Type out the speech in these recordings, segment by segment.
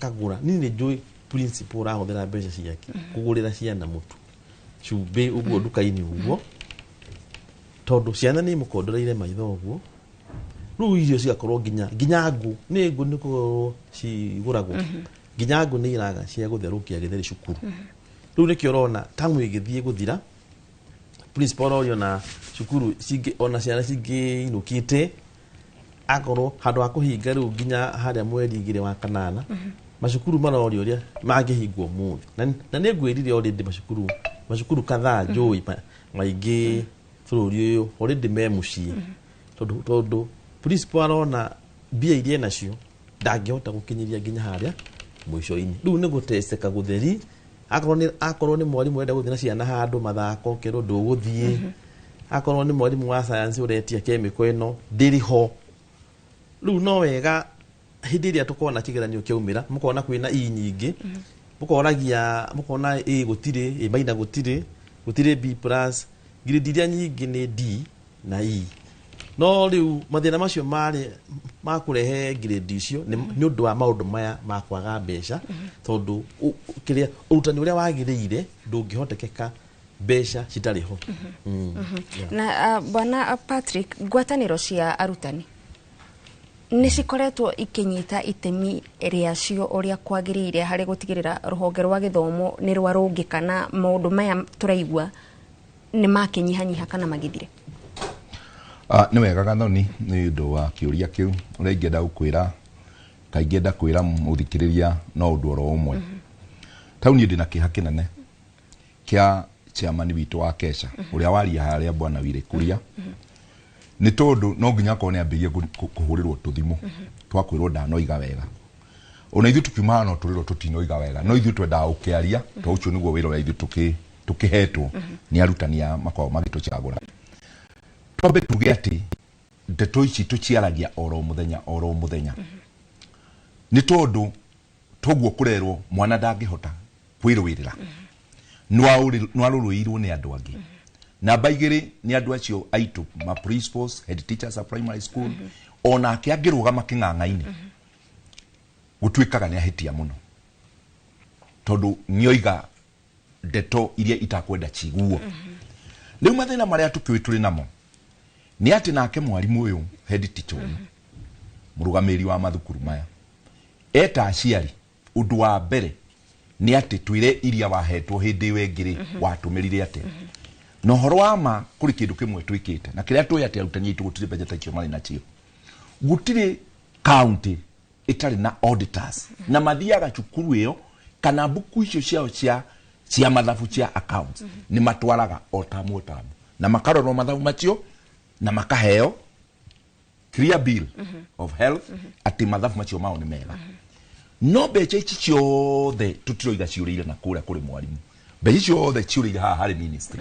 Akagũra. Niĩ nĩ njũĩ principal ũrahũthĩra mbeca ciake kũgũrĩra ciana mũtu, cumbĩ, ũguo nduka-inĩ ũguo, tondũ ciana nĩ imũkondoreire maitho ũguo. Rĩu irio cigakorwo nginya ngũ nĩ ngũ nĩ kũgũrwo cigũragwo, nginya ngũ nĩ iraga cia gũtherũkia gĩtheri cukuru. Rĩu nĩkĩo ũrona tamu ĩgĩthiĩ gũthira, principal orio na cukuru cingĩ ona ciana cingĩinũkĩte, akorwo handũ ha kũhinga rĩu nginya harĩa mweri 2 wa kanana, macukuru marorio ũrĩa mangĩhingwo ũmũthĩ. Na nĩ ngwĩrire already macukuru kadhaa njũĩ maingĩ bũrũri ũyũ already me mũciĩ, tondũ principal arona mbia iria enacio ndangĩhota gũkinyĩria nginya harĩa mũico-inĩ. Rĩu nĩ gũteceka gũtheri. Akorwo nĩ mwarimũ ũrenda gũthiĩ na ciana handũ mathako, kerwo ndũgũthiĩ. Akorwo nĩ mwarimũ wa science ũretia chemical ĩno, ndĩrĩ ho. Rĩu no wega hĩndĩ ĩrĩa tũkona kĩgeranio kĩaumĩra, mũkona kwĩna i nyingĩ, mũkoragia, mũkona A gũtirĩ, A minus gũtirĩ, gũtirĩ B plus, grade iria nyingĩ nĩ D na E. No rĩu mathĩna macio marĩ ma kũrehe grade icio nĩ ũndũ wa maũndũ maya ma kwaga mbeca, tondũ kĩrĩa ũrutani ũrĩa wagĩrĩire ndũngĩhotekeka mbeca citarĩ ho. Yeah. Na bwana Patrick, ngwatanĩro cia arutani nĩ cikoretwo ikinyita itemi rĩacio ũrĩa kwagĩrĩire harĩ gũtigĩrĩra rũhonge rwa gĩthomo nĩ rwarũngĩka na maũndũ maya tũraigua nĩ makĩnyihanyiha kana magĩthire? Nĩ wega, Gathoni, nĩ ũndũ wa kĩũria kĩu. Ũrĩa ingĩenda gũkwĩra, kaingĩ enda kwĩra mũthikĩrĩria no ũndũ oro ũmwe. Tau niĩ ndĩna kĩeha kĩnene kĩa chairman witũ wa Kesha ũrĩa waria harĩa, bwana Wire Kuria, nĩ tondũ no nginya akorwo nĩ ambĩrĩrie kũhũrĩrwo tũthimũ twa kwĩrwo ndanoiga wega. Ona ithuĩ tukiuma haha no tũrĩrwo tũtinoiga wega, no ithuĩ twendaga gũkĩaria, tondũ ũcio nĩguo wĩra ũrĩa ithuĩ tũkĩhetwo nĩ arutani aya makoragwo magĩtũcagũra. Twambe tuge atĩ ndeto ici tũciaragia oro mũthenya oro mũthenya, nĩ tondũ toguo kũrerwo mwana ndangĩhota kwĩrũĩrĩra, nĩwarũrũĩirwo nĩ andũ angĩ. Namba 2 nĩ andũ acio aitũ ma principals, head teachers a primary school, onake angĩrũgama kĩng'ang'a-inĩ gũtuĩkaga nĩ ahĩtia mũno, tondũ nĩoiga ndeto iria itakwenda ciguo. Rĩu mathĩna marĩa tũkĩũĩ tũrĩ namo nĩ atĩ nake mwarimũ ũyũ, head teacher ũyũ, mũrũgamĩrĩri wa mathukuru maya, eta aciari, ũndũ wa mbere nĩ atĩ twĩre iria wahetwo hĩndĩ ĩyo ĩngĩ rĩ, watũmĩrire atĩa? Na ũhoro wa ma kũrĩ kĩndũ kĩmwe twĩkĩte na kĩrĩa tũĩ atĩ arutani aitũ gũtirĩ mbeca ta icio marĩ nacio. Gũtirĩ county ĩtarĩ na auditors na mathiaga cukuru ĩyo kana mbuku icio ciao cia mathabu, cia accounts, nĩ matwaraga o tamu o tamu na makarorwo mathabu macio na makaheo clear bill of health atĩ mathabu macio mao nĩ mega. No mbeca ici ciothe tũtiroiga ciũrĩire na kũrĩa kũrĩ mwarimũ, mbeca ici ciothe ciũrĩire haha harĩ ministry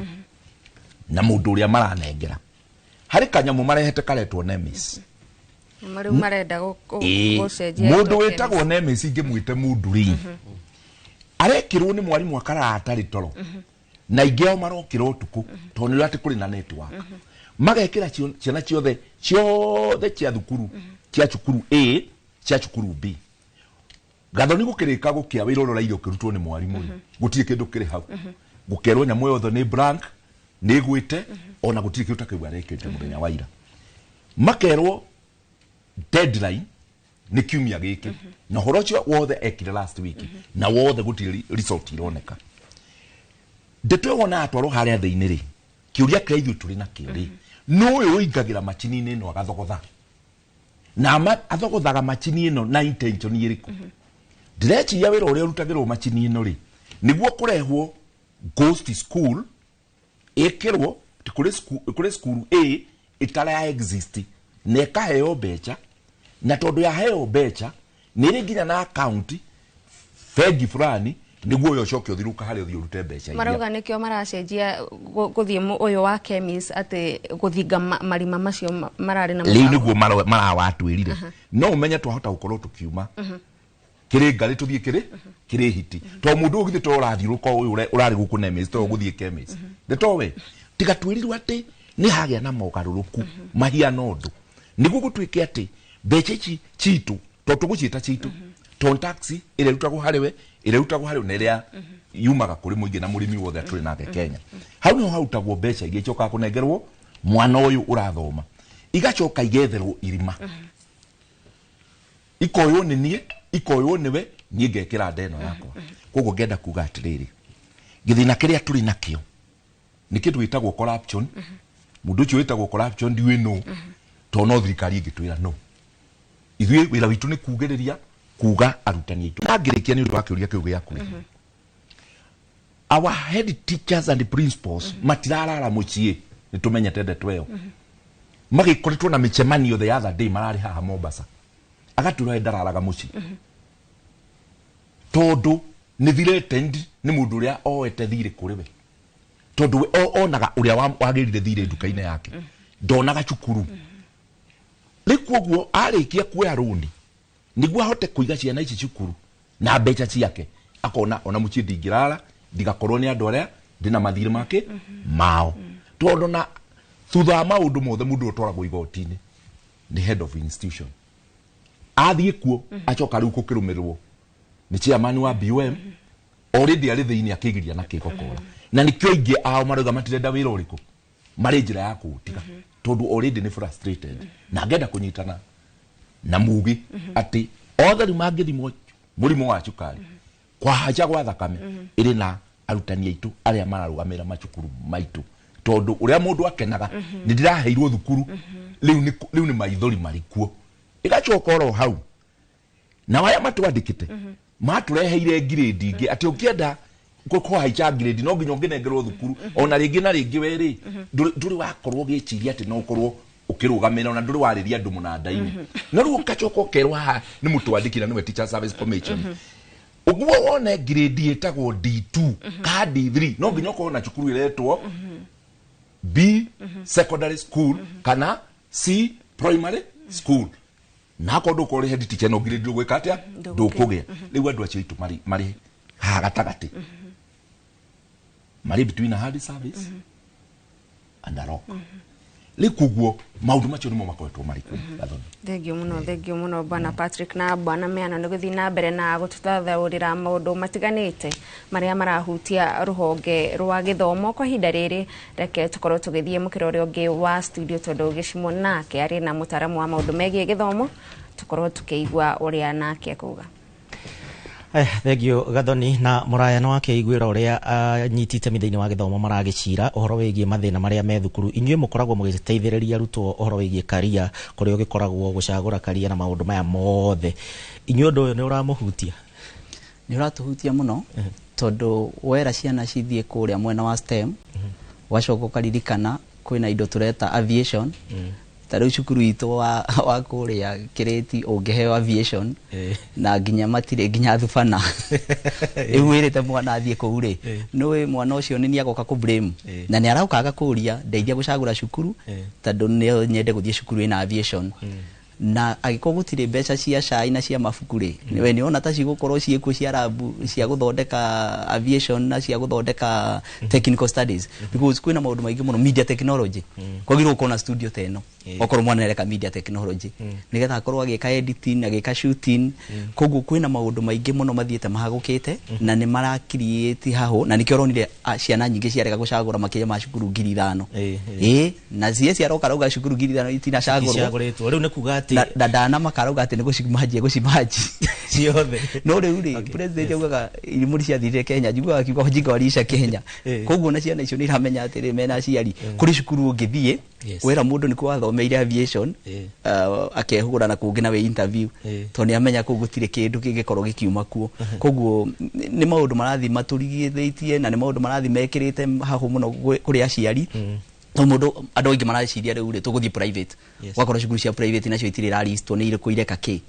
na mũndũ ũrĩa maranengera harĩ kanyamũ marehete karetwo NEMIS. Rĩu marenda gũcenjia Mũndũ ĩtwo. Wĩtagwo NEMIS, ingĩmwĩte mũndũ rĩ, arekĩrwo nĩ mwarimũ akarara atarĩ toro, na ingĩ ao marokĩra ũtukũ tondũ nĩ atĩ kũrĩ na network, magekĩra ciana ciothe ciothe cia thukuru, cia cukuru A, cia cukuru B. Gathoni, gũkĩrĩka gũkĩa, wĩra ũrĩa ũraire ũkĩrutwo nĩ mwarimũ rĩ, gũtirĩ kĩndũ kĩrĩ hau. Gũkerwo nyamũ yothe nĩ blank, nĩ ĩgwĩte, ona gũtirĩ kĩndũ ta kĩu arekĩrĩte mũthenya wa ira. Makerwo deadline nĩ kiumia gĩkĩ, na ũhoro ũcio wothe ekire last week na wothe gũtirĩ result ironeka. Ndeto ĩyo wona yatwarwo harĩa thĩinĩ rĩ, kĩũria kĩrĩa ithuĩ tũrĩ nakĩo rĩ, nũ ũyũ ũingagĩra macini-inĩ ĩno agathogotha na athogothaga macini ĩno na intention ĩrĩkũ? Ndĩreciria wĩra ũrĩa ũrutagĩrwo macini ĩno rĩ, nĩguo kũrehwo ghost school ĩkĩrwo atĩ kũrĩ cukuru A ĩtara exist na ĩkaheo mbeca, na tondũ yaheo mbeca nĩ ĩrĩ nginya na account bengi fulani, nĩguo ũyũ ũcoke ũthirũka harĩa ũthiĩ ũrute mbeca iria. Marauga nĩkĩo maracenjia gũthiĩ ũyũ wa KEMIS, atĩ gũthinga marima macio mararĩ na rĩu mũbango. Nĩguo marawatwĩrire no ũmenye twahota gũkorwo tũkiuma kĩrĩ ngarĩ tũthiĩ kĩrĩ hiti, to mũndũ ũyũ githĩ to ũrathiũrũka ũyũ ũrarĩ gũkũ NEMIS, to ũgũthiĩ KEMIS nĩ towe tiga twĩrirwo atĩ nĩ hagĩa na mogarũrũku mahiana ũndũ nĩguo gũtuĩke atĩ mbeca ici citũ to tũgũciĩta citũ Ton tax ĩrĩa ĩrutagwo harĩ we, ĩrĩa ĩrutagwo harĩ we na ĩrĩa yumaga kũrĩ mũingĩ na mũrĩmi wothe tũrĩ nake Kenya. Hau niho harutagwo mbeca iria icokaga kũnengerwo mwana ũyũ ũrathoma, igacoka igetherwo irima, ikoywo nĩ niĩ, ikoywo nĩwe, niĩ ngekĩra nda ĩno yakwa. Koguo ngenda kuga atĩrĩrĩ, gĩthĩna kĩrĩa tũrĩ nakĩo nĩ kĩndũ gĩtagwo corruption. Mũndũ ũcio wĩtagwo corruption ndiũĩ nũ, tondũ no thirikari ĩngĩtwĩra no. Ithuĩ wĩra witũ nĩ kugĩrĩria kuga arutani aitũ. Na ngĩrĩkia nĩ ũndũ wa kĩũria kĩu gĩaku, our head teachers and principals matirarara mũciĩ, nĩ tũmenyete ndeto ĩyo. Magĩkoretwo na mĩcemanio the other day, mararĩ haha Mombasa, agatwĩra we ndararaga mũciĩ tondũ nĩ threatened nĩ mũndũ ũrĩa oete thirĩ kũrĩ we, tondũ we onaga ũrĩa wagĩrire thirĩ nduka-inĩ yake, ndonaga cukuru. Rĩu koguo arĩkia kuoya rũni nĩguo ahote kũiga ciana ici cukuru na mbeca ciake, akona ona mũciĩ ndingĩrara ndigakorwo nĩ andũ arĩa ndĩna mathirĩ make mao, tondũ na thutha wa maũndũ mothe mũndũ ũyũ ũtwaragwo igoti-inĩ nĩ head of institution. Athiĩ kuo acoka rĩu gũkĩrũmĩrĩrwo nĩ chairman wa BOM, already arĩ thĩinĩ akĩgiria na kĩgokora, na nĩkĩo aingĩ ao marauga matirenda wĩra ũrĩkũ, marĩ njĩra ya kũũtiga tondũ already nĩ frustrated. Na ngenda kũnyitana na mugi atĩ othe rĩu mangĩthimwo mũrimũ wa cukari, kwahaca gwa thakame, ĩrĩ na arutani aitũ arĩa mararũgamĩrĩra macukuru maitũ, tondũ ũrĩa mũndũ akenaga nĩ ndĩraheirwo thukuru, rĩu nĩ maithori marĩ kuo. Ĩgacoka oro hau na arĩa matwandĩkĩte matũreheire grade ingĩ atĩ ũngĩenda kũhaica grade no nginya ũngĩnengerwo thukuru ona rĩngĩ na rĩngĩ. Werĩ ndũrĩ wakorwo ũgĩciria atĩ no ũkorwo ũkĩrũgamĩrĩra, ona ndũrĩ warĩria andũ mũnanda-inĩ, no rĩu ũgacoka ũkerwo haha nĩ mũtwandĩki na nĩwe Teacher Service Commission, ũguo wone grade ĩtagwo D2 ka D3 no nginya ũkorwo na cukuru ĩretwo B secondary school kana C primary school, na akorwo ndũkorwo ũrĩ head teacher no grade ndũgwĩka atĩa? Ndũkũgĩa. Rĩu andũ acio aitũ marĩ haha gatagatĩ, marĩ between a hard service and a rock. Rĩu koguo maũndũ macio nĩmo makoretwo marĩ kuo, Gathoni. Thengio muno, thengio muno bwana Patrick na bwana Meana nĩ gũthiĩ na mbere na gũtũthathaũrĩra maũndũ matiganĩte marĩa marahutia rũhonge rwa gĩthomo. Kwa ihinda rĩrĩ reke tũkorwo tũgĩthiĩ mũkĩra ũrĩa ũngĩ wa studio, tondũ Gĩcimo nake arĩ na mũtaaramu wa maũndũ megiĩ gĩthomo, tũkorwo tũkĩigua ũrĩa nake akuga. Thengio Gathoni na Mũraya. Nĩ wakĩiguĩra ũrĩa anyiti itemi thĩinĩ wa gĩthomo maragĩcira ũhoro wĩgiĩ mathĩna marĩa me thukuru. Inyuĩ mũkoragwo mũgĩteithĩrĩria arutwo ũhoro wĩgiĩ karia, kũrĩa ũgĩkoragwo gũcagũra karia na maũndũ maya mothe. Inyuĩ ũndũ ũyũ nĩ ũramũhutia? Nĩ ũratũhutia mũno, tondũ wera ciana cithiĩ kũrĩa mwena wa STEM, ũgacoka ũkaririkana kwĩna indo tũreta aviation. Ta rĩu cukuru itũ wa kũrĩa Kĩrĩti ũngĩheo aviation na nginya matirĩ nginya thubana, rĩu wĩrĩte mwana athiĩ kũu rĩ, nĩũĩ mwana ũcio nĩ agoka kũ blame na nĩ arauka agakũria ndeithia gũcagũra cukuru, tondũ nĩ nyende gũthiĩ cukuru ĩna aviation, na angĩkorwo gũtirĩ mbeca cia cai na cia mabuku rĩ, we nĩ wona ta cigũkorwo ciĩkuo cia rabu cia gũthondeka aviation na cia gũthondeka technical studies, because kwĩna maũndũ maingĩ mũno, media technology, kwagĩrĩirwo gũkorwo na studio ta ĩno okorwo mwana areka media technology, nĩgetha akorwo agĩka editing, agĩka shooting. Koguo kwĩna maũndũ maingĩ mũno mathiĩte mahagũkĩte na nĩ mara create hahũ, na nĩkĩo ũronire ciana nyingĩ ciarega gũcagũra makĩria ma cukuru 5,000. Ĩĩ, na cie ciaroka rauga cukuru 5,000 itinacagũrwo. Icagũrĩtwo rĩu nĩ kuga atĩ Na ndana makarauga atĩ nĩ gũcimanjia gũcimanji ciothe. No rĩu rĩ, president augaga irimũ ciathirire Kenya, njiguaga akiuga ujinga waliisha Kenya. Koguo na ciana icio nĩ iramenya atĩrĩ, mena aciari kũrĩ cukuru ũngĩthiĩ wĩra mũndũ nĩkuo wathomeire aviation, akehũgũra na kũngĩ na wĩ interview, tondũ nĩ amenya kũu gũtirĩ kĩndũ kĩngĩkorwo gĩkiuma kuo. Koguo nĩ maũndũ marathiĩ matũrigithĩtie na nĩ maũndũ marathiĩ mekĩrĩte hahũ mũno kũrĩ aciari, to mũndũ andũ aingĩ mareciria rĩu rĩ tũgũthiĩ private. Ũgakora cukuru cia private nacio itirĩ iraristwo nĩ irĩkũ ireka kĩ,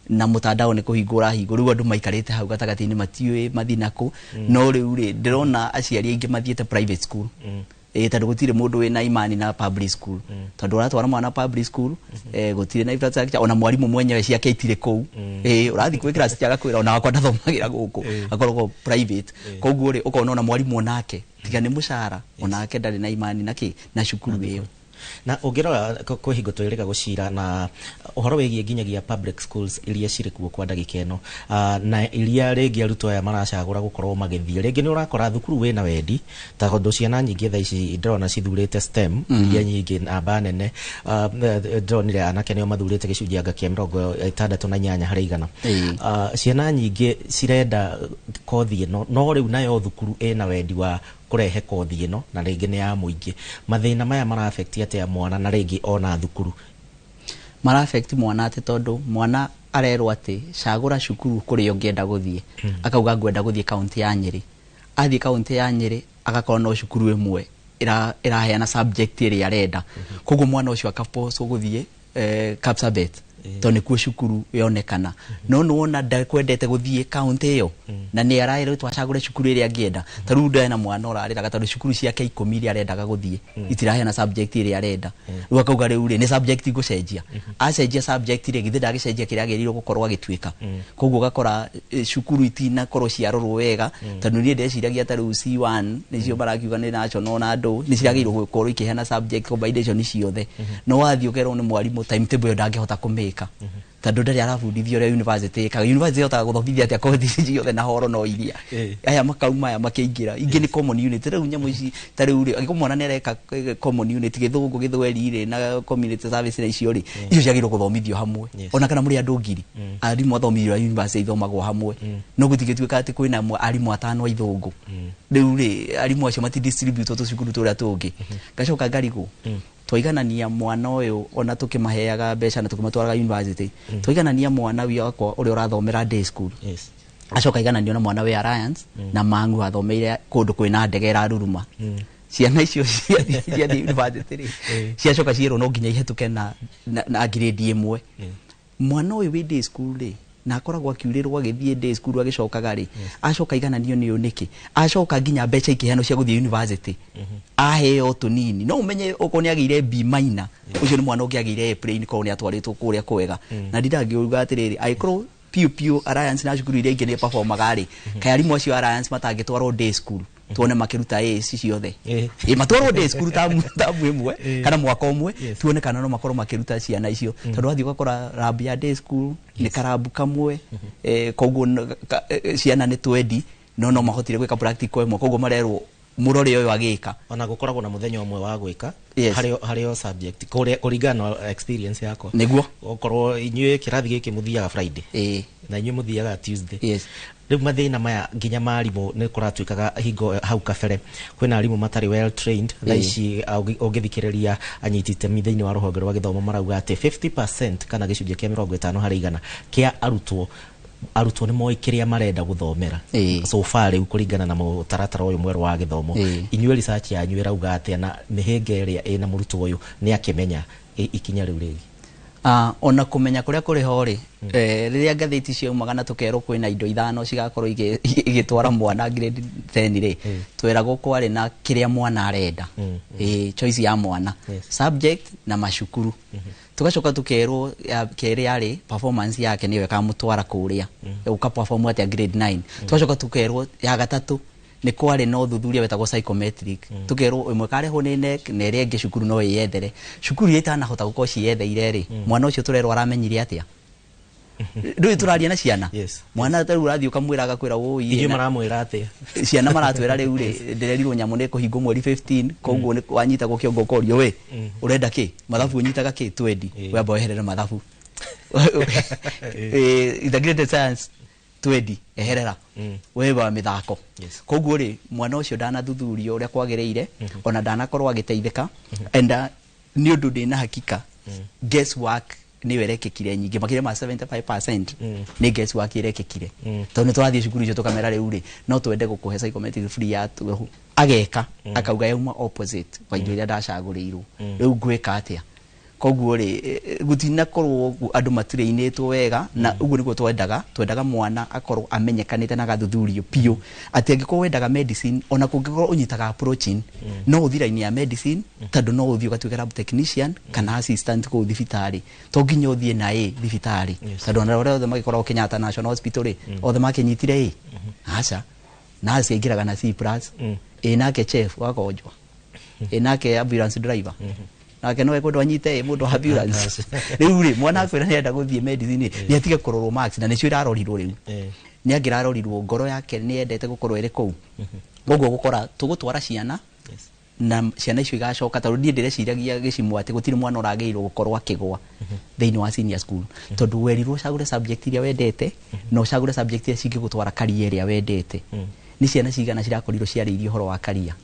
na mũtandao nĩ kũhingwo ũrahingwo. Rĩu andũ maikarĩte hau gatagatĩ-inĩ matiũĩ mathiĩ nakũ. No rĩu rĩ, ndĩrona aciari aingĩ mathiĩte private school, ĩ tondũ gũtirĩ mũndũ wĩna imani na public school, tondũ ũratwara mwana public school, gũtirĩ na infrastructure, ona mwarimũ mwenyewe ciake itirĩ kũu. Ũrathiĩ kwĩ class ciaga kwĩra ona wakwa ndathomagĩra gũkũ, akoragwo private. Koguo rĩ, ũkona ona mwarimũ onake tiga nĩ mũcara, onake ndarĩ na imani na kĩ na cukuru ĩyo. Na ũngĩrora kwĩ hingo twĩrĩga gũcira na ũhoro wĩgiĩ nginyagia public schools iria cirĩ kuo kwa ndagĩka ĩno, na iria rĩngĩ arutwo aya maracagũra gũkorwo magĩthiĩ, rĩngĩ nĩ ũrakora thukuru wĩna wendi, tondũ ciana nyingĩ thaa ici ndĩrona cithurĩte STEM iria nyingĩ namba nene. Ndĩronire anake nĩo mathurĩte gĩcunjĩ anga kĩa 68 harĩ igana. Ciana nyingĩ cirenda kothi ĩno, no rĩu nayo thukuru ĩna wendi wa kũrehe kothi ĩno na rĩngĩ nĩ ya mũingĩ. Mathĩna maya mara affect atĩa mwana na rĩngĩ ona thukuru? Mara affect mwana atĩ tondũ mwana arerwo atĩ cagũra cukuru kũrĩa ũngĩenda gũthiĩ, akauga ngwenda gũthiĩ kaunti ya Nyĩrĩ. Athiĩ kaunti ya Nyĩrĩ agakorwo no cukuru ĩmwe ĩraheana subject ĩrĩa arenda, koguo mwana ũcio akabocwo gũthiĩ Kapsabet tondũ nĩkuo cukuru yonekana. No nĩwona ndakwendete gũthiĩ kaunti ĩyo na nĩ araĩrĩtwo acagũre cukuru ĩrĩa angĩenda. Ta rĩu ndena mwana ũrarĩraga tondũ cukuru ciake 10 iria arendaga gũthiĩ itiraheana subject ĩrĩa arenda. Rĩu akauga rĩu rĩ nĩ subject ngũcenjia. Acenjia subject rĩ, githĩ ndagĩcenjia kĩrĩa agĩrĩirwo gũkorwo agĩtuĩka? Koguo ũgakora cukuru itinakorwo ciarorwo wega, tondũ niĩ ndeciragia ta rĩu C1 nĩcio marakiuga nĩ national na andũ nĩ ciragĩrĩirwo gũkorwo ikĩheana subject combination ciothe. No wathiĩ ũkerwo nĩ mwarimũ timetable ĩyo ndangĩhota kũmĩka tondũ ndarĩ arabundithio ũrĩa university ĩkaga. University ĩhotaga gũthomithia atĩa kothi ici ciothe na horo no iria aya makauma aya makĩingĩra ingĩ nĩ common unit. Rĩu nyamũ ici ta rĩu rĩ, angĩkorwo mwana nĩ areka common unit gĩthũngũ, gĩthweri rĩ, na community service na icio rĩ, icio ciagĩrĩirwo gũthomithio hamwe. Ona kana mũrĩ andũ 1000, arimũ athomithio a university ithomagwo hamwe, no gũtigĩtuĩka atĩ kwĩna arimũ 5 a ithũngũ. Rĩu rĩ, arimũ acio mati distribute tũcukuru tũrĩa tũngĩ. Ngacoka ngarigwo, twaiganania mwana ũyũ ona tũkĩmaheaga mbeca na tũkĩmatwaraga university, twaiganania mwana wakwa ũrĩa ũrathomera day school, acoka aigananio na mwana wĩ Alliance na Mangu athomeire kũndũ kwĩna ndege ĩraruruma. Ciana icio ciathiĩ university rĩ, ciacoka cierwo no nginya ihĩtũke na grade ĩmwe. Mwana ũyũ wĩ day school rĩ, na akoragwo akiurĩrwo agĩthiĩ day school agĩcokaga rĩ, acoka aigananio nĩ ũyũ nĩkĩ? Acoka nginya mbeca ikĩheanwo cia gũthiĩ university aheo tũnini, no ũmenye okorwo nĩ agĩire B minor, ũcio nĩ mwana ũngĩ agĩire A plain korwo nĩ atwarĩtwo kũrĩa kwega. Na ndindangĩuga atĩrĩrĩ, angĩkorwo piũ piũ Alliance na cukuru iria ingĩ nĩ performaga rĩ, kaĩ arimũ acio Alliance matangĩtwarwo day school tuone makĩruta A ici ciothe? Ĩ matwarwo day school tamu ĩmwe kana mwaka ũmwe, tuone kana no makorwo makĩruta ciana icio, tondũ wathiĩ ũgakora lab ya day school nĩ karabu kamwe, koguo ciana nĩ 20 no mahotire gwĩka practical ĩmwe, koguo marerwo mũrore ũyũ agĩka. Ona gũkoragwo na mũthenya ũmwe wa gwĩka harĩ o subject kũringana na experience yakwa. Nĩguo okorwo inyuĩ kĩrathi gĩkĩ mũthiaga Friday na inyuĩ mũthiaga Tuesday. Rĩu mathĩna maya nginya marimũ nĩ kũratuĩkaga hingo hau kabere kwĩna arimũ matarĩ well trained. Thaa ici ũngĩthikĩrĩria anyiti itemi thĩinĩ wa rũhonge rwa gĩthomo marauga atĩ 50% kana gĩcunjĩ kĩa 50 harĩ igana kĩa arutwo nĩ moĩ kĩrĩa marenda gũthomera so far rĩu kũringana na mũtaratara ũyũ mwerũ wa gĩthomo. Inyuĩ research yanyu ĩrauga atĩa na mĩhĩnga ĩrĩa ĩna mũrutwo ũyũ nĩ akĩmenya ikinya rĩu rĩngĩ? Ona kũmenya kũrĩa kũrĩ ho rĩ, rĩrĩa ngathĩti ciaumaga na tũkerwo kwĩna indo 5 cigakorwo igĩtwara mwana grade 10 rĩ, tweragwo kwarĩ na kĩrĩa mwana arenda, choice ya mwana, subject na macukuru. Tugacoka tukerwo kerĩ yarĩ performance yake nĩyo ĩkamũtwara kũrĩa ũka perform atĩa grade 9. Tugacoka tukerwo ya gatatũ nĩ kwarĩ na ũthuthuria wetagwo psychometric, tukerwo ĩmwe karehwo nĩ NEC na ĩrĩa ĩngĩ cukuru no ĩyethere. Cukuru iria itanahota gũkorwo ciyetheire rĩ, mwana ũcio tũrerwo aramenyire atĩa? Ndũĩ tũraria na ciana, mwana ta rĩu ũrathiĩ ũkamwĩra agakwĩra wũi, inyuĩ maramwĩra atĩa? Ciana maratwĩra rĩu rĩ, ndĩrerirwo nyamũ nĩ ĩkũhingwo mweri 15, koguo nĩ wanyitagwo kĩongo ũkorio we ũrenda kĩ? Mathabu ũnyitaga kĩ? 20 wamba weherere mathabu. Integrated science 20 eherera we wa mĩthako. Koguo rĩ, mwana ũcio ndanathuthurio ũrĩa kwagĩrĩire, ona ndanakorwo agĩteithĩka. And nĩ ũndũ ndĩna hakika guess work nĩyo ĩrekĩkire nyingĩ, makĩria ma 75% nĩ guess work ĩrekĩkire, tondũ nĩ tũrathiĩ cukuru icio tũkamera rĩu rĩ, no twende gũkũhe psychometric free ya tũhũ, ageka akauga yauma opposite kwa indo iria ndacagũrĩirwo, rĩu ngwĩka atĩa? Koguo rĩ, gũtinakorwo andũ matireinĩtwo wega, na ũguo nĩguo twendaga mwana akorwo amenyekanĩte na agathuthurio piũ atĩ angĩkorwo wendaga medicine, ona kũngĩkorwo ũnyitaga approaching, no ũthiĩ raini ya medicine, tondũ no ũthiĩ ũgatuĩka lab technician kana assistant kũu thibitarĩ, to nginya ũthiĩ na A thibitarĩ, tondũ ona arĩa othe magĩkoragwo Kenyatta National Hospital rĩ, othe makĩnyitire A? Aca, nurse aingĩraga na C plus, ĩ nake chef wakonjwa, ĩ nake ambulance driver. Nake no ekwendwo anyite mũndũ wa ambulance. Rĩu rĩ, mwana akwĩra nĩ enda gũthiĩ medicine, nĩ atige kũrorwo marks, na nĩcio irarorirwo rĩu. Nĩ angĩrarorirwo ngoro yake nĩ endete gũkorwo ĩrĩ kũu. Koguo gũkora tũgũtwara ciana na ciana icio igacoka, tondũ niĩ ndĩreciragia gĩcimo atĩ gũtirĩ mwana ũragĩrĩirwo gũkorwo akĩgwa thĩinĩ wa senior school, tondũ werirwo ũcagũre subject iria wendete na ũcagũre subject iria cingĩgũtwara career ĩrĩa wendete. Nĩ ciana cigana cirakorirwo ciarĩirie ũhoro wa career?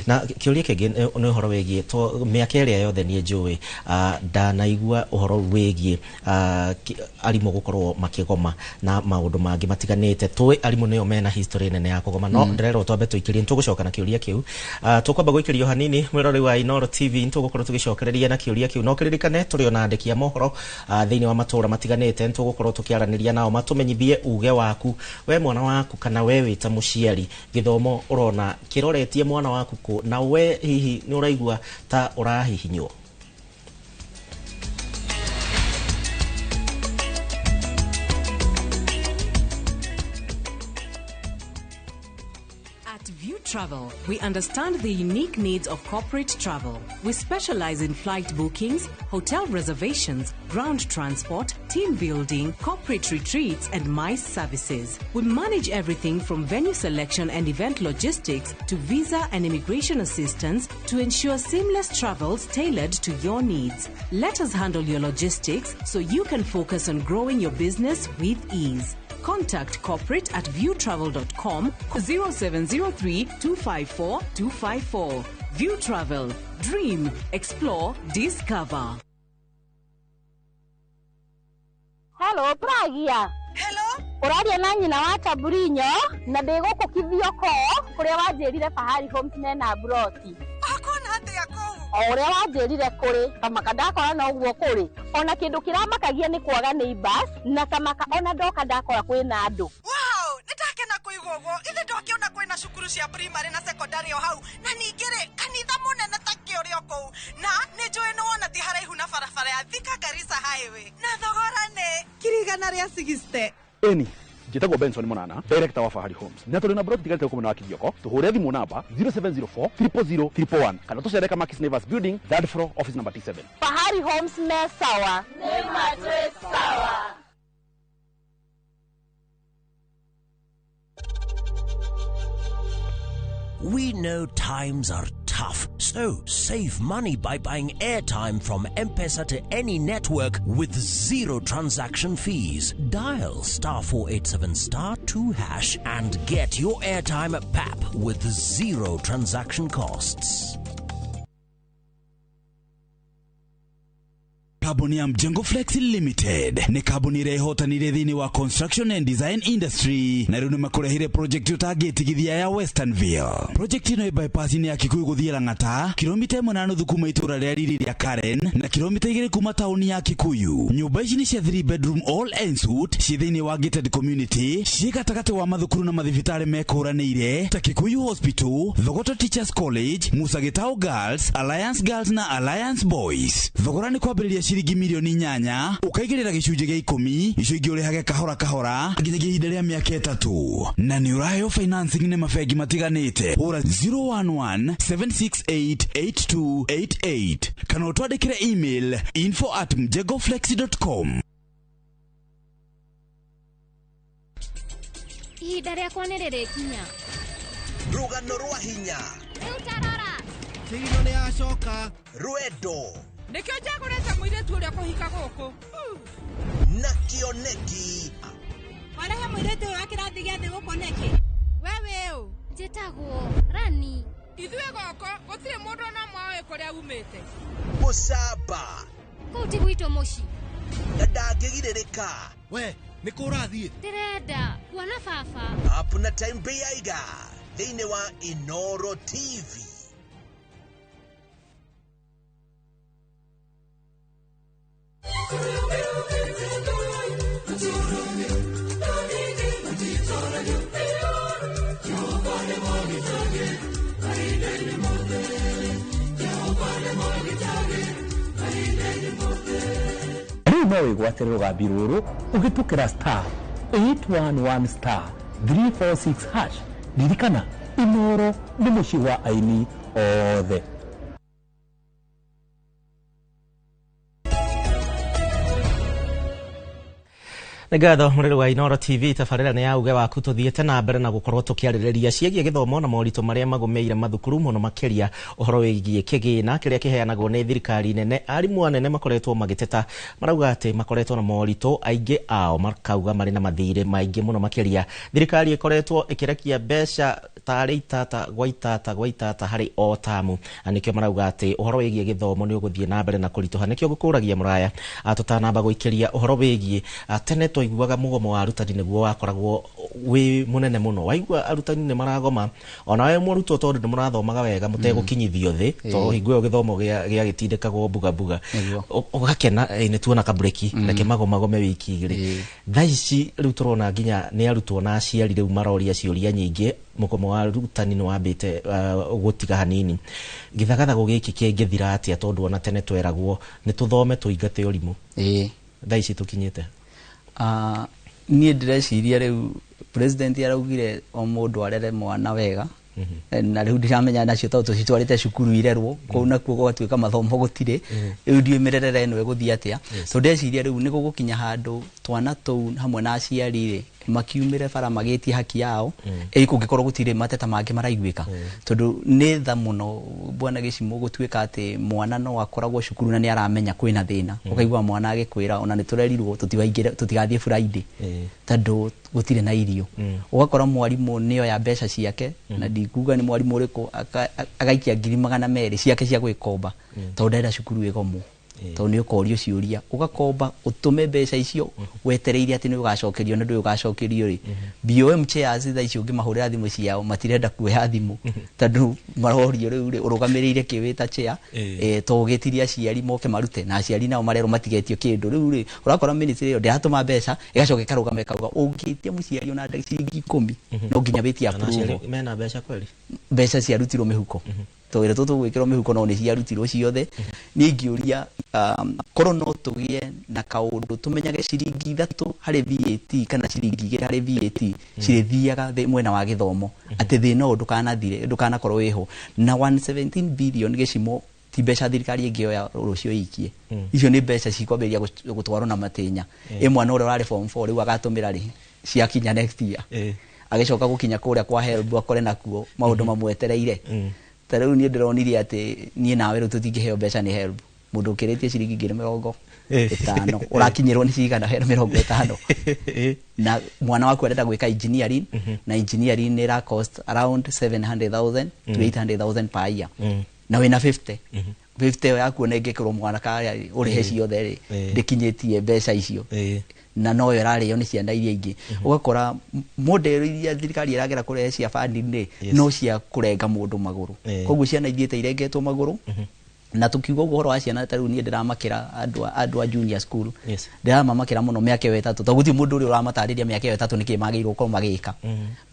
Na kĩũria kĩngĩ nĩ ũhoro wĩgiĩ to mĩaka ĩrĩa yothe niĩ njũĩ, ndanaigua ũhoro wĩgiĩ arimũ gũkorwo makĩgoma na maũndũ mangĩ matiganĩte. Tũĩ arimũ nĩo mena history nene ya kũgoma, no ndĩrerwo twambe tũikĩrie, nĩtũgũcoka na kĩũria kĩu. Tũkwamba gũikĩrio hanini. Mwĩroreri wa Inooro TV, nĩtũgũkorwo tũgĩcokereria na kĩũria kĩu, no kĩririkane tũrĩ ona andĩki a mohoro thĩinĩ wa matũũra matiganĩte. Nĩtũgũkorwo tũkĩaranĩria nao matũmenyithie uge waku, we mwana waku kana we wĩ ta mũciari, gĩthomo ũrona kĩroretie mwana waku kũ, na we hihi nĩ ũraigua ta ũrahihinywo. At View Travel, we understand the unique needs of corporate travel. We specialize in flight bookings, hotel reservations, ground transport, team building, corporate retreats, and MICE services. We manage everything from venue selection and event logistics to visa and immigration assistance to ensure seamless travels tailored to your needs. Let us handle your logistics so you can focus on growing your business with ease. Contact corporate at viewtravel.com 0703 254 254. View Travel. Dream, explore, discover. Hello, Pragia. Hello? Ũraria na nyina wa Taburinyo na ndĩ gũkũ Kithioko kũrĩa wanjĩrire Fahari Homes mena broti. Akona atĩa kũu? O ũrĩa wanjĩrire kũrĩ, kamaka ndakora noguo kũrĩ. Ona kĩndũ kĩramakagia nĩ kwaga neighbors na kamaka ona ndoka ndakora kwĩna andũ. Wow, nĩndakena kũigua ũguo. Ithe ndwakĩona kwĩna cukuru cia primary na secondary o hau, na ningĩ rĩ, kanitha mũnene ta kĩ ũrĩ o kũu, na nĩ njũĩ nĩ wona ti haraihu na barabara ya Thika Garissa Highway, na thogora nĩ ngiri 160. Eni njĩtagwo Benson Monana, director wa Fahari Homes, na tũrĩ na broti tigarĩte gũkũ mwena wa Kithioko. Tũhũre thimũ namba 0704 000 111 kana tũcere Kamakis Neighbors Building, third floor, office number T7. Fahari Homes me sawa. Nĩ matwĩ sawa. We know times are tough, so save money by buying airtime from M-Pesa to any network with zero transaction fees. Dial *487*2# and get your airtime at PAP with zero transaction costs. Kambuni ya Mjengo Flex Limited nĩ kambuni ĩrĩa ĩhotanire thĩinĩ wa construction and design industry, na rĩu nĩ makũrehire project ũtangĩtigithia ya Westernville. Project ĩno ĩ bypass-inĩ ya Kikuyu gũthiĩ Lang'ata, kilomita 1.5 kuma itũũra rĩa riri rĩa Karen na kilomita 2 kuma taũni ya Kikuyu. Nyũmba ici nĩ cia 3 bedroom all en suite, ciĩ thĩinĩ wa gated community, ciĩ gatagatĩ wa mathukuru na mathibitarĩ mekũranĩire ta Kikuyu Hospital, Thogoto Teachers College, Musa Gitau Girls, Alliance Girls na Alliance Boys. Thogora nĩ kwambĩrĩria ciringi milioni 8, ũkaigĩrĩra gĩcunjĩ gĩa 10, icio ingĩ ũrĩhage kahora kahora nginyagia ihinda rĩa mĩaka 3, na nĩ ũraheo financing nĩ mabengi matiganĩte. Hũra 011 768 8288 kana ũtwandĩkĩre email info@mjengoflex.com. Ihinda rĩakwa nĩ rĩrĩkinya. Rũgano rwa hinya. Rĩu tarora. Kĩgino nĩ yacoka. Rwendo. Nĩkĩo njagũrĩte mũirĩtu ũrĩa kũhika gũkũ. Na kĩoneki. Warehe mũirĩtu ũyũ wa kĩrathi gĩa thĩ gũkũ nĩkĩ? We wĩ ũ? Njĩtagwo Rani. Ithuĩ gũkũ gũtirĩ mũndũ ona ũmwe ũĩ kũrĩa umĩte. Mũcamba. Kũu ti gwitũ mũciĩ. Na ndangĩgirĩrĩka. We, nĩ kũ ũrathiĩ? Ndĩrenda kuona baba. Up na Time Beiga thĩinĩ wa Inooro TV. Rĩu no wĩgwatĩre rũgambi rũrũ ũhĩtũkĩra *811*346#. Ririkana, Inooro nĩ mũciĩ wa aini othe. Nĩ ngatho mũrĩrĩ wa Inooro TV, tabarĩra nĩ ya uge waku. Tũthiĩte na mbere na gũkorwo tũkĩarĩrĩria ciĩgiĩ gĩthomo na moritũ marĩa magũmĩire mathukuru, mũno makĩria ũhoro wĩgiĩ kĩgĩna kĩrĩa kĩheanagwo nĩ thirikari nene. Arimũ anene makoretwo magĩteta, marauga atĩ makoretwo na moritũ, aingĩ ao makauga marĩ na mathirĩ maingĩ mũno makĩria. Thirikari ĩkoretwo ĩkĩrekia mbeca tarĩ itata gwa itata gwa itata harĩ o tamu, na nĩkĩo marauga atĩ ũhoro wĩgiĩ gĩthomo nĩ ũgũthiĩ na mbere na kũritũha. Nĩkĩo ngũkũragia mũraya, tũtanamba gũikĩria ũhoro wĩgiĩ tene twaiguaga mũgomo wa arutani nĩguo wakoragwo wĩ mũnene mũno. Waigua arutani nĩ maragoma, onawe mũrutwo, tondũ nĩ mũrathomaga wega mũtegũkinyithio thĩ, tondũ hingo ĩyo gĩthomo gĩagĩtindĩkagwo mbuga mbuga, ũgakena, nĩ tuona kabreki, reke magomagome wiki 2. Thaa ici rĩu tũrona nginya nĩ arutwo na aciari rĩu maroria ciũria nyingĩ. Mũgomo wa arutani nĩ wambĩte gũtiga hanini. Gĩthagathago gĩkĩ kĩngĩthira atĩa, tondũ ona tene tweragwo nĩ tũthome tũingate ũrimũ? Thaa ici tũkinyĩte Niĩ ndĩreciria rĩu president araugire o mũndũ arere mwana wega, na rĩu ndiramenya nacio tondũ tũcitwarĩte cukuru irerwo kũu, nakuo gũgatuĩka mathomo gũtirĩ. Rĩu ndiũĩ mĩrerere ĩno ĩgũthiĩ atĩa. So ndĩreciria rĩu nĩ gũgũkinya handũ twana tũu hamwe na aciari rĩ makiumĩre bara magĩtie haki yao, ĩ kũngĩkorwo gũtirĩ mateta mangĩ maraiguĩka, tondũ nĩ tha mũno, bwana Gĩcimo, gũtuĩka atĩ mwana no akoragwo cukuru na nĩ aramenya kwĩna thĩna. Ũkaigua mwana agĩkwĩra ona nĩ tũrerirwo tũtigaingĩre, tũtigathiĩ Friday tondũ gũtirĩ na irio. Ũgakora mwarimũ nĩoya mbeca ciake, na ndikuga nĩ mwarimũ ũrĩkũ, agaikia 200,000 ciake cia gwĩkomba tondũ ndarenda cukuru ĩgomwo, tondũ nĩ ũkorio ciũria. Ũgakomba ũtũme mbeca icio wetereire atĩ nĩ ũgacokerio, na ndũĩ ũgacokerio rĩ. BOM chairs thaa ici ũngĩmahũrĩra thimũ ciao matirenda kuoya thimũ, tondũ marorio rĩu rĩ ũrũgamĩrĩire kĩ wĩ ta chair, to ũgĩtirie aciari moke marute, na aciari nao marerwo matigetio kĩndũ. Rĩu rĩ ũrakora ministry ĩyo ndĩratũma mbeca, ĩgacoka ĩkarũgama ĩkauga ũngĩtia mũciari ona ciringi 10 no nginya wĩtie approval. Mena mbeca kweli? Mbeca ciarutirwo mĩhuko, twĩre tũtũ gwĩkĩrwo mĩhuko, no nĩ ciarutirwo ciothe. Niĩ ingĩũria, korwo no tũgĩe na kaũndũ tũmenyage ciringi 3 harĩ VAT kana ciringi 2 harĩ VAT cirĩthiaga mwena wa gĩthomo, atĩ thĩna ũyũ ndũkanathire, ndũkanakorwo wĩho. Na 117 billion, Gĩcimo, ti mbeca thirikari ĩngĩoya rũciũ ĩikie. Icio nĩ mbeca cikwambĩrĩria gũtwarwo na matĩnya. Ĩ mwana ũrĩa ũrarĩ form 4 rĩu agatũmĩra rĩ ciakinya next year? Agĩcoka gũkinya kũrĩa kwa HELB akore nakuo maũndũ mamwetereire. Ta rĩu niĩ ndĩronire atĩ niĩ nawe rĩu tũtingĩheo mbeca nĩ HELB. Mũndũ ũkĩrĩtie ciringi 50,000 ũrakinyĩrwo nĩ cigana 50,000? Na mwana waku arenda gwĩka engineering, na engineering nĩ ĩra cost around 700,000 to 800,000 per year, na wĩna 50 50 ĩyo yaku ona ĩngĩkĩrwo mwana karĩa ũrĩhe ciothe rĩ, ndĩkinyĩtie mbeca icio, na noyo ĩrarĩo nĩ ciana iria ingĩ. Ũgakora model iria thirikari ĩragera kũrehe cia funding rĩ, no cia kũrenga mũndũ magũrũ. Koguo ciana ithiĩte irengetwo magũrũ. Na tukiuga ũguo ũhoro wa ciana, ta rĩu niĩ ndĩramakĩra andũ a junior school, ndĩramamakĩra mũno mĩaka ĩyo 3, tondũ gũtirĩ mũndũ ũrĩa ũramatarĩria mĩaka ĩyo 3 nĩkĩ magĩrĩirwo gũkorwo magĩka.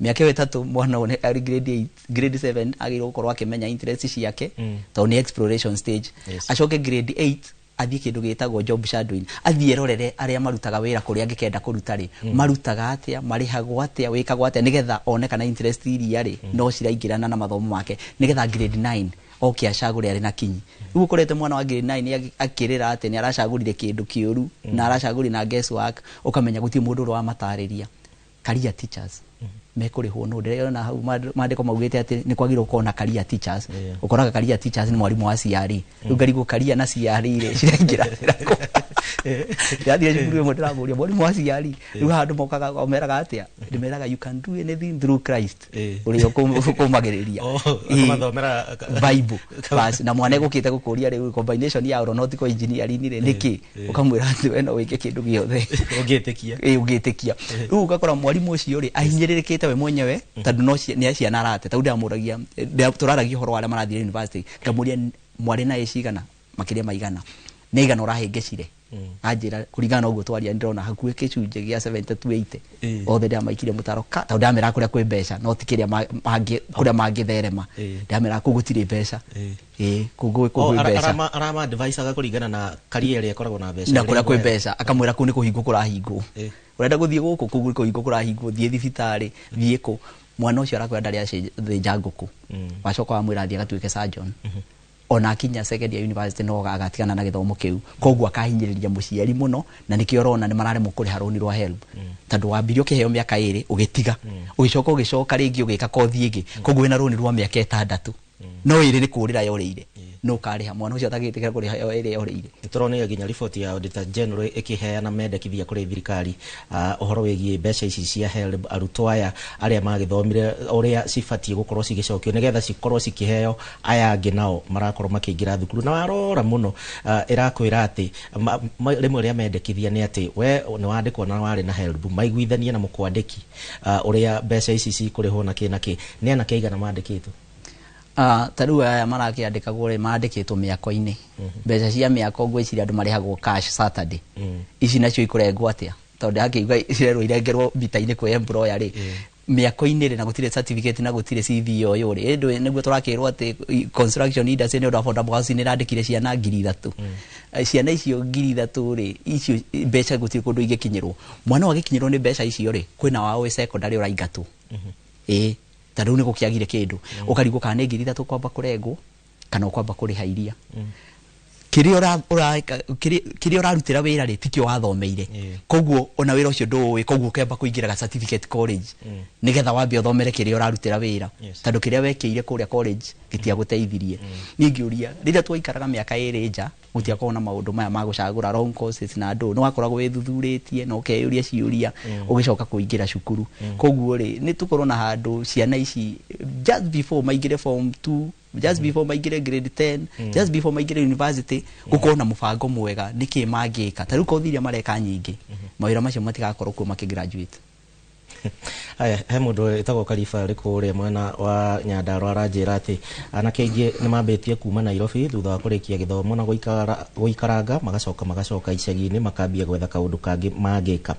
Mĩaka ĩyo 3 mwana ũyũ arĩ grade 8, grade 7 agĩrĩirwo gũkorwo akĩmenya interest ciake, tondũ nĩ exploration stage. Acoke grade 8 athiĩ kĩndũ gĩtagwo job shadowing, athiĩ erorere arĩa marutaga wĩra kũrĩa angĩkenda kũruta rĩ, marutaga atĩa, marĩhagwo atĩa, wĩkagwo atĩa, nĩgetha one kana interest iria rĩ no ciraingĩrana na mathomo make, nĩgetha grade 9 oke acagũre arĩ na kinyi. Rĩu ũkorete mwana wa grade 9 akĩrĩra atĩ nĩ aracagũrire kĩndũ kĩũru na aracagũrire na guess work, ũkamenya gũtirĩ mũndũ ũrĩa wamatarĩria. Career teachers mekũrĩhwo nũ? Ndĩrona hau maandĩko maugĩte atĩ nĩ kwagĩrĩirwo gũkorwo na career teachers. Ũkoraga career teachers nĩ mwarimũ wa CRE. Rĩu ngarigwo career na CRE rĩ ciraingĩra. Ndĩrathiĩ cukuru ĩmwe ndĩramũria mwarimũ wa CRE, rĩu haha andũ mokaga omeraga atĩa? Ndĩmeraga you can do anything through Christ ũrĩa ũkũmagĩrĩria. Akamathomera Bible bas, na mwana egũkĩte gũkũria rĩu combination ya aeronautical engineering rĩ nĩkĩ, ũkamwĩra atĩ we no wĩke kĩndũ gĩothe ũngĩtĩkia. Ĩ, ũngĩtĩkia. Rĩu ũgakora mwarimũ ũcio rĩ ahinyĩrĩrĩkĩte we mwenyewe, tondũ no nĩ ciana arate. Tondũ ndĩramũragia, tũraragia ũhoro wa arĩa marathiĩ university, ngamũria mwarĩ na ĩ cigana makĩria ma 100, nĩ igana ũrahĩngĩcire? Anjĩra kũringana na ũguo twaria ndĩrona hakuhĩ gĩcunjĩ gĩa 70 to 80 othe ndĩramaikire mũtaro ka, tondũ ndĩramera kũrĩa kwĩ mbeca no ti kĩrĩa kũrĩa mangĩtherema. Ndĩramera kũu gũtirĩ mbeca, ĩ kũu kwĩ mbeca. Arama advice kũringana na career ĩrĩa ĩkoragwo na mbeca na kũrĩa kwĩ mbeca, akamwĩra kũu nĩ kũhingwo kũrahingwo, ũrenda gũthiĩ gũkũ, kũu nĩ kũhingwo kũrahingwo, thiĩ thibitarĩ, thiĩ kũ. Mwana ũcio arakwĩra ndarĩ athĩnja ngũkũ, wacoka wamwĩra athiĩ agatuĩke surgeon. Ona akinya second year university no agatigana na gĩthomo kĩu, koguo akahinyĩrĩria mũciari mũno, na nĩkĩo ũrona nĩ mararemwo kũrĩha rũni rwa HELB, tondũ wambirie ũkĩheo mĩaka 2, ũgĩtiga, ũgĩcoka ũgĩcoka rĩngĩ ũgĩka kothi ĩngĩ, koguo wĩna rũni rwa mĩaka 6, no 2 nĩ kũrĩra yorĩire, no ũkarĩha mwana ũcio atangĩtĩkĩra kũrĩha yo 2 yorĩire. Nĩtũronire nginya riboti ya Auditor General ĩkĩheana mendekithia kũrĩ thirikari ũhoro wĩgiĩ mbeca ici cia HELB, arutwo aya arĩa magĩthomire ũrĩa cibatiĩ gũkorwo cigĩcokio nĩgetha cikorwo cikĩheo aya angĩ nao marakorwo makĩingĩra thukuru. Na warora mũno ĩrakwĩra atĩ rĩmwe rĩa mendekithia nĩ atĩ we nĩ wandĩkwo na warĩ na HELB, maiguithanie na mũkwandĩki ũrĩa mbeca ici cikũrĩhwo na kĩ na kĩ. Nĩ anake aigana mandĩkĩtwo? Ta rĩu aya marakĩandĩkagwo rĩ, mandĩkĩtwo mĩako-inĩ. Mbeca cia mĩako ngwĩciria andũ marĩhagwo cash Saturday. Ici nacio ikũrengwo atĩa? Tondũ hakĩigua cirerwo irengerwo mita-inĩ kwĩ employer rĩ, mĩako-inĩ rĩ, na gũtirĩ certificate na gũtirĩ CV o ũyũ rĩ, ĩndũ nĩguo tũrakĩrwo atĩ construction industry nĩ ũndũ wa affordable housing nĩ ĩrandĩkire ciana 3,000. Ciana icio 3,000 rĩ, icio mbeca gũtirĩ kũndũ ingĩkinyĩrwo. Mwana ũyũ agĩkinyĩrwo nĩ mbeca icio rĩ, kwĩna wao wĩ secondary ũraingatwo. Ĩĩ, ta rĩu nĩ gũkĩagire kĩndũ, ũkarigwo kana nĩ 3,000 kwamba kũrengwo kana ũkwamba kũrĩha iria kĩrĩa ũrarutĩra wĩra rĩ, tikĩo wathomeire, koguo ona wĩra ũcio ndũũĩ, koguo ũkĩamba kũingĩra ga certificate college nĩgetha wambe ũthomere kĩrĩa ũrarutĩra wĩra, tondũ kĩrĩa wekĩire kũrĩa college gĩtiagũteithirie. Niĩ ngĩũria, rĩrĩa twaikaraga mĩaka 2 nja, gũtiakoragwo na maũndũ maya ma gũcagũra wrong courses, na andũ nĩ wakoragwo wĩthuthurĩtie na ũkeyũria ciũria ũgĩcoka kũingĩra cukuru. Koguo rĩ, nĩ tũkorwo na handũ ciana ici just before maingĩre form 2, just before maingĩre grade 10, just before maingĩre university, gũkorwo na mũbango mwega nĩkĩ mangĩka. Ta rĩu kothi iria mareka nyingĩ, mawĩra macio matigakorwo kuo makĩgraduate. Haya, he mũndũ wĩtagwo Kariba arĩ kũrĩa mwena wa Nyandarua aranjĩra atĩ anake aingĩ nĩ mambĩtie kuma Nairobi thutha wa kũrĩkia gĩthomo na gũikaranga, magacoka icagi-inĩ, makambia gwetha kaũndũ kangĩ mangĩka.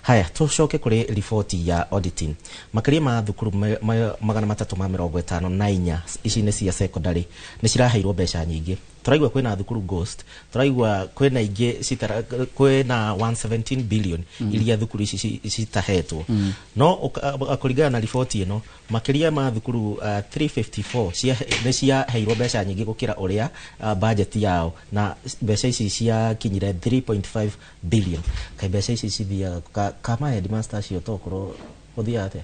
Haya, tũcoke kũrĩ riboti ya auditing. Makĩria ma thukuru 354 ici nĩ cia secondary, nĩ ciraheirwo mbeca nyingĩ. Tũraigua kwĩna thukuru ghost, tũraigua kwĩna ingĩ kwĩna 117 billion iria thukuru ici citahetwo. No kũringana na riboti ĩno, makĩria ma thukuru 354 nĩ ciaheirwo mbeca nyingĩ gũkĩra ũrĩa budget yao, na mbeca ici ciakinyire 3.5 billion. Kaĩ mbeca ici cithiaga kama headmaster acio tokorwo gũthiaga atĩa?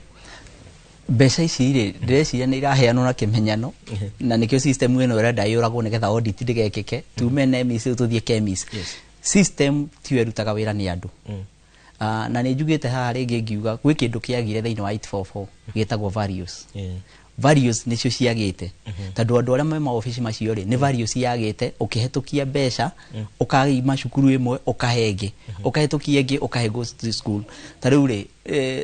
Mbeca ici rĩ, ndĩreciria nĩ iraheanwo na kĩmenyano, na nĩkĩo system ĩno ĩrenda yũragwo nĩgetha audit ndĩgekĩke, tume NEMIS rĩu tũthiĩ KEMIS. System tiyo ĩrutaga wĩra, nĩ andũ. Na nĩ njugĩte haha rĩngĩ ngiuga gwĩ kĩndũ kĩagire thĩinĩ wa 844 gĩtagwo values. Values nĩcio ciagĩte, tondũ andũ arĩa me maobici macio rĩ, nĩ values yagĩte. Ũkĩhetũkia mbeca, ũkaima cukuru ĩmwe ũkahe ĩngĩ, ũkahĩtũkia ĩngĩ ũkahe ghost school. Ta rĩu rĩ,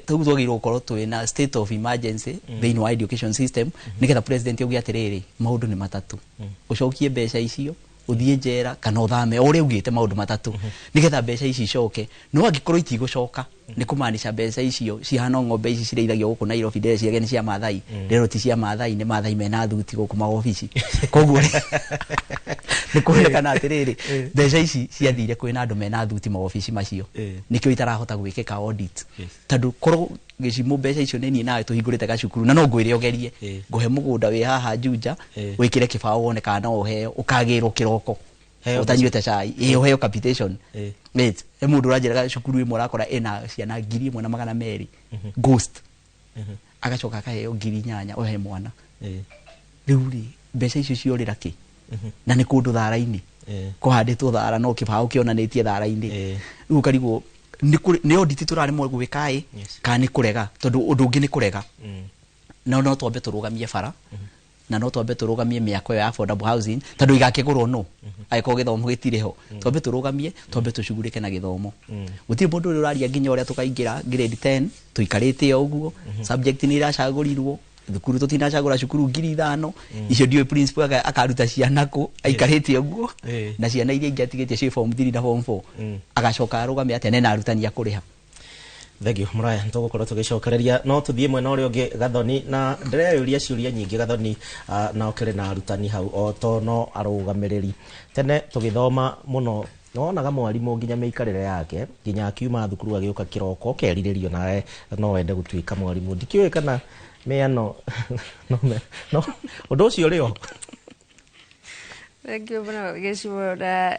tũu twagĩrĩirwo gũkorwo twĩna state of emergency thĩinĩ wa education system, nĩgetha president auge atĩrĩrĩ, maũndũ nĩ matatũ: ũcokie mbeca icio, ũthiĩ njera, kana ũthame. O ũrĩa ugĩte maũndũ matatũ, nĩgetha mbeca ici icoke. No angĩkorwo itigũcoka, nĩ kũmaanisha mbeca icio cihana o ng'ombe ici cirĩithagio gũkũ Nairobi, ndĩreciragia nĩ cia Maathai, rĩro ti cia Maathai, nĩ Maathai mena thuti gũkũ maobici. Koguo rĩ, nĩ kuonekana atĩrĩrĩ, mbeca ici ciathire kwĩna andũ mena thuti maobici macio, nĩkĩo itarahota gwĩkĩka audit, tondũ korwo gĩcimo mbeca icio nĩ niĩ nawe tũhingũrĩte gacukuru, na no ngwĩre ũgerie, ngũhe mũgũnda wĩ haha Juja, wĩkĩre kĩbaũ wone kana no ũheo, ũkagĩrwo kĩroko Heo. Ũtanyuĩte cai, ĩ ũheo capitation. Wait, he mũndũ ũranjĩraga cukuru ĩmwe ũrakora ĩna ciana 1,200 ghost, agacoka akaheo 8,000 ohe mwana. Rĩu rĩ, mbeca icio ciorĩra kĩ? Na nĩ kũndũ thara-inĩ kũhandĩtwo thara, no kĩbaũ kĩonanĩtie thara-inĩ. Rĩu ũkarigwo nĩ audit tũraremwo gwĩka ĩ, kana nĩ kũrega, tondũ ũndũ ũngĩ nĩ kũrega. No no twambe tũrũgamie bara, na no twambe tũrũgamie mĩako ĩyo ya affordable housing, tondũ igakĩgũrwo no angĩkorwo gĩthomo gĩtirĩ ho. Twambe tũrũgamie, twambe tũcugurĩke na gĩthomo. Gũtirĩ mũndũ ũrĩa ũraria nginya ũrĩa tũkaingĩra grade 10 tũikarĩte o ũguo. Subject nĩ iracagũrirwo thukuru, tũtinacagũra cukuru 5,000 icio, ndiũĩ principal akaruta ciana kũ aikarĩte ũguo, na ciana iria ingĩ atigĩtie ciĩ form 3 na form 4, agacoka arũgame atĩa nena arutani a kũrĩha? Thank you Muraya, nĩtũgũkorwo tũgĩcokereria, no tũthiĩ mwena ũrĩa ũngĩ Gathoni, na ndĩreyũria ciũria nyingĩ Gathoni, na ũkĩrĩ na arutani hau o to no arũgamĩrĩri. Tene tũgĩthoma mũno nĩwonaga mwarimũ nginya mĩikarĩre yake, nginya akiuma thukuru agĩũka kĩroko ũkerirĩrio nawe no wende gũtuĩka mwarimũ. Ndikĩũĩ kana mĩano no ũndũ ũcio ũrĩ ho. Thank you mũno Gĩcigo, na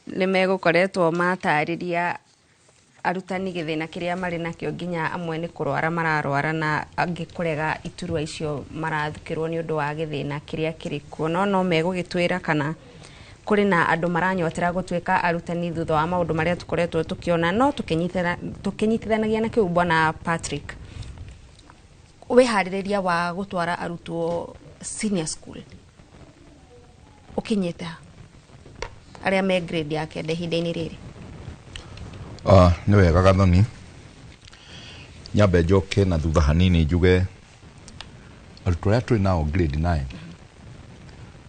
nĩ megũkoretwo matarĩria arutani gĩthĩna kĩrĩa marĩ nakĩo, nginya amwe nĩ kũrwara mararwara na angĩ kũrega iturwa icio marathukĩrwo nĩ ũndũ wa gĩthĩna kĩrĩa kĩrĩ kuo. No megũgĩtwĩra kana kũrĩ na andũ maranyotera gũtuĩka arutani thutha wa maũndũ marĩa tũkoretwo tũkĩona. No tũkĩnyitithanagia na kĩu, bwana Patrick, wĩharĩrĩria wa gũtwara arutwo senior school ũkinyĩte ha, arĩa me grade ya kenda ihinda-inĩ rĩrĩ? Nĩ wega Gathoni, nyambe njoke na thutha hanini njuge arutwo arĩa twĩ nao grade 9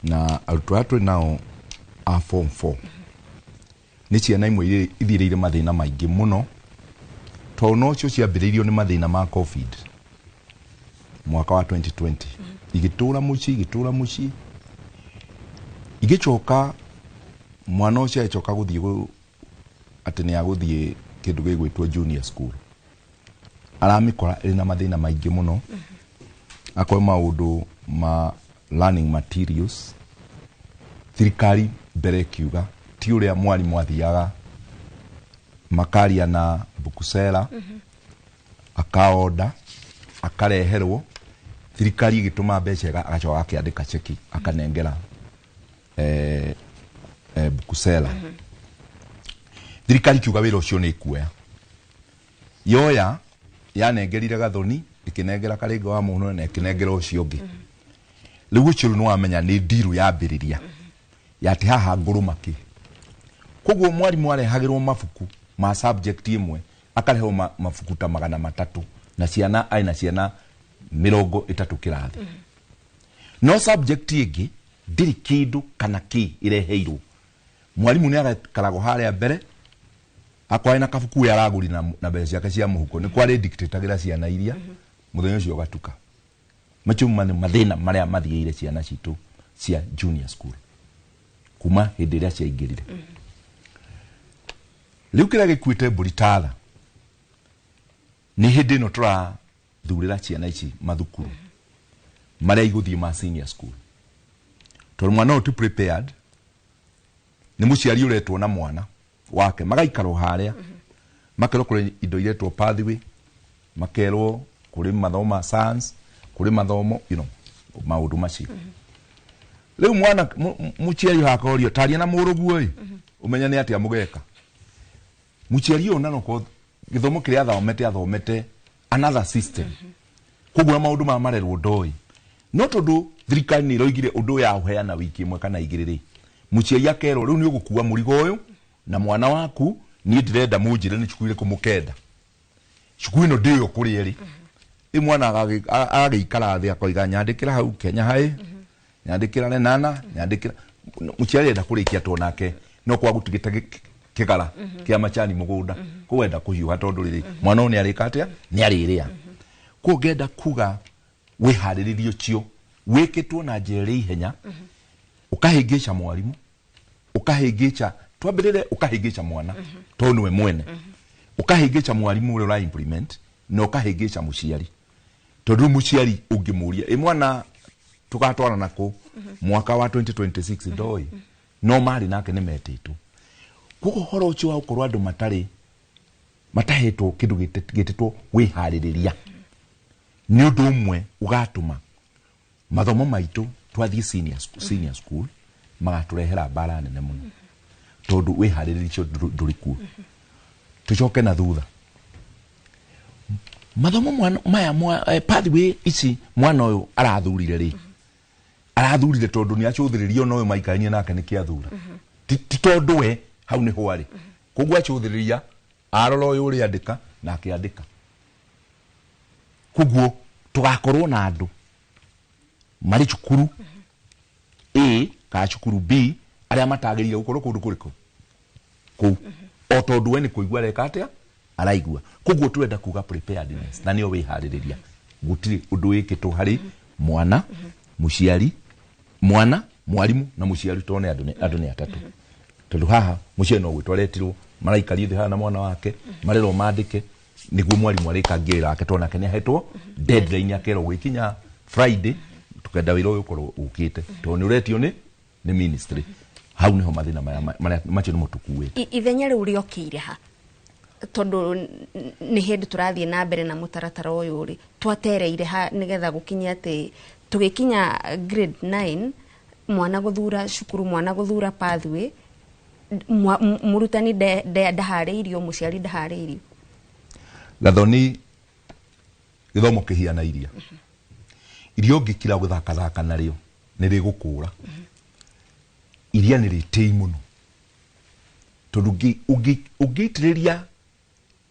na arutwo arĩa twĩ nao a form 4 nĩ ciana imwe ithiĩrĩire mathĩna maingĩ mũno, tondũ nocio ciambĩrĩirio nĩ mathĩna ma COVID mwaka wa 2020, igĩtũra mũciĩ, igĩtũra mũciĩ, igĩcoka mwana ũcio agĩcoka gũthiĩ atĩ nĩ agũthiĩ kĩndũ gĩgwĩtwo junior school, aramĩkora ĩrĩ na mathĩna maingĩ mũno. Akorwo maũndũ ma learning materials, thirikari mbere ĩkiuga ti ũrĩa mwarimũ athiaga makaria na bukusera, akaonda akareherwo, thirikari ĩgĩtũma mbeca, agacoka akĩandĩka ceki akanengera bukusera. Thirikari kiuga wĩra ũcio nĩ ĩkuoya, yoya yanengerire Gathoni, ĩkĩnengera Karinga wa Mũhuro na ĩkĩnengera ũcio ũngĩ. Rĩu ũcio rĩu nĩwamenya nĩ ndiru yambĩrĩria ya atĩ haha ngũrũma kĩ. Koguo mwarimũ arehagĩrwo mabuku ma subject ĩmwe, akarehwo mabuku ta 300 na ciana arĩ na ciana 30 kĩrathi. No subject ĩngĩ ndĩrĩ kĩndũ kana kĩ ĩreheirwo. Mwarimũ nĩ agakaragwo harĩa mbere akorwo na kabuku we aragũri na mbeca ciake cia mũhuko, nĩ kwarĩ dictatagĩra ciana iria mũthenya ũcio ũgatuka. Macio nĩ mathĩna marĩa mathiĩire ciana citũ cia junior school kuma hĩndĩ ĩrĩa ciaingĩrire. Rĩu kĩrĩa gĩkuĩte mbũri tatha nĩ hĩndĩ ĩno tũrathurĩra ciana ici mathukuru marĩa igũthiĩ ma senior school, tondũ mwana ũyũ ti prepared, nĩ mũciari ũretwo na mwana wake magaikarwo harĩa, makerwo kũrĩ indo iretwo pathway, makerwo kũrĩ mathomo ma science, kũrĩ mathomo maũndũ macio. Rĩu mwana mũciari hakorio taria na mũrũguo ĩ, ũmenye nĩ atĩa mũgeka. Mũciari ũyũ na gĩthomo kĩrĩa athomete another system, koguo maũndũ ma marerwo ndoĩ. No tondũ thirikari nĩ ĩroigire ũndũ ya ũheana wiki ĩmwe kana igĩrĩ rĩ, mũciari akerwo rĩu nĩ ũgũkua mũrigo ũyũ na mwana waku, niĩ ndĩrenda mũnjĩre nĩ cukuru ĩrĩkũ mũkenda, cukuru ĩno ndĩyo kũrĩa ĩrĩ. Rĩu mwana agagĩikara thĩ akoiga nyandĩkĩra hau Kenya High, nyandĩkĩra Lenana, nyandĩkĩra. Mũciari enda kũrĩkia to nake no kwa gũtigĩte kĩgara kĩa macani mũgũnda, koguo enda kũhiũha tondũ rĩrĩ mwana ũyũ nĩ arĩka atĩa, nĩ arĩrĩa. Koguo ngenda kuga wĩharĩrĩria ũcio wĩkĩtwo na njĩra ĩrĩ ihenya, ũkahĩngĩca mwarimũ, ũkahĩngĩca twambĩrĩre, ũkahĩngĩca mwana tondũ nĩwe mwene, ũkahĩngĩca mwarimũ ũrĩa ũra implement na ũkahĩngĩca mũciari, tondũ rĩu mũciari ũngĩmũria ĩ mwana tũgatwarana kũ mwaka wa 2026 ndoĩ, no marĩ nake nĩ metĩtwo. Koguo ũhoro ũcio wa gũkorwo andũ matarĩ matahetwo kĩndũ gĩtĩtwo wĩharĩrĩria nĩ ũndũ ũmwe ũgatũma mathomo maitũ twathiĩ senior school magatũrehera mbara nene mũno, tondũ wĩharĩrĩria ũcio ndũrĩ kuo. Tũcoke na thutha, mathomo maya pathway ici mwana ũyũ arathurire rĩ, arathurire tondũ nĩ acũthĩrĩrio na ũyũ maikaranie nake nĩkĩ athura, ti tondũ we hau nĩho arĩ. Koguo acũthĩrĩria arora ũyũ ũrĩa andĩka na akĩandĩka. Koguo tũgakorwo na andũ marĩ cukuru A kana cukuru B arĩa matagĩrĩire gũkorwo kũndũ kũrĩkũ kũu, o tondũ we nĩ kũigua areka atĩa, araigua. Koguo tũrenda kuga preparedness na nĩyo wĩharĩrĩria. Gũtirĩ ũndũ wĩkĩtwo harĩ mwana, mũciari, mwana, mwarimũ na mũciari, tondũ nĩ andũ nĩ atatũ. Tondũ haha mũciari no gwĩtwo aretirwo, maraikario thĩ haha na mwana wake, marerwo mandĩke nĩguo mwarimũ arĩkangie wĩra wake, tondũ nake nĩ ahetwo deadline akerwo gwĩkinya Friday tukenda wĩra ũyũ ũkorwo ũkĩte, tondũ nĩ ũretio nĩ ministry. Hau niho mathina maya macio nĩmo tũkuĩte. Ithenya rĩu rĩokĩire ha? Tondũ nĩ hĩndĩ tũrathiĩ na mbere na mũtaratara ũyũ rĩ, twatereire ha nĩgetha gũkinye atĩ tũgĩkinya grade 9 mwana gũthura cukuru, mwana gũthura pathway, mũrutani ndaharĩirio, mũciari ndaharĩirio. Gathoni, gĩthomo kĩhiana iria. Iria ũngĩkira gũthakathaka narĩo nĩ rĩgũkũra. Iria nĩ rĩtĩi mũno, tondũ ũngĩitĩrĩria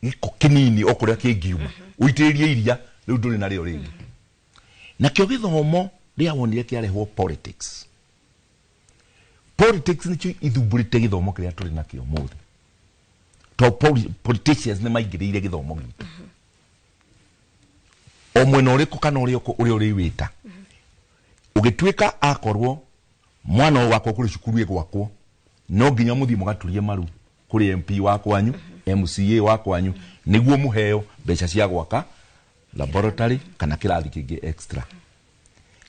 gĩko kĩnini o kũrĩa kĩngiuma, ũitĩrĩrie iria rĩu ndũrĩ narĩo rĩngĩ. Nakĩo gĩthomo rĩa wonire kĩarehwo politics. Politics nĩkĩo ithumbũrĩte gĩthomo kĩrĩa tũrĩ nakĩo ũmũthĩ. To politicians nĩ maingĩrĩire gĩthomo gitũ. O mwena ũrĩkũ kana ũrĩa ũrĩwĩta. Ũgĩtuĩka akorwo mwana ũyũ wakwa kũrĩ cukuru ĩgwakwo, no nginya mũthiĩ mũgaturie maru kũrĩ MP wa kwanyu, MCA wa kwanyu, nĩguo mũheo mbeca cia gwaka laboratory kana kĩrathi kĩngĩ extra.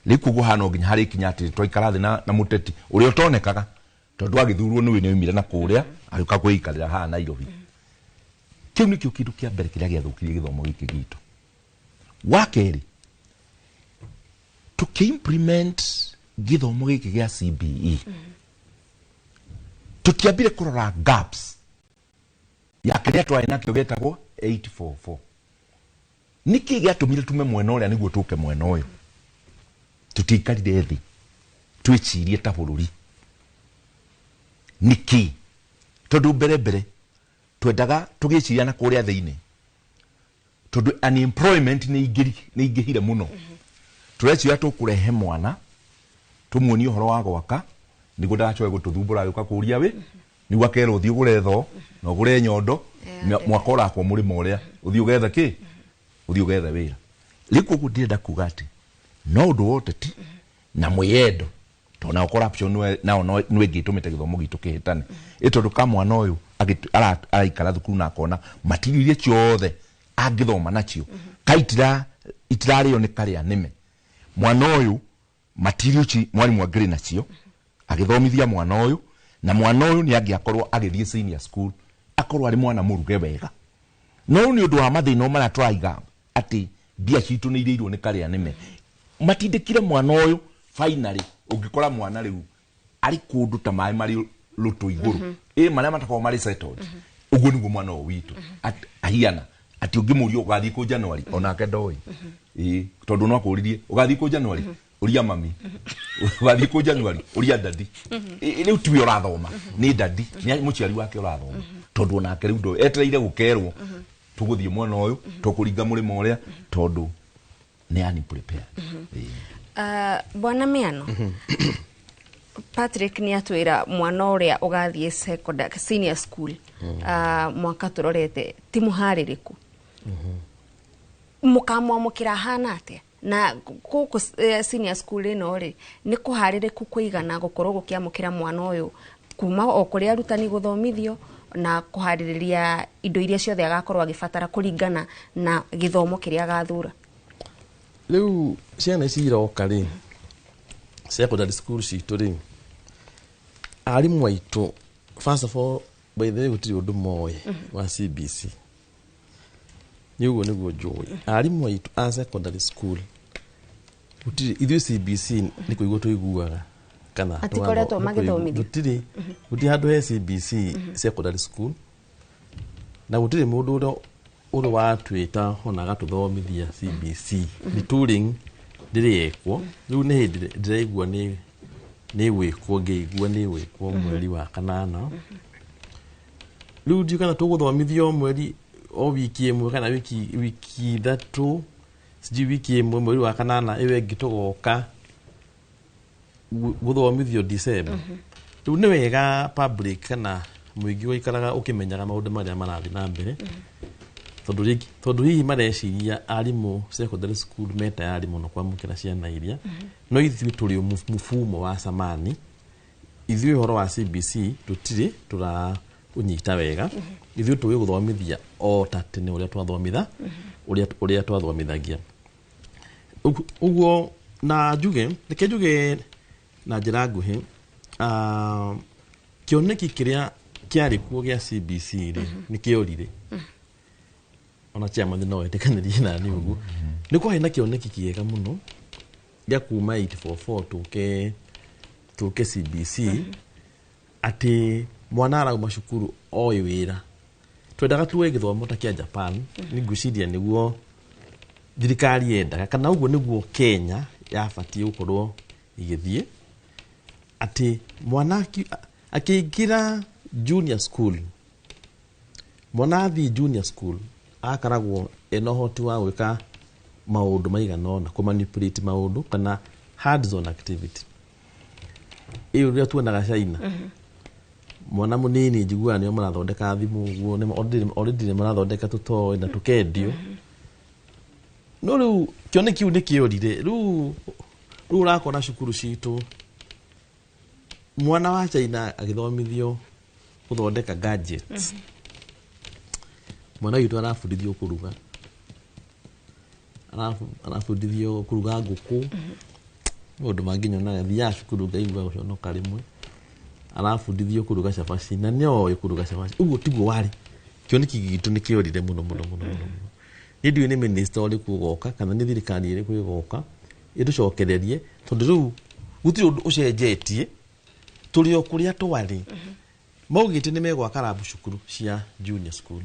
Rĩu koguo haha no nginya harĩkinya atĩ twaikara thĩ na mũteti ũrĩa ũtonekaga, tondũ agĩthurwo nĩwe nĩoimire na kũrĩa agĩũka kwĩikarĩra haha Nairobi. Kĩu nĩkĩo kĩndũ kĩa mbere kĩrĩa gĩathũkirie gĩthomo gĩkĩ gitũ. Wa kerĩ, tũkĩ-implement gĩthomo gĩkĩ gĩa CBE, tũtiambire kũrora gaps ya kĩrĩa twarĩ nakĩo gĩtagwo 844. Nĩkĩ gĩatũmire tume mwena ũrĩa nĩguo tũke mwena ũyũ? Tũtiaikarire thĩ twĩcirie ta bũrũri. Nĩkĩ? Tondũ mbere mbere twendaga tũgĩciria na kũrĩa thĩinĩ, tondũ unemployment nĩ ingĩhire mũno. Tũreciria tũkũrehe mwana tũmuonie ũhoro wa gwaka nĩguo ndagacoke gũtũthumbũra agĩũka kũria wĩ, nĩguo akerwo ũthiĩ ũgũre thoo na ũgũre nyondo, mwaka ũrakwo mũrĩmo ũrĩa ũthiĩ ũgethe kĩ, ũthiĩ ũgethe wĩra. Rĩu koguo ndĩrenda kuga atĩ no ũndũ wa ũteti na mwĩyendo, tondũ nao corruption nao nĩ ĩngĩtũmĩte gĩthomo gitũ kĩhĩtane. Ĩ tondũ ka mwana ũyũ araikara thukuru na akona material iria ciothe angĩthoma nacio ka itirarĩo nĩ karĩa nĩme. Mwana ũyũ material ici mwarimũ angĩrĩ nacio agĩthomithia mwana ũyũ, na mwana ũyũ nĩ angĩakorwo agĩthiĩ senior school akorwo arĩ mwana mũruge wega. No nĩ ũndũ wa mathĩna marĩa tũraiga atĩ mbia citũ nĩ irĩirwo nĩ karĩa nĩme, matindĩkire mwana ũyũ. Finally ũngĩkora mwana rĩu arĩ kũndũ ta maĩ marĩ lũtũ igũrũ, ĩ marĩa matakoragwo marĩ settled. Ũguo nĩguo mwana ũyũ witũ ahiana atĩ ũngĩmũria ũgathiĩ kũ January, onake ndoĩ. Ĩ tondũ no akũririe ũgathiĩ kũ January, ũria mami, ũgathiĩ kũ January, ũria dadi. Rĩu tiwe ũrathoma, nĩ dadi, nĩ mũciari wake ũrathoma, tondũ onake rĩu ndoĩ, etereire gũkerwo tũgũthiĩ mwena ũyũ, tũkũringa mũrĩmo ũrĩa, tondũ nĩ unprepared. Bwana Miano, Patrick nĩ atwĩra mwana ũrĩa ũgathiĩ secondary senior school mwaka tũrorete ti mũharĩrĩku. Mũkamwamũkĩra hana atĩa? Na gũkũ senior school ĩno rĩ, nĩ kũharĩrĩku kũigana gũkorwo gũkĩamũkĩra mwana ũyũ kuma o kũrĩa arutani gũthomithio na kũharĩrĩria indo iria ciothe agakorwo agĩbatara kũringana na gĩthomo kĩrĩa agathura? Rĩu ciana ici iroka rĩ, secondary school citũ rĩ, arimũ aitũ first of all, by the way, gũtirĩ ũndũ moĩ wa CBC. Nĩ ũguo nĩguo njũĩ. Arimũ aitũ a secondary school gũtirĩ, ithuĩ CBC nĩ kũigua tũiguaga kana Atikoretwo magĩthomithio. Gũtirĩ, gũtirĩ handũ he CBC secondary school, na gũtirĩ mũndũ ũrĩa ũrĩ watwĩta ona agatũthomithia CBC. Retooling ndĩrĩ yekwo. Rĩu nĩ hĩndĩ ndĩraigua nĩ gwĩkwo, ngĩigua nĩ gwĩkwo mweri wa kanana. Rĩu ndiũĩ kana tũgũthomithio mweri o wiki ĩmwe kana wiki ithatũ, sijui wiki ĩmwe mweri wa kanana ĩyo ĩngĩ tũgoka gũthomithio December. Rĩu nĩ wega public kana mũingĩ ũikaraga ũkĩmenyaga maũndũ marĩa marathiĩ na mbere, tondũ hihi mareciria arimũ secondary school me tayari mũno kwamũkĩra ciana iria, no ithuĩ tũrĩ mũfumo wa samani. Ithuĩ ũhoro wa CBC tũtirĩ tũraũnyita wega. Ithuĩ tũĩ gũthomithia o ta tene ũrĩa twathomithia, ũrĩa twathomithagia. Ũguo na njuge, reke njuge na njĩra nguhĩ, Kĩoneki kĩrĩa kĩarĩ kuo gĩa CBC rĩ nĩ kĩorire. Ona chairman no etĩkanĩrie nani ũguo. Nĩ kwarĩ na kĩoneki kĩega mũno gĩa kuma 844 tũke CBC, atĩ mwana arauma cukuru oĩ wĩra. Twendaga tuoe gĩthomo ta kĩa Japan. Nĩ ngwĩciria nĩguo thirikari yendaga, kana ũguo nĩguo Kenya yabatiĩ gũkorwo ĩgĩthiĩ, atĩ mwana akĩingĩra junior school, mwana athiĩ junior school akaragwo ena ũhoti wa gwĩka maũndũ maigana ũna, kũmanipulate maũndũ kana hands on activity ĩyo ũrĩa tuonaga China. Mwana mũnini njiguaga nĩo marathondeka thimũ ũguo, already nĩ marathondeka tũtoy na tũkendio. No rĩu kĩoneki kĩu nĩ kĩorire. Rĩu ũrakora cukuru citũ mwana wa China agĩthomithio gũthondeka gadgets, mwana witũ arabundithio kũruga. Arabundithio kũruga ngũkũ, maũndũ mangĩ nyonaga thiaga cukuru ngaigua gũconoka. Rĩmwe arabundithio kũruga cabaci na nĩoĩ kũruga cabaci. Ũguo tiguo warĩ kĩoneki gitũ, nĩ kĩorire mũno mũno mũno mũno mũno. Niĩ ndiũĩ nĩ minister ũrĩkũ ũgoka kana nĩ thirikari ĩrĩkũ ĩgoka ĩtũcokererie, tondũ rĩu gũtirĩ ũndũ ũcenjetie, tũrĩ o kũrĩa twarĩ. Maugĩte nĩ megwaka rabu cukuru cia junior school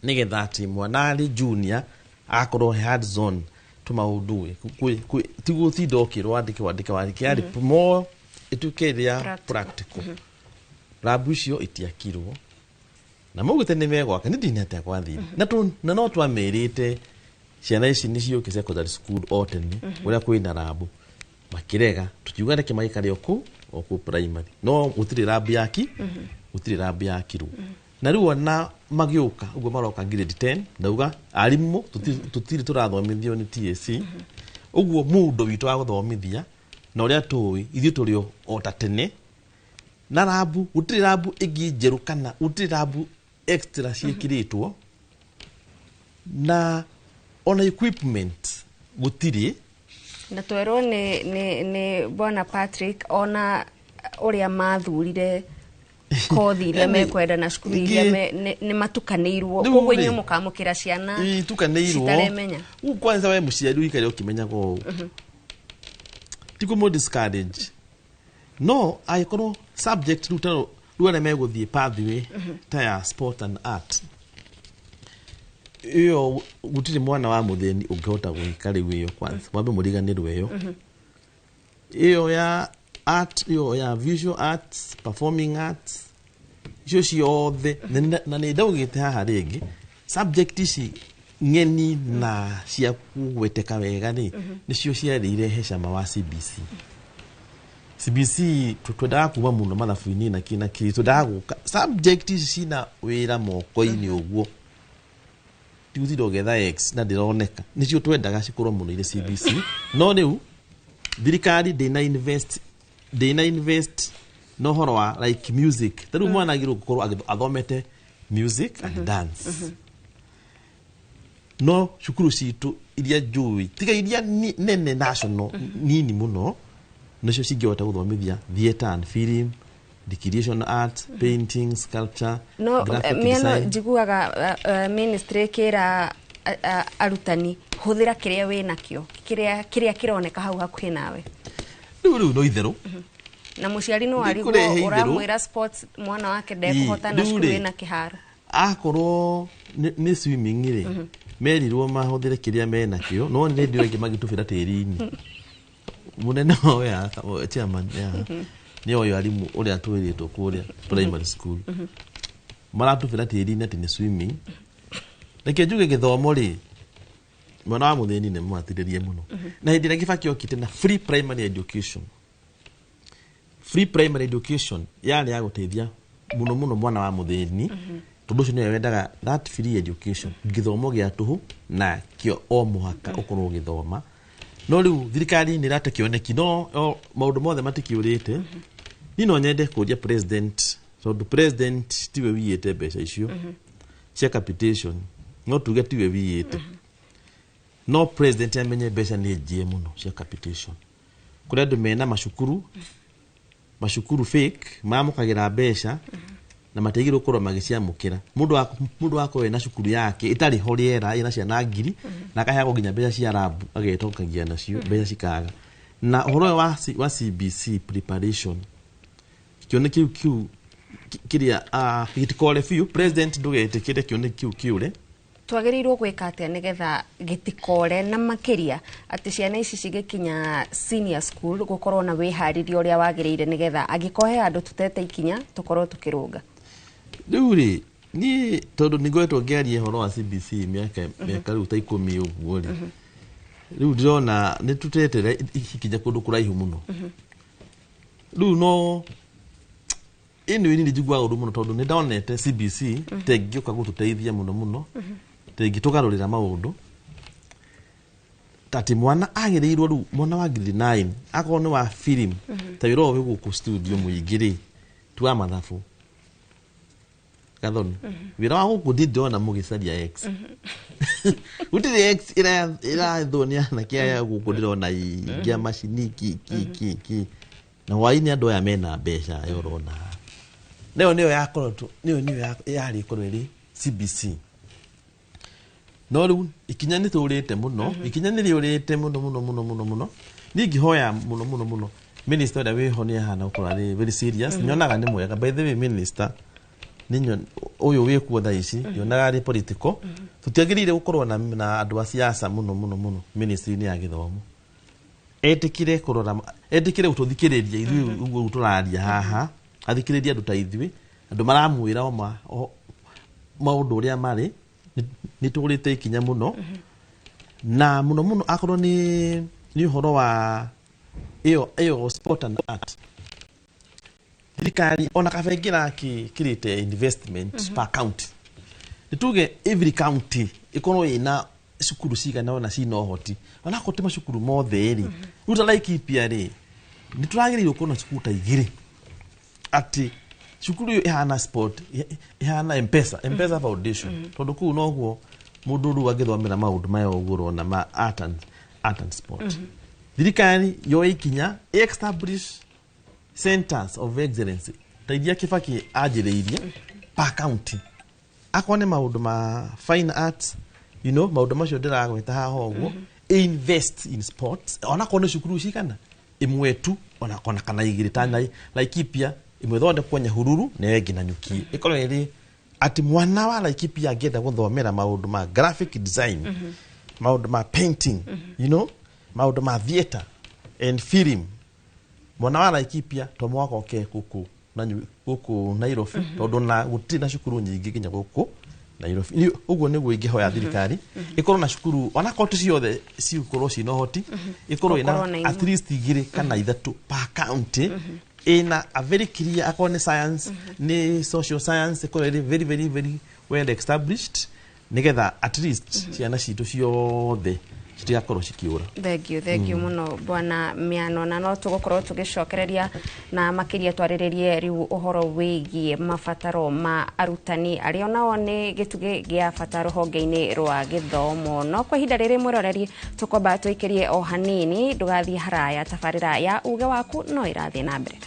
nĩgetha atĩ mwana arĩ junior akorwo hands on tũmaũndũ ti gũtinda ũkĩrwo wandĩke wandĩke wandĩke, yarĩ more ĩtuĩke ĩrĩa practical. Rabu icio itiakirwo na maugĩte nĩ megwaka. Nĩ ndina atĩa gwathire na no twamĩrĩte ciana ici nĩ ciũke secondary school o tene ũrĩa kwĩna rabu, makĩrega. Tũkiuga reke maikare o kũu o kũu primary, no gũtirĩ rabu yaki, gũtirĩ rabu yakirwo. Na rĩu ona magĩũka ũguo maroka grade 10, ndauga arimũ tũtirĩ tũrathomithio nĩ TSC. Ũguo mũndũ witũ wa gũthomithia na ũrĩa tũĩ ithuĩ tũrĩ o ta tene na rabu gũtirĩ rabu ĩngĩ njerũ kana gũtirĩ rabu extra ciĩkĩrĩtwo, na ona equipment gũtirĩ. Na twerwo nĩ bwana Patrick ona ũrĩa mathurire kothi iria mekwenda na cukuru iria nĩ matukanĩirwo. Rĩu Koguo rĩ, inyuĩ mũkamũkĩra ciana itukanĩirwo citaremenya. Rĩu kwanza we mũciari ũikare ũkĩmenyaga ũũ, ti kũmũ discourage, no angĩkorwo subject rĩu ta rĩu arĩa megũthiĩ pathway ta ya sport and art, ĩyo gũtirĩ mwana wa mũthĩni ũngĩhota gwĩka rĩu. Ĩyo kwanza mwambe mũriganĩrwo ĩyo ĩyo ya art, ĩyo ya visual arts, performing arts, icio ciothe. Na nĩ ndaugĩte haha rĩngĩ, subject ici ng'eni na cia kũgweteka wega rĩ, nĩcio ciarĩ irehe cama wa CBC. CBC twendaga kuma mũno mathabu-inĩ na kĩ na kĩ, twendaga gũka subject ici cina wĩra moko-inĩ ũguo, ti gũtinda ũgĩetha x na ndĩroneka. Nĩcio twendaga cikorwo mũno irĩ CBC. No rĩu thirikari ndĩna invest na ũhoro wa like music. Ta rĩu mwana agĩrĩirwo gũkorwo athomete music and dance, no cukuru citũ iria njũĩ tiga iria nene national nini mũno nacio cingĩhota gũthomithia theatre and film, recreation art, painting, sculpture, no graphic mĩano design. Njiguaga ministry ĩkĩra arutani, hũthĩra kĩrĩa wĩ nakĩo, kĩrĩa kĩroneka hau hakuhĩ nawe. Rĩu no itherũ. Na mũciari no arigwo Ndikũrehe itherũ. ũramwĩra sports mwana wake ndekũhota na Rĩu cukuru rĩ, ĩna kĩharo. Akorwo nĩ swimming rĩ, merirwo mahũthĩre kĩrĩa menakĩo, no nĩ rĩndio ĩngĩ magĩtubĩra tĩri-inĩ. Mũnene wao ya chairman ya nĩ oyo arimũ ũrĩa twĩrĩtwo kũrĩa primary school maratubĩra tĩri-inĩ atĩ nĩ swimming. Reke njuge gĩthomo rĩ, mwana wa mũthĩni nĩ mũhatĩrĩrie mũno. Na hĩndĩ ĩrĩa Kibaki okĩte na free primary education, free primary education yarĩ ya gũteithia mũno mũno mwana wa mũthĩni, tondũ ũcio nĩwe wendaga that free education, gĩthomo gĩa tũhũ na kĩo o mũhaka ũkorwo ũgĩthoma. No rĩu thirikari nĩ ĩrate kĩoneki, no maũndũ mothe matikĩũrĩte. Niĩ no nyende kũria president, tondũ president tiwe wiyĩte mbeca icio cia capitation, no tuge tiwe wiyĩte, no president amenye mbeca nĩ njie mũno cia capitation kũrĩ andũ mena macukuru. Macukuru fake mamũkagĩra mbeca na matiagĩrĩirwo gũkorwo magĩciamũkĩra. Mũndũ akorwo ena cukuru yake ĩtarĩ ho rĩera, ĩna ciana 1000 na akaheagwo nginya mbeca cia rabu agetongagia nacio, mbeca cikaga. Na ũhoro ũyũ wa CBC preparation, kĩone kĩu kĩrĩa gĩtikore biũ. President, ndũgetĩkĩre kĩone kĩu kĩũre. Twagĩrĩirwo gwĩka atĩa nĩgetha gĩtikore, na makĩria atĩ ciana ici cigĩkinya senior school gũkorwo na wĩharĩria ũrĩa wagĩrĩire, nĩgetha angĩkorwo he handũ tũtete ikinya tũkorwo tũkĩrũnga? Rĩu rĩ, niĩ tondũ nĩ ngoretwo ngĩaria ũhoro wa CBC mĩaka rĩu ta 10 ũguo rĩ, rĩu ndĩrona nĩ tũtetere ikinya kũndũ kũraihu mũno. Rĩu no anyway, nĩ njiguaga ũru mũno tondũ nĩ ndonete CBC tengĩũka gũtũteithia mũno mũno, tengĩtũgarũrĩra maũndũ, atĩ mwana agĩrĩirwo rĩu, mwana wa grade 9 akorwo nĩ wa film, ta wĩra ũyũ wĩ gũkũ studio mũingĩ rĩ ti wa mathabu. Gathoni, wĩra wa gũkũ ndi ndĩrona mũgĩcaria X, gũtirĩ X ĩrathwo nĩ anake aya gũkũ ndĩrona ingĩa macini ki ki ki ki na hwaĩ-inĩ andũ aya mena mbeca aya ũrona nĩyo yakorwo nĩyo yarĩ ĩkorwo ĩrĩ CBC. No rĩu ikinya nĩ tũrĩte mũno, ikinya nĩ rĩũrĩte mũno mũno mũno mũno mũno. Niĩ ingĩhoya mũno mũno mũno minister ũrĩa wĩho nĩ ahana gũkorwo arĩ very serious. Nyonaga nĩ mwega, by the way, minister ũyũ wĩkuo thaa ici nyonaga arĩ political. Tũtiagĩrĩire gũkorwo na andũ a siasa mũno mũno mũno ministry-inĩ ya gĩthomo. Etĩkĩre kũrora, etĩkĩre gũtũthikĩrĩria ithuĩ ũguo tũraria haha, athikĩrĩrie andũ ta ithuĩ, andũ maramwĩra o maũndũ ũrĩa marĩ. Nĩ tũrĩte ikinya mũno, na mũno mũno akorwo nĩ ũhoro wa ĩyo sport and art. Thirikari ona kabengi kĩrĩte investment per county, nĩ tuge every county ĩkorwo ĩna cukuru cigana ona cina ũhoti, onakorwo ti macukuru mothe rĩ. Rĩu ta Laikipia rĩ, nĩ tũragĩrĩirwo gũkorwo na cukuru ta 2, atĩ cukuru ĩyo ĩhana sport, ĩhana Mpesa Foundation, tondũ kũu noguo mũndũ rĩu angĩthomera maũndũ maya ũguo ũrona ma art and sport. Thirikari yoe ikinya establish centers of excellence ta iria Kibaki anjĩrĩirie per county, akorwo nĩ maũndũ ma fine arts, you know, maũndũ macio ndĩragweta haha ũguo, invest in sports, onakorwo nĩ cukuru cigana ĩmwe tu, ona kana 2 ta Laikipia ĩmwe thondekwo Nyahururu na ĩyo ĩngĩ Nanyuki, ĩkorwo ĩrĩ atĩ mwana wa Laikipia angĩenda gũthomera maũndũ ma graphic design, maũndũ ma painting, you know, maũndũ ma theatre and film, mwana wa Laikipia to mwaka oke gũkũ Nairobi, tondũ na gũtirĩ na cukuru nyingĩ nginya gũkũ Nairobi. Ũguo nĩguo ingĩhoya thirikari ĩkorwo na cukuru, onakorwo ti ciothe cigũkorwo ciĩna ũhoti, ĩkorwo ĩna at least 2 kana 3 per county, ĩna a very clear, akorwo nĩ science, nĩ social science, ĩkorwo ĩrĩ very very very well established, nĩgetha at least ciana citũ ciothe citigakorwo cikiũra. Thank you mũno bwana Miano, na no tũgũkorwo tũgĩcokereria na makĩria twarĩrĩrie rĩu ũhoro wĩgiĩ mabataro ma arutani arĩa onao nĩ gĩtugĩ gĩa bata rũhonge-inĩ rwa gĩthomo. No kwa ihinda rĩrĩ mwĩroreri tũkwamba tũikĩrie o hanini, ndũgathiĩ haraya, tabarĩra ya uge waku no ĩrathiĩ na mbere.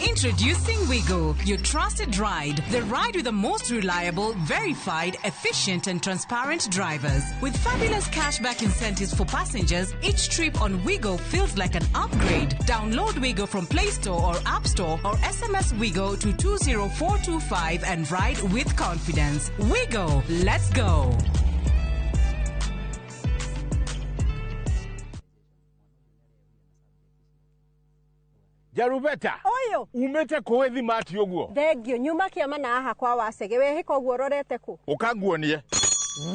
Introducing Wigo, your trusted ride. The ride with the most reliable, verified, efficient and transparent drivers. With fabulous cashback incentives for passengers, each trip on Wigo feels like an upgrade. Download Wigo from Play Store or App Store or SMS Wigo to 20425 and ride with confidence. Wigo, let's go. Jarubeta. Oyo. Umete kũwe thimati ũguo. Thengio nyuma kĩama na haha kwa wacege wehĩka ũguo ũrorete kũ? Ũkanguonie.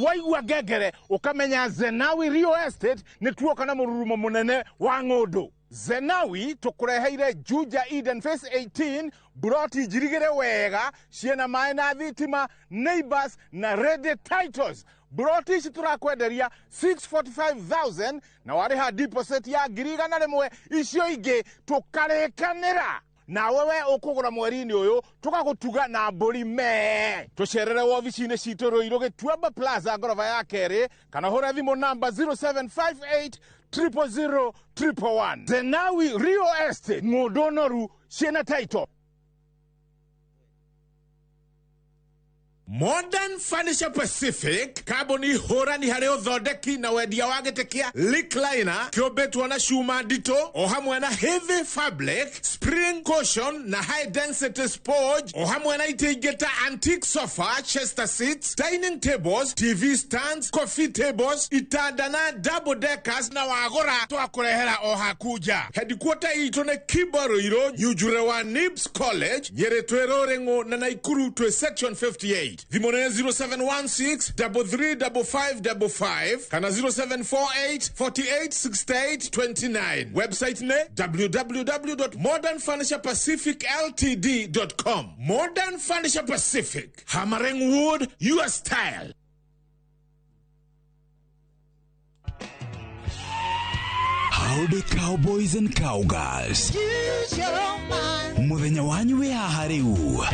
Waigua ngengere ũkamenya Zenawi Real Estate nĩ tuoka na mũrurumo mũnene wa ng'ũndũ. Zenawi tũkũreheire Juja Eden Phase 18 buroti njirigĩre wega ciĩna maĩ na thitima, neighbors na ready titles. Buroti ici tũrakwenderia 645,000 na warĩha deposit ya 100,000, icio ingĩ tũkarĩkanĩra. Nawe we ũkũgũra mweri-inĩ ũyũ tũgagũtuga na mbũri mee. Tũcerere wobici-inĩ citũ Ruiru Gĩtuamba Plaza ngoroba ya kerĩ, kana ũhũre thimũ namba 0758 000 111. Zenawi Real Estate, ng'ũndũ noru ciĩna title. Modern Furniture Pacific, kambuni hũrani harĩ ũthondeki na wendia wa gĩtĩ kĩa recliner kĩũmbĩtwo na cuma nditũ o hamwe na heavy fabric, spring cushion na high density sponge, o hamwe na itĩ ingĩ ta antique sofa, chester seats, dining tables, TV stands, coffee tables, itanda na double deckers, na wagũra twakũrehera o haku nja. Headquarter itũ nĩ Kimbo Ruiru, Nyunjure wa Nibs College, Nyĩrĩ twĩ Rũrĩng'ũ na Naikuru twĩ section 58. Thimũ nĩ 0716 335555 kana 0748 48 68 29. Website nĩ www.modernfurniturepacificltd.com. Modern Furniture Pacific, hammering wood your style. Howdy cowboys and cowgirls. Muthenya wanyu wĩ haha rĩu.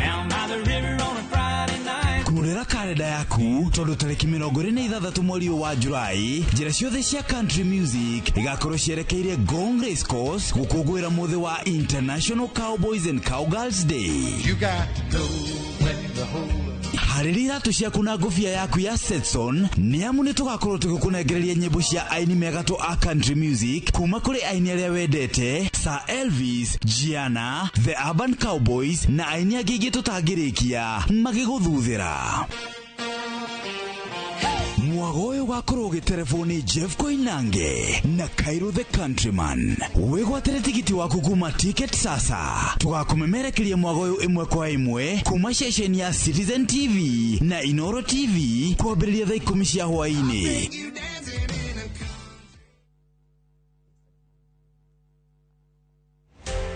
Kurĩra karenda yaku tondu tarĩki 26 mweri ũyũ wa Julai, njĩra ciothe cia country music igakorwo cierekeire Ngong Race Course gũkũngũĩra mũthĩ wa International Cowboys and Cowgirls Day. You got to know when to hold up. Harĩria iratũ ciaku na ngũbia yaku ya Stetson nĩ amu nĩ tũgakorwo tũgĩkũnengereria nyĩmbo cia aini megatũ a country music kuma kũrĩ aini arĩa wendete, Sir Elvis, Gianna, The Urban Cowboys na aini angĩ aingĩ tũtangĩrĩkia magĩgũthuthĩra. Mwago ũyũ ũgakorwo ũgĩterebwo nĩ Jeff Koinange na Cairo the Countryman. Wĩgwatĩre tigiti waku kuma Ticket Sasa. Tũgakũmemerekeria mwago ũyũ ĩmwe kwa ĩmwe kuma ceceni ya Citizen TV na Inoro TV kwambĩrĩria thaa 10 cia hwaĩ-inĩ.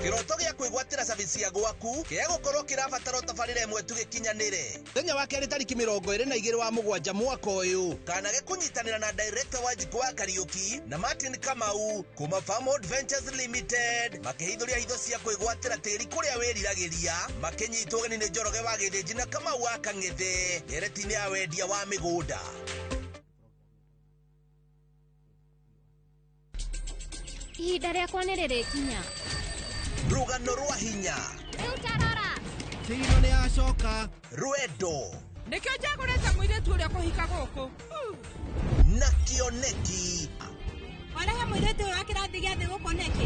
Kĩroto gĩa kwĩgwatĩra service ya gwaku gĩgũkorwo kĩrabatara tabarĩra ĩmwe tu gĩkinyanĩre. Mũthenya wa kerĩ tarĩki 22 wa mũgwanja mwaka ũyũ. Kana gĩkũnyitanĩra na director wa Njikũ wa Kariũki na Martin Kamau kuma Farmhold Ventures Limited makĩhithũria hitho cia kwĩgwatĩra tĩri kũrĩa wĩriragĩria, makĩnyitwo ũgeni nĩ Njoroge wa Gĩthĩnji na Kamau wa Kang'ethe ndereti-inĩ ya wendia wa mĩgũnda. Ihinda rĩakwa nĩ rĩrĩkinya. Rũgano rwa hinya. Rĩu tarora. Thĩino nĩ acoka. Rwendo. Nĩkĩo njagũrĩte mũirĩtu ũrĩa kũhika gũkũ. Na kĩoneki. Warehe mũirĩtu ũyũ wa kĩrathi gĩa thĩ gũkũ nĩkĩ?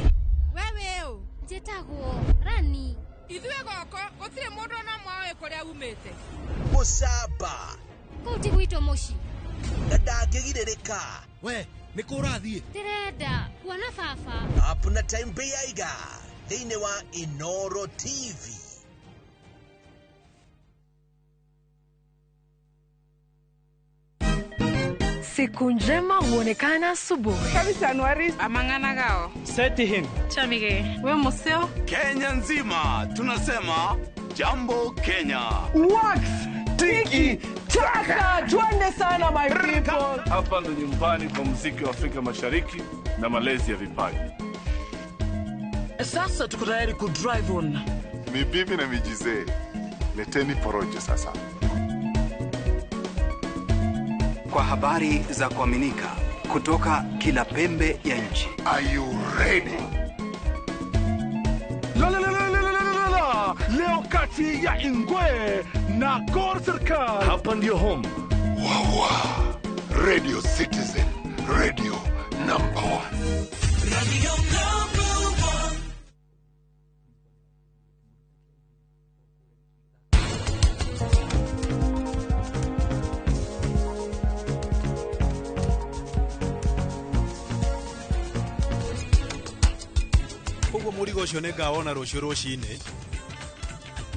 We wĩ ũ? Njĩtagwo Rani. Ithuĩ gũkũ gũtirĩ mũndũ ona ũmwe ũĩ kũrĩa umĩte. Gũcamba. Kũu ti gwitũ mũciĩ. Na ndangĩgirĩrĩka. We, nĩ kũ ũrathiĩ? Ndĩrenda kuona baba. Up na Time Beiga thĩinĩ wa Inoro TV. Siku njema huonekana asubuhi. Kabisa Anuari amang'ana gao. Seti him. Chamige. We museo. Kenya nzima tunasema jambo Kenya. Wax tiki taka, twende sana my people. Hapa ndo nyumbani kwa muziki wa Afrika Mashariki na malezi ya vipaji. Sasa tuko tayari ku drive on. Mibibi na mijizee, leteni porojo sasa. Kwa habari za kuaminika kutoka kila pembe ya nchi. Are you ready? La la la la la la la. Leo kati ya Ingwe na Gor Serikal. Hapa ndio home. Wawa. Radio Citizen, radio number 1. Radio number 1. Koguo mũrigo ũcio nĩ ngawona rũciũ rũcinĩ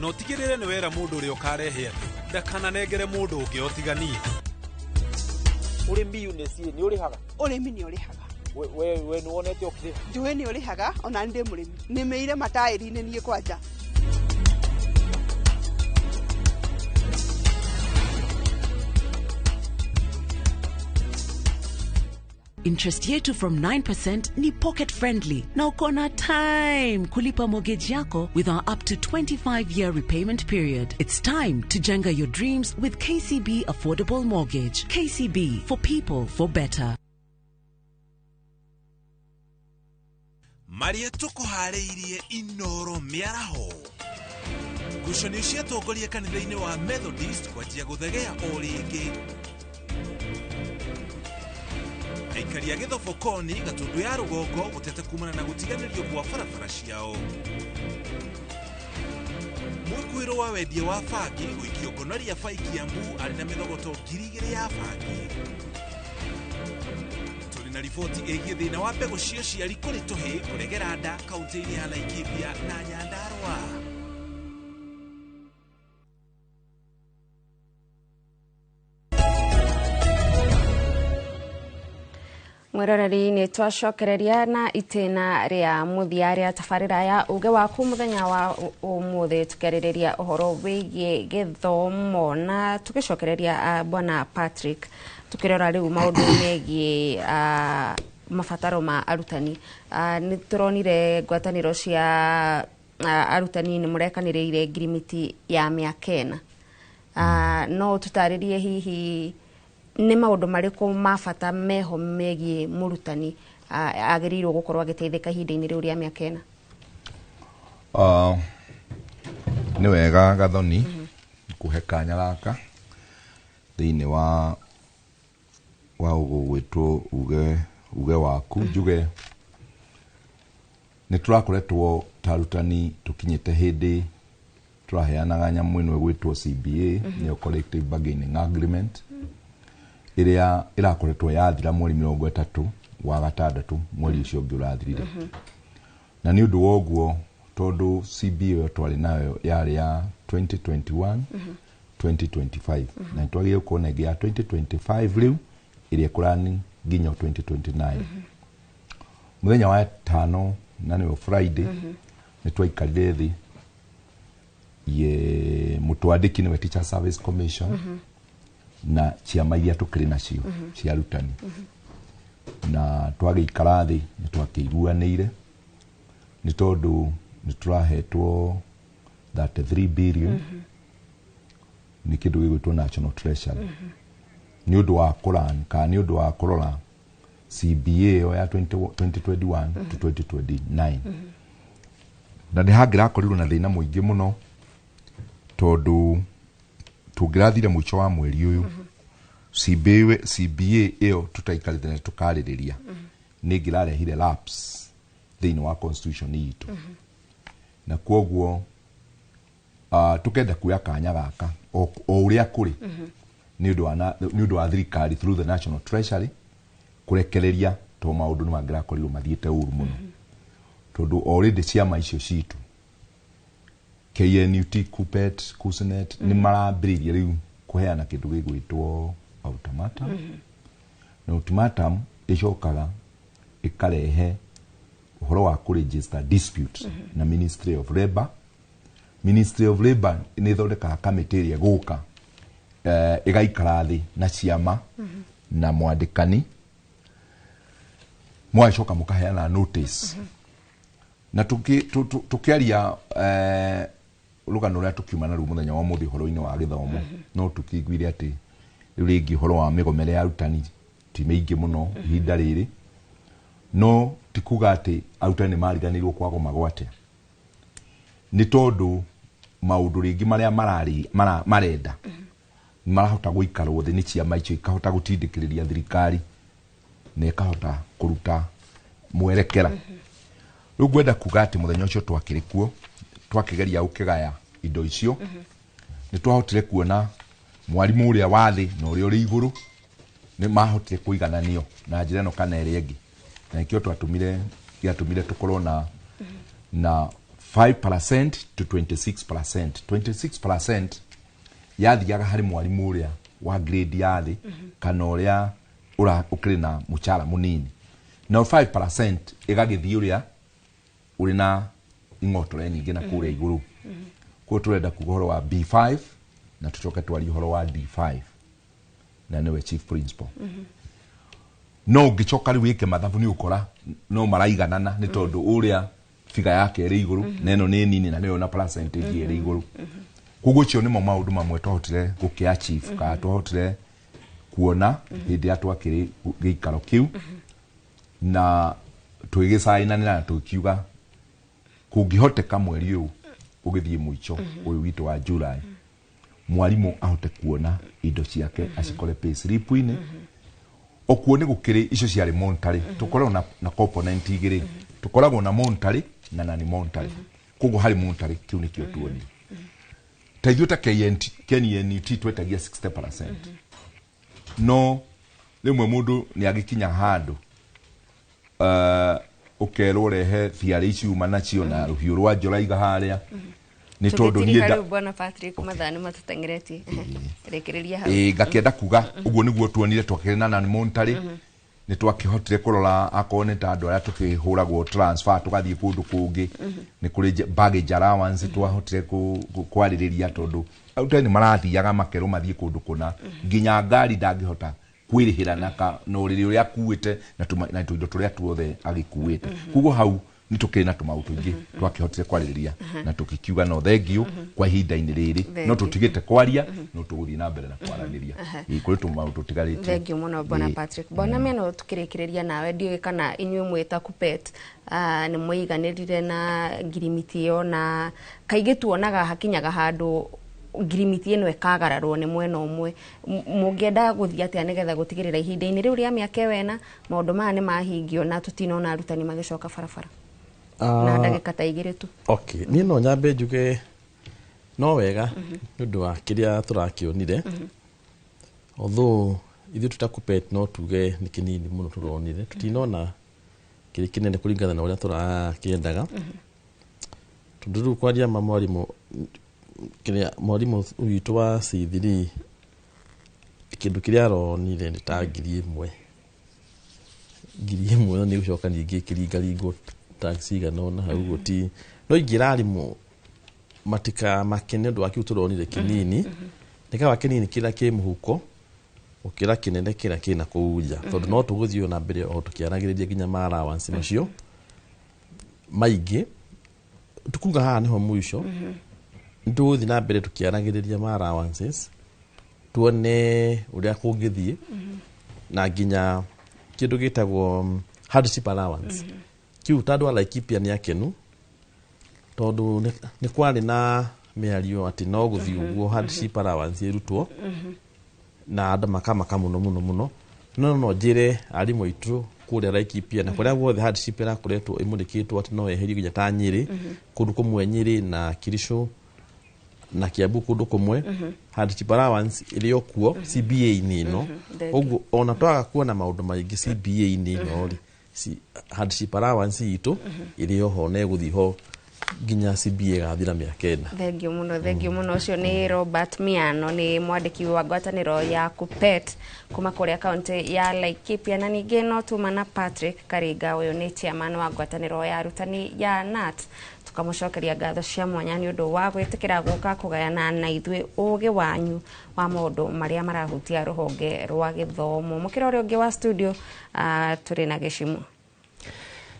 na ũtigĩrĩre nĩ wera mũndũ ũrĩa ũkarehe andũ ndakananengere mũndũ ũngĩ o tiga niĩ. Ũrĩmi UNEC nĩ ũrĩhaga? Ũrĩmi nĩ ũrĩhaga. We nĩ wonete ũkĩrĩha? Njũĩ nĩ ũrĩhaga ona ndĩ mũrĩmi. Nĩmĩire mataĩri-inĩ niĩ kwanja. Interest yetu from 9% ni pocket friendly na uko na time kulipa mortgage yako with our up to 25-year repayment period. It's time to jenga your dreams with KCB Affordable Mortgage. KCB, for people, for better. Maria tũkũharĩirie Inoro mĩaraho. Ngucanio cia atongoria kanitha-inĩ wa Methodist kwanjia gũthegea o rĩngĩ. Aikari a Gĩthobokoni Gatundu ya rũgongo gũteta kumana na gũtiganĩrio kwa barabara ciao. Mwĩkuĩrwo wa wendia wa bangi gũikio ngonoria bai Kiambu arĩ na mĩthogoto 2,000 ya bangi. Tũrĩ na riboti ĩgiĩ thĩna wa mbegũ cia ũciari kũrĩ tũhĩ kũregera nda kaunti-inĩ ya Laikipia na Nyandarua. Mwiroreri nĩ twacokereria na itĩna rĩa mũthia rĩa tabarĩra ya uge waku mũthenya wa ũmũthĩ, tũkĩarĩrĩria ũhoro wĩgiĩ gĩthomo na tũgĩcokereria Bwana Patrick, tũkĩrora rĩu maũndũ megiĩ mabataro ma arutani. Nĩ tũronire ngwatanĩro cia arutani nĩ mũrekanĩrĩire ngirimiti ya mĩaka 4. No tũtarĩrie hihi nĩ maũndũ marĩkũ ma bata meho megiĩ mũrutani agĩrĩirwo gũkorwo agĩteithĩka ihinda-inĩ rĩu rĩa mĩaka 4? Nĩ wega Gathoni kũhe kanya gaka thĩinĩ wa ũgũgwĩtwo uge waku. Njuge nĩ tũrakoretwo ta arutani tũkinyĩte hĩndĩ tũraheanaga nyamũ ĩno ĩgwĩtwo CBA, nĩyo Collective Bargaining Agreement, ĩrĩa ĩrakoretwo yathira mweri 30 wa gatandatũ mweri ũcio ũngĩ ũrathirire. Na nĩ ũndũ wa ũguo, tondũ CBA ĩyo twarĩ nayo yarĩ ya 2021 2025, na nĩ twagĩrĩirwo kuona ĩngĩ ya 2025 rĩu ĩrĩa ĩkũrani nginya 2029. Mũthenya wa tano na nĩyo Friday, nĩ twaikarire thĩ ye mũtwandĩki nĩwe Teacher Service Commission na ciama iria tũkĩrĩ nacio cia arutani, na twagĩikara thĩ nĩ twakĩiguanĩire nĩ tondũ nĩ tũrahetwo 33 billion nĩ kĩndũ gĩgwĩtwo National Treasury nĩ ũndũ wa kũran kana nĩ ũndũ wa kũrora CBA ĩyo ya 2021 to 2029. Na nĩ hangĩrakorirwo na thĩna mũingĩ mũno tondũ tũngĩrathire mũico wa mweri ũyũ CBA ĩyo tũtaikarĩte na tũkarĩrĩria nĩ ĩngĩrarehire lapse thĩinĩ wa constitution itũ, na kwoguo tukenda kuoya kanya gaka o ũrĩa kũrĩ nĩ ũndũ wa thirikari through the National Treasury kũrekereria to maũndũ nĩ mangĩrakorirwo mathiĩte ũru mũno, tondũ already ciama icio citũ KNUT, KUPPET, KUSNET nĩ marambĩrĩirie rĩu kũheana kĩndũ gĩgwĩtwo ultimatum. Na ultimatum ĩcokaga ĩkarehe ũhoro wa kũregister dispute na Ministry of Labor. Ministry of Labor nĩ ĩthondekaga kamĩtĩ ĩrĩa ĩgũka ĩgaikara thĩ na ciama na mwandĩkani, mũgacoka mũkaheana notice. Na tũkĩaria rũgano rũrĩa tũkiuma naruo mũthenya wa ũmũthĩ ũhoro-inĩ wa gĩthomo, no tũkĩiguire atĩ rĩu rĩngĩ ũhoro wa mĩgomere ya arutani ti mĩingĩ mũno ihinda rĩrĩ, no ti kuga atĩ arutani nĩ mariganĩirwo kwagoma atĩa, nĩ tondũ maũndũ rĩngĩ marĩa marenda marahota gũikarwo thĩ nĩ ciama icio ikahota gũtindĩkĩrĩria thirikari na ĩkahota kũruta mwerekera. Rĩu ngwenda kuga atĩ mũthenya ũcio twakĩrĩ kuo twakĩgeria gũkĩgaya indo icio, nĩ twahotire kuona mwarimũ ũrĩa wa thĩ na ũrĩa ũrĩ igũrũ nĩ mahotire kũigananio na njĩra ĩno kana ĩrĩa ĩngĩ, na nĩkĩo gĩatũmire tũkorwo na 5% to 26%. 26% yathiaga harĩ mwarimũ ũrĩa wa grade ya thĩ kana ũrĩa ũkĩrĩ na mũcara mũnini, na 5% ĩgagĩthiĩ ũrĩa ũrĩ na ing'otore nyingĩ na kũrĩa igũrũ. Koguo tũrenda kuga ũhoro wa B5 na tũcoke twarie ũhoro wa D5 na nĩwe chief principal. No ũngĩcoka rĩu wĩke mathabu nĩ ũkora no maraiganana nĩ tondũ ũrĩa figa yake ĩrĩ igũrũ na ĩno nĩ nini na nĩyo na percentage ĩrĩ igũrũ. Koguo icio nĩmo maũndũ mamwe twahotire gũkĩ achieve kana twahotire kuona hĩndĩ ĩrĩa twakĩrĩ gĩikaro kĩu, na tũgĩgĩcainanĩra na tũkiuga kũngĩhoteka mweri ũyũ ũgĩthiĩ mũico ũyũ witũ wa July, mwarimũ ahote kuona indo ciake acikore payslip-inĩ. Okuo nĩ gũkĩrĩ icio ciarĩ monetary, tũkoragwo na component igĩrĩ, tũkoragwo na monetary na non monetary. Koguo harĩ monetary kĩu nĩkĩo tuonire. Ta ithuĩ ta KNUT twetagia 60%. No rĩmwe mũndũ nĩ agĩkinya handũ ũkerwo rehe thiarĩ ici uma nacio na rũhiũ rwa njora iga harĩa nĩ tondũ niĩ Bwana Patrick mathaa nĩ matũteng'eretie, rĩkĩrĩria hau. Ngakĩenda kuga ũguo nĩguo tuonire twakĩrĩ na non monetary, nĩ twakĩhotire kũrora akorwo nĩ ta andũ arĩa tũkĩhũragwo transfer tũgathiĩ kũndũ kũngĩ, nĩ kũrĩ baggage allowance twahotire kwarĩrĩria tondũ arutani nĩ marathiaga makerwo mathiĩ kũndũ kũna, nginya ngari ndangĩhota kwĩrĩhĩra na ũrĩrĩ ũrĩa akuĩte na tũindo tũrĩa tuothe agĩkuĩte. Koguo hau nĩ tũkĩrĩ na tũmaũndũ tũingĩ twakĩhotire kwarĩrĩria na tũgĩkiuga no thengio kwa ihinda-inĩ rĩrĩ, no tũtigĩte kwaria, no tũgũthiĩ na mbere na kwaranĩria. Kũrĩ tũmaũndũ tũtigarĩtie. Thengio mũno Bwana Patrick. Bwana Miano, tũkĩrĩkĩrĩria nawe, ndiũĩ kana inyuĩ mwĩ ta KUPPET nĩ mwaiganĩrire na ngirimiti ĩyo, na kaingĩ tuonaga hakinyaga handũ ngirimiti ĩno ĩkagararwo nĩ mwena ũmwe. Mũngĩenda gũthiĩ atĩa nĩgetha gũtigĩrĩra ihinda-inĩ rĩu rĩa mĩaka ĩyo ĩna maũndũ maya nĩ mahingio na tũtinona arutani magĩcoka barabara na ndagĩka ta igĩrĩ tu? Okay, niĩ no nyambe njuge no wega nĩ ũndũ wa kĩrĩa tũrakĩonire, although ithuĩ tũta KUPPET no tuge nĩ kĩnini mũno tũronire, tũtinona kĩrĩ kĩnene kũringana na ũrĩa tũrakĩendaga, tondũ rĩu kwaria ma mwarimũ kĩrĩa mwarimũ witũ wa C3 kĩndũ kĩrĩa aronire nĩ ta 1,000 1,000 nĩ gũcoka ningĩ kĩringaringwo tax igana ũna hau ũguo ti no ingĩra arimũ matikamake nĩ ũndũ wa kĩu tũronire kĩnini, nĩ kaba kĩnini kĩrĩa kĩ mũhuko gũkĩra kĩnene kĩrĩa kĩna kũu nja, tondũ no tũgũthiĩ na mbere o tũkĩaragĩrĩria nginya ma allowance macio maingĩ. Tukuga haha nĩho mũico, nĩtũgũthiĩ na mbere tũkĩaragĩrĩria ma allowances tuone ũrĩa kũngĩthiĩ, na nginya kĩndũ gĩtagwo hardship allowance kiu ta andũ a Laikipia nĩ akenu tondũ nĩ kwarĩ na mĩario atĩ no gũthiĩ ũguo hardship allowance ĩrutwo na andũ makamaka mũno mũno mũno. No njĩre arimũ aitũ kũrĩa Laikipia na kũrĩa guothe hardship ĩrakoretwo ĩmũrĩkĩtwo atĩ no yeherio nginya ta Nyĩrĩ, kũndũ kũmwe Nyĩrĩ na Kericho na Kiambu kũndũ kũmwe, hardship allowance ĩrĩ o kuo CBA-inĩ ĩno. Ũguo ona twaga kuona maũndũ maingĩ CBA-inĩ ĩno rĩ, hardship allowance itũ ĩrĩ oho na ĩgũthiĩ ho nginya CBA ĩgathira mĩaka ĩna. Thengio mũno, thengio mũno. Ũcio nĩ Robert Miano, nĩ mwandĩki wa ngwatanĩro ya KUPPET kuma kũrĩa kaunti ya Laikipia, na ningĩ no tuma na Patrick Karinga, ũyũ nĩ chairman wa ngwatanĩro ya arutani ya KNUT. Tukamũcokeria ngatho cia mwanya nĩ ũndũ wa gwĩtĩkĩra gũka kũgayana na ithuĩ ũgĩ wanyu wa maũndũ marĩa marahutia rũhonge rwa gĩthomo. Mũkĩra ũrĩa ũngĩ wa studio tũrĩ na Gĩcimu.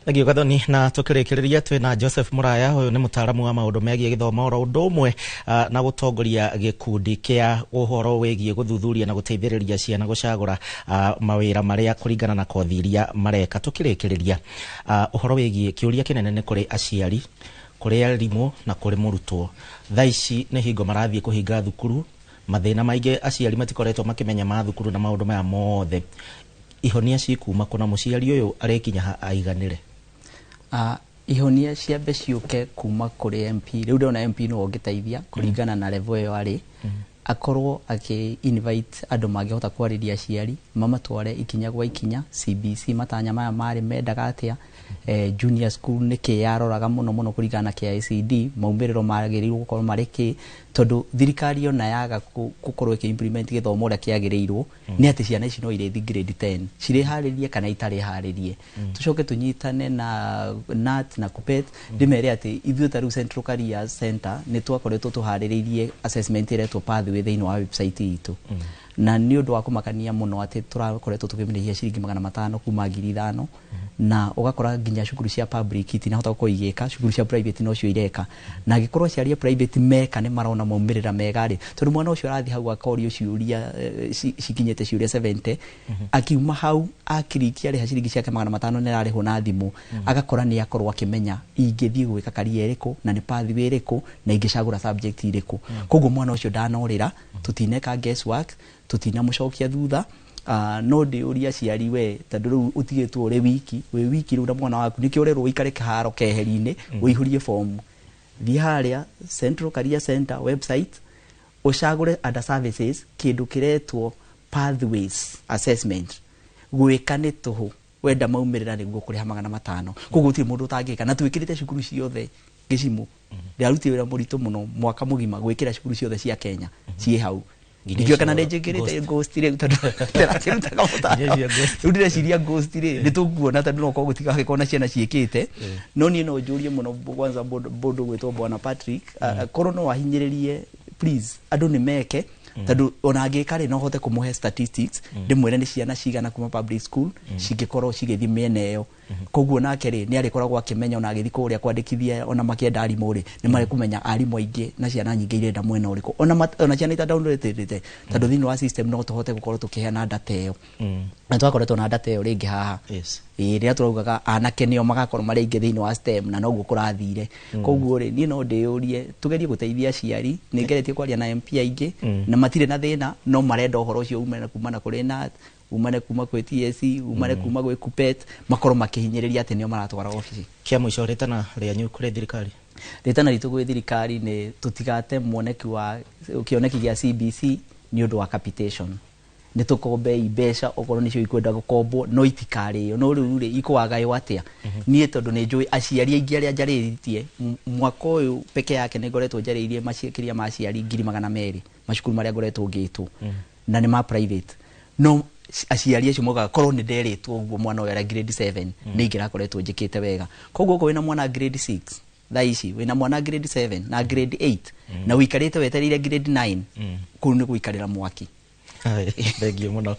Thengio Gathoni, na tukirikiria twina Joseph Muraya, uyu ni mutaaramu wa maundu megie githomo oro undu umwe na gutongoria gikundi kia uhoro wigie guthuthuria na guteithiriria ciana gucagura mawira maria kuringana na kothi iria mareka. Tukirikiria uhoro wigie kiuria kinene ni kuri aciari, kuri arimu na kuri murutwo. Thaa ici ni hingo marathie kuhinga thukuru, mathina maingi aciari matikoretwo makimenya ma thukuru na maundu maya mothe. Ihonia cikuma kuna muciari uyu arekinya ha aiganire? Ihonia ciambe ciũke kuma kũrĩ MP. Rĩu ndĩrona MP no ũngĩteithia kũringana na level ĩyo arĩ, akorwo akĩ invite andũ mangĩhota kwarĩria aciari, mamatware ikinya gwa ikinya. CBC matanya maya marĩ mendaga atĩa, junior school nĩkĩ yaroraga mũno mũno kũringana na KICD, maumĩrĩro magĩrĩirwo gũkorwo marĩ kĩ, tondũ thirikari ona yaga gũkorwo ĩkĩ implement gĩthomo ũrĩa kĩagĩrĩirwo, nĩ atĩ ciana ici no irĩthi grade 10 cirĩharĩrie kana itarĩharĩrie. Tũcoke tũnyitane na KNUT na KUPPET, ndĩmere atĩ ithuĩ ta rĩu Central Career Center nĩ twakoretwo tũharĩrĩirie assessment ĩretwo pathway thĩinĩ wa website itũ. Na nĩ ũndũ wa kũmakania mũno atĩ tũrakoretwo tũkĩmĩrĩhia ciringi 500 kuma 5,000, na ũgakora nginya cukuru cia public itinahota gũkorwo igĩka, cukuru cia private nocio ireka. Na angĩkorwo aciari a private meka nĩ marona maumĩrĩra mega rĩ, tondũ mwana ũcio arathiĩ hau akorio ciũria cikinyĩte ciũria 70, akiuma hau akirikia arĩha ciringi ciake 500 nĩ ararĩhwo na thimũ, agakora nĩ akorwo akĩmenya ingĩthiĩ gwĩka career ĩrĩkũ na nĩ pathway ĩrĩkũ na ingĩcagũra subject ĩrĩkũ. Koguo mwana ũcio ndanorĩra, tũtineka guesswork, tutinamũcokia thutha. No ndĩũria aciari we, tondũ rĩu ũtigĩtwo ũrĩ wiki, wĩ wiki rĩu na mwana waku, nĩkĩo ũrerwo ũikare kĩharo keheri-inĩ ũihũrie fomu. Thiĩ harĩa Central Career Center website, ũcagũre under services kĩndũ kĩretwo pathways assessment. Gwĩka nĩ tũhũ, wenda maumĩrĩra nĩguo kũrĩha 500. Koguo gũtirĩ mũndũ ũtangĩka, na twĩkĩrĩte cukuru ciothe gĩcimũ. Ndĩrarutire wĩra mũritũ mũno mwaka mũgima gwĩkĩra cukuru ciothe cia Kenya ciĩ hau. Ndikio kana nĩnjĩkĩrĩte ghost rĩu tondũ ndĩrakĩrutaga mũtaro. Rĩu ndĩreciria ghost rĩ nĩ tũkuona tondũ no korwo gũtigagĩkorwo na ciana ciĩkĩte. No niĩ no njũrie mũno kwanza mũndũ gwĩtwo Bwana Patrick, korwo no ahinyĩrĩrie please andũ nĩ meke, tondũ ona angĩka rĩ no hote kũmũhe statistics ndĩmwĩre nĩ ciana cigana kuma public school cingĩkorwo cigĩthiĩ mĩena ĩyo. Koguo nake rĩ nĩ arĩkoragwo akĩmenya ona agĩthiĩ kũrĩa kwandĩkithia ona makĩenda arimũ rĩ nĩ marĩkũmenya arimũ aingĩ na ciana nyingĩ irenda mwena ũrĩkũ, ona ciana itadownloadĩte, tondũ thĩinĩ wa system no tũhote gũkorwo tũkĩheana data ĩyo. Na twakoretwo na data ĩyo rĩngĩ haha. Ĩĩ, rĩrĩa tũraugaga anake nĩo magakorwo marĩ aingĩ thĩinĩ wa STEM, na noguo kũrathire. Koguo rĩ niĩ no ndĩyũrie tũgerie gũteithia aciari. Nĩ ngeretie kwaria na MP aingĩ na matirĩ na thĩna, no marenda ũhoro ũcio umane kumana kũrĩ NAT, umane kuma kwĩ TSC, umane kuma gwĩ KUPPET, makorwo makĩhinyĩrĩria atĩ nĩo maratwara obici. Kĩa mũico, rĩtana rĩanyu kũrĩ thirikari? Rĩtana ritũ gwĩ thirikari nĩ tũtigate mwoneki wa kĩoneki gĩa CBC nĩ ũndũ wa capitation. Nĩ tũkombei mbeca okorwo nĩcio ikwenda gũkombwo, no itikarĩo. No rĩu rĩ ikwagaywo atĩa? Niĩ tondũ nĩ njũĩ aciari aingĩ arĩa njarĩtie mwaka ũyũ peke yake nĩ ngoretwo njarĩirie makĩria ma aciari 200,000 macukuru marĩa ngoretwo ngĩtwo, na nĩ ma private. No aciari acio mokaga korwo nĩ nderĩtwo ũguo mwana ũyũ arĩ grade 7 nĩ ingĩrakoretwo njĩkĩte wega. Koguo okorwo wĩna mwana grade 6 thaa ici, wĩna mwana grade 7 na grade 8 na ũikarĩte wetereire grade 9, kũu nĩ gũikarĩra mwaki. Thengiũ mũno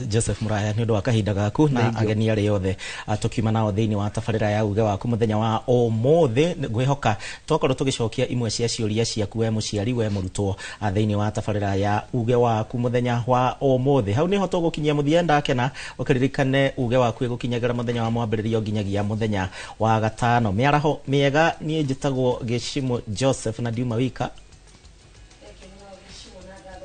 Joseph Muraya nĩ ũndũ wa kahinda gaku na ageni arĩa othe tũkiuma nao thĩinĩ wa tabarĩra ya uge waku mũthenya wa ũmũthĩ. Ngwĩhoka twakorwo tũgĩcokia imwe cia ciũria ciaku we mũciari, we mũrutwo, thĩinĩ wa tabarĩra ya uge waku mũthenya wa ũmũthĩ. Hau nĩho tũgũkinyia mũthia. Ndakena ũkĩririkane uge waku ĩgũkinyagĩra mũthenya wa mwambĩrĩrio nginyagia mũthenya wa gatano. Mĩaraho mĩega. Niĩ njĩtagwo Gĩcimũ Joseph na ndiuma wika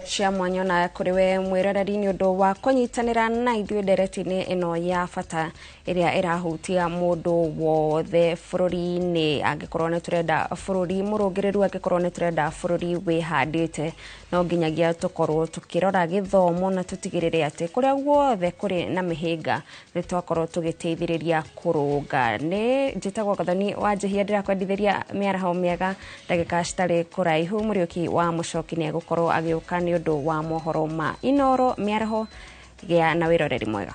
cia mwanya na kũrĩ we mwĩroreri nĩ ũndũ wa kũnyitanĩra na ithuĩ ndereti-inĩ ĩno ya bata ĩrĩa ĩrahutia mũndũ wothe bũrũri-inĩ. Angĩkorwo nĩ tũrenda bũrũri mũrũngĩrĩru, angĩkorwo nĩ tũrenda bũrũri wĩhandĩte, no nginyagia tũkorwo tũkĩrora gĩthomo na tũtigĩrĩre atĩ kũrĩa guothe kũrĩ na mĩhĩnga nĩ twakorwo tũgĩteithĩrĩria kũrũnga. Nĩ njĩtagwo Gathoni wa Njihia, ndĩrakwendithĩria mĩaraho mĩega. Ndagĩka citarĩ kũraihu Mũriũki wa Mũcoki nĩ egũkorwo agĩũka nĩ ũndũ wa mohoro ma Inoro. Mĩaraho gĩa na wĩroreri mwega.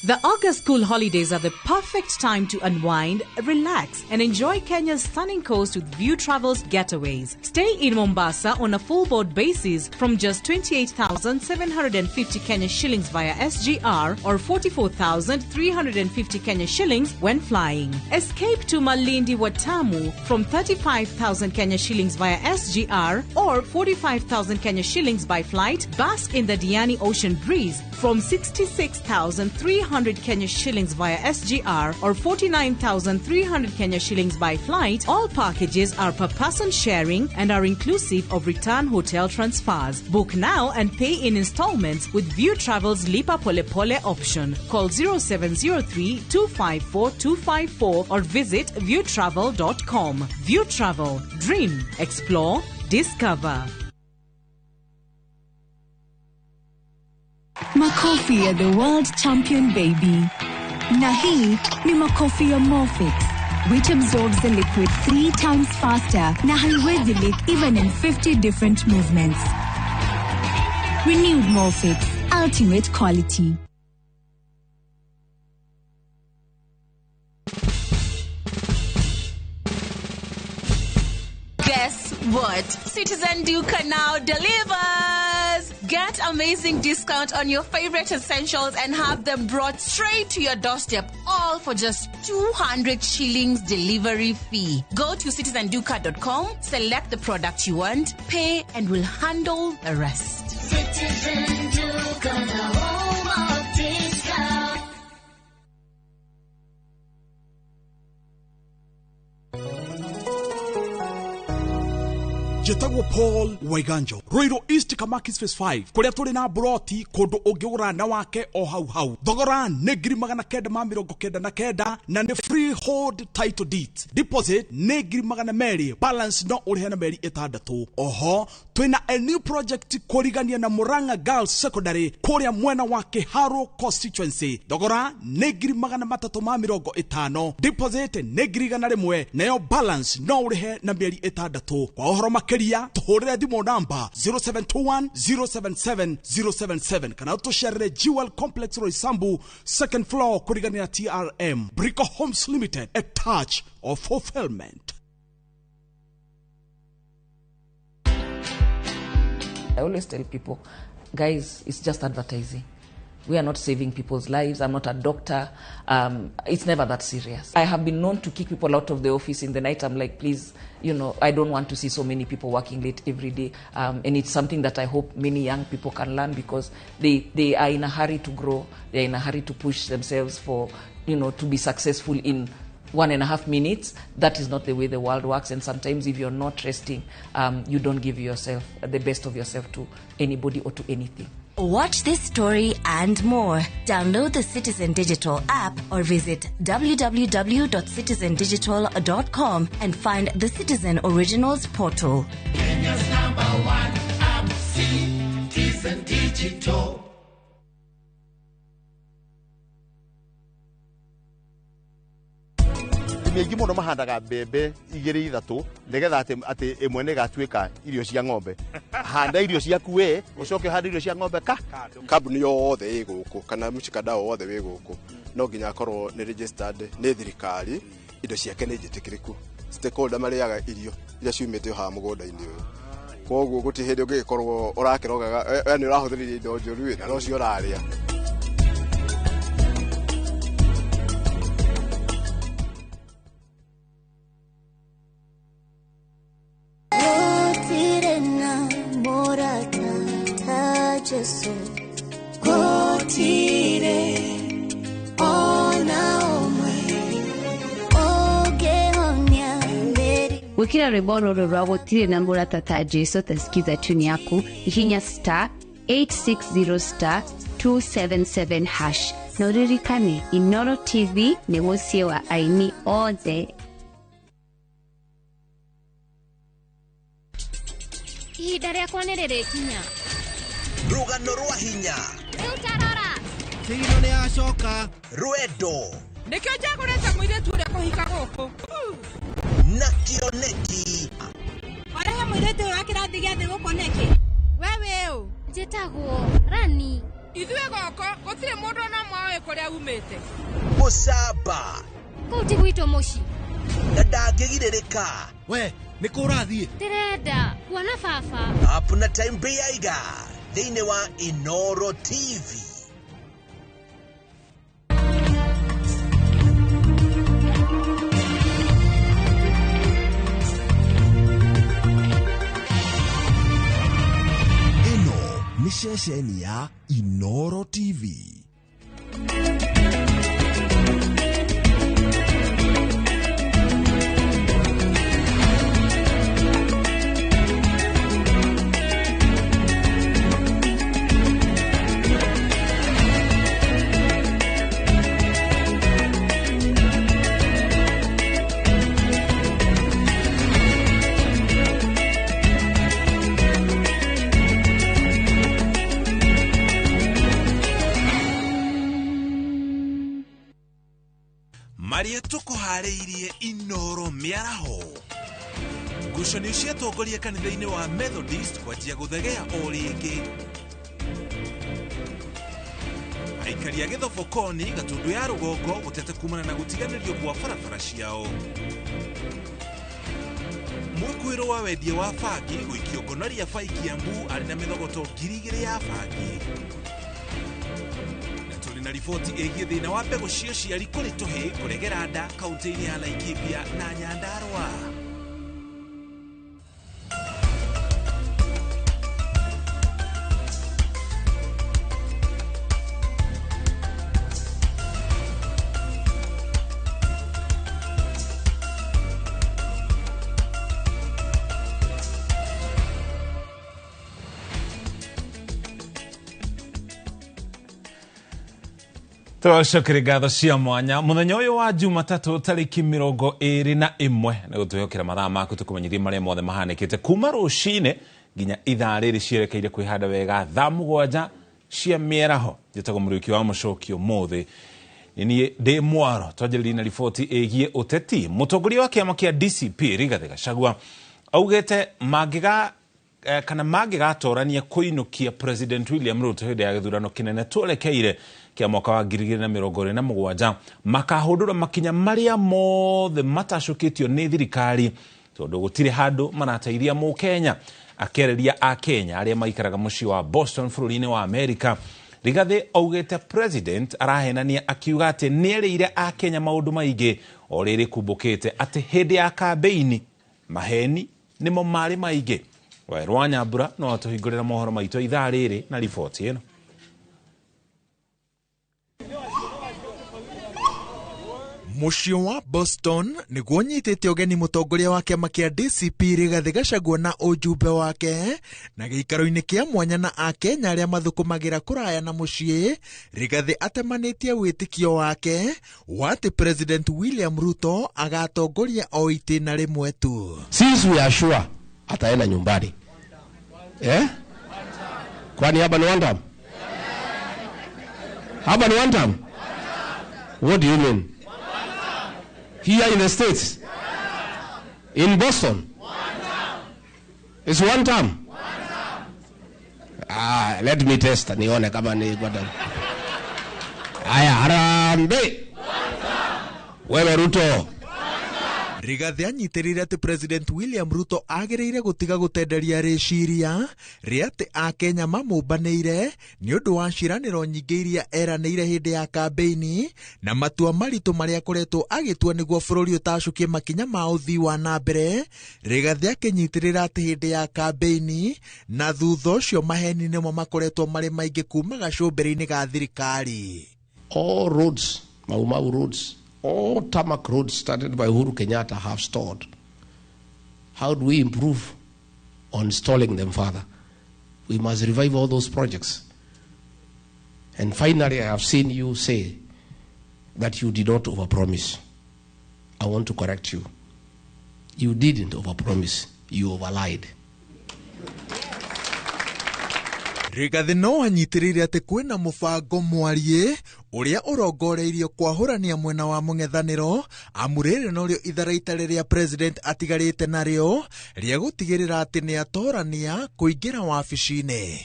The August school holidays are the perfect time to unwind, relax, and enjoy Kenya's stunning coast with View Travels getaways. Stay in Mombasa on a full board basis from just 28,750 Kenya shillings via SGR or 44,350 Kenya shillings when flying. Escape to Malindi Watamu from 35,000 Kenya shillings via SGR or 45,000 Kenya shillings by flight. Bask in the Diani Ocean breeze from 66,300 Kenya shillings via SGR or 49,300 Kenya shillings by flight. All packages are per person sharing and are inclusive of return hotel transfers. Book now and pay in installments with View Travel's Lipa Pole Pole option. Call 0703 254 254 or visit viewtravel.com. View Travel. Dream, explore, discover. Makofi ya the world champion baby. Na hii ni makofi ya Morfix, which absorbs the liquid 3 times faster na haiwezi leak even in 50 different movements. Renewed Morfix, ultimate quality. Guess what? Citizen Duka now delivers! Get amazing discount on your favorite essentials and have them brought straight to your doorstep, all for just 200 shillings delivery fee. Go to citizenduka.com, select the product you want, pay, and we'll handle the rest. Citizen Duka, the home of discount. Njĩtagwo Paul Waiganjo, Ruiru East Kamakis Phase 5, kũrĩa tũrĩ na broti kũndũ ũngĩgũra na wake o hau hau. Thogora nĩ 999 na nĩ freehold title deeds. Deposit nĩ 200,000, balance no ũrĩhe na mĩeri 6. Oho twĩna a new project kũrigania na Murang'a Girls Secondary kũrĩa mwena wa Kiharu constituency. Thogora nĩ 350,000, deposit nĩ 100,000, nayo balance no ũrĩhe na mĩeri 6. Kwa ũhoro makĩria tuhũrĩre thimũ namba 0721 077 077 kana tũcerere Jewel Complex Roysambu second floor kũrigania na TRM. Brico Homes Limited, a touch of fulfillment. I always tell people, guys, it's just advertising. We are not saving people's lives. I'm not a doctor. It's never that serious. I have been known to kick people out of the office in the night. I'm like, please, you know, I don't want to see so many people working late every day. And it's something that I hope many young people can learn, because they are in a hurry to grow. They're in a hurry to push themselves for, you know, to be successful in 1.5 minutes. That is not the way the world works. And sometimes if you're not resting, you don't give yourself the best of yourself to anybody or to anything. Watch this story and more. Download the Citizen Digital app or visit www.citizendigital.com and find the Citizen Originals portal. Kenya's number one app, Citizen Digital. Aingĩ mũno mahandaga mbembe 2 3 nĩgetha atĩ ĩmwe nĩ ĩgatuĩka irio cia ng'ombe. Handa irio ciaku we, ũcoke ũhande irio cia ng'ombe ka. Kambuni yothe ĩ gũkũ kana mũcikadau wothe wĩ gũkũ no nginya akorwo nĩ registered nĩ thirikari, indo ciake nĩ njĩtĩkĩrĩku. Stakeholder marĩaga irio iria ciumĩte haha mũgũnda-inĩ ũyũ. Koguo gũtirĩ hĩndĩ ũngĩgĩkorwo ũrakĩrogaga yani ũrahũthĩrire indo njũru na nocio ũrarĩa. Jesu kotire ona omwe ogeonya mbere. Wikira rwimbo rũrũ rwa gũtirĩ na mũrata ta Jesu tasikiza tune yaku hihinya star 860 star 277 hash na ũririkane Inoro TV nĩ mũciĩ wa aini othe. Ihinda rĩakwa nĩ rĩrĩkinya. Rũgano rwa hinya. Rĩu tarora. Kĩino nĩ acoka. Rwendo. Nĩkĩo njagũrĩte mũirĩtu ũrĩa kũhika gũkũ. Na kĩoneki. Warehe mũirĩtu ũyũ wa kĩrathi gĩa thĩ gũkũ nĩkĩ? We wĩ ũ? Njĩtagwo Rani. Ithuĩ goko gũtirĩ mũndũ ona ũmwe ũĩ kũrĩa umĩte. Gũcamba. Kũu ti gwitũ mũciĩ. Na ndangĩgirĩrĩka. We nĩ kũ ũrathiĩ? Ndĩrenda kuona baba. Up na Time Bĩaiga thĩinĩ wa Inoro TV. Ĩno nĩ ceceni ya Inoro TV. Marĩa tũkũharĩirie Inoro mĩaraho. Ngucanio cia atongoria kanitha-inĩ wa Methodist kwanjia gũthegea o rĩngĩ. Aikari a Gĩthobokoni Gatundu ya rũgongo gũteta kumana na gũtiganĩrio kwa barabara ciao. Mwĩkũĩrwo wa wendia wa bangi gũikio ngonoria bai Kiambu arĩ na mĩthogoto 2,000 ya bangi. Na riboti ĩgiĩ thĩna wa mbegũ cia ũciari kũrĩ tũhĩ kũregera nda kaunti-inĩ ya Laikipia na Nyandarua. Tũcokere ngatho cia mwanya muthenya ũyũ wa Jumatatũ tarĩki 21 nĩ gũtwĩhokera mathaa maku tũkũmenyithie marĩa mothe mahanĩkĩte kuma rũcinĩ nginya ithaa rĩrĩ cierekeire kwĩhanda wega thaa 7 cia mĩaraho. Njĩtagwo Mũriũki wa Mũcoki ũmũthĩ nĩ niĩ ndĩ mwaro. Twanjĩrĩrie na riboti ĩgiĩ ũteti. Mũtongoria wa kĩama kĩa DCP Rigathĩ Gachagua augĩte mangĩga kana mangĩgatorania kũinũkia President William Ruto hĩndĩ ya gĩthurano kĩnene twerekeire kĩa mwaka wa 2027 makahũndũra makinya marĩa mothe matacũkĩtio nĩ thirikari tondũ gũtirĩ handũ marateithia mũkenya. Akĩarĩria akenya arĩa maikaraga mũciĩ wa Boston bũrũri-inĩ wa Amerika, Rigathĩ augĩte President arahenania akiuga atĩ nĩerĩire akenya maũndũ maingĩ o rĩrĩ kumbũkĩte atĩ hĩndĩ ya kambĩini maheni nĩmo marĩ maingĩ. Waweru wa Nyambura no atũhingũrĩra mohoro maitũ ithaa rĩrĩ na riboti ĩno. Mũciĩ wa Boston nĩguo ũnyitĩte ũgeni mũtongoria wa kĩama kĩa DCP Rigathĩ Gachagua na ũjumbe wake na gĩikaro-inĩ kĩa mwanya na akenya arĩa mathũkũmagĩra kũraya na mũciĩ. Rigathĩ atemanĩtie wĩtĩkio wake wa atĩ President William Ruto agatongoria o itĩna rĩmwe tu. Since we are sure ataenda nyumbani. Eh? Kwani hapa ni one term? Hapa ni one term? What do you mean? Here in the States? In Boston? It's one term? Ah, let me test nione kama ni one term. Aya, harambee. Wewe Ruto. Rigathĩ anyitĩrĩire atĩ President William Ruto agĩrĩire gũtiga gũtenderia rĩciria rĩa atĩ akenya mamũmbanĩire nĩ ũndũ wa ciĩranĩro nyingĩ iria eranĩire hĩndĩ ya kambĩini na matua maritũ marĩa akoretwo agĩtua nĩguo bũrũri ũtacũkie makinya ma ũthii wa na mbere. Rigathĩ akĩnyitĩrĩra atĩ hĩndĩ ya kambĩini na thutha ũcio maheni nĩmo makoretwo marĩ maingĩ kuma gacũmbĩrĩ-inĩ ga thirikari. All roads, Mau Mau roads, all tarmac roads started by Uhuru Kenyatta have stalled. How do we improve on stalling them further? We must revive all those projects. And finally, I have seen you say that you did not overpromise. I want to correct you. You didn't overpromise, you overlied. Rigathi no anyitĩrĩire atĩ kwĩna mũbango mwariĩ ũrĩa ũrongoreirio kwahũrania mwena wa mũng'ethanĩro, amu rĩrĩ norĩo itharaita rĩrĩa president atigarĩte narĩo rĩa gũtigĩrĩra atĩ nĩatorania kũingĩra wabici-inĩ.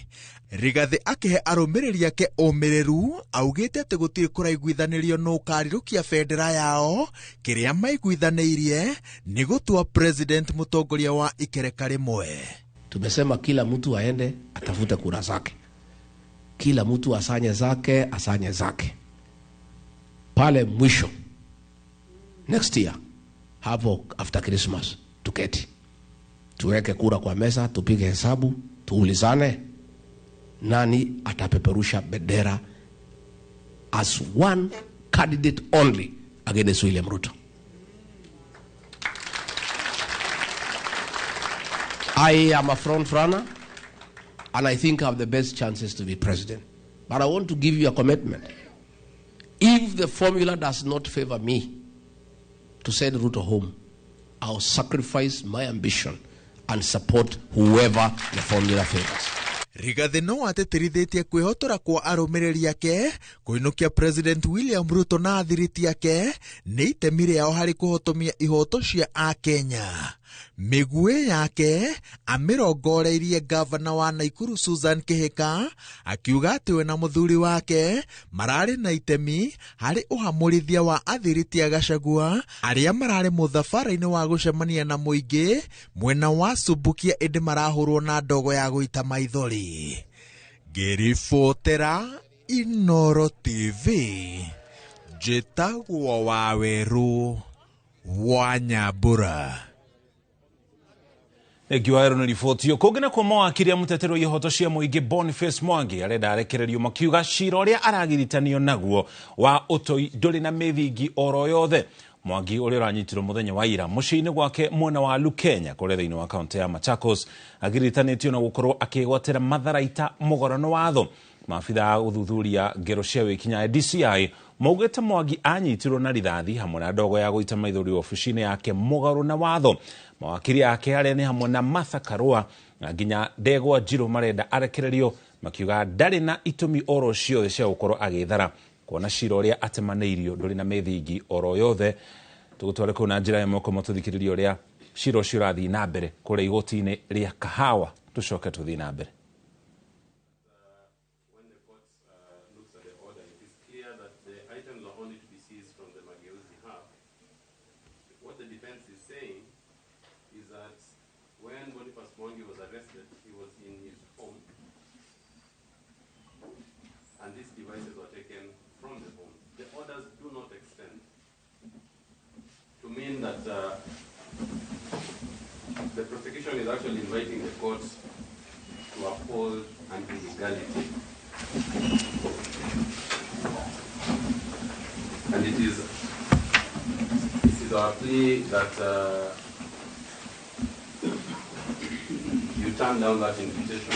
Rigathi akĩhe arũmĩrĩri ake ũmĩrĩru augĩte atĩ gũtirĩ kũraiguithanĩrio nũ ũkarirũkia bendera yao, kĩrĩa maiguithanĩirie nĩ gũtua president mũtongoria wa ikereka rĩmwe. Tumesema kila mtu aende atafute kura zake, kila mtu asanye zake, asanye zake. Pale mwisho next year hapo after Christmas, tuketi tuweke kura kwa meza, tupige hesabu, tuulizane nani atapeperusha bendera as one candidate only against William Ruto. I am a front runner and I think I have the best chances to be president. But I want to give you a commitment. If the formula does not favor me to send Ruto home, I'll sacrifice my ambition and support whoever the formula favors. Rigathi no atĩtĩrithĩtie kwĩhotora kwa arũmĩrĩri ake kũinũkia President William Ruto na athiriti ake nĩ itemi rĩao harĩ kũhotomia ihoto cia Akenya. Mĩguĩ yake amĩrongoreirie gavana wa Naikuru Susan Kihika akiuga atĩ we na mũthuri wake mararĩ na itemi harĩ ũhamũrithia wa athiriti a Gachagua arĩa mararĩ mũthabara-inĩ wa gũcemania na mũingĩ mwena wa Subukia ĩndĩ marahũrwo na ndogo ya gũita maithori. Ngĩribotera Inoro TV, njĩtagwo Wawerũ wa Nyambura. Ngiwaero nĩ riboti ĩyo. Kũngĩ nakuo mawakiri a mũteteri wa ihoto cia mũingĩ Boniface Mwangi arenda arekererio makiuga cira ũrĩa aragiritanio naguo wa ũtoi ndũrĩ na mĩthingi oro yothe. Mwangi ũrĩa ũranyitirwo mũthenya wa ira mũciĩ-inĩ gwake mwena wa Lukenya kũrĩa thĩinĩ wa kaũntĩ ya Machakos agiritanĩtio na gũkorwo akĩgwatĩra matharaita mũgorano watho. Maabitha a gũthuthuria ngero cia wĩkinya DCI maugĩte Mwangi anyitirwo na rithathi hamwe na ndogo ya gũita maithori obici-inĩ yake mũgarũ na watho. Mawakiri ake arĩa nĩ hamwe na Martha Karua na nginya Ndegwa Njirũ marenda arekererio makiuga ndarĩ na itũmi oro ciothe cia gũkorwo agĩthara kuona cira ũrĩa atemanĩirio ndũrĩ na mĩthingi oro yothe. Tũgũtware kũu na njĩra ya moko matũthikĩrĩrie ũrĩa cira ũcio ũrathiĩ na mbere kũrĩa igoti-inĩ rĩa Kahawa, tũcoke tũthiĩ na mbere. That the prosecution is actually inviting the court to uphold an illegality. And it is our plea that you turn down that invitation.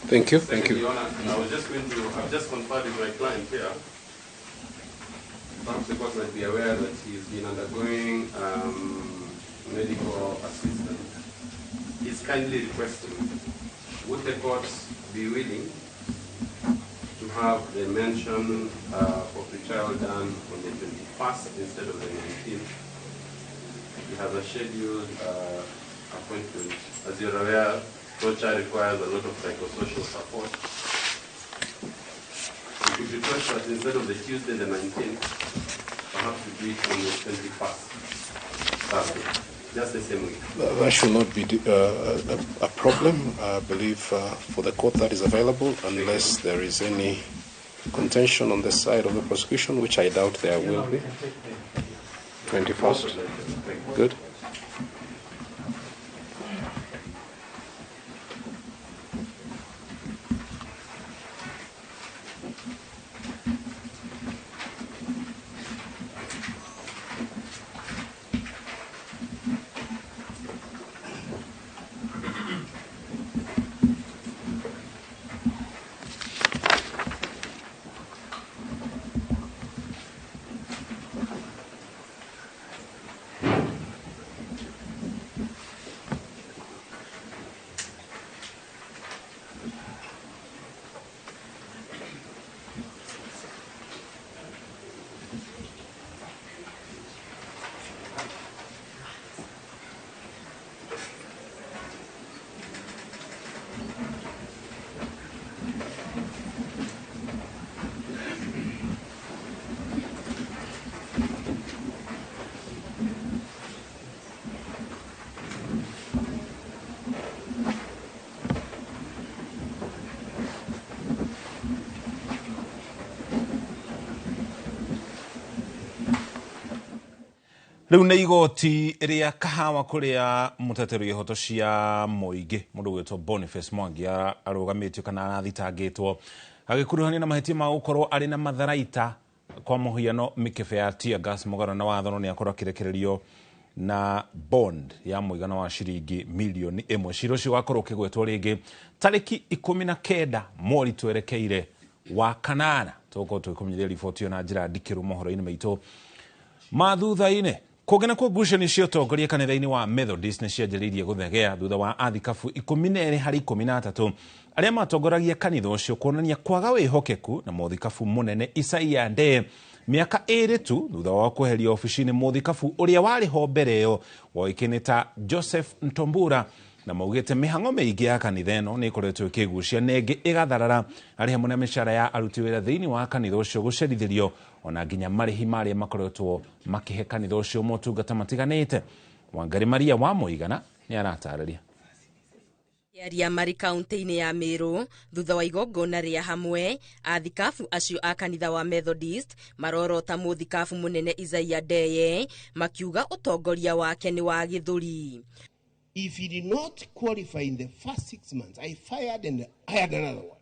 Thank you. Thank you. Your Honor, I was just going to, I've just conferred with my client here. Perhaps the court might be aware that he's been undergoing medical assistance. He's kindly requesting, would the court be willing to have the mention for pre-trial done on the 21st instead of the 19th? He has a scheduled appointment. As you're aware, torture requires a lot of psychosocial support. We could request that instead of the Tuesday, the 19th, perhaps we do it on the 21st, Thursday, just the same week. That should not be a problem, I believe, for the court that is available, unless there is any contention on the side of the prosecution, which I doubt there will be. 21st. Good. Rĩu nĩ igoti rĩa Kahawa kũrĩa mũteteri ihoto cia mũingĩ mũndũ gwĩtwo Boniface Mwangi arũgamĩtio kana arathitangĩtwo agĩkuruhanio na mahĩtia ma gũkorwo arĩ na matharaita kwa mũhiano mĩkebe ya tear gas mũgarũ na watho no nĩ akorwo akĩrekererio na bond ya mũigana wa ciringi milioni 1. Cira ũcio wakorwo ũkĩgwetwo rĩngĩ tarĩki 19 mweri twerekeire wa kanana. Tũgũkorwo tũgĩkũmenyithia riboti ĩyo na njĩra ndikĩru mohoro-inĩ maitũ ma thutha-inĩ. Kũngĩ nakuo ngucanio cia ũtongoria kanitha-inĩ wa Methodist nĩ cianjĩrĩirie gũthegea thutha wa athikabu 12 harĩ 13 arĩa matongoragia kanitha ũcio kuonania kwaga wĩhokeku na mũthikabu mũnene Isaiah Ndee mĩaka 2 tu thutha wa kweheria obici-inĩ mũthikabu ũrĩa warĩ ho mbere ĩyo woĩkaine ta Joseph Ntombura, na maugĩte mĩhang'o mĩingĩ ya kanitha ĩno nĩ ĩkoretwo ĩkĩgucia na ĩngĩ ĩgatharara arĩ hamwe na mĩcara ya aruti wĩra thĩinĩ wa kanitha ũcio gũcerithĩrio ona nginya marĩhi marĩa makoretwo makĩhe kanitha ũcio motungata matiganĩte. Wangari Maria wa Mũigana nĩ aratarĩria. Aria marĩ kaunti-inĩ ya Meru thutha wa igongona rĩa hamwe, athikabu acio a kanitha wa Methodist marorota mũthikabu mũnene Isaiah Ndeye makiuga ũtongoria wake nĩ wa gĩthũri. If he did not qualify in the first 6 months, I fired and hired another one.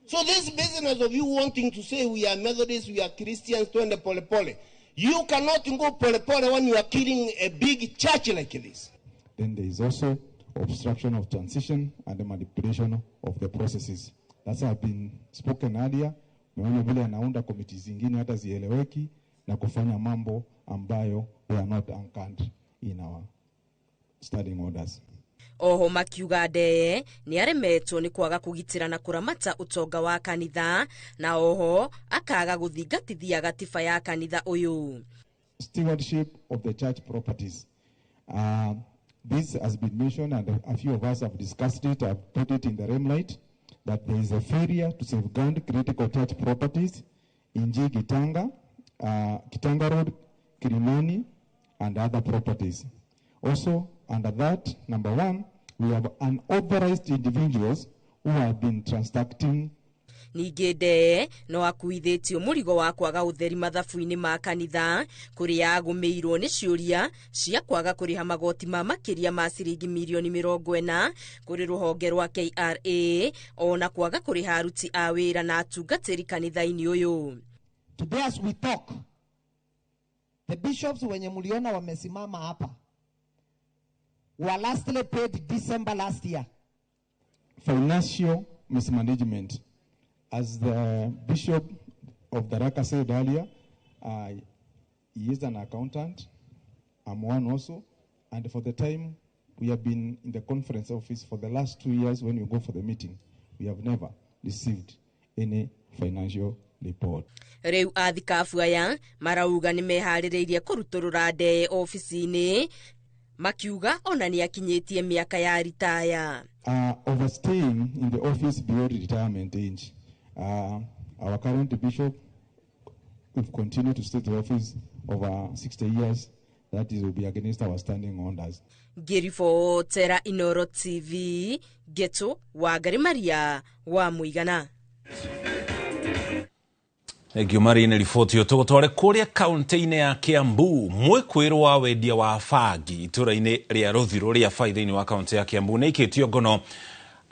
So this business of you wanting to say we are Methodists, we are Christians, twende pole pole. You cannot go pole pole when you are killing a big church like this. Then there is also obstruction of transition and the manipulation of the processes. That's have been spoken earlier. Umeona vile anaunda committees zingine hata zieleweki na kufanya mambo ambayo we are not anchored in our standing orders. Oho makiuga Ndeye nĩ aremetwo nĩ kwaga kũgitĩra na kũramata ũtonga wa kanitha na oho akaga gũthingatithia gatiba ya kanitha ũyũ. Stewardship of the church properties. This has been mentioned and a few of us have discussed it. I've put it in the limelight that there is a failure to safeguard critical church properties in G. Gitanga, Gitanga Road, Kilimani, and other properties. Also, under that, number 1, we have unauthorized individuals who have been transacting. Ningĩ Ndeye no akuithĩtio mũrigo wa kwaga ũtheri mathabu-inĩ ma kanitha kũrĩa agũmĩirwo nĩ ciũria cia kwaga kũrĩha magoti ma makĩria ma ciringi milioni 40 kũrĩ rũhonge rwa KRA ona kwaga kũrĩha aruti a wĩra na atungatĩri kanitha-inĩ ũyũ. Today as we talk, the bishops wenye mliona wamesimama hapa were lastly paid December last year. Financial mismanagement. As the Bishop of Tharaka said earlier, he is an accountant. I'm one also. And for the time we have been in the conference office for the last 2 years when we go for the meeting, we have never received any financial report. Rĩu athikabu aya marauga nĩ meharĩrĩirie kũrutũrũra Ndeye ofici-inĩ makiuga ona nĩ akinyĩtie mĩaka ya ritaya. Overstaying in the office beyond retirement age. Our current bishop, if continue to stay in the office over 60 years, that is will be against our standing orders. Ngĩribotera Inoro TV, Geto Wangari Maria wa Mũigana. Thank you Maria nĩ riboti ĩyo. Tũgũtware kũrĩa kaunti-inĩ ya Kiambu mwĩkwĩrwo wa wendia wa bangi itũra-inĩ rĩa Rũthirũ rĩa Bai thĩinĩ wa kaunti ya Kiambu nĩ aikĩtio ngono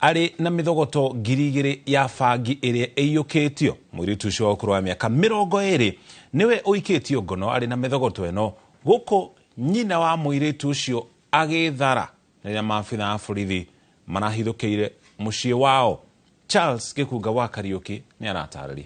arĩ na mĩthogoto 2,000 ya bangi ĩrĩa ĩiyũkĩtio. Mũirĩtu ũcio wa ũkũrũ wa mĩaka 20 nĩwe ũikĩtio ngono arĩ na mĩthogoto ĩno gũkũ nyina wa mũirĩtu ũcio agĩthara rĩrĩa maabitha a borithi marahithũkĩire mũciĩ wao. Charles Gĩkunga wa Kariũki nĩ aratarĩria.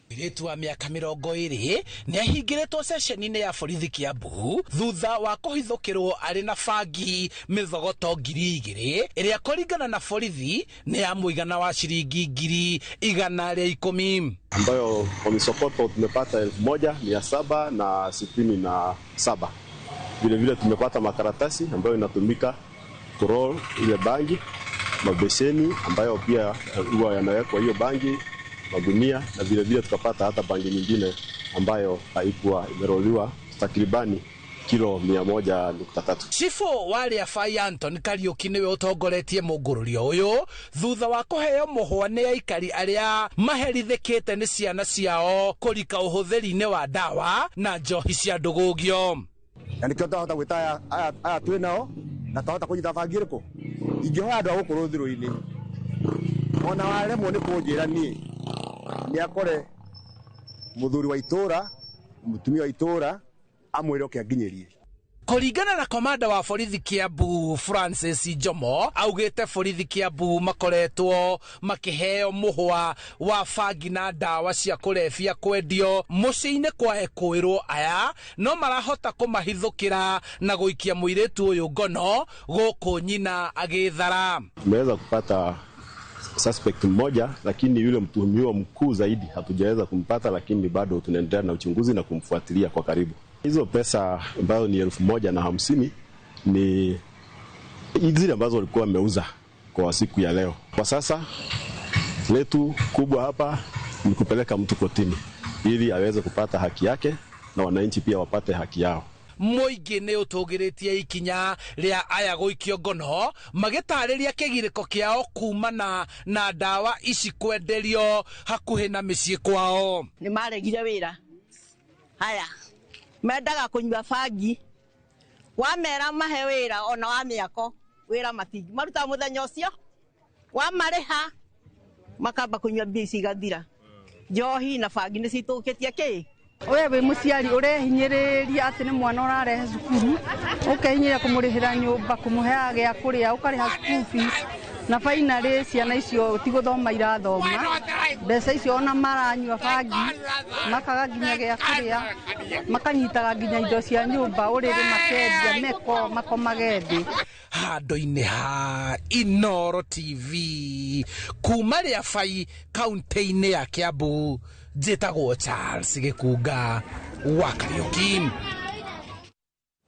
Mũirĩtu wa mĩaka 20 nĩ ahingĩrĩtwo ceceni-inĩ ya borithi Kiambu thutha wa kũhithũkĩrwo arĩ na bangi mĩthogoto 2,000 ĩrĩa kũringana na borithi nĩ ya mũigana wa ciringi 110,000 ambayo kwa misokoto tumepata 1767. Vile vile tumepata makaratasi ambayo inatumika kuroll ile bangi, mabeseni ambayo pia huwa yanawekwa hiyo bangi, magunia, na vile vile tukapata hata bangi nyingine ambayo haikuwa imeroliwa takribani kilo 100.3. Chifu wa Rĩabai Anton Kariũki nĩwe ũtongoretie mũngũrũrio ũyũ thutha wa kũheo mũhwa nĩ aikari arĩa maherithĩkĩte nĩ ciana ciao kũrika ũhũthĩri-inĩ wa ndawa na njohi cia ndũgũgio. Na nĩkĩo twahota gwĩta aya twĩ nao na twahota kũnyita bangi ĩrĩkũ. Ingĩhoya andũ a gũkũ rũthirũ-inĩ ona waremwo nĩ kũnjĩra niĩ nĩ akore mũthuri wa itũra, mũtumia wa itũra amwĩre oke anginyĩrie. Kũringana na komanda wa borithi Kiambu Francis Njomo augĩte borithi Kiambu makoretwo makĩheo mũhwa wa bangi na ndawa cia kũrebia kwendio mũciĩ-inĩ kwa ekũĩrwo aya no marahota kũmahithũkĩra na gũikia mũirĩtu ũyũ ngono gũkũ nyina agĩthara. Tumeweza kupata suspect mmoja, lakini yule mtuhumiwa mkuu zaidi hatujaweza kumpata, lakini bado tunaendelea na uchunguzi na kumfuatilia kwa karibu. Hizo pesa ambazo ni 1,050 ni zile ambazo walikuwa wameuza kwa siku ya leo. Kwa sasa letu kubwa hapa ni kupeleka mtu kotini ili aweze kupata haki yake na wananchi pia wapate haki yao. Mũingĩ nĩ ũtũgĩrĩtie ikinya rĩa aya gũikio ngono magĩtarĩria kĩgirĩko kĩao kumana na ndawa ici kwenderio hakuhĩ na mĩciĩ kwao. Nĩ maregire wĩra haya mendaga kũnyua bangi, wamera mahe wĩra ona wa mĩako wĩra matingi maruta mũthenya ũcio, wamarĩha makamba kũnyua mbia ici igathira. Njohi na bangi nĩ citũkĩtie kĩ. We wĩ mũciari ũrehinyĩrĩria atĩ nĩ mwana ũrarehe cukuru, ũkehinyĩrĩria kũmũrĩhĩra nyũmba, kũmũheaga gĩa kũrĩa, ũkarĩha school fees, na finally ciana icio ti gũthoma irathoma, mbeca icio ona maranyua bangi makaga nginya gĩa kũrĩa, makanyitaga nginya indo cia nyũmba, ũrĩrĩ makendia, meko makomage thĩ. Handũ-inĩ ha Inooro TV kuma Rĩabai kaunti-inĩ ya Kiambu, njĩtagwo Charles Gĩkunga wa Kariũki.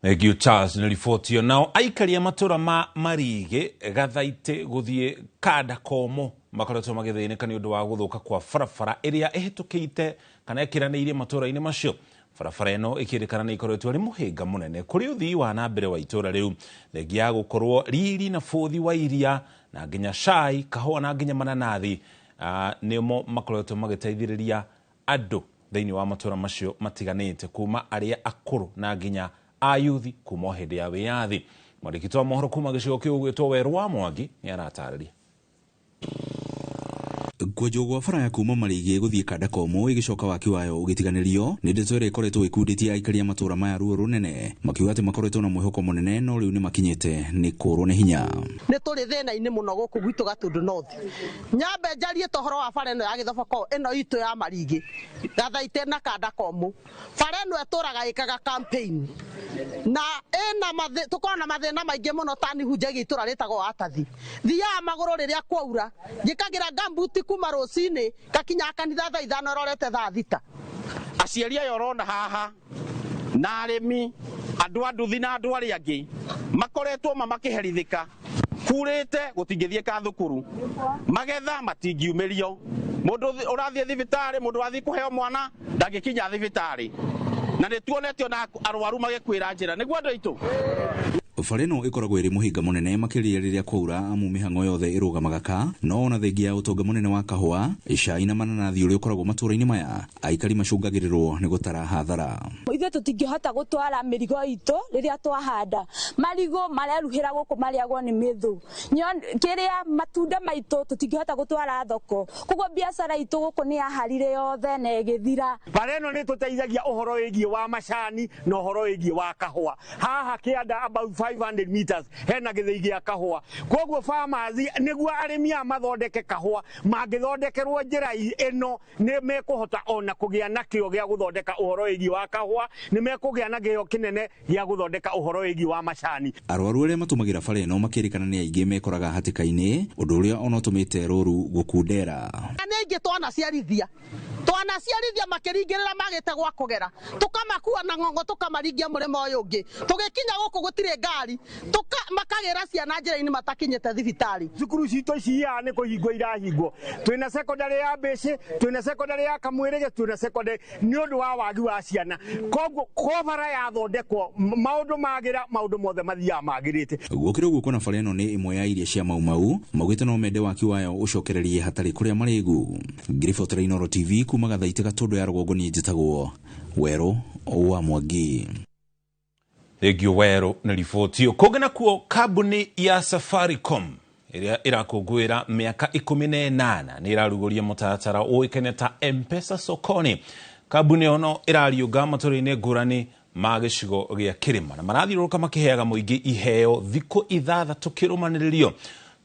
Thank you Charles nĩ riboti ĩyo. Nao aikari a matũra ma Marigĩ Gathaitĩ gũthiĩ Kanda Komo makoretwo magĩthĩnĩka nĩ ũndũ wa gũthũka kwa barabara ĩrĩa ĩhĩtũkĩte kana ĩkĩranĩirie matũra-inĩ macio. Barabara ĩno ĩkĩrĩkana nĩ ĩkoretwo ĩrĩ mũhĩnga mũnene kũrĩ ũthii wa na mbere wa itũra rĩu, thengia ya gũkorwo riri na bũthi wa iria na nginya cai, kahũa na nginya mananathi nĩmo makoretwo magĩteithĩrĩria andũ thĩinĩ wa matũra macio matiganĩte kuma arĩa akũrũ na nginya ayuthi kuma hĩndĩ ya wĩyathi. Mwandĩki wa mohoro kuma gĩcigo kĩu ũgwĩtwo Werũ wa Mwangi nĩ aratarĩria. Kwenjwo gwa bara ya kuma Marigĩ gũthiĩ Kanda Komo ĩgĩcoka waki wayo ũgĩtiganĩrio nĩ ndeto ĩrĩa ĩkoretwo ĩkundĩtie aikari a matũra maya ruo rũnene, makiuga atĩ makoretwo na mwĩhoko mũnene no rĩu nĩ makinyĩte nĩ kũrwo nĩ hinya. Nĩ tũrĩ thĩna-inĩ mũno gũkũ gwitũ Gatũndũ North. Nyambe njarie ũhoro wa bara ĩno ya gĩthoboko ĩno itũ ya Marigĩ Gathaitĩ na Kanda Komo. Bara ĩno ĩtũraga ĩkaga campaign na ĩna tũkoragwo na mathĩna maingĩ mũno ta nĩ hunjagia itũra rĩtagwo Atathi. Thiaga magũrũ rĩrĩa kwaura, njĩkagĩra ngambuti kuma rũcinĩ ngakinya kanitha thaa 5 ĩrorete thaa 6. Aciari aya ũrona haha na arĩmi, andũ a nduthi na andũ arĩa angĩ makoretwo makĩherithĩka, kurĩte gũtingĩthiĩka thukuru, magetha matingiumĩrio, mũndũ ũrathiĩ thibitarĩ, mũndũ wathiĩ kũheo mwana ndangĩkinya thibitarĩ, na nĩ tuonete ona arwaru magĩkuĩra njĩra. Nĩguo andũ aitũ. Bara ĩno ĩkoragwo ĩrĩ mũhĩnga mũnene makĩria rĩrĩa kwaura, amu mĩhang'o yothe ĩrũgamaga ka no ona thengia ya ũtonga mũnene wa kahũa, cai na mananathi ũrĩa ũkoragwo matũra-inĩ maya, aikari macũngagĩrĩrwo nĩ gũtara hathara. Ithuĩ tũtingĩhota gũtwara mĩrigo itũ rĩrĩa twahanda, marigũ mareruhĩra gũkũ marĩagwo nĩ mĩthũ, kĩrĩa matunda maitũ tũtingĩhota gũtwara thoko, koguo biacara itũ gũkũ nĩ yaharire yothe na ĩgĩthira. Bara ĩno nĩ tũteithagia ũhoro wĩgiĩ wa macani na ũhoro wĩgiĩ wa kahũa. Haha kĩanda about 500 meters hena gĩthĩi gĩa kahũa, koguo farmers nĩguo arĩmi aya mathondeke kahũa mangĩthondekerwo njĩra ĩno nĩ mekũhota ona kũgĩa na kĩo gĩa gũthondeka ũhoro wĩgiĩ wa kahũa, nĩ mekũgĩa na kĩo kĩnene gĩa gũthondeka ũhoro wĩgiĩ wa macani. Arwaru arĩa matũmagĩra bara ĩno makĩrĩkana nĩ aingĩ mekoraga hatĩka-inĩ, ũndũ ũrĩa ona ũtũmĩte rũru gũkundera. Nĩ aingĩ twanaciarithia makĩringĩrĩra magĩte gwa kũgera, tũkamakua na ng'ong'o tũkamaringia mũrĩmo ũyũ ũngĩ, tũgĩkinya gũkũ gũtirĩ ngari, makagĩra ciana njĩra-inĩ matakinyĩte thibitarĩ. Cukuru citũ ici haha nĩ kũhingwo irahingwo, twĩna secondary ya Mbĩcĩ, twĩna secondary ya Kamwĩrĩgĩ, twĩna secondary nĩ ũndũ wa wagi wa ciana, koguo ko bara yathondekwo maũndũ magĩra, maũndũ mothe mathiaga magĩrĩte. Gũkĩrĩ ũguo kuona bara ĩno nĩ ĩmwe ya iria cia Mau Mau maugĩte no mende waki wayo ũcokererie hatarĩ kũrĩa marĩgu. Ngĩribotera Inooro TV kuma Gathaitĩ Gatũndũ ya rũgongo, niĩ njĩtagwo Werũ wa Mwangi. Thengio Werũ nĩ riboti ĩyo. Kũngĩ nakuo, kambuni ya Safaricom ĩrĩa ĩrakũngũĩra mĩaka 18 nĩ ĩrarugũria mũtaratara ũĩkaine ta M-Pesa Sokoni. Kambuni ĩyo no ĩrariũnga matũra-inĩ ngũrani ma gĩcigo gĩa kĩrĩma na marathiũrũrũka makĩheaga mũingĩ iheo thikũ 6 kĩrũmanĩrĩrio.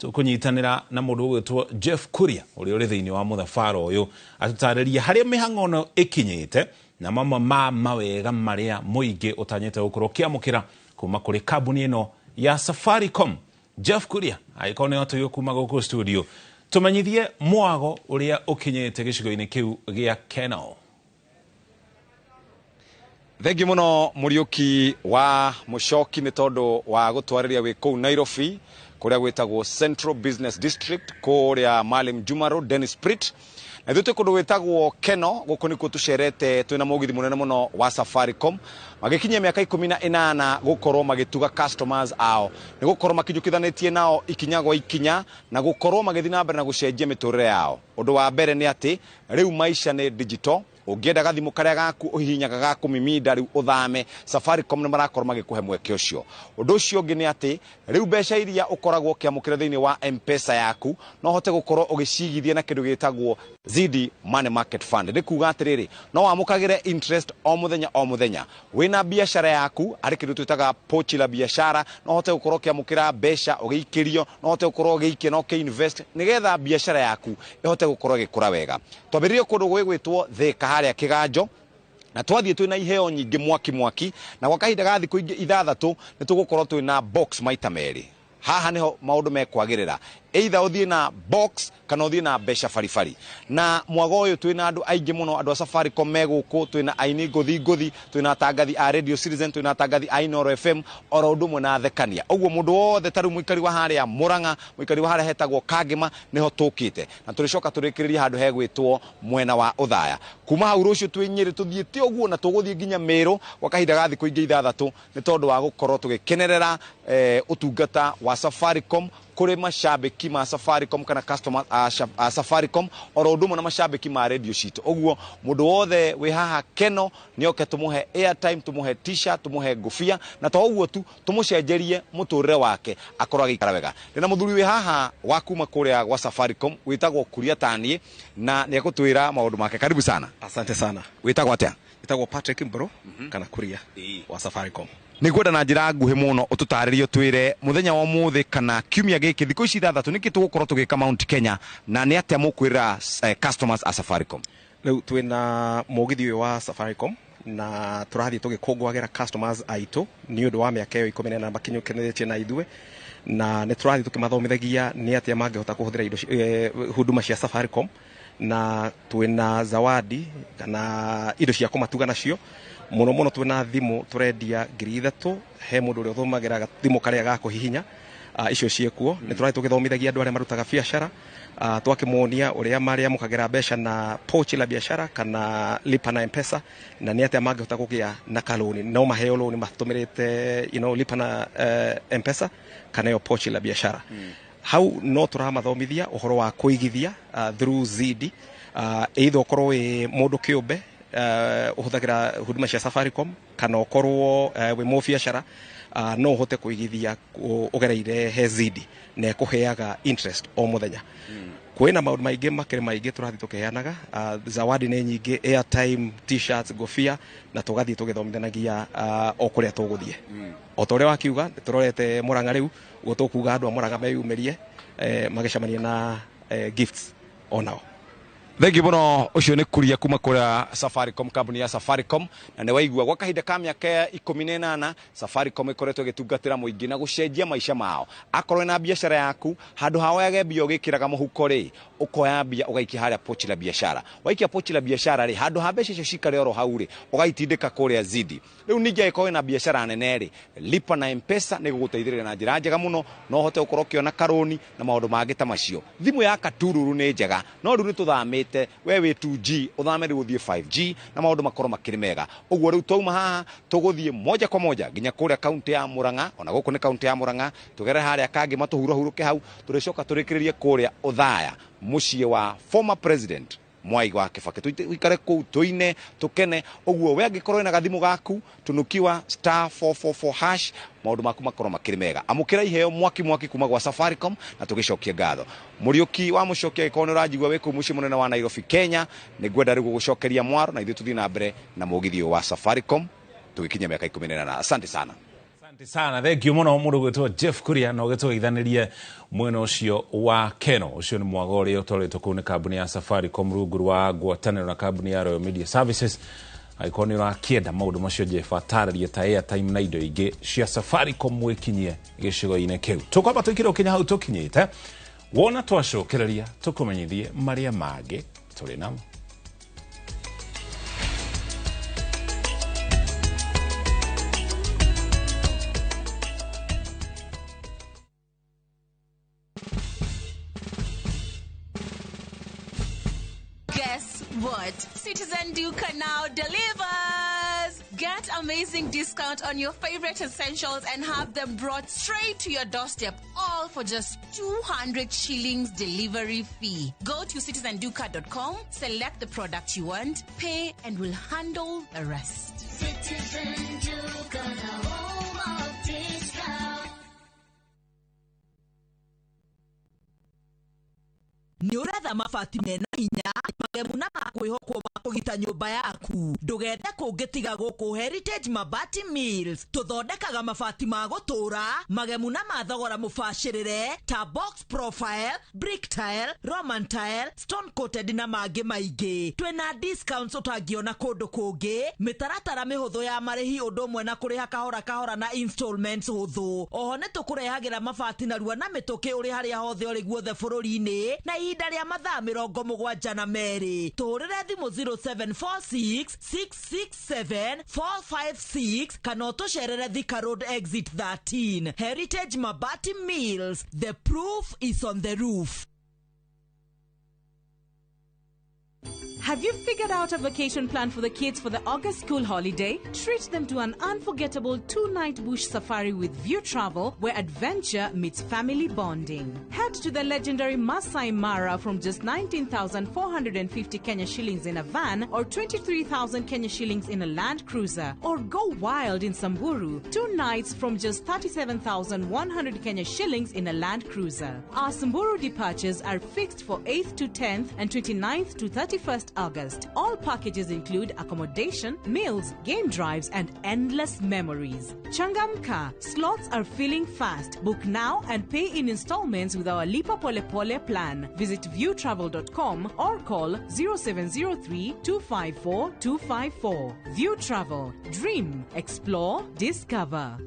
Tũkũnyitanĩra na mũndũ ũgwĩtwo Jeff Kuria ũrĩa ũrĩ thĩinĩ wa mũthabara ũyũ atũtarĩrie harĩa mĩhang'o ĩno ĩkinyĩte na mamwe ma mawega marĩa mũingĩ ũtanyĩte gũkorwo ũkĩamũkĩra kuma kũrĩ kambuni ĩno ya Safaricom. Jeff Kuria, angĩkorwo nĩ watũigua kuma gũkũ studio, tũmenyithie mwago ũrĩa ũkinyĩte gĩcigo-inĩ kĩu gĩa Kenol. Thengi muno Muriuki wa Mucoki nĩ tondũ wa gũtwarĩria wĩ kũu Nairobi kũrĩa gwĩtagwo Central Business District kũrĩa Maalim Juma Road, Dennis Pritt. Na ithuĩ twĩ kũndũ gwĩtagwo Keno, gũkũ nĩkuo tũcerete twĩna mũgithi mũnene mũno wa Safaricom magĩkinyia mĩaka 18 gũkorwo magĩtuga customers ao, nĩ gũkorwo makinyũkithanĩtie nao ikinya gwa ikinya na gũkorwo magĩthiĩ na mbere na gũcenjia mĩtũrĩre yao. Ũndũ wa mbere nĩ atĩ rĩu maica nĩ digital. Ũngĩenda gathimũ karĩa gaku ũhihinyaga ga kũmiminda rĩu ũthame, Safaricom nĩ marakorwo magĩkũhe mweke ũcio. Ũndũ ũcio ũngĩ nĩ atĩ rĩu mbeca iria ũkoragwo ũkĩamũkĩra thĩinĩ wa M-Pesa yaku no ũhote gũkorwo ũgĩcigithia na kĩndũ gĩtagwo Zidi Money Market Fund. Nĩ kuga atĩrĩrĩ, no wamũkagĩre interest o mũthenya o mũthenya. Wĩna biacara yaku harĩ kĩndũ twĩtaga pochi la biashara, no ũhote gũkorwo ũkĩamũkĩra mbeca ũgĩikĩrio, no ũhote gũkorwo ũgĩikia na ũkĩ-invest nĩgetha biacara yaku ĩhote gũkorwo ĩgĩkũra wega. Twambĩrĩrie kũndũ gwĩgwĩtwo Thika harĩa Kĩganjo, na twathiĩ twĩna iheo nyingĩ mwaki mwaki, na gwa kahinda ga thikũ ingĩ 6 nĩ tũgũkorwo twĩna box maita merĩ. Haha nĩho maũndũ mekwagĩrĩra, either ũthiĩ na box kana ũthiĩ na mbeca baribari. Na mwago ũyũ twĩna andũ aingĩ mũno, andũ a Safaricom me gũkũ, twĩna aini ngũthi ngũthi, twĩna atangathi a Radio Citizen, twĩna atangathi a Inooro FM, oro ũndũ ũmwe na athekania. Ũguo mũndũ wothe ta rĩu mũikari wa harĩa Murang'a, mũikari wa harĩa hetagwo Kangema, nĩho tũkĩte. Na tũrĩcoka tũrĩkĩrĩrie handũ hegwĩtwo mwena wa Othaya. Kuma hau rũciũ twĩ Nyĩrĩ tũthiĩte ũguo na tũgũthiĩ nginya Meru gwa kahinda ga thikũ ingĩ 6 nĩ tondũ wa gũkorwo tũgĩkenerera ũtungata wa Safaricom kũrĩ macambĩki ma Safaricom kana customer a Safaricom oro ũndũ ũmwe na macambĩki ma radio citũ. Ũguo mũndũ wothe wĩ haha Keno nĩoke tũmũhe airtime, tũmũhe t-shirt, tũmũhe ngũbia, na to ũguo tu tũmũcenjerie mũtũrĩre wake akorwo agĩikara wega. Ndĩna mũthuri wĩ haha wa kuma kũrĩa gwa Safaricom wĩtagwo Kuria Tanie na nĩegũtwĩra maũndũ make. Karibu sana. Asante sana. Wĩtagwo atĩa? Wĩtagwo Patrick Mburu kana Kuria wa Safaricom. Nĩngwenda na njĩra nguhĩ mũno ũtũtarĩrie ũtwĩre mũthenya wa ũmũthĩ kana kiumia gĩkĩ thikũ ici 6 nĩkĩ tũgũkorwo tũgĩka Mount Kenya na nĩ atĩa mũkwĩra customers a Safaricom. Rĩu twĩna mũgithi ũyũ wa Safaricom na tũrathiĩ tũgĩkũngũagĩra customers aitũ nĩ ũndũ wa mĩaka ĩyo 18 makinyũkanĩtie na ithuĩ, na nĩ tũrathiĩ tũkĩmathomithagia nĩ atĩa mangĩhota kũhũthĩra indo huduma cia Safaricom, na twĩna zawadi kana indo cia kũmatuga nacio. Mũno mũno twĩna thimũ tũrendia 3,000 he mũndũ ũrĩa ũthomagĩra thimũ karĩa ga kũhihinya, icio ciĩkuo. Nĩ tũrathiĩ tũgĩthomithagia andũ arĩa marutaga biacara, twakĩmonia ũrĩa marĩamũkagĩra mbeca na pochi la biashara kana lipa na M-Pesa, na nĩ atĩa mangĩhota kũgĩa na kalũni, no maheo lũni matũmĩrĩte lipa na M-Pesa kana ĩyo pochi la biashara. Hau no tũramathomithia ũhoro wa kũigithia through Zidi, either ũkorwo wĩ mũndũ kĩũmbe ũhũthagĩra huduma cia Safaricom kana ũkorwo wĩ mũbiacara, no ũhote kũigithia ũgereire he Zidi na ĩkũheaga interest o mũthenya. Kwĩna maũndũ maingĩ makĩrĩ maingĩ tũrathiĩ tũkĩheanaga, zawadi nĩ nyingĩ, airtime, t-shirts, ngũbia, na tũgathiĩ tũgĩthomithanagia o kũrĩa tũgũthiĩ. O ta ũrĩa wakiuga, tũrorete Murang'a rĩu, ũguo tũkuga andũ a Murang'a meyumĩrie magĩcemania na gifts onao. Thengi mũno. Ũcio nĩ Kuria kuma kũrĩa Safaricom, kambuni ya Safaricom, na nĩ waigua gwa kahinda ka mĩaka 18 Safaricom ĩkoretwo ĩgĩtungatĩra mũingĩ na gũcenjia maica mao. Akorwo na biacara yaku, handũ ha woyage mbia ũgĩkĩraga mũhuko rĩ, ũkoya mbia ũgaikia harĩa pochi la biashara. Waikia pochi la biashara rĩ, handũ ha mbeca icio cikare oro hau rĩ, ũgaitindĩka kũrĩa Zidi. Rĩu ningĩ angĩkorwo wĩna biacara nene rĩ, lipa na M-Pesa nĩ gũgũteithĩrĩria na njĩra njega mũno, no ũhote gũkorwo ũkĩona karũni na maũndũ mangĩ ta macio. Thimũ ya katururu nĩ njega, no rĩu nĩ tũthamĩte, we wĩ 2G ũthame rĩu ũthiĩ 5G na maũndũ makorwo makĩrĩ mega. Ũguo rĩu twauma haha tũgũthiĩ moja kwa moja nginya kũrĩa kaunti ya Murang'a, ona gũkũ nĩ kaunti ya Murang'a, tũgere harĩa Kangema tũhurahurũke hau, tũrĩcoka tũrĩkĩrĩrie kũrĩa Othaya, mũciĩ wa former president Mwai wa Kibaki tuikare kuu tuine tukene uguo we angikorwo na gathimu gaku tunukiwa *444 hash maundu maku makorwo makiri mega amukira iheo mwaki mwaki kuma gwa Safaricom na tugicokia ngatho Muriuki wa Muchoki agikorwo ni urajigua wi kuu mucii munene wa Nairobi Kenya ni ngwenda riu gugucokeria mwaro na ithuĩ tuthii na mbere na mugithi wa Safaricom tugikinya miaka 18. Asante sana. Asante sana, thank you muno mundu gwitwo Jeff Kuria na ugitwithanirie mwena ucio wa Keno ucio ni mwago uria utwaritwo kuu ni kambuni ya Safaricom rungu rwa ngwataniro na kambuni ya Royal Media Services. Angĩkorwo nĩ ũrakĩenda maũndũ macio Jeff atarĩrie ta airtime na indo ingĩ cia Safaricom wĩkinyie gĩcigo-inĩ kĩu. Tũkwamba tũikire ũkinya hau tũkinyĩte, wona twacokereria tũkũmenyithie marĩa mangĩ tũrĩ namo. Guess what? Citizen Duka now delivers! Get amazing discount on your favorite essentials and have them brought straight to your doorstep, all for just 200 shillings delivery fee. Go to citizenduka.com, select the product you want, pay, and we'll handle the rest. Citizen Duka, the home of discount. Nĩ ũretha mabati mena hinya magemu na makwĩhokwo ma kũgita nyũmba yaku ndũgethe kũngĩ tiga gũkũ Heritage Mabati Mills. Tũthondekaga mabati ma gũtũra magemu na ma thogora mũbacĩrĩre ta box profile, brick tile, Roman tile, stone coated na mangĩ maingĩ. Twĩna discounts ũtangĩona kũndũ kũngĩ, mĩtaratara mĩhũthũ ya marĩhi ũndũ ũmwe na kũrĩha kahora kahora na installments hũthũ. Oho nĩ tũkũrehagĩra mabati narua na mĩtũkĩ ũrĩ harĩa hothe ũrĩ guothe bũrũri-inĩ na ihinda rĩa mathaa 72. Tũhũrĩre thimũ 0746 667 456 kana ũtũcerere Thika Road Exit 13. Heritage Mabati Mills, the proof is on the roof. Have you figured out a vacation plan for the kids for the August school holiday? Treat them to an unforgettable 2-night bush safari with View Travel, where adventure meets family bonding. Head to the legendary Masai Mara from just 19,450 Kenya shillings in a van or 23,000 Kenya shillings in a Land Cruiser. Or go wild in Samburu, 2 nights from just 37,100 Kenya shillings in a Land Cruiser. Our Samburu departures are fixed for 8th to 10th and 29th to 31st August. All packages include accommodation, meals, game drives, and endless memories. Changamka, slots are filling fast. Book now and pay in installments with our Lipa Pole Pole plan. Visit viewtravel.com or call 0703 254 254. View Travel. Dream, explore, discover.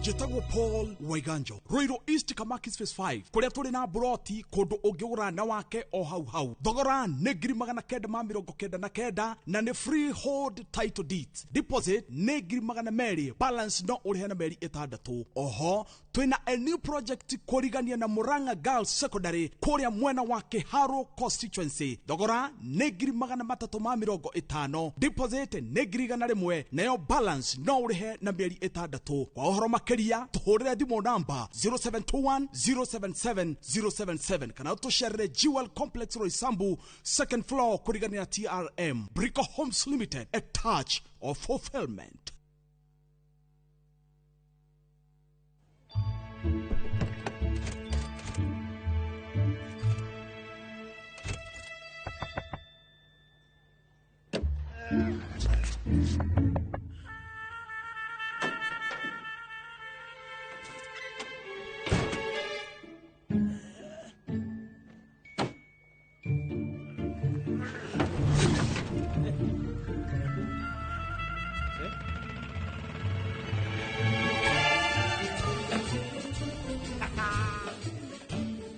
Njĩtagwo Paul Waiganjo, Ruiru East Kamakis Phase 5, kũrĩa tũrĩ na buroti kũndũ ũngĩgũra na wake o hau hau. Thogora nĩ 999 na nĩ freehold title deeds. Deposit nĩ 200,000, balance no ũrĩhe na mĩeri 6. Oho twĩna a new project kũrigania na Murang'a Girls Secondary kũrĩa mwena wa Kiharo constituency. Thogora nĩ 350,000, deposit nĩ 100,000, nayo balance no ũrĩhe na mĩeri 6. Kwa ũhoro makĩria tũhũrĩre thimũ namba 0721 077 077 kana ũtũcerere Jewel Complex Roysambu second floor kũrigania na TRM. Brico Homes Limited, a touch of fulfillment.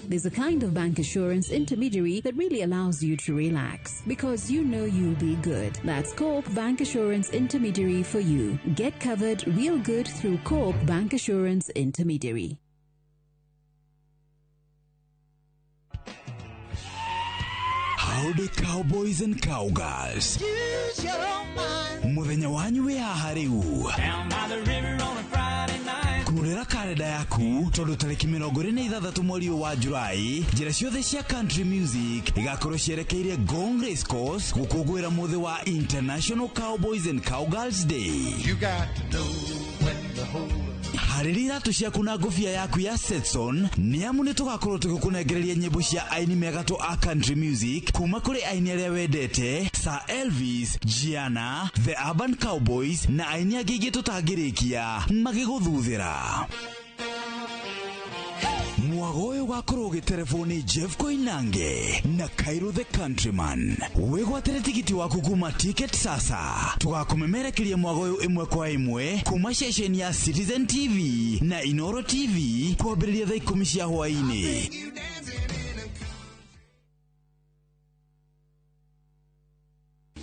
There's a kind of bank assurance intermediary that really allows you to relax because you know you'll be good. That's Co-op Bank Assurance Intermediary for you. Get covered real good through Co-op Bank Assurance Intermediary. Howdy cowboys and cowgirls. Use your mind. Muthenya wanyu wi haha riu. Down by the river on a Friday night. Kura Hingũrĩra karenda yaku tondũ tarĩki 26 mweri ũyũ wa Julai njĩra ciothe cia country music igakorwo cierekeire Ngong Race Course gũkũngũĩra mũthĩ wa International Cowboys and Cowgirls Day. You got to know when to hold up. Harĩria iratũ ciaku na ngũbia yaku ya Stetson nĩ amu nĩ tũgakorwo tũgĩkũnengereria nyĩmbo cia aini megatũ a country music kuma kũrĩ aini arĩa wendete Sir Elvis, Gianna, The Urban Cowboys na aini angĩ aingĩ tũtangĩrĩkia magĩgũthuthĩra. Mwago ũyũ ũgakorwo ũgĩterebwo nĩ Jeff Koinange na Cairo the Countryman. Wĩgwatĩre tigiti waku kuma Ticket Sasa. Tũgakũmemerekeria mwago ũyũ ĩmwe kwa ĩmwe kuma ceceni ya Citizen TV na Inoro TV kwambĩrĩria thaa 10 cia hwaĩ-inĩ.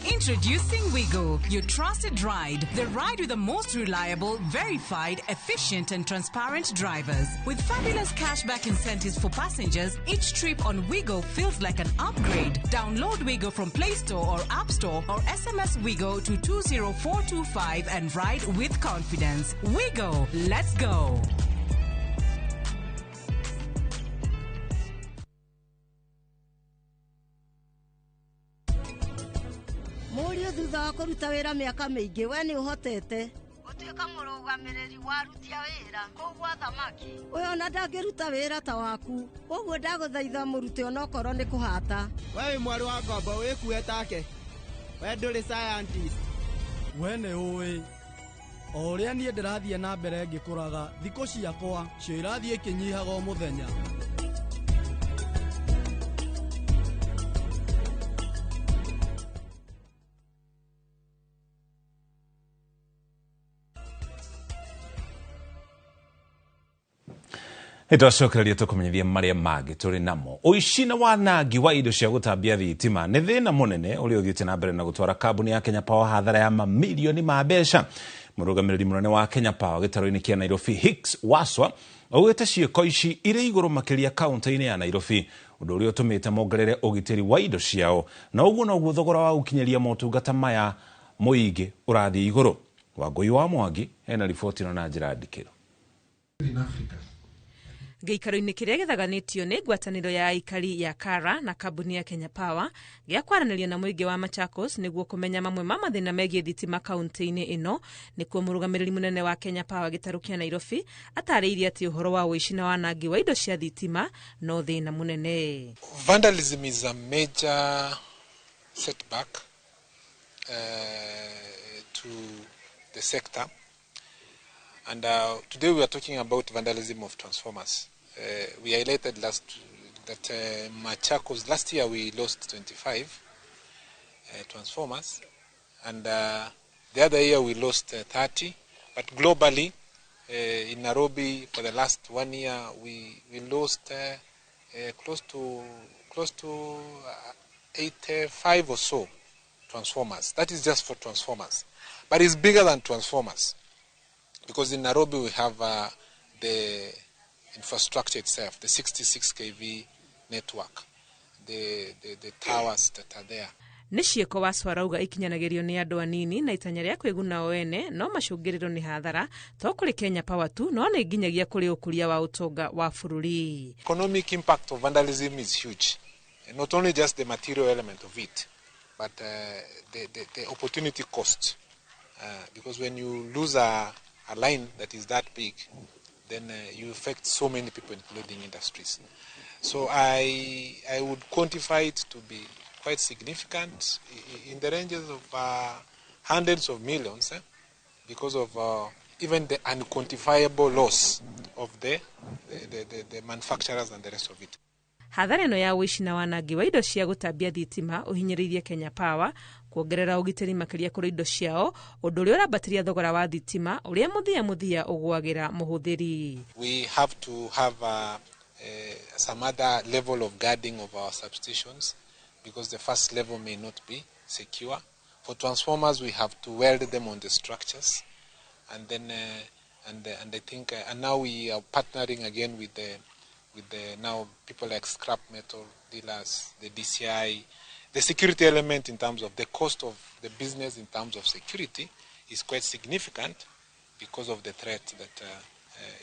Introducing Wigo, your trusted ride. The ride with the most reliable, verified, efficient and transparent drivers. With fabulous cashback incentives for passengers, each trip on Wigo feels like an upgrade. Download Wigo from Play Store or App Store or SMS Wigo to 20425 and ride with confidence. Wigo, let's go. Mũriũ thutha wa kũruta wĩra mĩaka mĩingĩ we nĩ ũhotete gũtuĩka mũrũgamĩrĩri wa aruti a wĩra kũu gwa thamaki. Ũyũ ona ndangĩruta wĩra ta waku, koguo ndagũthaitha mũrute onokorwo nĩ kũhata. We wĩ mwarĩ wa ngombo wĩkue take, we ndũrĩ scientist. We nĩ ũĩ o ũrĩa niĩ ndĩrathiĩ na mbere ngĩkũraga, thikũ ciakwa cio irathiĩ ikĩnyihaga o mũthenya. Nĩtwacokereria tũkũmenyithia marĩa mangĩ tũrĩ namo. Ũici na wanangi wa indo cia gũtambia thitima nĩ thĩna mũnene ũrĩa ũthiĩte na mbere na gũtwara kambuni ya Kenya Power hathara ya mamirioni ma mbeca. Mũrũgamĩrĩri mũnene wa Kenya Power gĩtarũ-inĩ kĩa Nairobi Hicks Waswa augĩte ciĩko ici irĩ igũrũ makĩria kaunti-inĩ ya Nairobi, ũndũ ũrĩa ũtũmĩte mongerere ũgitĩri wa indo ciao, na ũguo noguo thogora wa gũkinyĩria motungata maya mũingĩ ũrathiĩ igũrũ. Wangũi wa Mwangi ena riboti ĩno na njĩra ndikĩru. Gĩikaro-inĩ kĩrĩa gĩthaganĩtio nĩ ngwatanĩro ya aikari ya Kara na kambuni ya Kenya Power gĩa kwaranĩria na mũingĩ wa Machakos nĩguo kũmenya mamwe ma mathĩna megiĩ thitima kaunti-inĩ ĩno, nĩkuo mũrũgamĩrĩri mũnene wa Kenya Power gĩtarũ kĩa Nairobi atarĩirie atĩ ũhoro wa ũici na wanangi wa indo cia thitima no thĩna mũnene. Vandalism is a major setback to the sector. And today we are talking about vandalism of transformers. We highlighted that Machakos, last year we lost 25 transformers, and the other year we lost 30. But globally, in Nairobi, for the last 1 year, we lost close to 85 or so transformers. That is just for transformers. But it's bigger than transformers, because in Nairobi we have the infrastructure itself, the 66 kV network, the towers that are there. Nĩ ciĩko Waswa arauga ikinyanagĩrio nĩ andũ anini na itanya rĩa kwĩguna o ene, no macũngĩrĩro nĩ hathara to kũrĩ Kenya Power tu, no nĩ nginyagia kũrĩ ũkũria wa ũtonga wa bũrũri. Economic impact of vandalism is huge, and not only just the material element of it, but the opportunity cost, because when you lose a line that is that big, then you affect so many people, including industries. So I would quantify it to be quite significant, in the ranges of hundreds of millions, because of even the unquantifiable loss of the manufacturers and the rest of it. Hathara ĩno ya ũici na wanangi wa indo cia gũtambia thitima ũhinyĩrĩirie Kenya Power kuongerera ũgitĩri makĩria kũrĩ indo ciao, ũndũ ũrĩa ũrambatĩria thogora wa thitima ũrĩa mũthia mũthia ũgwagĩra mũhũthĩri. We have to have some other level of guarding of our substations, because the first level may not be secure. For transformers, we have to weld them on the structures, and then and I think and now we are partnering again with the now people like scrap metal dealers, the DCI. The security element in terms of the cost of the business in terms of security is quite significant because of the threat that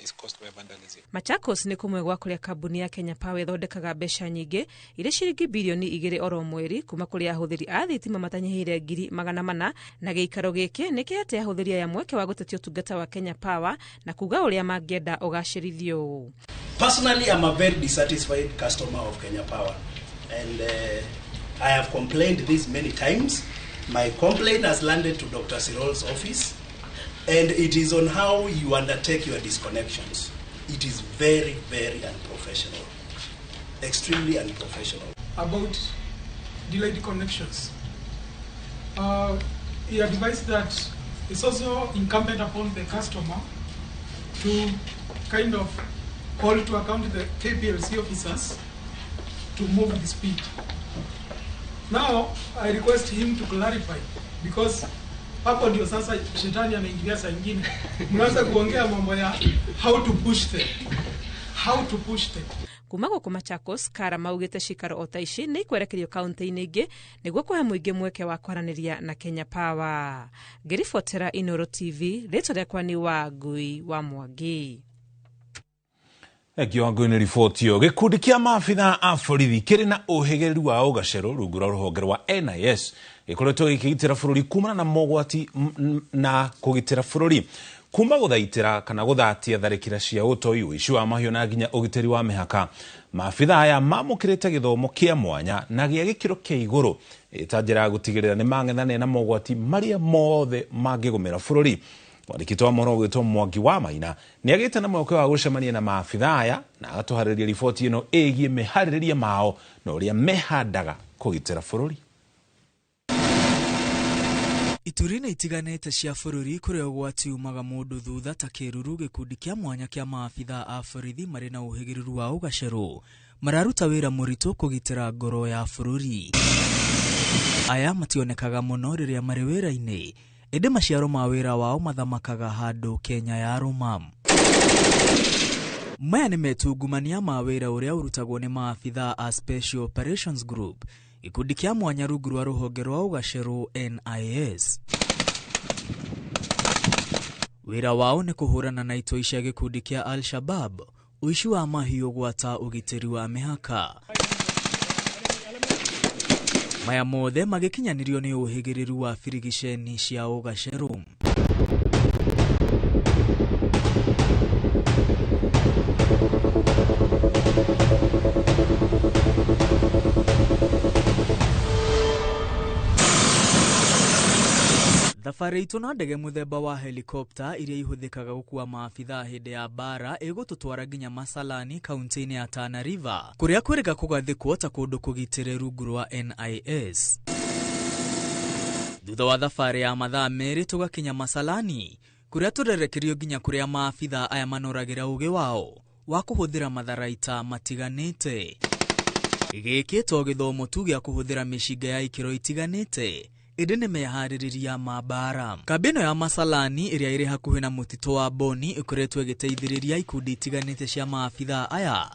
is caused by vandalism. Machakos nĩ kũmwe gwa kũrĩa kambuni ya Kenya Power ĩthondekaga mbeca nyingĩ irĩ ciringi birioni 2 oro mweri kuma kũrĩ ahũthĩri a thitima matanyihĩire 400,000, na gĩikaro gĩkĩ nĩ kĩhete ahũthĩri aya mweke wa gũtetia ũtungata wa Kenya Power na kuga ũrĩa mangĩenda ũgacĩrithio. Personally, I'm a very dissatisfied customer of Kenya Power, and I have complained this many times. My complaint has landed to Dr. Sirol's office, and it is on how you undertake your disconnections. It is very, very unprofessional, extremely unprofessional. About delayed connections, he advised that it's also incumbent upon the customer to kind of call to account the KPLC officers to move the speed. Now, I request him to clarify, because hapo ndio sasa shetani anaingilia saa ingine. Mnaanza kuongea mambo ya how to push them. How to push them. Kuma gũkũ Machakos, Kara maugĩte cikaro o ta ici nĩ ikwerekerio kaunti-inĩ ingĩ nĩguo kũhe mũingĩ mweke wa kwaranĩria na Kenya Power. Ngĩribotera Inoro TV, rĩtwa rĩakwa nĩ Wangui wa Mwangi. Thengio Wangui nĩ riboti ĩyo. Gĩkundi kĩa maabithaa a borithi kĩrĩ na ũhĩgĩrĩru wa ũgacerũ rungu rwa rũhonge rwa NIS gĩkoretwo gĩkĩgitĩra bũrũri kumana na mogwati na kũgitĩra bũrũri kuma gũthaitĩra kana gũthatia tharĩkĩra cia ũtoi, ũici wa mahiũ na nginya ũgitĩri wa mĩhaka. Maabithaa aya mamũkĩrĩte gĩthomo kĩa mwanya na gĩa gĩkĩro kĩa igũrũ ta njĩra ya gũtigĩrĩra nĩ mang'ethanĩra na mogwati marĩa mothe mangĩgũmĩra bũrũri. Mwandĩki wa mohoro ũgwĩtwo Mwangi wa Maina nĩ agĩte na mweke wa gũcemania na maabithaa aya na agatũharĩria riboti ĩno ĩgiĩ mĩharĩrĩria mao na ũrĩa mehandaga kũgitĩra bũrũri. Ituri-inĩ itiganĩte cia bũrũri kũrĩa ũgwati umaga mũndũ thutha ta kĩruru, gĩkundi kĩa mwanya kĩa maabithaa a borithi marĩ na ũhĩgĩrĩru wa ũgacerũ mararuta wĩra mũritũ kũgitĩra ngoro ya bũrũri. Aya mationekaga mũno rĩrĩa marĩ wĩra-inĩ, ĩndĩ maciaro ma wĩra wao mathamakaga handũ Kenya ya rũma. Maya nĩ metungumania ma wĩra ũrĩa ũrutagwo nĩ maabithaa a Special Operations Group, gĩkundi kĩa mwanya rungu rwa rũhonge rwa ũgacerũ NIS. Wĩra wao nĩ kũhũrana na itoi cia gĩkundi kĩa Al-Shabaab, ũici wa mahiũ gwata ũgitĩri wa mĩhaka. Maya mothe magĩkinyanĩrio nĩ ũhĩgĩrĩru wa birigiceni cia ũgacerũ. Thabarĩ itũ na ndege mũthemba wa helikopta iria ihũthĩkaga gũkua maabithaa hĩndĩ ya mbara ĩgũtũtwara nginya Masalani kaunti-inĩ ya Tana River, kũrĩa kwĩrĩga kũgathĩkwo ta kũndũ kũgitĩre rungu rwa NIS. Thutha wa thabarĩ ya mathaa 2 tũgakinya Masalani, kũrĩa tũrerekerio nginya kũrĩa maabithaa aya manoragĩra ũgĩ wao wa kũhũthĩra matharaita matiganĩte. Gĩkĩ to gĩthomo tu gĩa kũhũthĩra mĩcinga ya ikĩro itiganĩte, ĩndĩ nĩ meharĩrĩria ma mbara. Kambĩ ĩno ya Masalani ĩrĩa ĩrĩ hakuhĩ na mũtitũ wa Boni ĩkoretwo ĩgĩteithĩrĩria ikundi itiganĩte cia maabithaa aya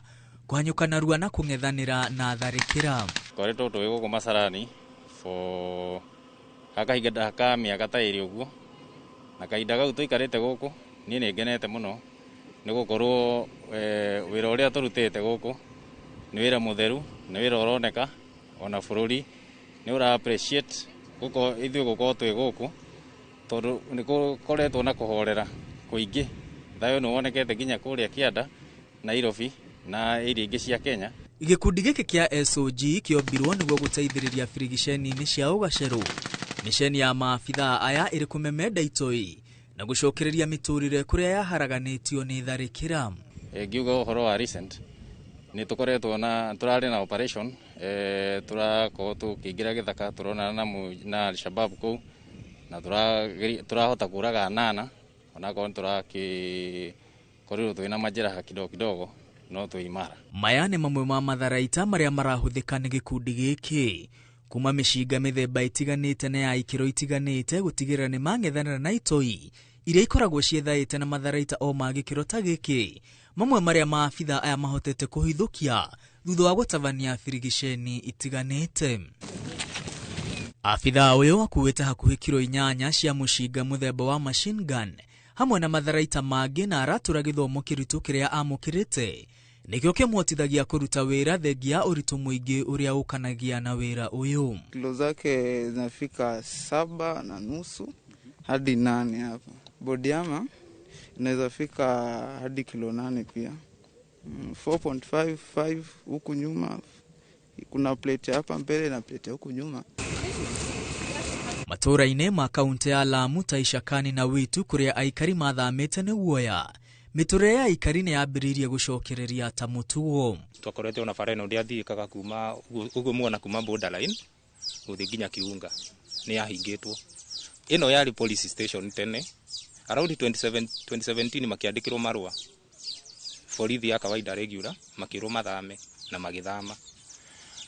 kũhanyũka narua na kũng'ethanĩra na tharĩkĩra. Twaretwo twĩ gũkũ Masalani for kahinda ka mĩaka ta 2 ũguo, na kahinda kau tũikarĩte gũkũ niĩ nĩ ngenete mũno nĩ gũkorwo wĩra ũrĩa tũrutĩte gũkũ nĩ wĩra mũtheru, nĩ wĩra ũroneka ona bũrũri nĩ ũra appreciate gũkorwo ithuĩ gũkorwo twĩ gũkũ, tondũ nĩ gũkoretwo na kũhorera kũingĩ. Thayũ nĩ wonekete nginya kũrĩa kĩanda, Nairobi na iria ingĩ cia Kenya. Gĩkundi gĩkĩ kĩa SOG kĩombirwo nĩguo gũteithĩrĩria birigiceni-inĩ cia ũgacerũ. Miceni ya maabithaa aya ĩrĩ kũmemenda itoi na gũcokereria mĩtũrĩre kũrĩa yaharaganĩtio nĩ tharĩkĩra. Ngiuga ũhoro wa recent nĩ tũkoretwo na tũrarĩ na operation, tũrakorwo tũkĩingĩra gĩthaka tũronana na Al-Shabaab kũu na tũrahota kũraga 8, onakorwo nĩtũrakĩkorirwo twĩna majeraha kidogo kidogo no twĩ imara. Maya nĩ mamwe ma matharaita marĩa marahũthĩka nĩ gĩkundi gĩkĩ kuma mĩcinga mĩthemba itiganĩte na ya ikĩro itiganĩte gũtigĩrĩra nĩ mang'ethanĩra na itoi iria ikoragwo ciethaĩte na matharaita o ma gĩkĩro ta gĩkĩ, mamwe marĩa maabithaa aya mahotete kũhithũkia thutha wa gũtabania birigiceni itiganĩte. Abithaa ũyũ akuĩte hakuhĩ kiro 8 cia mũcinga mũthemba wa machine gun hamwe na matharaita mangĩ na aratũra gĩthomo kĩritũ kĩrĩa amũkĩrĩte nĩkĩo kĩmuhotithagia kũruta wĩra thengia ũritũ mũingĩ ũrĩa ũkanagia na wĩra ũyũ. Kilo zake zinafika 7.5 hadi 8 hapo. Bodiama inaweza fika hadi kilo 8 pia. 4.55 huku nyuma, kuna plate hapa mbele na plate huku nyuma. Matũũra-inĩ ma kaunti ya Lamu ta Ishakani na Witu kũrĩa aikari mathamĩte nĩ guoya, mĩtũrĩre ya aikari nĩ yambĩrĩirie gũcokereria ta mũtugo. Twakorete ona bara ĩno ndĩathiĩkaga kuma ũguo muona kuma borderline gũthiĩ nginya Kiunga nĩ yahingĩtwo. Ĩno yarĩ police station tene around 2017 makĩandĩkĩrwo marũa borithi ya kawaida regular makĩrwo mathame na magĩthama.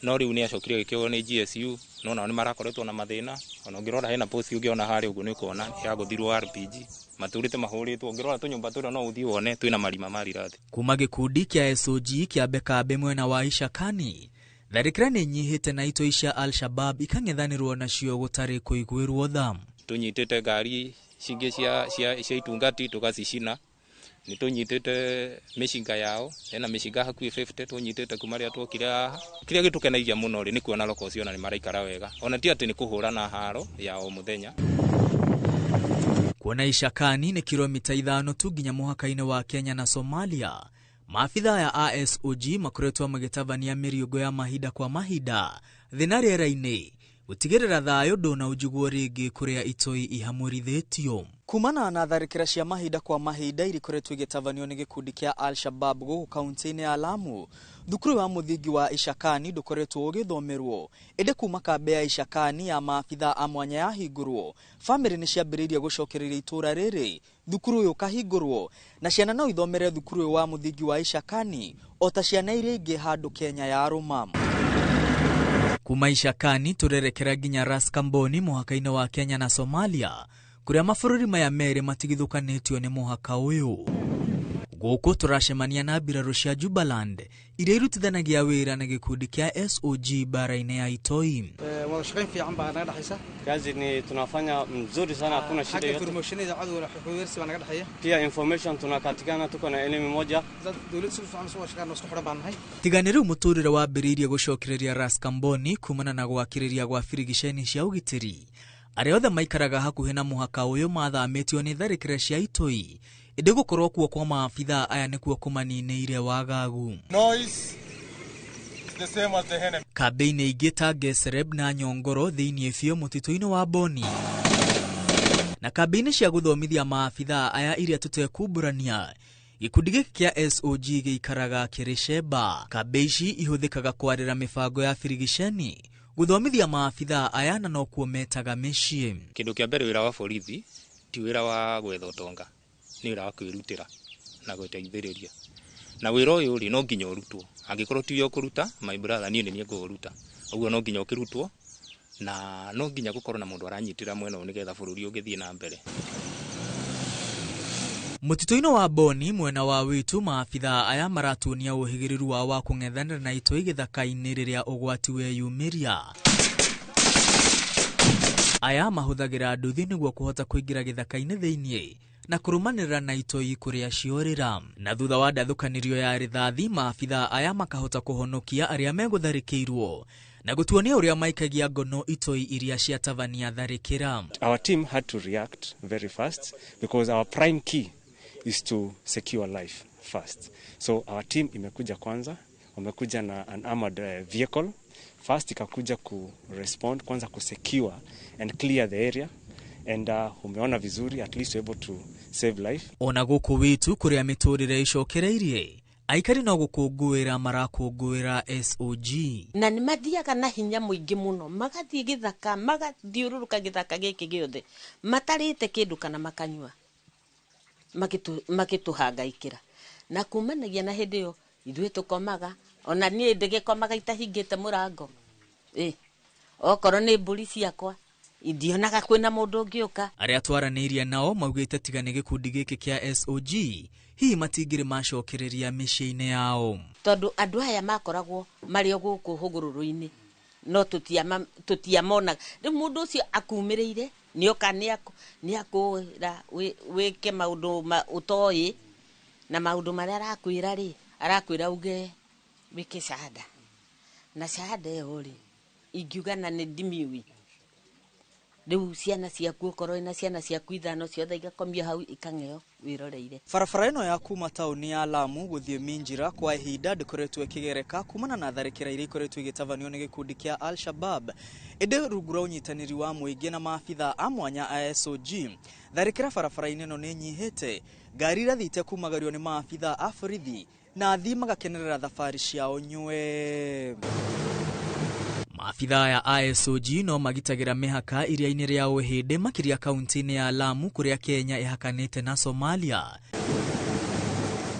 No rĩu nĩ acokire gĩkĩoywo nĩ GSU no nao nĩ marakoretwo na mathĩna. Ona ũngĩrora hena post ũngĩona harĩa ũguo nĩ ũkuona yagũthirwo RPG matũrĩte mahũrĩtwo. Ũngĩrora tũnyũmba tũrĩa no ũthiĩ wone twĩna marima ma rithathi. Kuma gĩkundi kĩa SOG kĩambe kambe mwena wa Ishakani, tharĩkĩra nĩ inyihĩte na itoi cia Al-Shabab ikang'ethanĩrwo nacio gũtarĩ kũiguĩrwo tha. Tũnyitĩte ngari cingĩ cia itungati tũgacicina, nĩ tũnyitĩte mĩcinga yao, hena mĩcinga hakuhĩ 50 tũnyitĩte kuma rĩrĩa twokire haha. Kĩrĩa gĩtũkenagia mũno rĩ nĩ kuona locals ona nĩ maraikara wega, ona ti atĩ nĩ kũhũrana haro ya o mũthenya. Kuona Ishakani nĩ kilomita 5 tu nginya mũhaka-inĩ wa Kenya na Somalia, maabitha ya ASOG makoretwo magĩtabania mĩriũngũ ya mahinda kwa mahinda thĩ na rĩera-inĩ gũtigĩrĩra thayũ ndũnaunjugwo rĩngĩ kũrĩa itoi ihamũrithĩtio. Kumana na tharĩkĩra cia mahinda kwa mahinda iria ikoretwo igĩtabanio nĩ gĩkundi kĩa Al-Shabab gũkũ kaunti-inĩ ya Lamu, thukuru wa mũthingi wa Ishakani ndũkoretwo ũgĩthomerwo, ĩndĩ kuma kambe ya Ishakani ya maabitha a mwanya yahingũrwo, bamĩrĩ nĩ ciambĩrĩirie gũcokereria itũũra rĩrĩ, thukuru ũyũ ũkahingũrwo na ciana no ithomere thukuru ũyũ wa mũthingi wa Ishakani o ta ciana iria ingĩ handũ Kenya yarũma. Kuma Ishakani tũrerekera nginya Ras Kamboni mũhaka-inĩ wa Kenya na Somalia, kũrĩa mabũrũri maya merĩ matigithũkanĩtio nĩ mũhaka ũyũ. Gũkũ tũracemania na mbirarũ cia Jubaland iria irutithanagia wĩra na gĩkundi kĩa SOG bara-inĩ ya Itoi. Kazi ni tunafanya mzuri sana, hakuna shida yote. Pia information tunakatikana, tuko na elimu moja. Tiga nĩ rĩu mũtũrĩre wambĩrĩirie gũcokereria Ras Kamboni kumana na gwakĩrĩria gwa birigiceni cia ũgitĩri. Arĩa othe maikaraga hakuhĩ na mũhaka ũyũ mathamĩtio nĩ tharĩkĩra cia itoi, ĩndĩ gũkorwo kuo kwa maabitha aya nĩkuo kũmaninĩire wagagu. Kambĩ-inĩ ingĩ ta Gesereb na Nyongoro thĩinĩ biũ mũtitũ-inĩ wa Boni, na kambĩ-inĩ cia gũthomithia maabitha aya iria tũtekumbũrania, gĩkundi gĩkĩ kĩa SOG gĩikaraga kĩrĩ cemba. Kambĩ ici ihũthĩkaga kwarĩra mĩbango ya birigiceni gũthomithia maabitha aya na nokuo metaga mĩciĩ. Kĩndũ kĩa mbere wĩra wa borithi ti wĩra wa gwetha ũtonga, nĩ wĩra wa kwĩrutĩra na gwĩteithĩrĩria. Na wĩra ũyũ rĩ no nginya ũrutwo, angĩkorwo tiwe ũkũruta my brother, niĩ nĩ niĩ ngũũruta. Ũguo no nginya ũkĩrutwo na no nginya gũkorwo na mũndũ aranyitĩra mwena ũyũ nĩgetha bũrũri ũgĩthiĩ na mbere. Mũtitũ-inĩ wa Boni mwena wa Witu, maabitha aya maratuonia ũhĩgĩrĩru wao wa kũng'ethanĩra na itoi gĩthaka-inĩ rĩrĩa ũgwati weyumĩria. Aya mahũthagĩra nduthi nĩguo kũhota kũingĩra gĩthaka-inĩ thĩinĩ na kũrũmanĩrĩra na itoi kũrĩa ciorĩra. Na thutha wa ndathũkanĩrio ya rithathi, maabitha aya makahota kũhonokia arĩa megũtharĩkĩirwo na gũtuonia ũrĩa maikagia ngono itoi iria ciatabania tharĩkĩra. Our team had to react very fast because our prime key is to secure life first. So our team imekuja kwanza, wamekuja na an armored vehicle first, ikakuja ku respond kwanza, ku secure and clear the area, and umeona vizuri, at least able to save life. Ona gũkũ Witu kũrĩa mĩtũrĩre icokereirie, aikari no gũkũngũĩra marakũngũĩra SOG. Na nĩ mathiaga na hinya mũingĩ mũno, magathiĩ gĩthaka, magathiũrũrũka gĩthaka gĩkĩ gĩothe matarĩte kĩndũ kana makanyua, makĩtũhangaikĩra. Na kumanagia na hĩndĩ ĩyo ithuĩ tũkomaga, ona niĩ ndĩgĩkomaga itahingĩte mũrango. Okorwo nĩ mbũri ciakwa ndionaga kwĩna mũndũ ũngĩũka. Arĩa twaranĩirie nao maugĩte tiga nĩ gĩkundi gĩkĩ kĩa SOG hihi matingĩrĩ macokereria mĩciĩ-inĩ yao, tondũ andũ aya makoragwo marĩ o gũkũ hũgũrũrũ-inĩ no tũtiamonaga. Rĩu mũndũ ũcio akumĩrĩire Nĩoka nĩakwĩra wĩke maũndũ ũtoĩ, na maũndũ marĩa arakwĩra rĩ, arakwĩra uge wĩke shahada. Na shahada ĩyo rĩ, ingiuga na nĩ ndimiũĩ. Rĩu ciana ciaku okorwo ina ciana ciaku ithano ciothe igakomio hau ikang'eo wĩroreire. Barabara ĩno ya kuma taũni ya Lamu gũthiĩ Minjira kwa ihinda ndĩkoretwo ĩkĩgereka kumana na tharĩkĩra iria ikoretwo igĩtabanio nĩ gĩkundi kĩa Al-Shabab. Ĩndĩ rungu rwa ũnyitanĩri wa mũingĩ na maabitha a mwanya a SOG, tharĩkĩra barabara-inĩ ĩno nĩ nyihĩte. Ngari irathiĩte kumagario nĩ maabitha a borithi na athii magakenerera thabarĩ ciao nywe. Maabitha aya a SOG no magitagĩra mĩhaka iria-inĩ rĩa Ũhĩndĩ makĩria kaunti-inĩ ya Lamu kũrĩa Kenya ĩhakanĩte na Somalia.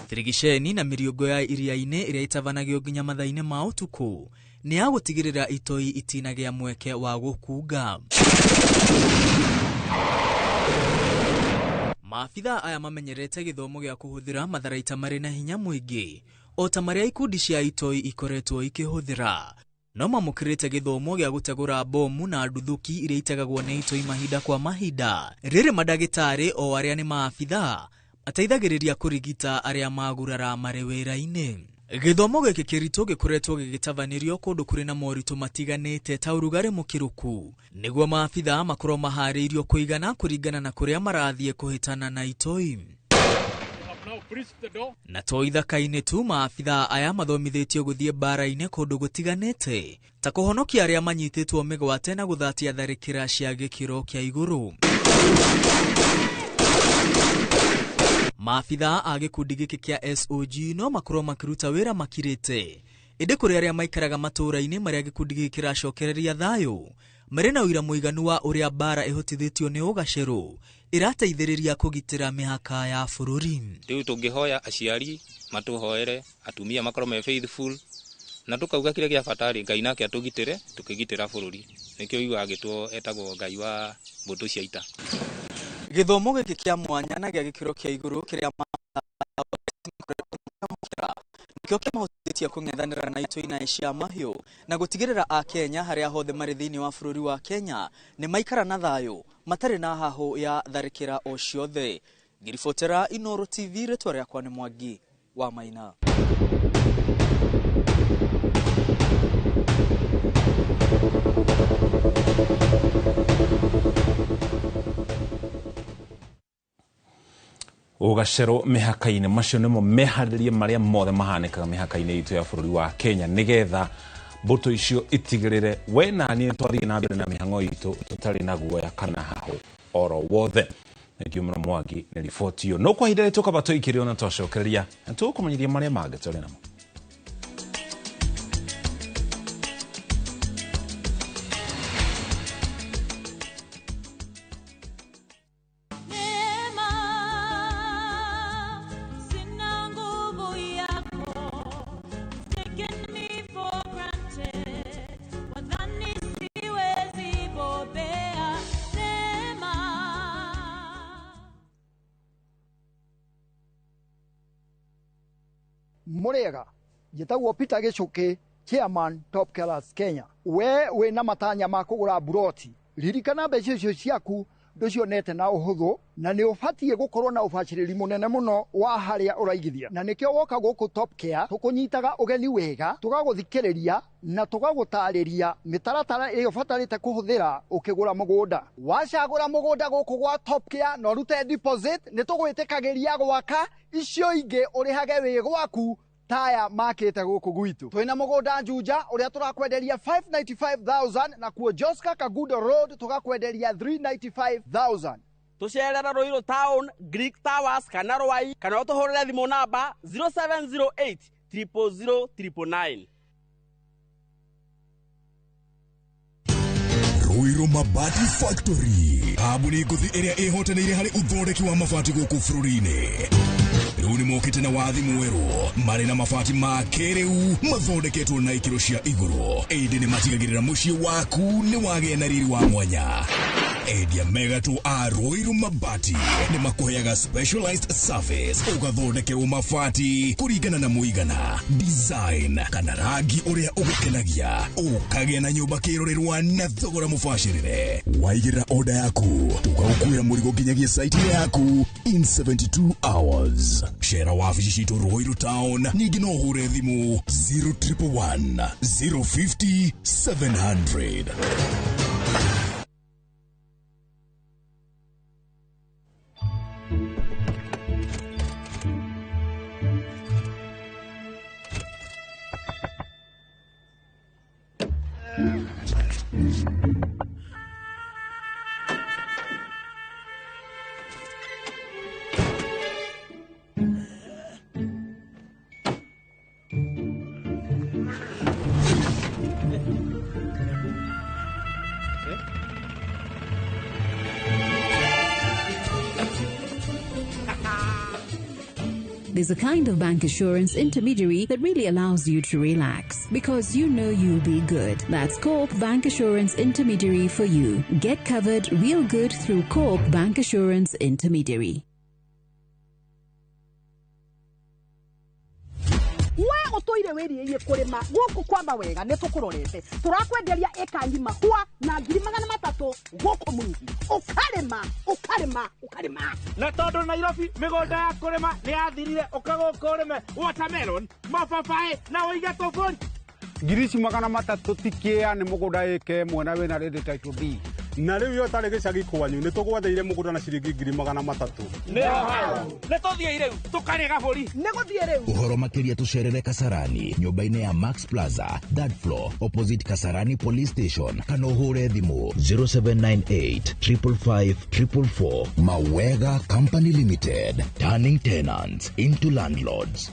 Tirigiceni na mĩriũngũ ya iria-inĩ ĩrĩa ĩtabanagio nginya mathaa-inĩ ma ũtukũ nĩ ya gũtigĩrĩra itoi itinagĩa mweke wa gũkunga. Maabitha aya mamenyerete gĩthomo gĩa kũhũthĩra matharaita marĩ na hinya mũingĩ o ta marĩa ikundi cia itoi ikoretwo ikĩhũthĩra. No mamũkĩrĩte gĩthomo gĩa gũtegũra bomu na nduthũki iria itegagwo nĩ itoi mahinda kwa mahinda. Rĩrĩ mandagĩtarĩ o arĩa nĩ maabitha mateithagĩrĩria kũrigita arĩa magurara marĩ wĩra-inĩ. Gĩthomo gĩkĩ kĩritũ gĩkoretwo gĩgĩtabanĩrio kũndũ kũrĩ na moritũ matiganĩte ta ũrugarĩ mũkĩrũku nĩguo maabitha makorwo maharĩirio kũigana kũringana na kũrĩa marathiĩ kũhĩtana na itoi. Na to ithaka-inĩ tu, maabitha aya mathomithĩtio gũthiĩ mbara-inĩ kũndũ gũtiganĩte ta kũhonokia arĩa manyitĩtwo mĩgwate na gũthatia tharĩkĩra cia gĩkĩro kĩa igũrũ. Maabitha a gĩkundi gĩkĩ kĩa SOG no makorwo makĩruta wĩra makirĩte, ĩndĩ kũrĩ arĩa maikaraga matũũra-inĩ marĩa gĩkundi gĩkĩ kĩracokereria thayũ marĩ na ũira mũiganu wa ũrĩa mbara ĩhotithĩtio nĩ ũgacerũ ĩrateithĩrĩria kũgitĩra mĩhaka ya bũrũri. Rĩu tũngĩhoya aciari matũhoere, atumia makorwo me faithful, na tũkauga kĩrĩa gĩa bata rĩ, Ngai nake atũgitĩre tũkĩgitĩra bũrũri. Nĩkĩo ũiguaga agĩtwo etagwo Ngai wa mbũtũ cia ita. Gĩthomo gĩkĩ kĩa mwanya na gĩa gĩkĩro kĩa igũrũ kĩrĩa nĩkĩo kĩmahotithĩtie kũng'ethanĩra na itoi na cia mahiũ na gũtigĩrĩra Akenya harĩa hothe marĩ thĩinĩ wa bũrũri wa Kenya nĩ maikara na thayũ matarĩ na hahũ ya tharĩkĩra o ciothe. Ngĩribotera Inooro TV, rĩtwa rĩakwa nĩ Mwangi wa Maina. Ũgacerũ mĩhaka-inĩ macio nĩmo meharĩrie marĩa mothe mahanĩkaga mĩhaka-inĩ itũ ya bũrũri wa Kenya nĩgetha mbũtũ icio itigĩrĩre we na niĩ twathiĩ na mbere na mĩhang'o itũ tũtarĩ na guoya kana hahũ oro wothe. Thengiũ mũno Mwangi nĩ riboti ĩyo. No kwa ihinda rĩrĩ tũkaba tũikĩrĩo na twacokereria na tũgũkũmenyithia marĩa mangĩ tũrĩ namo. Murega njĩtagwo Peter Gichuki, chairman Top Killers Kenya. We wĩna matanya ma kũgũra buroti, ririkana mbeca icio ciaku ndũcionete na ũhũthũ, na nĩ ũbatiĩ gũkorwo na ũbacĩrĩri mũnene mũno wa harĩa ũraigithia. Na nĩkĩo woka gũkũ Top Care tũkũnyitaga ũgeni wega, tũgagũthikĩrĩria na tũgagũtarĩria mĩtaratara ĩrĩa ũbatarĩte kũhũthĩra ũkĩgũra mũgũnda. Wacagũra mũgũnda gũkũ gwa Top Care na ũrute deposit, nĩ tũgwĩtĩkagĩria gwaka icio ingĩ ũrĩhage wĩ gwaku taya makĩte gũkũ gwitũ. Twĩna mũgũnda Juja ũrĩa tũrakwenderia 595,000 na kuo Joska Kagudo Road tũgakwenderia 395,000. Tũcerera Ruiru Town, Greek Towers kana Ruai, kana ũtũhũrĩre thimũ namba 0708 000 999. Ruiru Mabati Factory, kambuni ngũthi ĩrĩa ĩhotanĩire harĩ ũthondeki wa mabati gũkũ bũrũri-inĩ. Rĩu nĩmokĩte na wathi mwerũ marĩ na mabati ma kĩrĩu mathondeketwo na ikĩro cia igũrũ, ĩndĩ nĩmatigagĩrĩra mũciĩ waku nĩ wagĩa na riri wa mwanya. Endia mega tu a Ruiru Mabati nĩ makũheaga specialized service ũgathondekerwo mabati kũringana na mũigana, design kana rangi ũrĩa ũgũkenagia, ũkagĩa na nyũmba kĩrorerwa na thogora mũbacĩrĩre. Waigĩrĩra order yaku tũgagũkuĩra mũrigo nginyagia site yaku in 72 hours. Cera wabici citũ Ruiru Town, ningĩ no ũhũre thimũ 0111 050 700. There's a kind of bank assurance intermediary that really allows you to relax because you know you'll be good. That's Co-op Bank Assurance Intermediary for you. Get covered real good through Co-op Bank Assurance Intermediary. We utoire wiriie kurima guku kwa mawega ni tukurorete turakwenderia eka ngima hua na 300,000 guku mwingi ukarima ukarima ukarima na tondu Nairobi migunda ya kurima ni yathirire uka guku urime watermelon mababaĩ na uige tuburi 300,000 tikia ni mugunda eke mwena wina ready title deed na riu yo tari gicagi kwanyu ni tugwatheire mugunda na ciringi 300,000 ni tuthie riu tukarie gaburi ni guthie riu uhoro makiria tucerere Kasarani nyumba-ini ya Max Plaza third floor opposite Kasarani Police Station kana uhure thimu 0798 555 444. Mawega Company Limited, turning tenants into landlords.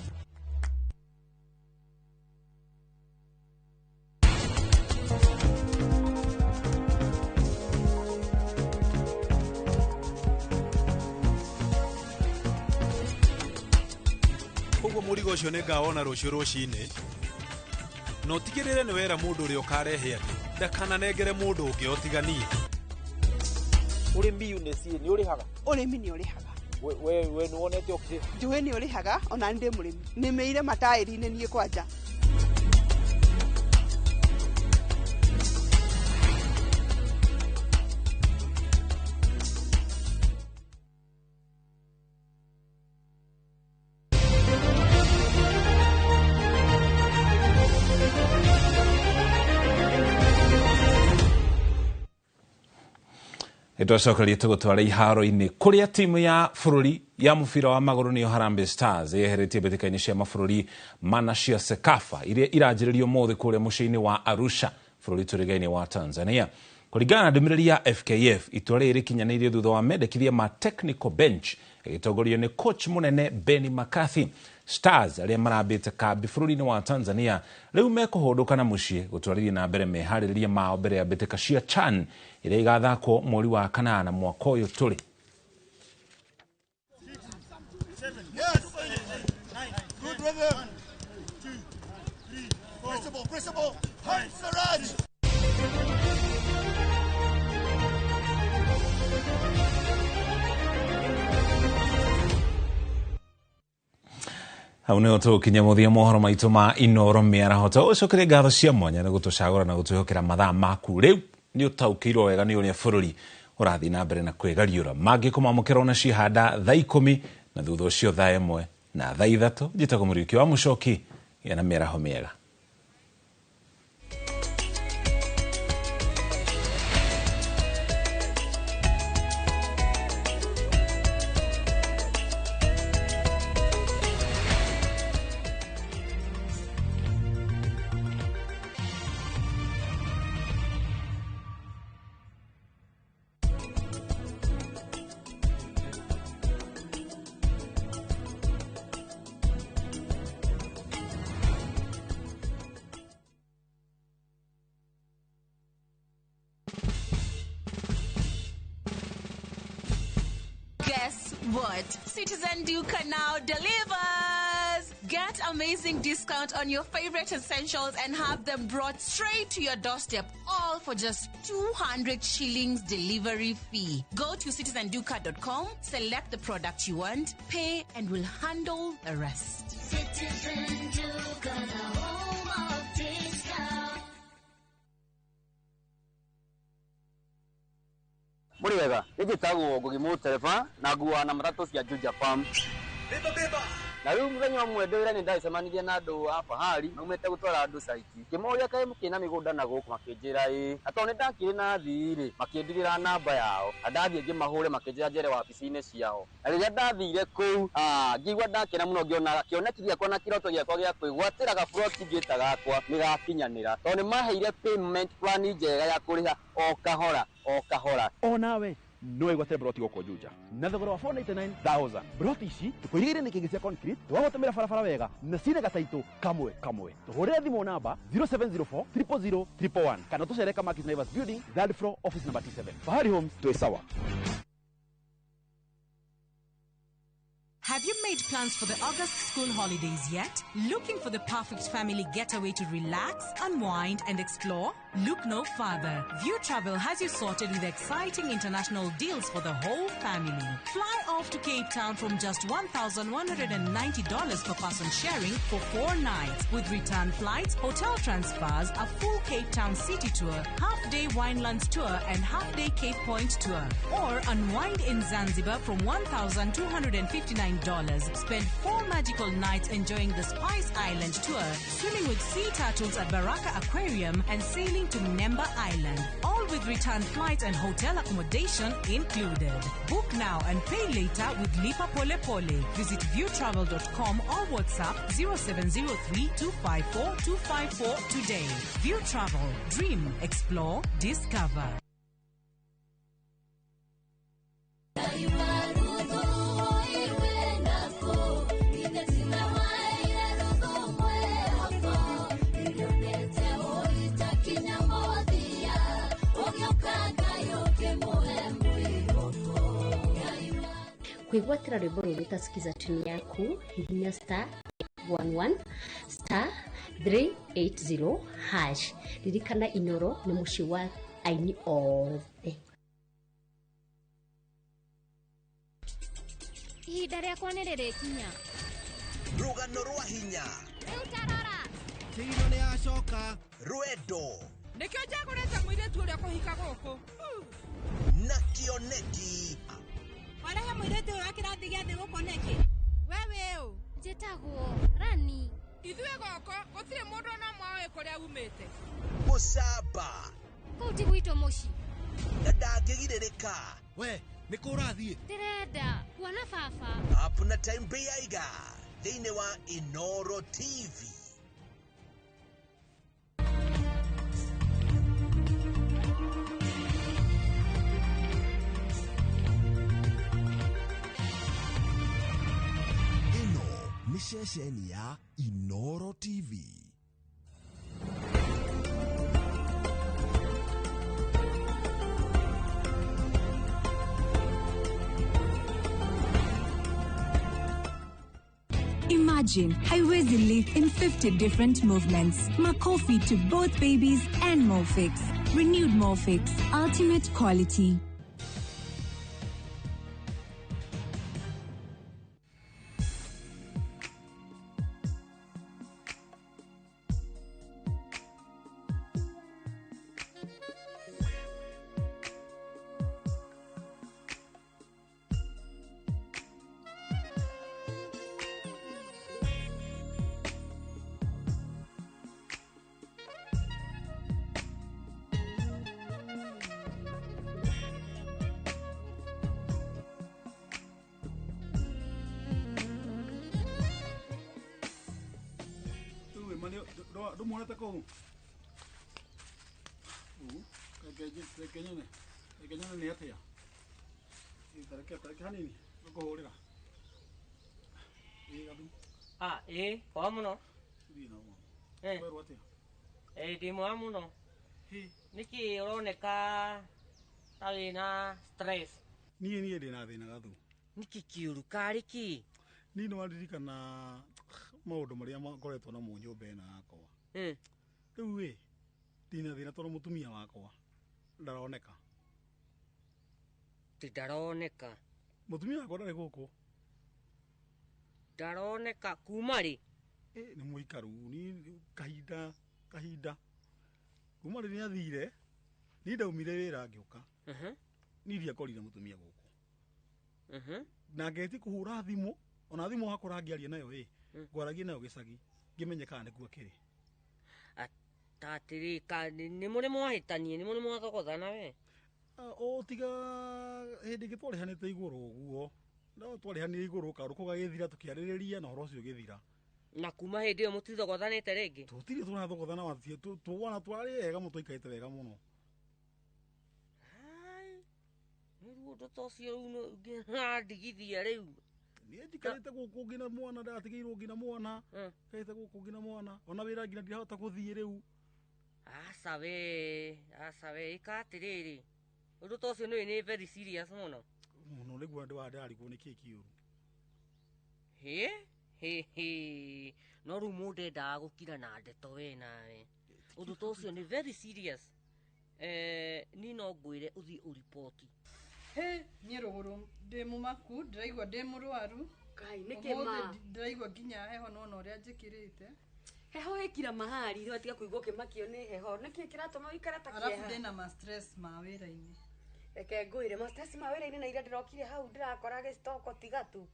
Koguo mũrigo ũcio nĩ ngawona rũciũ rũcinĩ na ũtigĩrĩre nĩ wera mũndũ ũrĩa ũkarehe andũ ndakananengere mũndũ ũngĩ o tiga niĩ. Ũrĩmi UNEC nĩ ũrĩhaga? Ũrĩmi nĩ ũrĩhaga. We nĩ wonete ũkĩrĩha? Njũĩ nĩ ũrĩhaga ona ndĩ mũrĩmi nĩmĩire mataĩri-inĩ niĩ kwanja. Nitwacokeria tugutwara iharo-inĩ kũrĩa timu ya bũrũri ya mũbira wa magũrũ nĩyo Harambee Stars yeheretie mbĩtĩka-inĩ cia mabũrũri mana cia CECAFA iria iranjĩrĩrio ũmũthĩ kũrĩa mũciĩ-inĩ wa Arusha bũrũri tũrĩgainĩ wa Tanzania. Kũringana na ndũmĩrĩri ya FKF, itua rĩrĩ rĩkinyanĩirio thutha wa mendekithia ma technical bench ĩgĩtongorio nĩ coach mũnene Benni McCarthy. Stars arĩa marambĩte kambi bũrũri-inĩ wa Tanzania rĩu mekũhũndũka na mũciĩ gũtwarithia na mbere meharĩrĩria mao mbere ya mbĩtĩka cia CHAN iria igathakwo mweri wa kanana mwaka ũyũ tũrĩ. Hau nĩho tũgũkinya mũthia mohoro maitũ ma Inoro mĩaraho. Tũgũcokeria ngatho cia mwanya nĩ gũtũcagũra na gũtwĩhokera mathaa maku. Rĩu nĩ ũtaũkĩirwo wega nĩ ũrĩa bũrũri ũrathiĩ na mbere na kwĩgariũra. Mangĩ kũmamũkĩra ona cihanda thaa 10 na thutha ũcio thaa 1 na thaa 3. Njĩtagwo Mũriũki wa Mũcoki, gĩa na mĩaraho mĩega. Guess what? Citizen Duka now delivers! Get amazing discount on your favorite essentials and have them brought straight to your doorstep, all for just 200 shillings delivery fee. Go to citizenduka.com, select the product you want, pay, and we'll handle the rest. Citizen Duka, the home of discount. Mũrĩ wega, nĩ njĩtagwo Ngugi Mũtereba na nguaga na matatũ cia Juja Farm. Na rĩu mũthenya ũmwe ndĩ wĩra nĩ ndacemanirie na andũ a fahari maumĩte gũtwara andũ caiti. Ngĩmoria kaĩ mũkĩrĩ na mĩgũnda na gũkũ, makĩnjĩra ĩĩ. Na tondũ nĩ ndakĩrĩ na athii rĩ, makĩndigĩra namba yao. Na ndathiĩ ngĩmahũre makĩnjĩra njere wabici-inĩ ciao. Na rĩrĩa ndathire kũu, ngĩigua ndakena mũno ngĩona kĩoneki gĩakwa na kĩroto gĩakwa gĩa kwĩgwatĩra gaburoti ngĩta gakwa nĩ gakinyanĩra. Tondũ nĩ maheire payment plan njega ya kũrĩha o kahora o kahora. O nawe no wĩgwatĩre broti gũkũ Juja na thogora wa 499,000. Broti ici tũkũirigĩire nĩ kĩngĩ cia concrete, twagũtũmĩra barabara wega na cina gataitũ kamwe kamwe. Tũhũrĩre thimũ namba 0704 000 111 kana tũcere Kamakis Naivas Building, third floor, office number T7. Fahari Homes, twĩ sawa. Have you made plans for the August school holidays yet? Looking for the perfect family getaway to relax, unwind, and explore? Look no further. View Travel has you sorted with exciting international deals for the whole family. Fly off to Cape Town from just $1,190 per person sharing for 4 nights, with return flights, hotel transfers, a full Cape Town city tour, half-day Winelands tour, and half-day Cape Point tour. Or unwind in Zanzibar from $1,259. Spend 4 magical nights enjoying the Spice Island tour, swimming with sea turtles at Baraka Aquarium, and sailing to Mnemba Island. All with return flights and hotel accommodation included. Book now and pay later with Lipa Pole Pole. Visit viewtravel.com or WhatsApp 0703 254 254 today. View Travel. Dream, explore, discover. Kwĩgwatĩra rwĩmbo rũrũ ũtasikiza tune yaku hihinya star 11 star 380 hash. Ririkana Inoro nĩ mũciĩ wa aini othe. Ihinda rĩakwa nĩ rĩrĩkinya. Rũgano rwa hinya. Rĩu tarora. Kĩgino nĩ yacoka. Rwendo. Nĩkĩo njagũrĩte mũirĩtu ũrĩa kũhika gũkũ. Na kĩoneki. Warehe mũirĩtu ũyũ wa kĩrathi gĩa thĩ gũkũ nĩkĩ? We wĩ ũ? Njĩtagwo Rani. Ithuĩ gũkũ gũtirĩ mũndũ ona ũmwe ũĩ kũrĩa umĩte. Mũcamba. Kũu ti gwitũ mũciĩ. Na ndangĩgirĩrĩka. We, nĩ kũ ũrathiĩ? Ndĩrenda kuona baba. Up na Time Beiga thĩinĩ wa Inoro TV. Ĩno nĩ ceceni ya Inoro TV. Imagine Haiwezi live in 50 different movements. Makofi to both babies and Molfix. Renewed Molfix. Ultimate quality. Ndumuonete kũu? Reke nyone. Reke nyone nĩ atĩa. Tareke hanini ngũkũhũrĩra. Ĩ gathu. Ah, ĩ, kwa mũno. Thiĩ na ũguo. Eh. Werwo atĩa? Ĩ, ndĩ mwega mũno. Nĩkĩ ũroneka ta wĩna stress? Niĩ ndĩ na thĩna gathu. Nĩkĩ kĩũru karĩ kĩ? Niĩ nĩ waririkana Maũndũ marĩa makoretwo namo nyũmba ĩno yakwa. Rĩu ĩ ndina thĩna tondũ mũtumia wakwa ndaroneka. Ti ndaroneka. Mũtumia wakwa ndarĩ gũkũ. Ndaroneka kuma rĩ? Nĩ mũikaru ni kahinda kahinda. Kuma rĩrĩa athire ni ndaumire wĩra ngĩũka. Ni ndiakorire mũtumia gũkũ. Na ngeti kũhũra thimũ ona thimũ hakora ngĩaria nayo ĩ ngwaragia nayo gĩcagi ngĩmenye kana nĩkuo akĩrĩ. Tatĩrĩ ka nĩ mũrĩ mwahĩtanie nĩ mũrĩ mwathogothana we? O tiga hĩndĩ ĩngĩ twarĩhanĩte igũrũ ũguo no twarĩhanire igũrũ kaũndũ kau gagĩthira tũkĩarĩrĩria na ũhoro ũcio ũgĩthira. Na kuma hĩndĩ ĩyo mũtithogothanĩte rĩngĩ? Tũtirĩ tũrathogothana tuona twarĩ ega mũno tũikarĩte wega mũno. Nĩ ũndũ ta ũcio rĩu ngĩrandigithia rĩu. Niĩ njikarĩte gũkũ ngina mwana ndatigĩirwo ngina mwana njikarĩte gũkũ ngina mwana ona wĩra nginya ndirahota gũthiĩ rĩu. Aca we ĩka atĩrĩrĩ ũndũ ta ũcio nĩũĩ nĩ very serious mũno. Mũno nĩguo ndarigwo nĩkĩĩ kĩũru. Hĩ hĩ hĩ no rĩu mũndũ endaga gũkira na ndeto we nawe. Ũndũ ta ũcio nĩ very serious. Niĩ no ngwĩre ũthiĩ ũriboti. He niĩ rũgũrũ ndĩ mũmaku ndĩraigua ndĩ mũrwaru. Ngai nĩkĩ ma? Ndĩraigua nginya heho nona ũrĩa njĩkĩrĩte. Heho ĩkira mahari rĩu atiga kũigua ũkĩmakio nĩ heho nĩkĩ kĩratũma ũikare ta kĩeha? Arabu ndĩna ma stress ma wĩra-inĩ. Reke ngwĩre ma stress ma wĩra-inĩ na iria ndĩrokire hau ndĩrakora gĩcitoko tiga tu.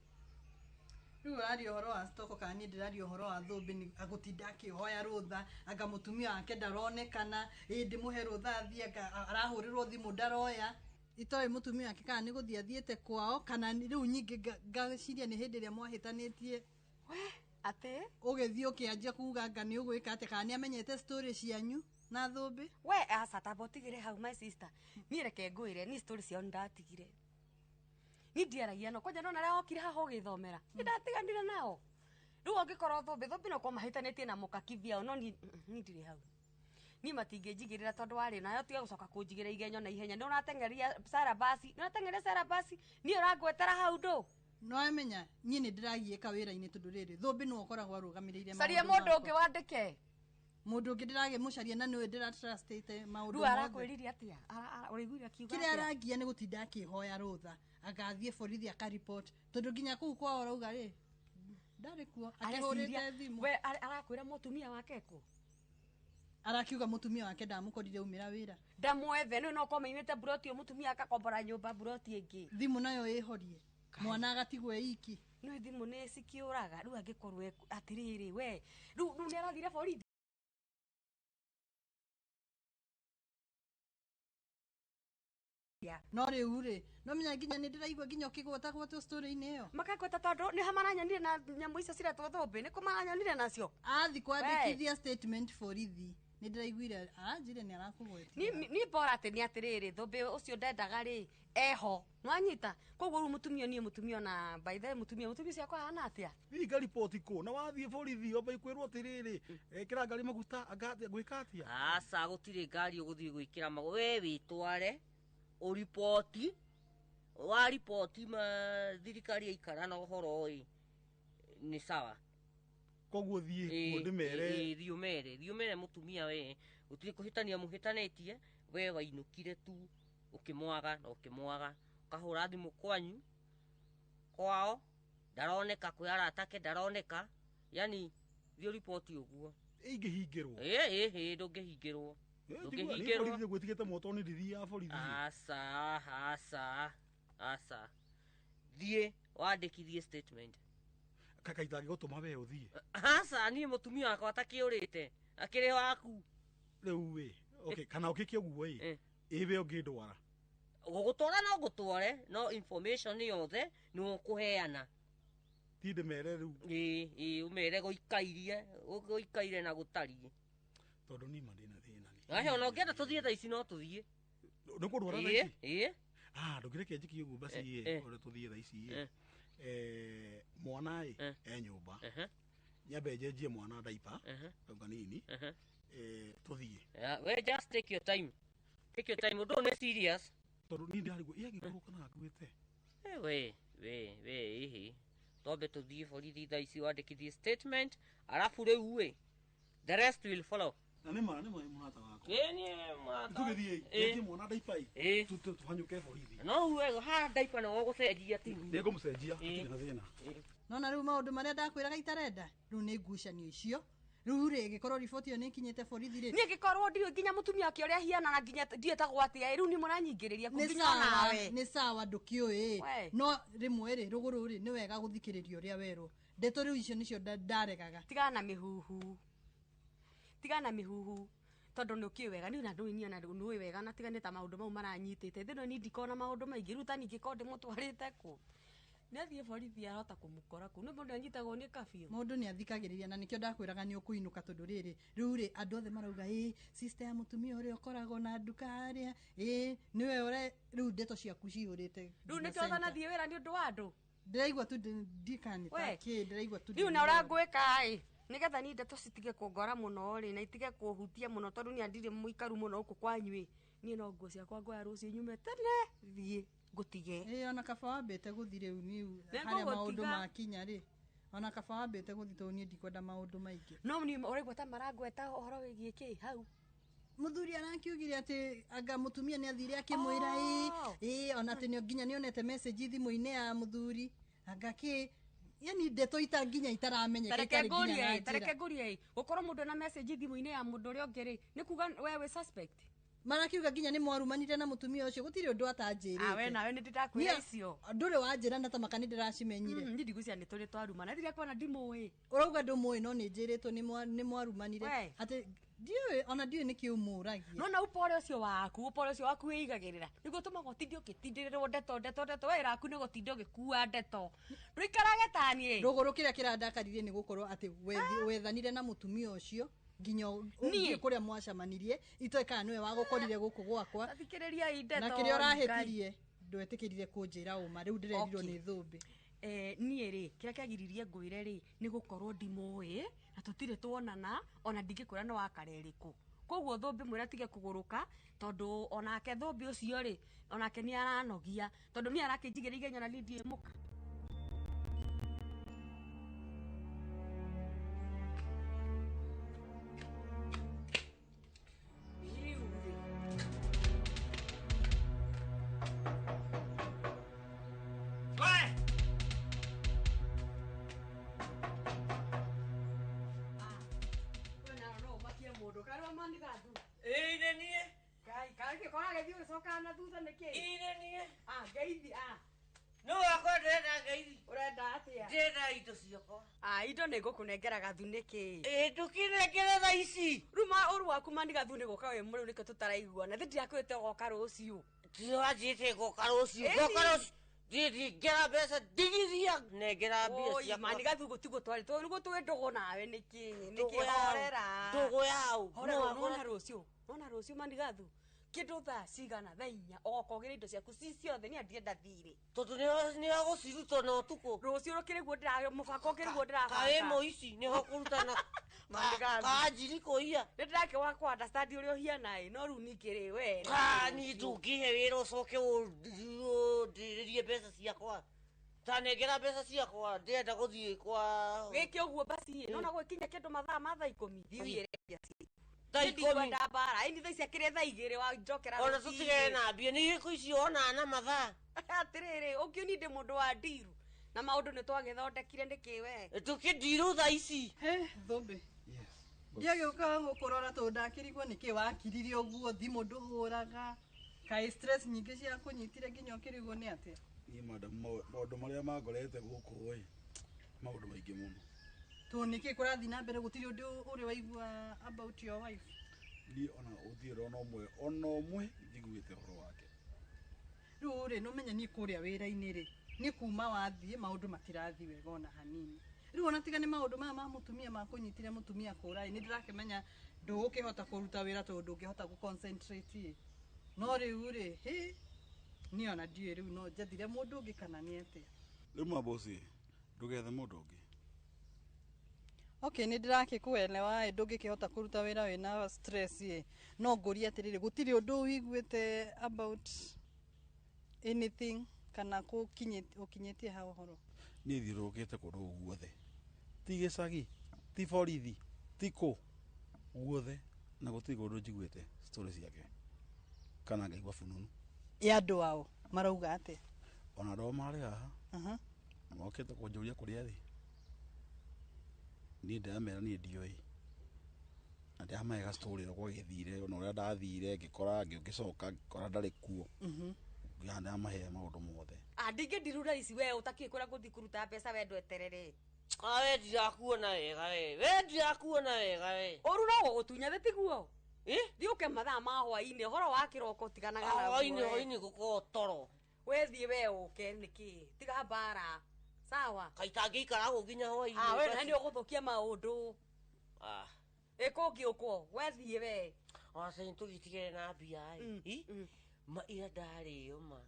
Rĩu ũraria ũhoro wa stoko kana niĩ ndĩraria ũhoro wa thũmbĩ nĩ agũtinda akĩhoya rũtha anga mũtumia wake ndaronekana ĩ ndĩmũhe rũtha athiĩ anga arahũrĩrwo thimũ ndaroya. Itoĩ mũtumia wake kana nĩ gũthiĩ athiĩte kwao kana rĩu nyingĩ ngaciria nĩ hĩndĩ ĩrĩa mwahĩtanĩtie. We atĩ? Ũgĩthiĩ ũkĩanjia kuga anga nĩ ũgwĩka atĩa kana nĩ amenyete story cianyu na thũmbĩ? We aca tamba ũtigĩre hau my sister. Niĩ reke ngwĩre niĩ story ciao nĩndatigire. Niĩ ndiaragia nao kwanja nona arĩa okire haha ũgĩthomera nĩ ndatiganire nao. Rĩu angĩkorwo thũmbĩ no korwo mahĩtanĩtie na mũkakithia o no niĩ ndirĩ hau. Niĩ matingĩnjigĩrĩra tondũ warĩ nayo tiga gũcoka kũnjigĩra igenyo na ihenya. Nĩ ũrateng'eria Sarah basi, nĩ ũrateng'eria Sarah basi, niĩ ũrangwetera hau ndũ. No amenya niĩ nĩ ndĩragiĩka wĩra-inĩ tondũ rĩrĩ thũmbĩ nĩwe ũkoragwo arũgamĩrĩire maũndũ. Caria mũndũ ũngĩ wandĩke. Mũndũ ũngĩ ndĩragĩmũcaria na nĩwe ndĩratrustĩte maũndũ Rĩu mothe. arakwĩrire atĩa? Ũraiguire akiuga Kĩrĩa atĩa? arangia nĩ gũtinda akĩhoya rũtha agathiĩ borithi akaripoti tondũ nginya kũu kwao arauga rĩ ndarĩ kuo akĩhũrĩte thimũ. We arakwĩra mũtumia wake kũ? Arakiuga mũtumia wake ndamũkorire aumĩra wĩra. Ndamwethe nĩ no korwo maimĩte buroti ĩyo mũtumia akakombora nyũmba buroti ĩngĩ. Thimũ nayo ĩhorie mwana agatigwo iki. Nĩ thimũ nĩ cikĩũraga rĩu angĩkorwo atĩrĩrĩ we rĩu nĩ arathire borithi. No rĩu rĩ no menya nginya nĩ ndĩraigua nginya ũkĩgwatagwatwo story-inĩ ĩyo. Makagweta tondũ nĩ hamaranyonire na nyamũ icio ciretwo thũmbĩ nĩ kũ maranyonire nacio. Athi kwandĩkithia statement borithi nĩ ndĩraiguire aranjire nĩ arakũgwetia. Ni bora atĩ nĩ atĩrĩrĩ thũmbĩ ũcio ndendaga rĩ eho nwanyita koguo rĩu mũtumia niĩ mũtumia na by the way mũtumia ũcio akwa ahana atĩa? Thiĩ ngariboti kũ na wathiĩ borithi wamba kwĩrwo atĩrĩrĩ ĩkĩra ngari maguta ngwĩka atĩa? Aca gũtirĩ ngari ũgũthiĩ gwĩkĩra maguta we wĩtware ũriboti wa riboti ma thirikari yaikara na ũhoro ĩ nĩ sawa. Koguo thiĩ kuo ndĩmere thiĩ ũmere mũtumia we gũtirĩ kũhĩtania mũhĩtanĩtie we wainũkire tu ũkĩmwaga na ũkĩmwaga ũkahũra thimũ kwanyu kwao ndaroneka kwĩ aratake ndaroneka yani thiĩ ũriboti ũguo. Ingĩhingĩrwo? Ĩ ndũngĩhingĩrwo. Ndũngĩhingĩrwo. Gwĩtigĩte moto nĩ ndithiaga borithi. Aca aca aca thiĩ wandĩkithie statement. Kakaita ngĩgũtũma we ũthiĩ. Aca niĩ mũtumia wakwa atakĩũrĩte akĩrĩ waku. Rĩu ĩ okay kana ũkĩke ũguo ĩ ĩ we ũngĩndwara. Gũgũtwara no ngũtware no information yothe nĩ ũkũheana. Ti ndĩmere rĩu. Ĩ ũmere gũikairie gũikaire na gũtariĩ. Tondũ niĩ ma ndĩna thĩna nĩ. Ahe ona ũngĩenda tũthiĩ thaa ici no tũthiĩ. Nĩ ũkũndwara thaa ici? Ĩ. Ah ndũngĩreke njĩke ũguo basi ĩ ũrĩa tũthiĩ thaa ici ĩ. Mwana ĩ e nyũmba. Nyambe njenjie mwana diaper kau kanini. Tũthiĩ. We just take your time. Take your time ũndũ nĩ serious. Tondũ niĩ ndarigwo ĩ angĩkorwo kana akuĩte. We ihi. Twambe tũthiĩ borithi thaa ici wandĩkithie statement, arabu rĩu ĩ, the rest will follow. Na nĩ ma nĩ ma mũrata wakwa. Ĩĩ niĩ mũrata. Tũgĩthiĩ Ĩĩ. ĩ mwana ndaipa ĩ. Ĩĩ. Tũhanyũke borithi. No uwe haha ndaipa nĩ ũgũcenjia ti. Nĩ ngũmũcenjia hatirĩ na thĩna. Nona rĩu maũndũ marĩa ndakwĩraga itarenda rĩu nĩ ngucanio icio rĩu rĩ ĩgĩkorwo riboti ĩyo nĩ ĩkinyĩte borithi rĩ Niĩ ngĩkorwo ndiũĩ nginya mũtumia wake ũrĩa ahiana na nginya ndiĩtagwo atĩa rĩu nĩ mũranyingĩrĩria kũ nĩ nginya sawa onawe. nĩ sawa ndũkĩũĩ We. no rĩmwe rĩ rũgũrũ rĩ nĩ wega gũthikĩrĩria ũrĩa werwo ndeto rĩu icio nĩcio ndaregaga. Tigana na mĩhuhu, tigana na mĩhuhu tondũ nĩ ũkĩũĩ wega niĩ na ndũĩ niĩ ona nĩũĩ wega na tiga nĩ ta maũndũ mau maranyitĩte thĩ niĩ ndikona maũndũ maingĩ rĩu ta ningĩkorwo ndĩmũtwarĩte kũ nĩ athiĩ borithi arahota kũmũkora kũ nĩ mũndũ anyitagwo nĩ kabiũ. Mũndũ nĩ athikagĩrĩria na nĩkĩo ndakwĩraga nĩ ũkũinũka tondũ rĩrĩ rĩu rĩ andũ othe marauga ĩ sister ya mũtumia ũrĩa ũkoragwo na nduka harĩa ĩ nĩwe ũre rĩu ndeto ciaku cihũrĩte Rĩu nĩkĩo ũtanathiĩ wĩra nĩ ũndũ wa andũ. Ndĩraigua tu ndikani ta We. kĩ ndĩraigua tu Rĩu na ũrangwĩka ĩ nĩgetha niĩ ndeto citige kũngora mũno rĩ na itige kũhutia mũno tondũ niĩ ndirĩ mũikaru mũno gũkũ kwanyu ĩ niĩ no nguo ciakwa ngoya rũciũ nyume tene thiĩ ngũtige. Ĩ ona kaba wambĩte gũthi rĩu niĩ Nĩ harĩa maũndũ ngũgũtiga. makinya rĩ ona kaba wambĩte gũthi tondũ niĩ ndikwenda maũndũ maingĩ. No niĩ ũraigua ta marangweta ũhoro wĩgiĩ kĩ hau. Mũthuri arakiugire atĩ anga mũtumia nĩ athire akĩmwĩra ĩ ĩ ona atĩ nginya nĩonete message thimũ-inĩ ya mũthuri anga kĩ yani ndeto ita nginya itaramenyeka Tareke itarĩ nginya ngũrie na ĩ, tareke njĩra. ngũrie ĩ gũkorwo mũndũ ena message thimũ-inĩ ya mũndũ ũrĩa ũngĩ rĩ nĩ kuga we wĩ suspect. Marakiuga nginya nĩ mwarumanire na mũtumia ũcio gũtirĩ ũndũ atanjĩrĩte. Ah, we nawe nĩ ndĩrakwĩra icio. Ndũrĩ wanjĩra na tamaka nĩ ndĩracimenyire. Niĩ ndigwĩciria nĩ tũrĩ twarumana rĩrĩa kuona ndimũĩ. Ũrauga ndũmũĩ no nĩ njĩrĩtwo nĩ mwarumanire We. atĩ ndiũĩ ona ndiũĩ nĩkĩ ũmũragia. No na upore ũcio waku upore ũcio waku wĩigagĩrĩra nĩguo ũtũmaga ũtinde ũgĩtindĩrĩrwo ndeto ndeto ndeto we wĩra waku nĩ gũtinda ũgĩkua ndeto ndũikarage ta niĩ. Rũgũrũ kĩrĩa kĩrandakaririe nĩ gũkorwo atĩ wethanire na mũtumia ũcio nginya ũthiĩ kũrĩa mwacemanirie itoĩ kana nĩwe wagũkorire gũkũ gwakwa Thikĩrĩria ndeto na kĩrĩa ũrahĩtirie ndwetĩkĩrire kũnjĩra ũma rĩu ndĩrerirwo nĩ thũmbĩ. Niĩ rĩ kĩrĩa kĩagiririe ngwĩre rĩ nĩ gũkorwo ndimũĩ na tũtirĩ tuonana ona ndingĩkwĩra nĩ wakarerĩkũ koguo thũmbĩ mwĩra tige kũgũrũka tondũ onake thũmbĩ ũcio rĩ onake nĩ aranogia tondũ niĩ arakĩnjigĩra igenya na niĩ ndiĩ mũka. Indo nĩ ngũkũnengera gathu nĩkĩ? Ĩ ndũkĩnengere thaa ici. Rĩu ma ũru waku mani gathu nĩ gũka wĩ mũrĩu nĩkĩo tũtaraiguana. Thĩ ndirakwĩrĩte ũgoka rũciũ. Tiwanjĩte ngoka rũciũ. Ngoka rũciũ. Ndingera mbeca ndigithia. Nengera mbia Oi, ciakwa. mani gathu gũtigwo twarĩ tondũ nĩguo twĩ ndũgũ nawe nĩkĩ? Nĩkĩ Ndũgũ yaũ. horera. Ndũgũ yaũ. Horera, No wakora- nona rũciũ. Nona rũciũ mani gathu. Kĩndũ thaa cigana thaa 4 ũgoka ũgĩre indo ciaku ci ciothe niĩ ndirenda thirĩ. Tondũ nĩ agũciruta na ũtukũ. Rũciũ rũkĩrĩguo ndĩra mũbango ũkĩrĩguo ndĩrabanga. Kaĩ mũici nĩho kũrutana. Kanjiri kũiya. Nĩ ndĩrakĩwaga kũ understand ũrĩa ũhiana ĩ no rĩu ningĩ rĩ we. Ka niĩ ndũngĩhe wĩra ũcoke ũndĩrĩrie mbeca ciakwa. Ta nengera mbeca ciakwa ndĩrenda gũthiĩ kwa. Gĩkĩ ũguo basi ĩ nona gwĩkinya kĩndũ mathaa ma thaa 10 thiĩ ũiyĩre mbia ciaku. Thaa Niĩ 10. ndikwenda mbara ĩni thaa ici akĩrĩ thaa 2 wanjokera Ona rũcinĩ. tũtigane na mbia nĩ gĩkũ icio ona na mathaa. Atĩrĩrĩ ũkĩoni ndĩ mũndũ wa ndiru na maũndũ nĩ twagĩthondekire nĩkĩ we. Tũkĩndiru thaa ici. Thũmbĩ. Ndiagĩũka gũkũrora tondũ ndakĩrigwo nĩkĩ wakirire ũguo thimũ ndũhũraga kaĩ stress nyingĩ ciakũnyitire nginya ũkĩrigwo nĩ atĩa. Niĩ madam maũndũ marĩa mangorete gũkũ ĩ maũndũ maingĩ mũno. Tondũ nĩkĩ kũrathiĩ na mbere gũtirĩ ũndũ ũrĩ waigua about your wife. Niĩ ona gũtirĩ ona ũmwe ona ũmwe njiguĩte ũhoro wake. Rĩu rĩ nĩũmenye niĩ kũrĩa wĩra-inĩ rĩ nĩ kuma wathiĩ maũndũ matirathiĩ wega ona hanini. Rĩu ona tiga nĩ maũndũ maya ma mũtumia makũnyitire mũtumia kũra ĩ nĩ ndĩrakĩmenya ndũgũkĩhota kũruta wĩra tondũ ndũngĩhota gũ concentrate ĩ. No rĩu rĩ hĩ niĩ ona ndiũĩ rĩu no njathire mũndũ ũngĩ kana nĩ atĩa. Rĩu mabosi ndũgethe mũndũ ũngĩ. Okay, nĩ ndĩrakĩkũelewa ĩ ndũngĩkĩhota kũruta wĩra wĩna stress ĩ no ngũrie atĩrĩrĩ gũtirĩ ũndũ ũiguĩte about anything kana ũkinyĩtie hau ũhoro. Niĩ thiũrũrũkĩte kũndũ guothe, ti gĩcagi, ti borithi, ti kũ guothe, na gũtirĩ kũndũ njiguĩte story ciake kana ngaigua fununu. Ya andũ ao marauga atĩa? Ona andũ ao marĩ haha mokĩte kũnjũria kũrĩa arĩ. Niĩ ndĩramera niĩ ndiũĩ, na ndĩramahe ga story ũrĩa gwagĩthire, ona ũrĩa ndathire ngĩkora, ngĩcoka ngĩkora ndarĩ kuo. Ndĩramahe maũndũ mothe. Ndingĩndirura ici we ũtakĩũĩ kũrĩa ngũthiĩ kũruta mbeca we ndweterere. We ndirakuona wega we. We ndirakuona wega we. Ũru no gũgũtunya thĩ tiguo? Thiĩ ũke mathaa ma hwaĩ-inĩ, ũhoro wa kĩroko tiganaga naguo. Hwaĩ-inĩ, hwaĩ-inĩ gũkorwo toro. We thiĩ we ũke nĩkĩ? Tiga mbara. Sawa. Kaĩ itangĩikara gũkũ nginya hwaĩ-inĩ. We na nĩ ũgũthũkia maũndũ. Ĩkũngĩũkwo, we thiĩ we. Ona sasa tũgĩtigere na mbia ĩ. Ma ira ndarĩo ma.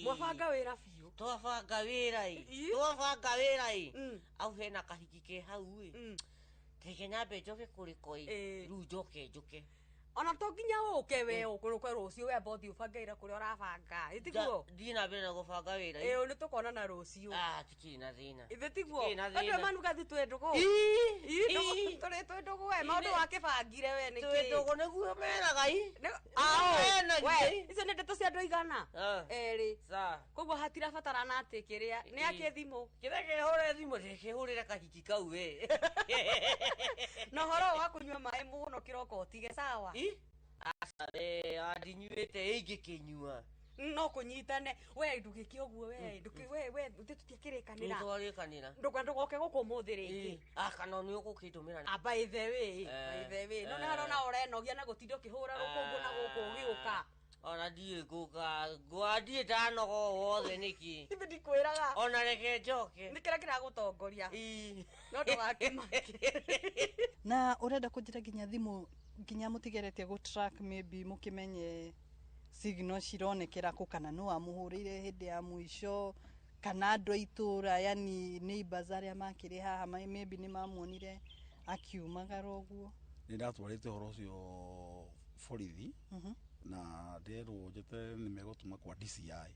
Mwabanga wĩra biũ. Twabanga wĩra ĩ. Twabanga wĩra ĩ. Au hena kahiki ke hau ĩ. Reke nyambe njoke kũrĩ ko ĩ. Rĩu njoke njoke. Ona to nginya ũke we ũkũrũke rũciũ we bothi ũbange kũrĩa ũrabanga. Ĩ tiguo? Thiĩ na mbere na gũbanga wĩra. Ĩ nĩ tũkonana rũciũ. Tikĩrĩ na thĩna. Ithe tiguo? Tikĩrĩ na Andũ thĩna. manuga thi twĩ ndũgũ. Tũrĩ twĩ ndũgũ we, maũndũ wakĩbangire we nĩkĩ? Twĩ ndũgũ nĩguo meraga ĩ. We, icio nĩ ndeto cia andũ aigana? Erĩ. Koguo hatirabatarana atĩ kĩrĩa nĩ akĩ thimũ. Kĩrĩa kĩhũre thimũ, kĩhũrĩre kahiki kau we. Na ũhoro wa kũnyua maĩ mũno kĩroko ũtige sawa. Aca we, andinyuĩte ingĩkĩnyua. No kũnyitane we ndũgĩke ũguo we, we we tũtiakĩrĩkanĩra. Nĩtwarĩkanĩra. Ndũgoke gũkũ ũmũthĩ rĩngĩ. Kana nĩ ũgũkĩndũmĩra. By the way, by the way, no nĩ harona ũrenogia na gũtinda ũkĩhũra rũkũngũ na gũkũ ũgĩũka. Ona ndiũĩ ngũka, ngwa ndiĩ ndanoga o wothe nĩkĩ. Ithe ndikwĩraga. Ona reke njoke. Nĩ kĩrĩa kĩragũtongoria. No ndũgakĩmake. Na ũrenda kũnjĩra nginya thimũ nginya mũtigeretie gũ track maybe mũkĩmenye signal cironekera kũ, kana nũ wamũhũrĩire hĩndĩ ya mũico, kana andũ a itũra, yani neighbors arĩa makĩrĩ haha maybe nĩ mamuonire akiumagara ũguo. Nĩ ndatwarĩte ũhoro ũcio borithi na nderwo njete nĩ megũtũma kwa DCI.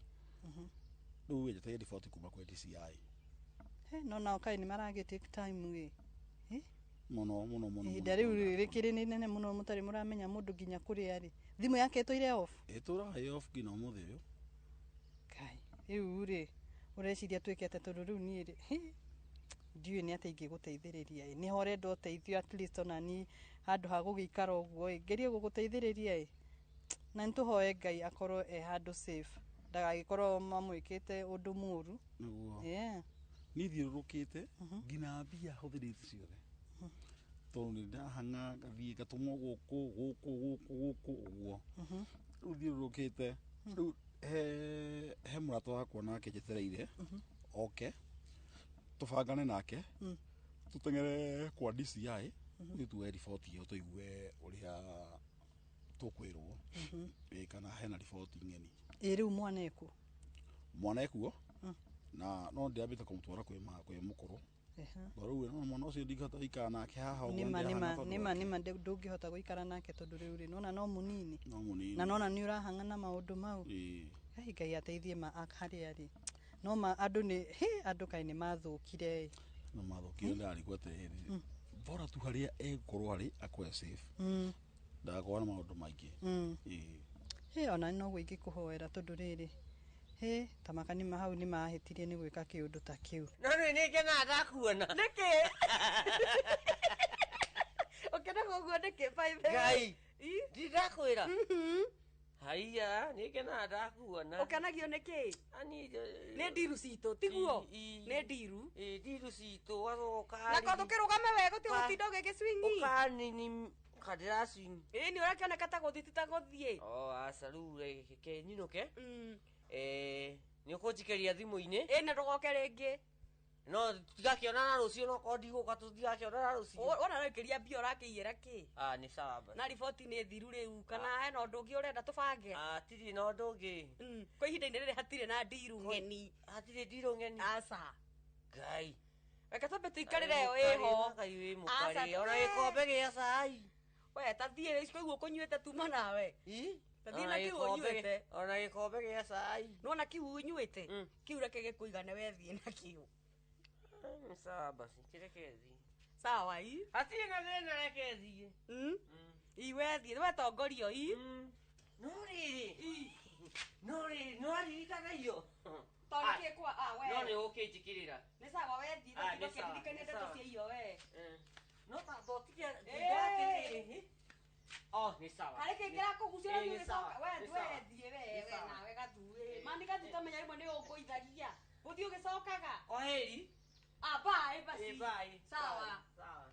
Rĩu njetereire riboti kuma kwĩ DCI. No nao kaĩ nĩ maragĩ take time ĩ. Mũno mũno mũno. Ihinda rĩu rĩkĩrĩ nĩ inene mũno mũtarĩ mũramenya mũndũ nginya kũrĩa arĩ. Thimũ yake ĩtũire off? Ĩtũraga ĩ off nginya ũmũthĩ ũyũ. Kai, rĩu rĩ ũreciria twĩke atĩa tondũ rĩu niĩ rĩ ndiũĩ nĩ atĩa ingĩgũteithĩrĩria ĩ. Nĩho ũrenda ũteithio at least ona niĩ handũ ha gũgĩikara ũguo ĩ, ngerie gũgũteithĩrĩria ĩ. Na nĩtũhoe Ngai akorwo e handũ safe, ndagagĩkorwo mamwĩkĩte ũndũ mũru. Nĩguo. Yeah. Niĩ thiũrũrũkĩte nginya mbia hũthĩrĩte ciothe. Tondũ nĩ ndahang'a ngathiĩ ngatũmwo gũkũ gũkũ gũkũ gũkũ ũguo. Rĩu thiũrũrũkĩte rĩu he mũrata wakwa nake njetereire oke tũbangane nake tũteng'ere kwa DCI tũthiĩ tuoe riboti ĩyo tũigue ũrĩa tũkwĩrwo kana hena riboti ng'eni. Ĩ rĩu mwana ekuo? Mwana ekuo na no ndĩrambĩte kũmũtwara kwĩ mũkũrũ. Rĩu no mwana ũcio ndingĩhota gũikara nake haha ũguo. Nĩma nĩma nĩma nĩma ndũngĩhota gũikara nake tondũ rĩu rĩ nona no mũnini. No mũnini. Na nona nĩ ũrahang'a na maũndũ mau. Ngai Ngai ateithie ma harĩa arĩ. No ma andũ nĩ andũ kaĩ nĩ mathũkire. No mathũkire ndarigwo atĩrĩrĩ. Bora tu harĩa egũkorwo arĩ akorwo safe. Ndagakorwo na maũndũ maingĩ. Ona no ingĩkũhoera tondũ rĩrĩ ta makani ma hau nĩ mahĩtirie nĩ gwĩka kĩũndũ ta kĩu. No rĩu nĩ ngenaga ndakuona. Nĩkĩ? Ũkenaga ũguo nĩkĩ by the way? Ngai, ndindakwĩra. Haiya, nĩ ngenaga ndakuona. Ũkenagio nĩkĩ? Nĩ ndiru citũ, tiguo? Nĩ ndiru. Ndiru citũ, wacoka. Na ko ndũkĩrũgame wega ũtige gũtinda ũgĩgĩcwingi. Ũkanini kandĩra swing. Ĩ nĩ ũrakĩoneka ta gũthiĩ ti ta gũthiĩ. Aca rĩu reke nyinũke. Nĩ ũkũnjikĩria thimũ-inĩ. Ĩ na ndũgoke rĩngĩ. No tũtigakĩonana rũciũ, no korwo ndigũka tũtigakĩonana rũciũ. Wona ũrekĩria mbia ũrakĩiyĩra kĩ? Nĩ sawa basi. Na riboti nĩ thiru rĩu kana hena ũndũ ũngĩ ũrenda tũbange? Hatirĩ na ũndũ ũngĩ. Kwa ihinda-inĩ rĩrĩ hatirĩ na ndiru ng'eni. Hatirĩ ndiru ng'eni. Aca. Ngai. Reke twambe tũikarĩre ĩyo ĩho. Ngai wĩ mũkarĩ. Ona gĩkombe gĩa cai. We ta thiĩ rĩu koguo ũkũnyuĩte tuma nawe. Tathi na kiu ũnyuĩte. Ona gĩkombe gĩa cai. Nona kiu ũnyuĩte. Kiu reke gĩkũigane wethiĩ na kiu. Sawa basi, kĩreke thiĩ. Sawa i. Hatirĩ na thĩna reke thiĩ. I wethiĩ, wetongorio i. No rĩrĩ. No rĩrĩ, no aririkana irio. Tondũ kĩ kwa a we. No nĩ ũkĩnjĩkĩrĩra. Nĩ sawa wethiĩ, ndũkĩririkanie ndeto cia irio we. No ta ndotigia atĩrĩrĩ. Oh, nĩ sawa. Harĩ kĩ kĩrakũgucia na ũgĩcoka we wethiĩ we we nawe gathuĩ. Mani gathu tamenya rĩmwe nĩ ũngũithagia. Ũthiĩ ũgĩcokaga. Kwaheri. Ah, bye basi. Bye. Sawa. Sawa.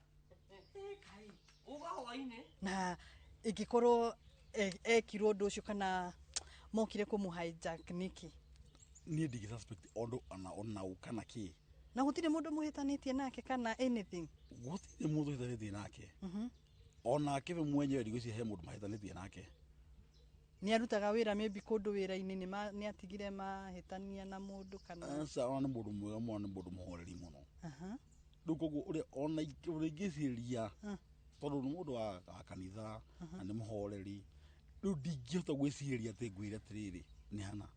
Uga hwainĩ. Na ingĩkorwo ekirwo ũndũ ũcio kana mokire kũmũ hijack nĩkĩ? Niĩ ndingĩ suspect ũndũ ona ona kana kĩ. Na gũtirĩ mũndũ mũhĩtanĩtie nake kana anything? Gũtirĩ mũndũ ũhĩtanĩtie nake. Onake we mwenyewe ndigwĩciria he mũndũ mahĩtanĩtie nake. Nĩ arutaga wĩra maybe kũndũ wĩra-inĩ nĩ atigire mahĩtania na mũndũ kana? Aca, ona nĩ mũndũ mwega mũno, nĩ mũndũ mũhoreri mũno. Rĩu koguo ũrĩa ona ũrĩa ingĩciria tondũ nĩ mũndũ wa kanitha na nĩ mũhoreri, rĩu ndingĩhota gwĩciria atĩ ngwĩre atĩrĩrĩ nĩ hana.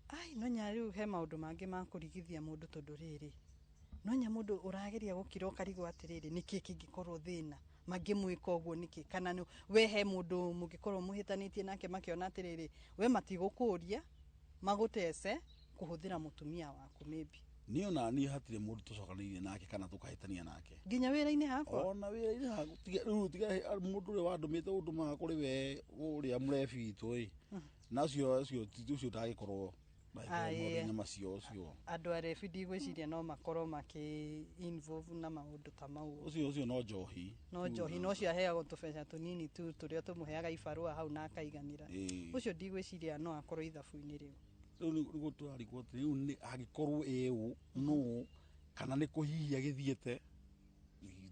Ai, no nya rĩu he maũndũ mangĩ ma kũrigithia mũndũ tondũ rĩrĩ no nya mũndũ ũrageria gũkira ũkarigwo atĩrĩrĩ nĩkĩ kĩngĩkorwo thĩna mangĩmwĩka ũguo nĩkĩ, kana we he mũndũ mũngĩkorwo mũhĩtanĩtie nake makĩona atĩrĩrĩ we matigũkũria magũtece kũhũthĩra mũtumia waku maybe. Niĩ ona niĩ hatirĩ mũndũ tũcokanĩirie nake kana tũkahĩtania nake. Nginya wĩra-inĩ hakwa? Ona wĩra-inĩ haku. Rĩu tiga mũndũ ũrĩa wandũmĩte ũndũmaga kũrĩ we ũrĩa mũrebi witũ ĩ. Na ũcio ũcio ndagĩkorwo maũndũ-inĩ macio ũcio. Andũ a rebi ndigwĩciria no makorwo makĩ involve na maũndũ ta mau. Ũcio no njohi. No njohi, no ũcio aheagwo tũbeca tũnini tu tũrĩa tũmũheaga ibarũa hau na akaiganĩra. Ũcio ndigwĩciria no akorwo ithabu-inĩ rĩu. Rĩu nĩguo tũrarigwo atĩ rĩu nĩ angĩkorwo ĩũ nũ kana nĩ kũhihia gĩthiĩte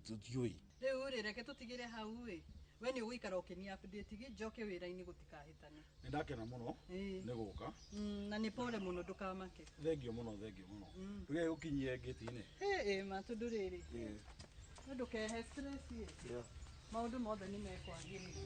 tũtiũĩ. Rĩu rĩ reke tũtigĩre hau ĩ. We nĩ ũgũikara ũkĩni update gĩ njoke wĩra-inĩ gũtikahĩtane. Nĩ ndakena mũno nĩ gũka. Na nĩ pole mũno ndũkamake. Thengio mũno, thengio mũno. Rĩu gũkinyie ngĩti-inĩ. Ĩ ma tondũ rĩrĩ. No ndũkehe stress ĩ. Maũndũ mothe nĩ mekwagĩrĩra.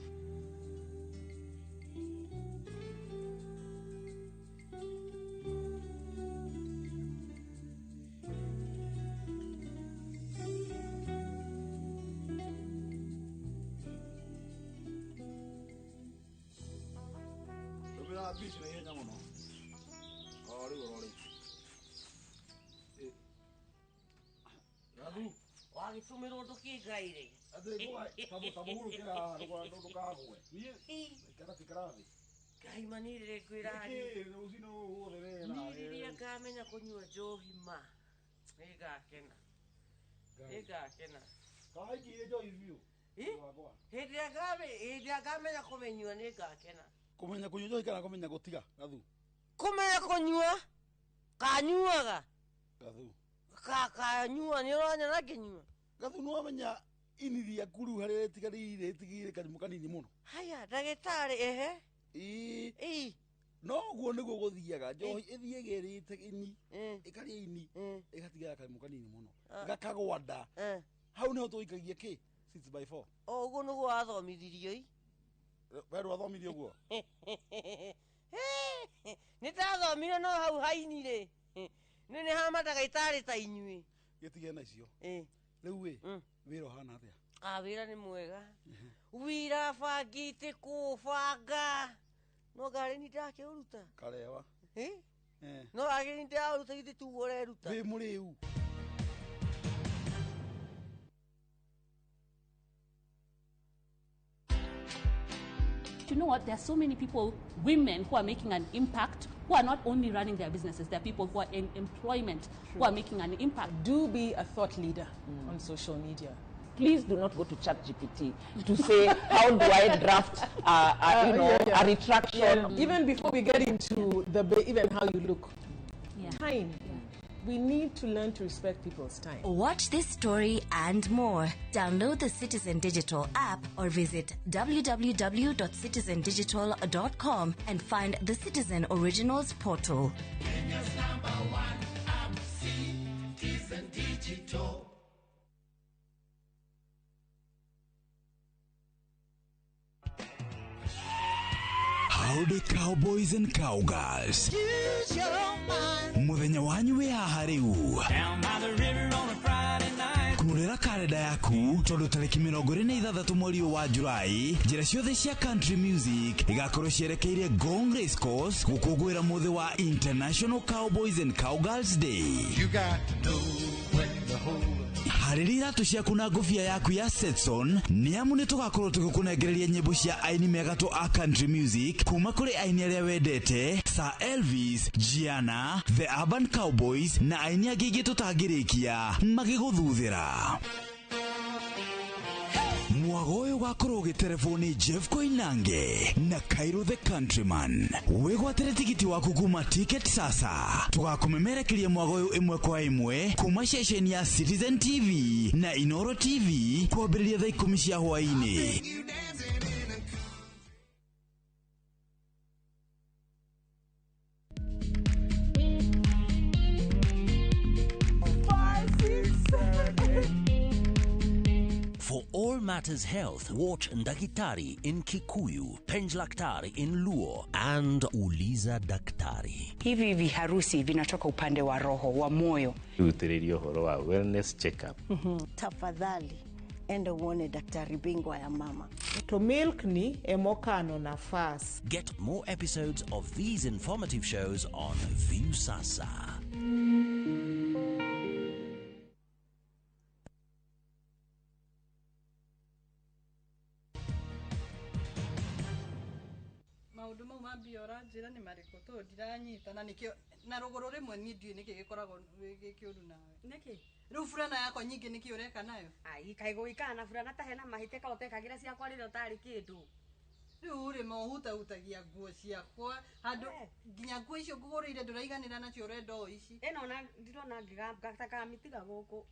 Bici na ihenya mũno. O rĩu oro rĩu. Gathu. Wagĩtũmĩrwo ndũkĩngaire. Atĩ ta mũhurũkĩra haha ndũkagwe. Niĩ ikara tikara thĩ. Ngai manirĩre ngwĩra. Nĩkĩ rũcinĩ rũrũ ruothe we na. Niĩ rĩrĩa ngamenya kũnyua njohi ma. Nĩngakena. Nĩngakena. Kaingĩire njohi biũ. Hĩndĩ ĩrĩa ngamenya kũmĩnyua nĩngakena. Kũmenya kũnyua njohi kana kũmenya gũtiga Gathu? Kũmenya kũnyua kanyuaga. Gathu. Kanyua nĩ ũranyona ngĩnyua. Gathu nĩ wamenya ini rĩaku rĩu harĩa rĩtigarĩire rĩtigĩire kanyamũ kanini mũno. Haya ndagĩtarĩ ehe. Ĩĩ. No ũguo nĩguo gũthiaga njohi ĩthiĩge ĩrĩte ini ĩkarĩa ini ĩgatigara kanyamũ kanini mũno gakagwa nda. Hau nĩho tũikagia kĩ 6 by 4. O ũguo nĩguo wathomithirio i. We ndwathomithio ũguo? Nĩ ndathomire no hau haini rĩ. Nĩ nĩ ha mandagĩtarĩ ta inyuĩ. Gĩtige na icio. Rĩu ĩ wĩra ũhana atĩa? Ah, wĩra nĩ mwega. Wĩra bangĩte kũbanga. No ngarĩ nĩ ndakĩũruta. Karewa. No ngarĩ nĩ ndĩraũruta githĩ tuguo ũreruta. Wĩ mũrĩu. You know what? There are so many people, women, who are making an impact, who are not only running their businesses, there are people who are in employment, who are making an impact. Do be a thought leader on social media. Please do not go to ChatGPT to say, how do I draft a retraction? Yeah. Even before we get into the even how you look, time. Yeah. We need to learn to respect people's time. Watch this story and more. Download the Citizen Digital app or visit www.citizendigital.com and find the Citizen Originals portal. Kenya's #1 app, Citizen Digital. Nairobi Cowboys and Cowgirls. Muthenya wanyu wĩ haha rĩu. Kurĩra karenda yaku tondu tarĩki 26 mweri ũyũ wa Julai, njĩra ciothe cia country music igakorwo cierekeire Ngong Race Course gũkũngũĩra mũthĩ wa International Cowboys and Cowgirls Day. You got to know when to hold up. Harĩria iratũ ciaku na ngũbia yaku ya Stetson nĩ amu nĩ tũgakorwo tũgĩkũnengereria nyĩmbo cia aini megatũ a country music kuma kũrĩ aini arĩa wendete Sir Elvis, Gianna, The Urban Cowboys na aini angĩ aingĩ tũtangĩrĩkia magĩgũthuthĩra. Mwago ũyũ ũgakorwo ũgĩterebwo nĩ Jeff Koinange na Cairo the Countryman. Wĩgwatĩre tigiti waku kuma Ticket Sasa. Tũgakũmemerekeria mwago ũyũ ĩmwe kwa ĩmwe kuma ceceni ya Citizen TV na Inoro TV kwambĩrĩria thaa 10 cia hwaĩ-inĩ. For all matters health, watch Ndakitari in Kikuyu, Penjlaktari in Luo, and Uliza Daktari. Hivi viharusi vinatoka upande wa roho wa moyo. Rutĩrĩria ũhoro wa wellness check-up. Tafadhali enda uone daktari bingwa ya mama. To milk ni emokano nafas. Get more episodes of these informative shows on Viusasa. Maũndũ mau ma mbia ũranjĩra nĩ marĩkũ tondũ ndiranyita na nĩkĩo na rũgũrũ rĩmwe niĩ ndiũĩ nĩkĩ gĩkoragwo gĩ kĩũru nawe. Nĩkĩ? Rĩu burana yakwa nyingĩ nĩkĩ ũreka nayo? Ai, kaĩ gũgĩikara na burana ta hena mahĩtia ka ũtekagĩra ciakwa rĩrĩa ũtarĩ kĩndũ. Rĩu rĩ maũhutahutagia nguo ciakwa handũ nginya nguo icio ngũgũrĩire ndũraiganĩra nacio ũrenda o ici. Ĩno ona ndirona ngĩgakamĩtiga gũkũ.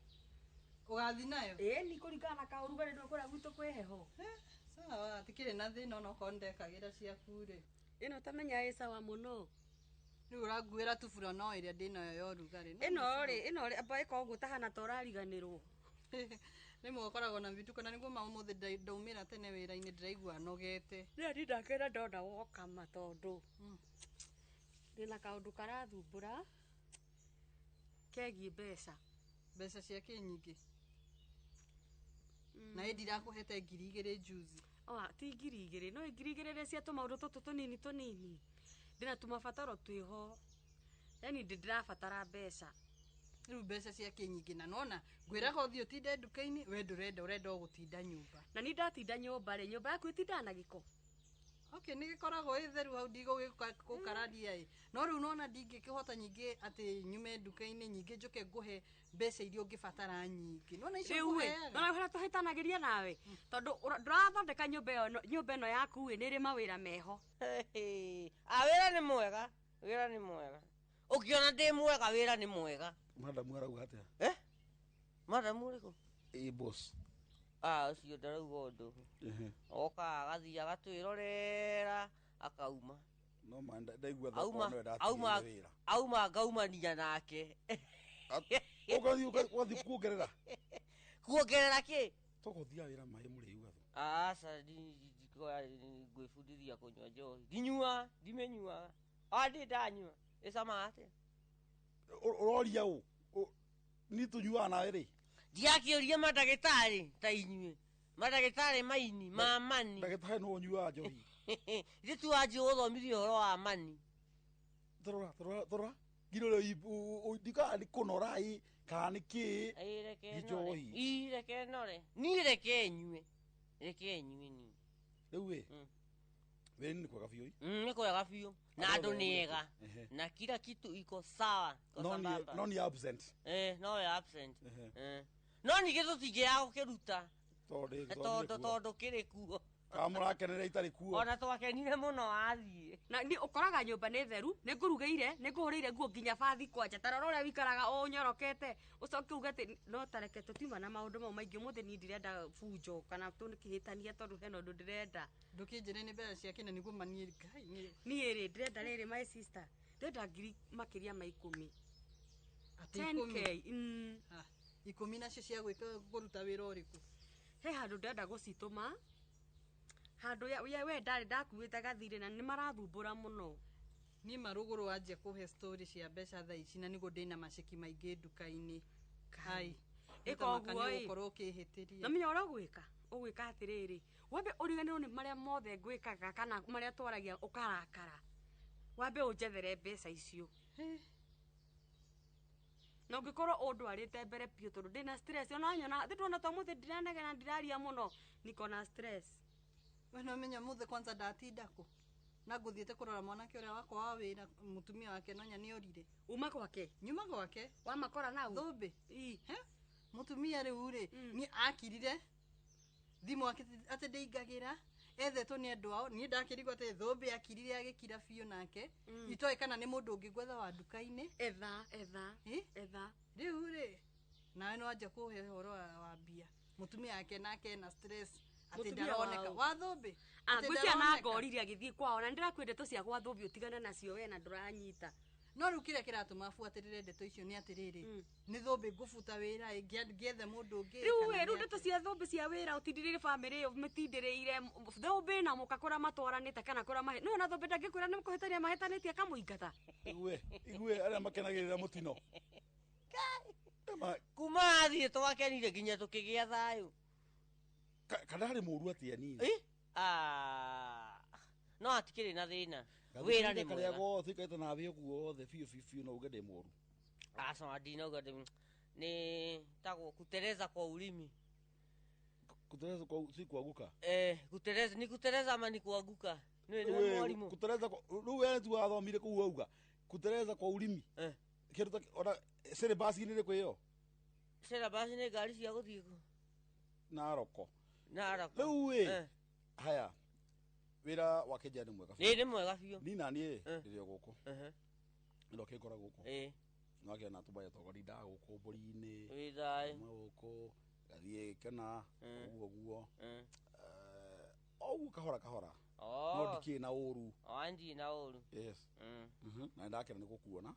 Ũgathiĩ nayo? Ĩĩ ni kũringana na kaũrugarĩ ndũ kũrĩa gwitũ kwĩ heho. Sawa, tikĩrĩ na thĩna onokorwo nĩndekagĩra ciaku rĩ. Ĩno ũtamenya ĩ sawa mũno. Rĩu ũranguĩra tu burana o ĩrĩa ndĩnayo ya ũrugarĩ. Ĩno rĩ, ĩno rĩ amba ĩka ũguo tahana ta ũrariganĩrwo. Rĩmwe ũkoragwo na mĩtuko na nĩguo ma ũmũthĩ ndaumĩra tene wĩra-inĩ ndĩraigua nogete. Rĩrĩa niĩ ndakena ndona woka ma tondũ ndĩna kaũndũ karathumbũra kegiĩ mbeca. Mbeca cia kĩ nyingĩ? Na ĩ ndirakũhete 2000 juzi. Ti 2000 no 2000 rĩ cia tũmaũndũ tũtũ tũnini tũnini. Ndĩna tũmabataro twĩho. Yaani ndĩrabatara mbeca. Rĩu mbeca cia kĩ nyingĩ na nona ngwĩraga ũthiĩ ũtinde nduka-inĩ we ndũrenda ũrenda o gũtinda nyũmba. Na niĩ ndatinda nyũmba rĩ, nyũmba yaku ĩtindaga na gĩko? Okay, nĩ gĩkoragwo ĩ theru hau ndigũgĩkũkararia ĩ. No rĩu nona ndingĩkĩhota nyingĩ atĩ nyume nduka-inĩ nyingĩ njũke ngũhe mbeca iria ũngĩbatara nyingĩ. Nona icio ngũheaga. Nona harĩa tũhĩtanagĩria nawe tondũ ndũrathondeka nyũmba ĩyo nyũmba ĩno yaku ĩ nĩ ĩrĩ mawĩra meho. A wĩra nĩ mwega, wĩra nĩ mwega. Ũkĩona ndĩ mwega wĩra nĩ mwega. Madamu arauga atĩa? Madamu ũrĩkũ? Ĩ boss. Ũcio ndarauga ũndũ. Oka agathiĩ agatwĩrorera akauma. No ma ndaigua thoko no ndatigire wĩra. Auma ngaumania nake. Ũgathiĩ ũgathiĩ kuongerera. Kuongerera kĩ? Tũgũthiaga wĩra maĩ mũrĩu gatho. Aca ngwĩbundithia kũnyua njohi. Ndinyua, ndimĩnyuaga. Ndĩ ndanyua. Ĩcamaga atĩa? Ũroria ũ? Niĩ tũnyuaga nawe rĩ? Ndiakĩũria mandagĩtarĩ ta inyuĩ. Mandagĩtarĩ maini ma mani. Ndagĩtarĩ nũ ũnyuaga njohi? Ithuĩ tu wanjia gũthomithia ũhoro wa mani. Torora, torora, torora. Ngira ũrĩa ndikaga nĩ kũnora ĩ kana nĩ kĩ? Reke njohi. Ĩ reke nore. Niĩ reke nyue. Reke nyue niĩ. Rĩu ĩ wĩra nĩ kwega biũ. Nĩ kwega biũ. Na andũ nĩ ega. Na kila kitu iko sawa. No ni absent. No we absent. No ningĩ tũtingĩaga gũkĩruta. Tondũ kĩrĩ kuo. Kana mũrakenera itarĩ kuo. Ona twakenire mũno wathiĩ. Na nĩ ũkoraga nyũmba nĩ theru, nĩ ngũrugĩire, nĩ ngũhũrĩire nguo nginya bathi kwanja. Ta rora ũrĩa wĩikaraga ũnyorokete, ũcoke uge atĩ no ta reke tũtiuma na maũndũ mau maingĩ ũmũthĩ niĩ ndirenda bunjo kana tũkĩhĩtania tondũ hena ũndũ ndĩrenda. Ndũkĩnjĩre nĩ mbeca cia kĩ na nĩguo maniĩ Ngai niĩ. Niĩ rĩ ndĩrenda rĩrĩ my sister, ndĩrenda ngiri makĩria ma 10. Atĩ 10K. 10 nacio cia gwĩka kũruta wĩra ũrĩkũ? He handũ ndĩrenda gũcitũma Handũ ya we ndarĩ ndakuĩte gathirĩ na nĩ marathumbũra mũno. Niĩ marũgũrũ wanjia kũhe story cia mbeca thaa ici na nĩguo ndĩna maceki maingĩ nduka-inĩ. Kai. Ĩka ũguo ĩ. Ũkorwo ũkĩhĩtĩria. Na menya ũrĩa ũgwĩka, ũgwĩka atĩrĩrĩ, wambe ũriganĩrwo nĩ marĩa mothe ngwĩkaga kana marĩa twaragia ũkarakara. Wambe ũnjethere mbeca icio. Na ũngĩkorwo ũndwarĩte mbere biũ tondũ ndĩna stress, ona nyona thĩ tuona ta ũmũthĩ ndiranegena ndiraria mũno, niko na stress. We no menya mũthĩ kwanza ndatinda kũ? Na ngũthiĩte kũrora mwanake ũrĩa wakwa wa wĩra mũtumia wake nonya nĩ orire. Uma gwake? Nyuma gwake. Wamakora nau? Thũmbĩ. Mũtumia rĩu rĩ, niĩ akirire thimũ atĩ ndĩingagĩra ethetwo nĩ andũ ao, niĩ ndakĩrigwo atĩ Thũmbĩ akirire agĩkira biũ nake. Itoĩ kana nĩ mũndũ ũngĩ gwetha wa nduka-inĩ. Etha, etha, etha. Rĩu rĩ, nawe nĩ wanjia kũhe ũhoro wa mbia. Mũtumia wake nake ena stress atĩ ndaroneka. Wa Thũmbĩ. Ngwĩciria na ngorire agĩthiĩ kwao na nĩndĩrakwĩra ndeto cia gwa Thũmbĩ ũtigane nacio we na ndũranyita. No rĩu kĩrĩa kĩratũma buatĩrĩre ndeto icio nĩ atĩrĩrĩ, nĩ Thũmbĩ ngũbuta wĩra ngĩethe mũndũ ũngĩ. Rĩu we rĩu ndeto cia Thũmbĩ cia wĩra ũtindĩrĩire bamĩrĩ ĩyo mĩtindĩrĩire Thũmbĩ na mũka kũrĩa matwaranĩte kana kũrĩa mahe. No na Thũmbĩ ndangĩkwĩra nĩ kũhĩtania mahĩtanĩtie akamũingata. Igue, igue arĩa makenagĩrĩra mũtino. Kuma athiĩ twakenire nginya tũkĩgĩa thayũ. Kana harĩ mũũru atĩa nini? No hatikĩrĩ na thĩna. Wĩra nĩ mwega. Karĩa gothe tuikarĩte nawe ũguo wothe biũ biũ biũ no uge ndĩ mũũru. Aca ndinauga ndĩ nĩ tagwo kutereza kwa ulimi. Kutereza kwa si kuanguka? Kutereza ni kutereza ama ni kuanguka? Nĩ mwarimũ. Kutereza kwa rĩu we tu wathomire kũu wauga. Kutereza kwa ulimi. Kĩndũ ta ona syllabus-inĩ ĩrĩkũ ĩyo? Syllabus nĩ ngari cia gũthiĩ kũ? Naroko. Naroko. Rĩu ĩ haya wĩra wa Kenya nĩ mwega biũ. Nĩ mwega biũ. Ni na niĩ ndĩrĩ o gũkũ. Ndokĩngora gũkũ. No kĩona tũmaya tũgorinda gũkũ mbũri-inĩ. Wĩ thayũ. Gũkũ gathiĩ kena ũguo ũguo. O ũguo kahora kahora. No ndikĩrĩ na ũru. Ndirĩ na ũru. Yes. Na nĩndakena nĩ gũkuona.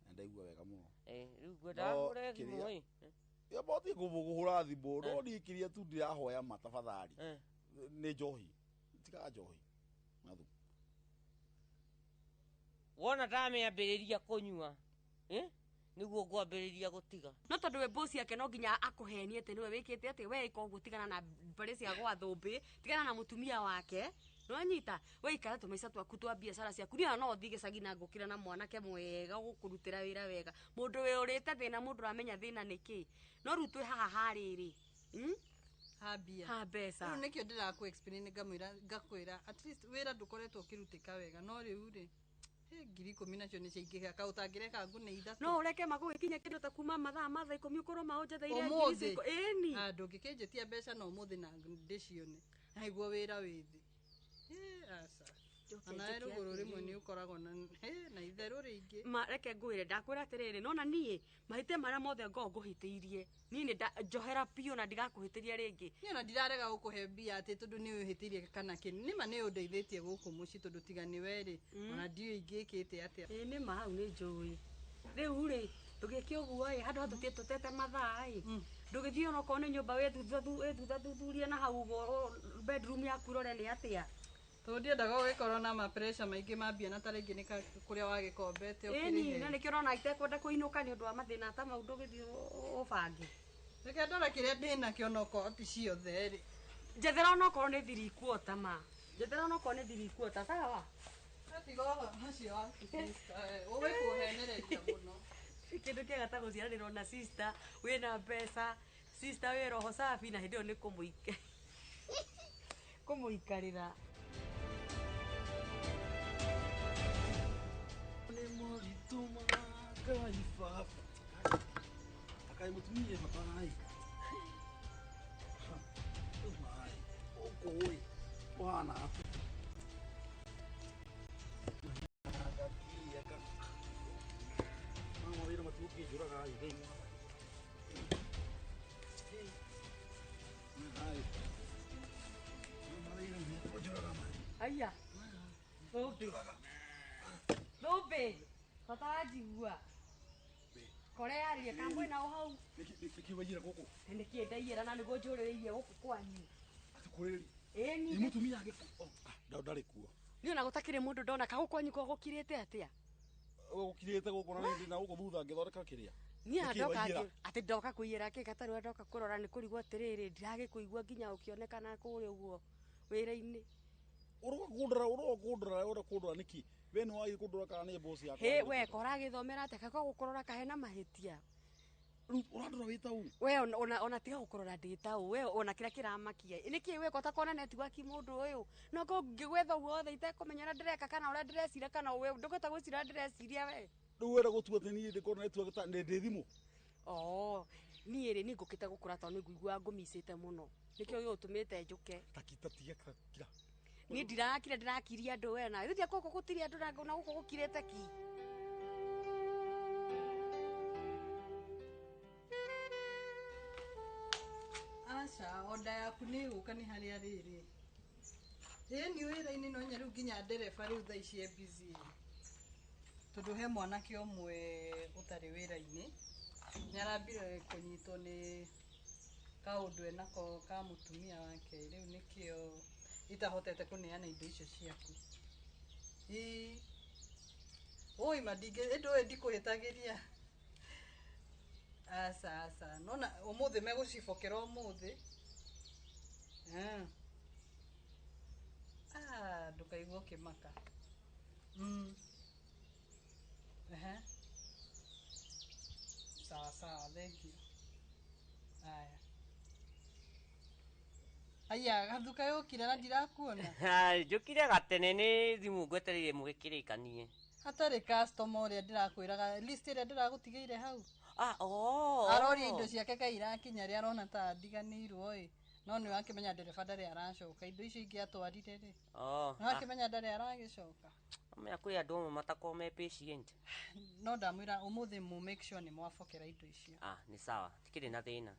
Na ndaigua wega mũno. Rĩu ngwendaga hũre thimũ ĩ. Ya boti kũhũra thimũ no niĩ kĩrĩa tu ndĩrahoya ma tafadhali. Nĩ njohi. Tiga njohi. Mathu. Wona ndamĩambĩrĩria kũnyua. Nĩguo ngwambĩrĩria gũtiga. No tondũ we boss yake no nginya akũhenie atĩ nĩwe wĩkĩte atĩ we ĩka ũguo tigana na mbarĩ cia gwa Thũmbĩ, tigana na mũtumia wake. Nĩwanyita? We ikara tũmaica twaku twa biacara ciaku. Niĩ ona no thiĩ gĩcagi na ngũkĩra na mwanake mwega ũgũkũrutĩra wĩra wega. Mũndũ wĩũrĩte thĩna, mũndũ ũramenya thĩna nĩ kĩ. No rĩu twĩ haha harĩrĩ. Ha mbia. Ha mbeca. Rĩu nĩkĩo ndĩrakũ explain ngamwĩra ngakwĩra at least wĩra ndũkoretwo ũkĩrutĩka wega no rĩu rĩ 10,000 nacio nĩ ciaingĩha ka ũtangĩreka ngune ithatũ. No ũreke magũgĩkinya kĩndũ ta kuma mathaa ma thaa 10 ũkorwo maũnjetheire ngiri icio. Ĩni. Ndũngĩkĩnjĩtia mbeca na ũmũthĩ na ndĩcione. Naiguo wĩra wĩ thĩ. Aca. Ona rũgũrũ rĩmwe nĩ ũkoragwo na itherũ rĩingĩ. Ma reke ngwĩre ndakwĩra atĩrĩrĩ nona niĩ mahĩtia marĩa mothe ngoragwo ngũhĩtĩirie niĩ nĩ njohera biũ na ndigakũhĩtĩria rĩngĩ. Niĩ ona ndirarega gũkũhe mbia atĩ tondũ nĩ ũhĩtĩirie kana kĩ. Nĩma nĩ ũndeithĩtie gũkũ mũciĩ tondũ tiga nĩ we rĩ ona ndiũĩ ingĩkĩte atĩa. Ĩĩ nĩma hau nĩ njũĩ. Rĩu rĩ tũgĩke ũguo ĩ handũ ha tũthiĩ tũtete mathaa ĩ ndũgĩthiĩ onokorwo nĩ nyũmba wĩthutha thuthurie na hau ũguo bedroom yaku ũrore nĩ atĩa. Tondũ ndiendaga ũgĩkorwo na ma pressure maingĩ ma mbia na ta rĩngĩ nĩ kũrĩa wagĩkombete ũkĩrĩhe. Ĩni na nĩkĩo ũrona itekwenda kũinũka nĩ ũndũ wa mathĩna ta mau ndũgĩthiĩ ũbange. Reke ndore kĩrĩa ndĩnakĩo onokorwo ti ciothe rĩ. Njethera onokorwo nĩ 3/4 ma. Njethera onokorwo nĩ 3/4 sawa. Tiga ũcio waku sister, ũĩ kũhenereria mũno. Kĩndũ kĩega ta gũciaranĩrwo na sister wĩna mbeca, sister wĩ roho safi na hĩndĩ ĩyo nĩ kũmũikarĩra. Akai mũtumia bata ũkũ ĩ ũhana atĩa? Mama wĩra matigũkĩnjũraga ĩ Ngai mwathani. Mawĩra mekũnjũraga ma. Aya. Thũmbĩ. Thũmbĩ. Bata wanjigua. Kore yarie ka mwena o hau. Nĩkĩ waiyĩra gũkũ? Nĩkĩ ndaiyĩra na nĩguo njũrĩrĩirie gũkũ kwanyu. Atĩ kũrĩrĩ? Ĩni. Ĩ mũtumia ndarĩ kuo. Niĩ ona gũtakĩrĩ mũndũ ndona kagũ kwanyu ko gũkirĩte atĩa? Gũkirĩte gũkũ na rĩndĩ na gũkũ thutha ngĩthondeka kĩrĩa. Niĩ Nĩkĩ ndoka waiyĩra? atĩ ndoka kũiyĩra kĩ gatarĩ ndoka kũrora nĩ kũrigwo atĩrĩrĩ ndiragĩkũigua nginya ũkĩonekana kũrĩa ũguo wĩra-inĩ. Ũroka kũndora ũroka kũndora ũroka kũndora nĩkĩ? We nĩ wagĩ kũndora kana nĩ boss yakwa? Hĩ we ko ũragĩthomera atĩa kako gũkũrora kahena mahĩtia. Rĩu ũrandora wĩ ta ũ? We ona tiga gũkũrora ndĩ ta ũ we ona kĩrĩa kĩramakia. Nĩkĩ we ko ũtakona network mũndũ ũyũ? No ko ngĩgwetha guothe itekũmenya ũrĩa ndĩreka kana ũrĩa ndĩreciria kana we ndũkũhota gwĩciria ũrĩa ndĩreciria we. Rĩu wenda gũtua atĩ niĩ ndĩkorwo network ta ndĩ thimũ? Oo, niĩ rĩ nĩ ngũkĩte gũkũra tondũ nĩ ngũigua ngũmicĩte mũno. Nĩkĩo gĩgũtũmĩte njũke. Ta tiga kira. Niĩ ndirakira ndĩrakiria andũ we na githĩ gũkũ gũtirĩ andũ na gũkũ gũkirĩte ki. Aca, oda yaku nĩ ĩgũka nĩ harĩa rĩrĩ. Ĩĩ nĩ wĩra-inĩ no nya rĩu nginya ndereba rĩu thaa ici e busy. Tondũ he mwanake ũmwe ũtarĩ wĩra-inĩ, nĩ arambire kũnyitwo nĩ kaũndũ enako ka mũtumia wake, rĩu nĩkĩo itahotete kũneana indo icio ciaku. Ĩĩ, oi ma ndingĩ, ĩndũ ũyũ ndikũhĩtagĩria. Aca, aca, nona ũmũthĩ megũcibokera ũmũthĩ. Ah, ndũkaigua ũkĩmaka. Ehe. Sawa sawa, thank you. Aya. Aya, gathuka yũkire na ndirakuona. Njũkire gatene nĩ thimũ ngwetereire mũgĩkĩrĩkanie. Hatarĩ customer ũrĩa ndĩrakwĩraga list ĩrĩa ndĩragũtigĩire hau. Ah, oh. Aroria indo ciake kaĩ irakinya rĩ arona ta ndiganĩirwo ĩ. No nĩ wakĩmenya ndereba ndarĩ aracoka indo icio ingĩ atwarire rĩ. Oh. Nĩ wakĩmenya ndarĩ aragĩcoka. Amenya kwĩ andũ amwe matakoragwo me patient. No ndamwĩra ũmũthĩ mũ make sure nĩ mwabokera indo icio. Ah, nĩ sawa. Tikĩrĩ na thĩna.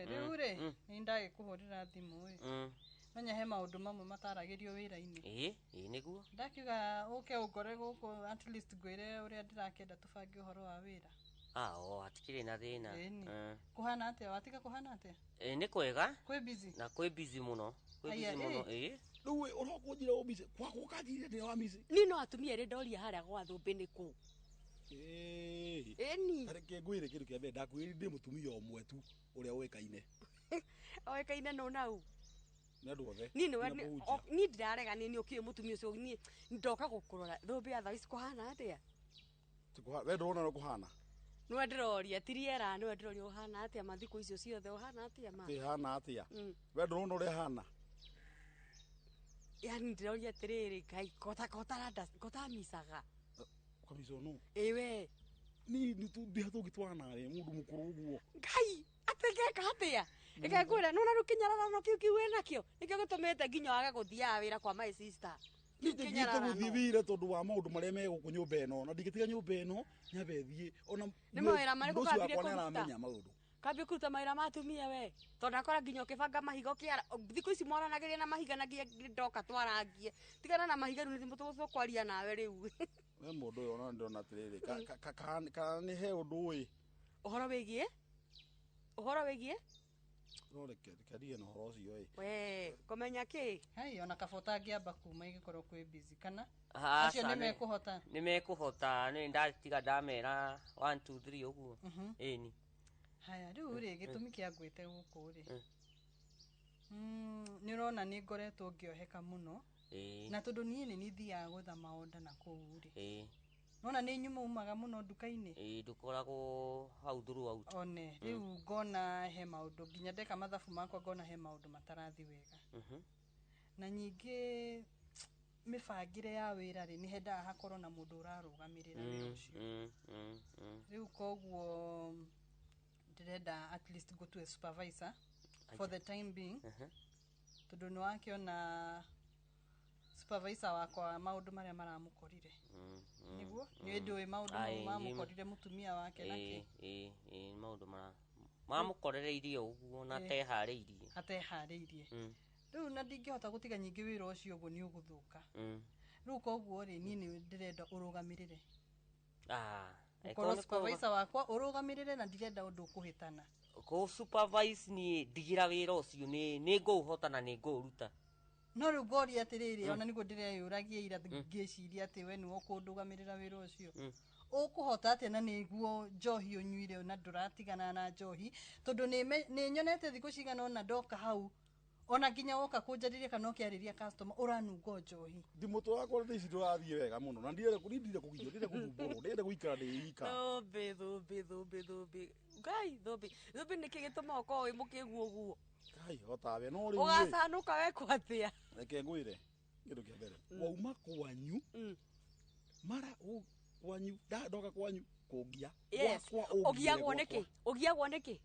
Rĩu rĩ nĩ ndagĩkũhũrĩra thimũ ĩ. Menya he maũndũ mamwe mataragĩrio wĩra-inĩ. Ĩĩ, ĩĩ nĩguo. Ndakiuga ũke ũngore gũkũ at least ngwĩre ũrĩa ndĩrakĩenda tũbange ũhoro wa wĩra. Ah, oh, hatikĩrĩ na thĩna. Ĩni. Kũhana atĩa? Watiga kũhana atĩa? Ĩĩ nĩ kwega. Kwĩ busy? Na kwĩ busy mũno. Kwĩ busy mũno, ĩĩ. Rĩu we ũroka ũnjĩre ũ busy. Gwakwa ũkanjĩrire ndĩ wa busy. Niĩ no atumia erĩ ndoria harĩa gwa thũmbĩ nĩ kũ? Ĩĩ. Ĩni. Reke ngwĩre kĩndũ kĩa mbere ndakwĩrire ndĩ mũtumia ũmwe tu ũrĩa ũĩkaine. Oĩkaine nũ nau? Nĩ andũ othe. Niĩ nĩwe niĩ ndirarega nĩ niĩ ũkĩũĩ mũtumia ũcio niĩ ndoka gũkũrora thũmbĩ ya thaa ici kũhana atĩa? We ndũrona ũrĩa kũhana? Nĩwe ndĩroria ti rĩera nĩwe ndĩroria ũhana atĩa ma thikũ icio ciothe ũhana atĩa ma? Ĩhana atĩa? We ndũrona ũrĩa hana? Yani ndĩroria atĩrĩrĩ Ngai kotamicaga. Ũkamicwo nũ? Ĩ we. Niĩ ndĩ tũngĩtwarana nawe mũndũ mũkũrũ ũguo. Ngai atĩ ngeka atĩa? Reke ngwĩre nĩwona rĩu kĩnyararano kĩu kĩu wĩnakĩo nĩkĩo gĩtũmĩte nginya wage gũthiaga wĩra kwa my sister. Niĩ njagĩte gũthiĩ wĩra tondũ wa maũndũ marĩa me gũkũ nyũmba ĩno na ndingĩtiga nyũmba ĩno nyambe thiĩ ona Nĩ mawĩra marĩkũ mũndũ ũcio kambire wakwa kũruta? nĩaramenya maũndũ. Kambia kũruta mawĩra ma atumia we tondũ ndakora nginya ũkĩbanga mahiga ũkĩara thikũ ici mwaranagĩria na mahiga na nginya ndoka twarangie tigana na mahiga rĩu nĩ tũkwaria nawe rĩu. We mũndũ ũyũ ona ndĩrona atĩrĩrĩ kana nĩ he ũndũ ĩ Ũhoro wĩgiĩ? Ũhoro wĩgiĩ? No reke ndige na ũhoro ũcio ĩ. We kũmenya kĩ? Hai ona kaba ũtangĩamba kuma igĩkorwo kwĩ busy kana? Aca, Acio nĩ mekũhota. Nĩ mekũhota nĩ ndatiga ndamera 1 2 3 ũguo. Ĩni. Haya rĩu rĩ gĩtũmi kĩa ngwĩte gũkũ rĩ. Nĩ ũrona nĩ ngoretwo ngĩoheka mũno. Na tondũ niĩ nĩ nithiaga gwetha maonda na kũu rĩ. Nona nĩ nyuma umaga mũno nduka-inĩ. Ĩĩ ndũkoragwo hau throughout. One rĩu ngona he maũndũ nginya ndeka mathabu makwa ngona he maũndũ matarathi wega. Na nyingĩ mĩbangĩre ya wĩra rĩ nĩ hendaga hakorwo na mũndũ ũrarũgamĩrĩra wĩra ũcio. Rĩu koguo ndĩrenda at least ngũtue supervisor for the time being. Tondũ nĩ wakĩona supervisor wakwa maũndũ marĩa maramũkorire. Nĩguo nĩ ndũĩ maũndũ mau mamũkorire mũtumia wake na kĩ. Ĩĩ ĩĩ maũndũ mara mamũkorereirie ũguo na ateharĩirie. Ateharĩirie. Rĩu na ndingĩhota gũtiga nyingĩ wĩra ũcio ũguo nĩ ũgũthũka. Rĩu koguo rĩ niĩ nĩ ndĩrenda ũrũgamĩrĩre. Ũkorwo supervisor wakwa ũrũgamĩrĩre na ndirenda ũndũ ũkũhĩtana. Kũ supervise niĩ ndigĩra wĩra ũcio nĩ ngũũhota na nĩ ngũũruta. No rĩu ngoria atĩrĩrĩ, ona nĩguo ndĩreyũragia ira ngĩciria atĩ we nĩwe ũkũndũgamĩrĩra wĩra ũcio. Ũkũhota atĩa na nĩguo njohi ũnyuire na ndũratigana na njohi, tondũ nĩ nyonete thikũ cigana ũna ndoka hau, ona nginya woka kũnjarĩria kana ũkĩarĩria customer ũranunga njohi. Ndimũtwe wakwa thaa ici ndũrathiĩ wega mũno na ndiende ndiende kũgio, ndiende gũthumbũrwo, ndiende gũikara ndĩ ika. Thũmbĩ, thũmbĩ, thũmbĩ, thũmbĩ. Ngai, thũmbĩ. Thũmbĩ nĩkĩ gĩtũmaga ũkorwo wĩ mũkĩgu ũguo? Ngai, otawe no rĩu rĩ, Ũgacanũka wekwo atĩa? Reke ngwĩre kĩndũ kĩa mbere, wauma kwanyu mara kwanyu ndoka kwanyu kũngia. Yes. Gwakwa ũngiire. Ũgiagwo Gwakwa. nĩkĩ? Ũgiagwo nĩkĩ?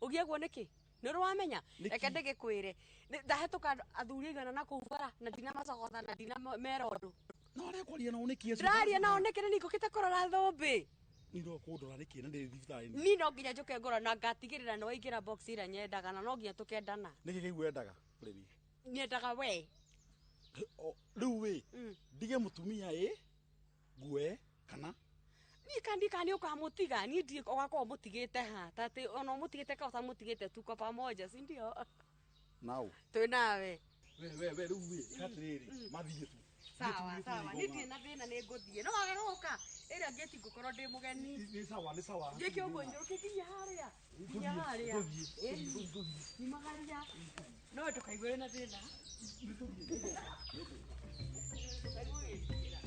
Ũgiagwo nĩkĩ? Nĩ ũrĩ wamenya? Nĩkĩ? Reke ndĩgĩkwĩre. Ndahĩtũka athuri aigana na kũu bara na ndinamacogotha na ndinamera ũndũ. No ũrĩa kwaria nao nĩkĩ acio? Ndĩraria nao nĩkĩ nĩ ningũkĩte kũrora thũmbĩ? Niĩ no kũndora nĩkĩ na ndĩ thibitarĩ-inĩ? Niĩ no nginya njũke ngorwo na ngatigĩrĩra nĩ waingĩra box ĩrĩa nyendaga na no nginya tũkendana. Nĩkĩ kĩu wendaga kũrĩ niĩ? Nyendaga we. Rĩu ĩ, ndige mũtumia ĩ ngue kana Niĩ kandi kana nĩ ũkamũtiga, niĩ ndiĩ ũgakorwo ũmũtigĩte ha, ta atĩ ona ũmũtigĩte ka ũtamũtigĩte tuko pamoja, si ndio? Nau. Twĩ nawe. We rĩu ĩ, ĩka atĩrĩrĩ, mathiĩ tu. Sawa, sawa, niĩ ndirĩ na thĩna, nĩ ngũthiĩ. No wage gũka, ĩrĩa ngĩti ngũkorwo ndĩ mũgeni. Nĩ sawa, nĩ sawa. Ngĩke ũguo njũrũke nginya harĩa. Nginya harĩa. Tũthiĩ, Ĩni. Nyumagaria. No ndũkaigue wĩna thĩna. Ndũkaigue wĩtigĩra.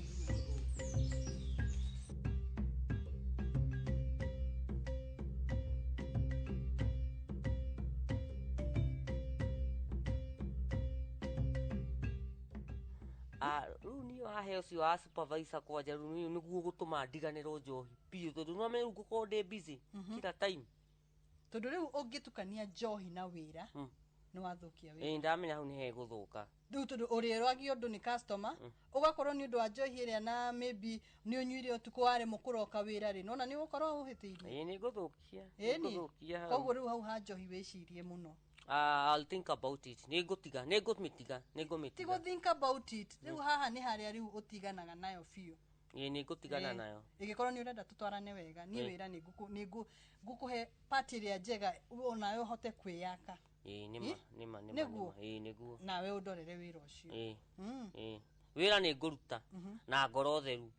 Rĩu niĩ wahe ũcio wa supervisor kwanja, rĩu niĩ nĩguo gũtũma ndiganĩrwo njohi biũ, tondũ no amenye rĩu ngũkorwo ndĩ busy kila time. Tondũ rĩu ũngĩtukania njohi na wĩra, nĩ wathũkia wĩra. Ĩĩ, ndamenya hau nĩ hegũthũka. Rĩu tondũ ũrĩrwagio ũndũ nĩ customer, ũgakorwo nĩ ũndũ wa njohi ĩrĩa na maybe nĩ ũnyuire ũtukũ waremwo kũroka wĩra rĩ, nona nĩ ũgũkorwo ũhĩtĩirie. Ĩĩ, nĩ ngũthũkia. Ĩni. Nĩngũthũkia hau. Koguo rĩu hau ha njohi wĩcirie mũno. I'll think about it. Nĩ ngũtiga, nĩ ngũmĩtiga, nĩ ngũmĩtiga. Tigo think about it. Rĩu haha nĩ harĩa rĩu ũtiganaga nayo biũ. Ĩĩ, nĩ ngũtigana nayo. Ĩngĩkorwo nĩ ũrenda tũtwarane wega, niĩ wĩra nĩ ngũkũhe part ĩrĩa njega onawe ũhote kwĩyaka. Ĩĩ, nĩma, Ĩ? nĩma, nĩma, Nĩguo? nĩma. Ĩĩ, nĩguo. Nawe ũndorere wĩra ũcio. Ĩĩ. Ĩĩ. Wĩra nĩ ngũruta na ngoro theru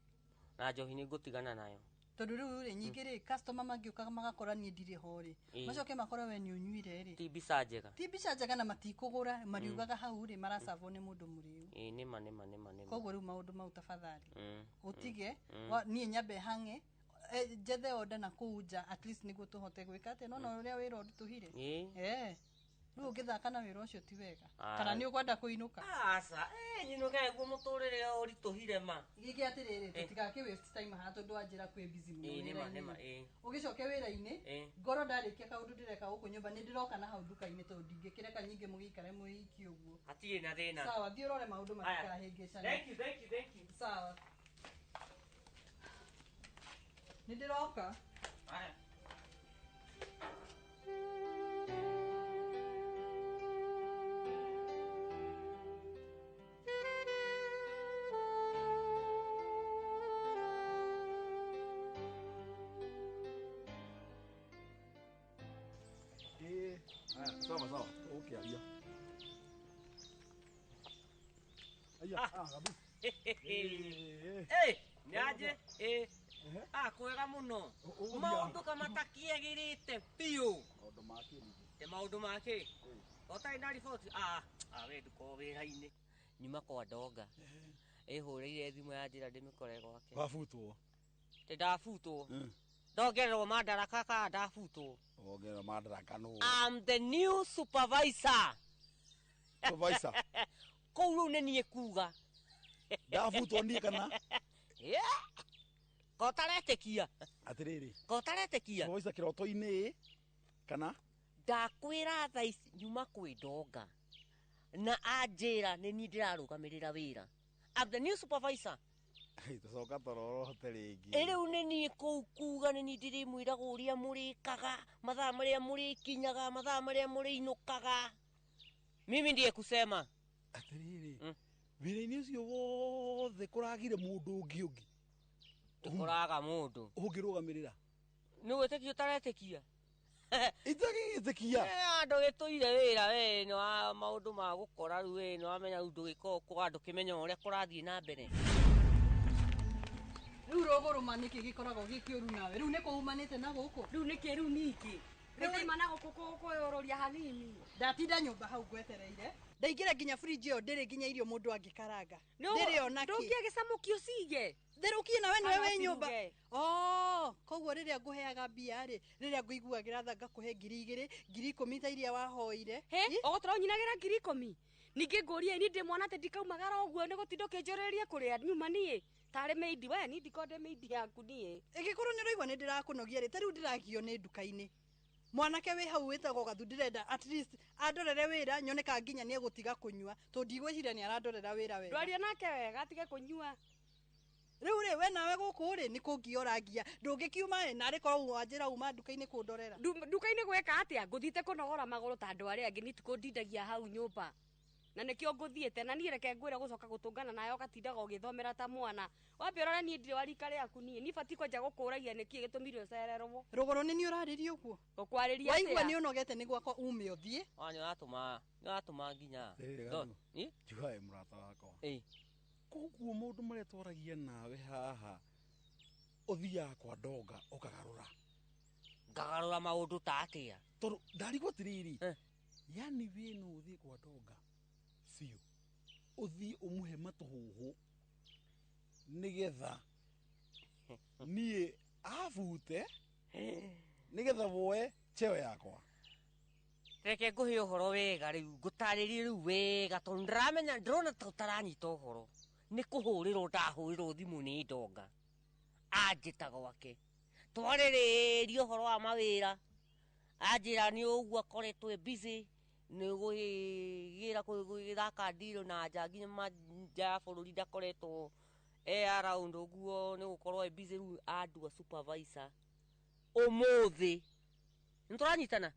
na njohi nĩ ngũtigana nayo. Tondũ rĩu rĩ, nyingĩ rĩ, customer mangĩũka magakora niĩ ndirĩ ho rĩ, macoke makore we nĩ ũnyuire rĩ, Ti mbica njega. ti mbica njega na matikũgũra, mariugaga hau rĩ maracabwo nĩ mũndũ mũrĩu. Ĩĩ, nĩma, nĩma, nĩma, nĩma. Koguo rĩu maũndũ mau tafadhali ũtige. Niĩ nyambe hang'e, njethe order na kũu nja at least nĩguo tũhote gwĩka atĩa, nona ũrĩa wĩra ũritũhire. Rĩu ũngĩthaka na wĩra ũcio ti wega. Kana nĩ ũkwenda kũinũka? Aca, nyinũke guo mũtũrĩre ũritũhire ma. Gĩkĩ atĩrĩrĩ, tũtigakĩ waste time haha tondũ wanjĩra kwĩ busy mũno Ĩĩ, nĩma, wĩra-inĩ. nĩma, ĩĩ. Ũgĩcoke wĩra-inĩ, ngorwo ndarĩkia kaũndũ ndĩreka gũkũ nyũmba, nĩ ndĩroka na hau nduka-inĩ tondũ ndingĩkĩreka nyingĩ mũgĩikare mwĩ iki ũguo. Hatirĩ na thĩna. Sawa, thiĩ ũrore maũndũ matikahĩngĩcane. Thank you, thank you, thank you. Sawa. Nĩ ndĩroka. Haya. Ĩĩ, haya, sawa sawa, tũgũkĩaria. Aya, Gabu. Ĩ, nĩaje? Ĩ. Kwega mũno. Maũndũ kamatakĩagĩrĩte biũ. Maũndũ ma kĩ ningĩ? Te maũndũ ma kĩ? Ũtarĩ na riboti? We ndũkorwo wĩra-inĩ. Nyuma kwa ndonga. Ĩhũrĩire thimũ ya njĩra ndĩmĩkore gwake. Wabutwo. Te ndabutwo. Ndongererwo mandaraka kana ndabutwo? Wongererwo mandaraka nũ? I'm the new supervisor. Supervisor? Kũu rĩu nĩ niĩ kuga. Ndabutwo niĩ kana? Yeah. Ko ũtaretĩkia? Atĩrĩrĩ. Ko ũtaretĩkia? Supervisor kĩroto-inĩ kana? Ndakwĩra thaa ici nyuma kwĩ ndonga na anjĩra nĩ niĩ ndĩrarũgamĩrĩra wĩra. I'm the new supervisor. Tũcoka tũrorote rĩngĩ. Rĩu nĩ niĩ kũu kuga, nĩ niĩ ndĩrĩmwĩraga ũrĩa mũrĩkaga, mathaa marĩa mũrĩkinyaga, mathaa marĩa mũrĩinũkaga. Mimi ndiye kusema. Atĩrĩrĩ, wĩra-inĩ ũcio wothe kũragire mũndũ ũngĩ? Tũkoraga mũndũ ũngĩrũgamĩrĩra. Nĩ gwĩtĩkia ũtaretĩkia? Itagĩgĩtĩkia. Andũ gĩtũire wĩra we nĩ wa maũndũ ma gũkora rĩu we nĩ wamenya rĩu ndũgĩkorwo kũ andũ kĩmenya ũrĩa kũrathiĩ na mbere. Rĩu rũgũrũma nĩkĩ gĩkoragwo gĩ kĩũru nawe? Rĩu nĩ kũumanĩte na gũkũ? Rĩu nĩkĩ rĩu ningĩ? Rĩu ndaima na gũkũ kwĩyũrũria hanini. Ndatinda nyũmba hau ngwetereire. Ndaingĩra nginya fridge ĩyo ndĩrĩ nginya irio mũndũ angĩkaranga. Ndĩrĩ ona kĩ. Ndũngĩagĩcamũkia ũcige. Therũkie nawe nĩwe Kana wĩ nyũmba. ũciruge. Oh, koguo rĩrĩa ngũheaga mbia rĩ, rĩrĩa ngũiguagĩra tha ngakũhe 2000, 10,000 ta iria wahoire. He, ũgũtũra ũnyinagĩra 10,000. Ningĩ ngũrie niĩ ndĩ mwana atĩ ndikaumagara ũguo nĩ gũtinda ũkĩnjũrĩrĩria kũrĩa nyuma niĩ. Tarĩ maid we niĩ ndikorwo ndĩ maid yaku niĩ. Ĩngĩkorwo nĩ ũraigua nĩ ndĩrakũnogia rĩ, ta rĩu ndĩragio nĩ nduka-inĩ. Mwanake wĩ hau wĩtagwo Gathu ndĩrenda at least andorere wĩra nyone ka nginya nĩ egũtiga kũnyua tondũ ndigwĩciria nĩ arandorera wĩra wega. Ndwarie nake wega atige kũnyua. Rĩu rĩ we nawe gũkũ rĩ nĩ kũngia ũrangia ndũngĩkiuma ĩ narĩ korwo wanjĩra uma nduka-inĩ kũndorera. Nduka-inĩ gwĩka atĩa? Ngũthiĩte kũnogora magũrũ ta andũ arĩa angĩ niĩ tikũndindagia hau nyũmba. Na nĩkĩo ngũthiĩte na niĩ reke ngwĩre gũcoka gũtũngana nawe ũgatindaga ũgĩthomera ta mwana. Wambe ũrore niĩ ndirĩ wa rika rĩaku niĩ. Niĩ batiĩ kwanja gũkũragia nĩkĩĩ gĩtũmire ũcererwo. Rũgũrũ nĩ niĩ ũrarĩria ũguo? Ngũkwarĩria Waigua atĩa? nĩ ũnogete nĩ gwakwa ume ũthiĩ. Wa nĩ ũratũma nĩ ũratũma nginya. Rĩrĩ Ndo- Gathu. Ĩ? Njugae mũrata wakwa. Ĩ. Koguo maũndũ marĩa twaragia nawe haha ũthiaga kwa ndonga ũkagarũra. Ngagarũra maũndũ ta atĩa? Tondũ ndarigwo atĩrĩrĩ, yani wĩ no ũthiĩ kwa ndonga biũ ũthiĩ ũmũhe matũhũhũ nĩgetha niĩ abute nĩgetha woe cheo yakwa. Reke ngũhe ũhoro wega rĩu ngũtarĩrie rĩu wega tondũ ndĩramenya ndĩrona ta ũtaranyita ũhoro. Nĩ kũhũrĩrwo ndahũrĩrwo thimũ nĩ ndonga anjĩta gwake twarĩrĩria ũhoro wa mawĩra anjĩra nĩ ũguo akoretwo e busy nĩ gũgĩra gũgĩthaka ndirũ na nja nginya nja ya bũrũri ndakoretwo e around ũguo nĩ gũkorwo e busy rĩu andua supervisor ũmũthĩ nĩ tũranyitana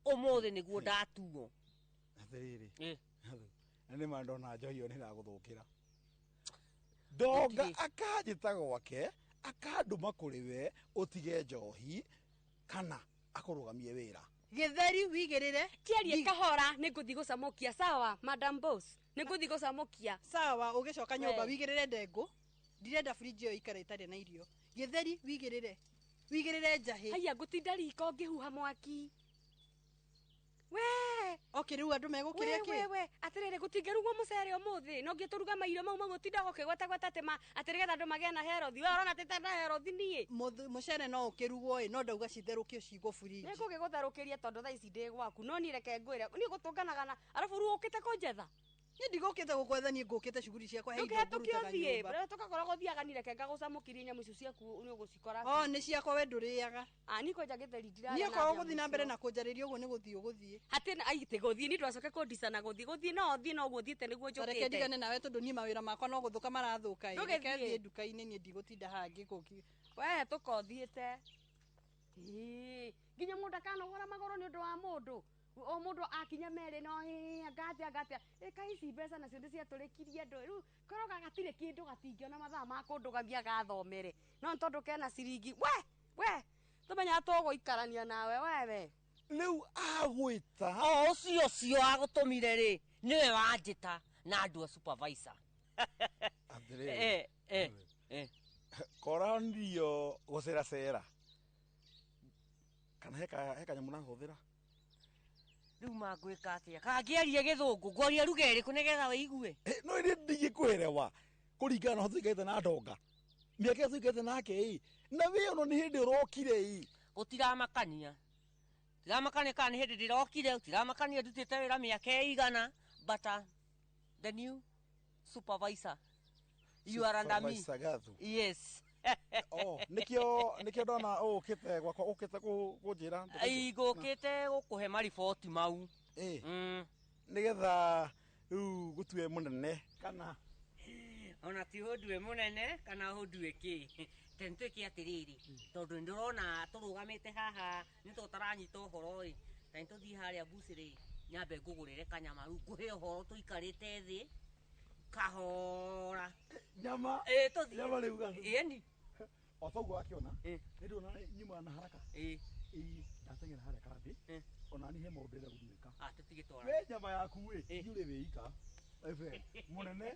ũmũthĩ nĩguo ndatuo. Atĩrĩrĩ, na nĩ ma ndona njohi ĩyo nĩ ĩragũthũkĩra. Ndonga akanjĩta gwake akandũma kũrĩ we ũtige njohi kana akũrũgamie wĩra. Gĩtheri wigĩrĩre. Kĩarie kahora nĩ ngũthiĩ gũcamũkia sawa madam boss nĩ ngũthiĩ gũcamũkia. Sawa ũgĩcoka nyũmba We. wigĩrĩre ndengũ. Ndirenda fridge ĩyo ikare ĩtarĩ na irio. Gĩtheri wigĩrĩre. Wigĩrĩre njahĩ. Haiya ngũtinda riko ngĩhuha mwaki. We. Okay rĩu andũ megũkĩrĩa kĩ? We atĩrĩrĩ gũtingĩrugwo mũcere ũmũthĩ no ngĩ tũruga mairio mau magũtinda ũkĩgwetagweta atĩ atĩ nĩgetha andũ magĩe na herothi. We ũrona atĩ na herothi niĩ. Mũcere no ũkĩrugwo ĩ no ndauga citherũkio cigwo fridge. Nĩ ngũgĩgũtherũkĩria tondũ thaa ici ndĩ gwaku no niĩ reke ngwĩre niĩ gũtũnganaga na arabu rĩu ũkĩte kũnjetha. Niĩ ndigũkĩte gũkwetha niĩ ngũkĩte cuguri ciakwa he indo Ndũkĩhetũke ngũrutaga ũthiĩ nyũmba. rĩrĩa tũgakoragwo ũthiaga niĩ reke ngagũcamũkĩrie nyamũ icio ciaku nĩ ũgũcikora. Oh nĩ ciakwa we ndũrĩaga. Ah niĩ kwanja gĩtheri ndirarĩa. Niĩ na okorwo nyamũ gũthiĩ na mbere icio. na kũnjarĩria ũguo nĩ gũthiĩ ũgũthiĩ. Hatĩ ai ti gũthiĩ niĩ ndwacoke kũndicana gũthiĩ gũthiĩ no thiĩ no ũguo thiĩte nĩguo Ta reke njũkĩte. ndigane nawe tondũ niĩ mawĩra makwa no gũthũka marathũka ĩ. Ndũgĩthiĩ. Reke thiĩ nduka-inĩ niĩ ndigũtinda haha ngĩkũki. We hetũka ũthiĩte. Ĩĩ, nginya mũndũ akanogora magũrũ nĩ ũndũ wa mũndũ. O mũndũ akinya merĩ no ĩ angatia angatia. Ĩka ici mbeca nacio nĩ ciatũrĩkirie andũ. Rĩu korwo gatirĩ kĩndũ gatingĩona mathaa ma kũndũgamia gathomere. No nĩ tondũ kena ciringi. We tũmenyaga tũgũikarania nawe wewe. Rĩu agwĩta. O ũcio ũcio agũtũmire rĩ nĩwe wanjĩta na andũ a supervisor. Atĩrĩrĩ. Korandio gũceracera kana he kanyamũ nahũthĩra. Rĩu mangwĩka atĩa? Kangĩaria gĩthũngũ ngwaria ruga ĩrĩkũ nĩgetha wĩigue? No niĩ ndingĩkwĩrewa kũringana na ũrĩa tũikarĩte na ndonga mĩaka ĩrĩa tũikarĩte nake ĩ na wĩ ono nĩ hĩndĩ ũrokire ĩ. Gũtiramakania. Tiramakania kana nĩ hĩndĩ ndĩrokire gũtiramakania ndutĩte wĩra mĩaka ĩigana but the new supervisor you are under me. Supervisor Gathu. Yes. Oh, nĩkĩo ndona ũkĩte gwakwa ũkĩte kũnjĩra. Ĩ ngũkĩte gũkũhe mariboti mau. Nĩgetha rĩu gũtue mũnene kana ona ti ũndue mũnene kana ũndue kĩ. Te nĩtwĩke atĩrĩrĩ tondũ nĩndĩrona tũrũgamĩte haha nĩ tũtaranyita ũhoro ĩ ta nĩtũthiĩ harĩa mbucĩrĩ nyambe ngũgũrĩre kanyama rĩu ngũhe ũhoro tũikarĩte thĩ kahora. Nyama. Ĩ tũthiĩ. Nyama rĩu Gathu. Ĩni. O ta ũguo wakĩona nĩ ndĩrona nyuma na haraka. Ĩĩ, ndateng'era harĩa kambĩ. Ona niĩ he maũndũ ndĩrenda gũthiĩ gwĩka. Ah, tũtige twara. We nyama yaku ĩ, ndiũrĩ wĩika. Ebe, mũnene.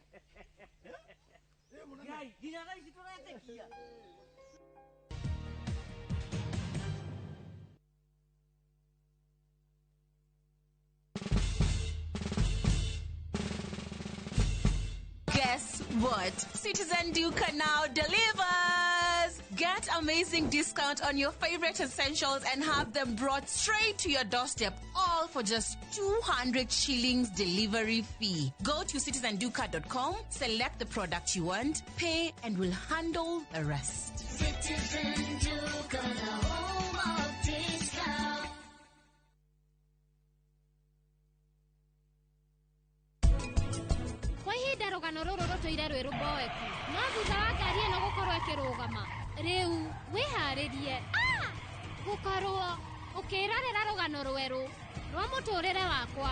Ĩ, mũnene. Ngai, nginya thaa ici tũretĩkia. Guess what? Citizen Duka now delivers! Get amazing discount on your favorite essentials and have them brought straight to your doorstep, all for just 200 shillings delivery fee. Go to citizenduka.com, select the product you want, pay, and we'll handle the rest. Citizen Duka, the home of discount. Kwa ihinda rũgano rũrũ rũtũire rwĩ rũmboeku no thutha wa ngari ĩno gũkorwo ĩkĩrũgama rĩu wĩharĩrie gũkorwo ũkĩrorera rũgano rwerũ rwa mũtũrĩre wakwa.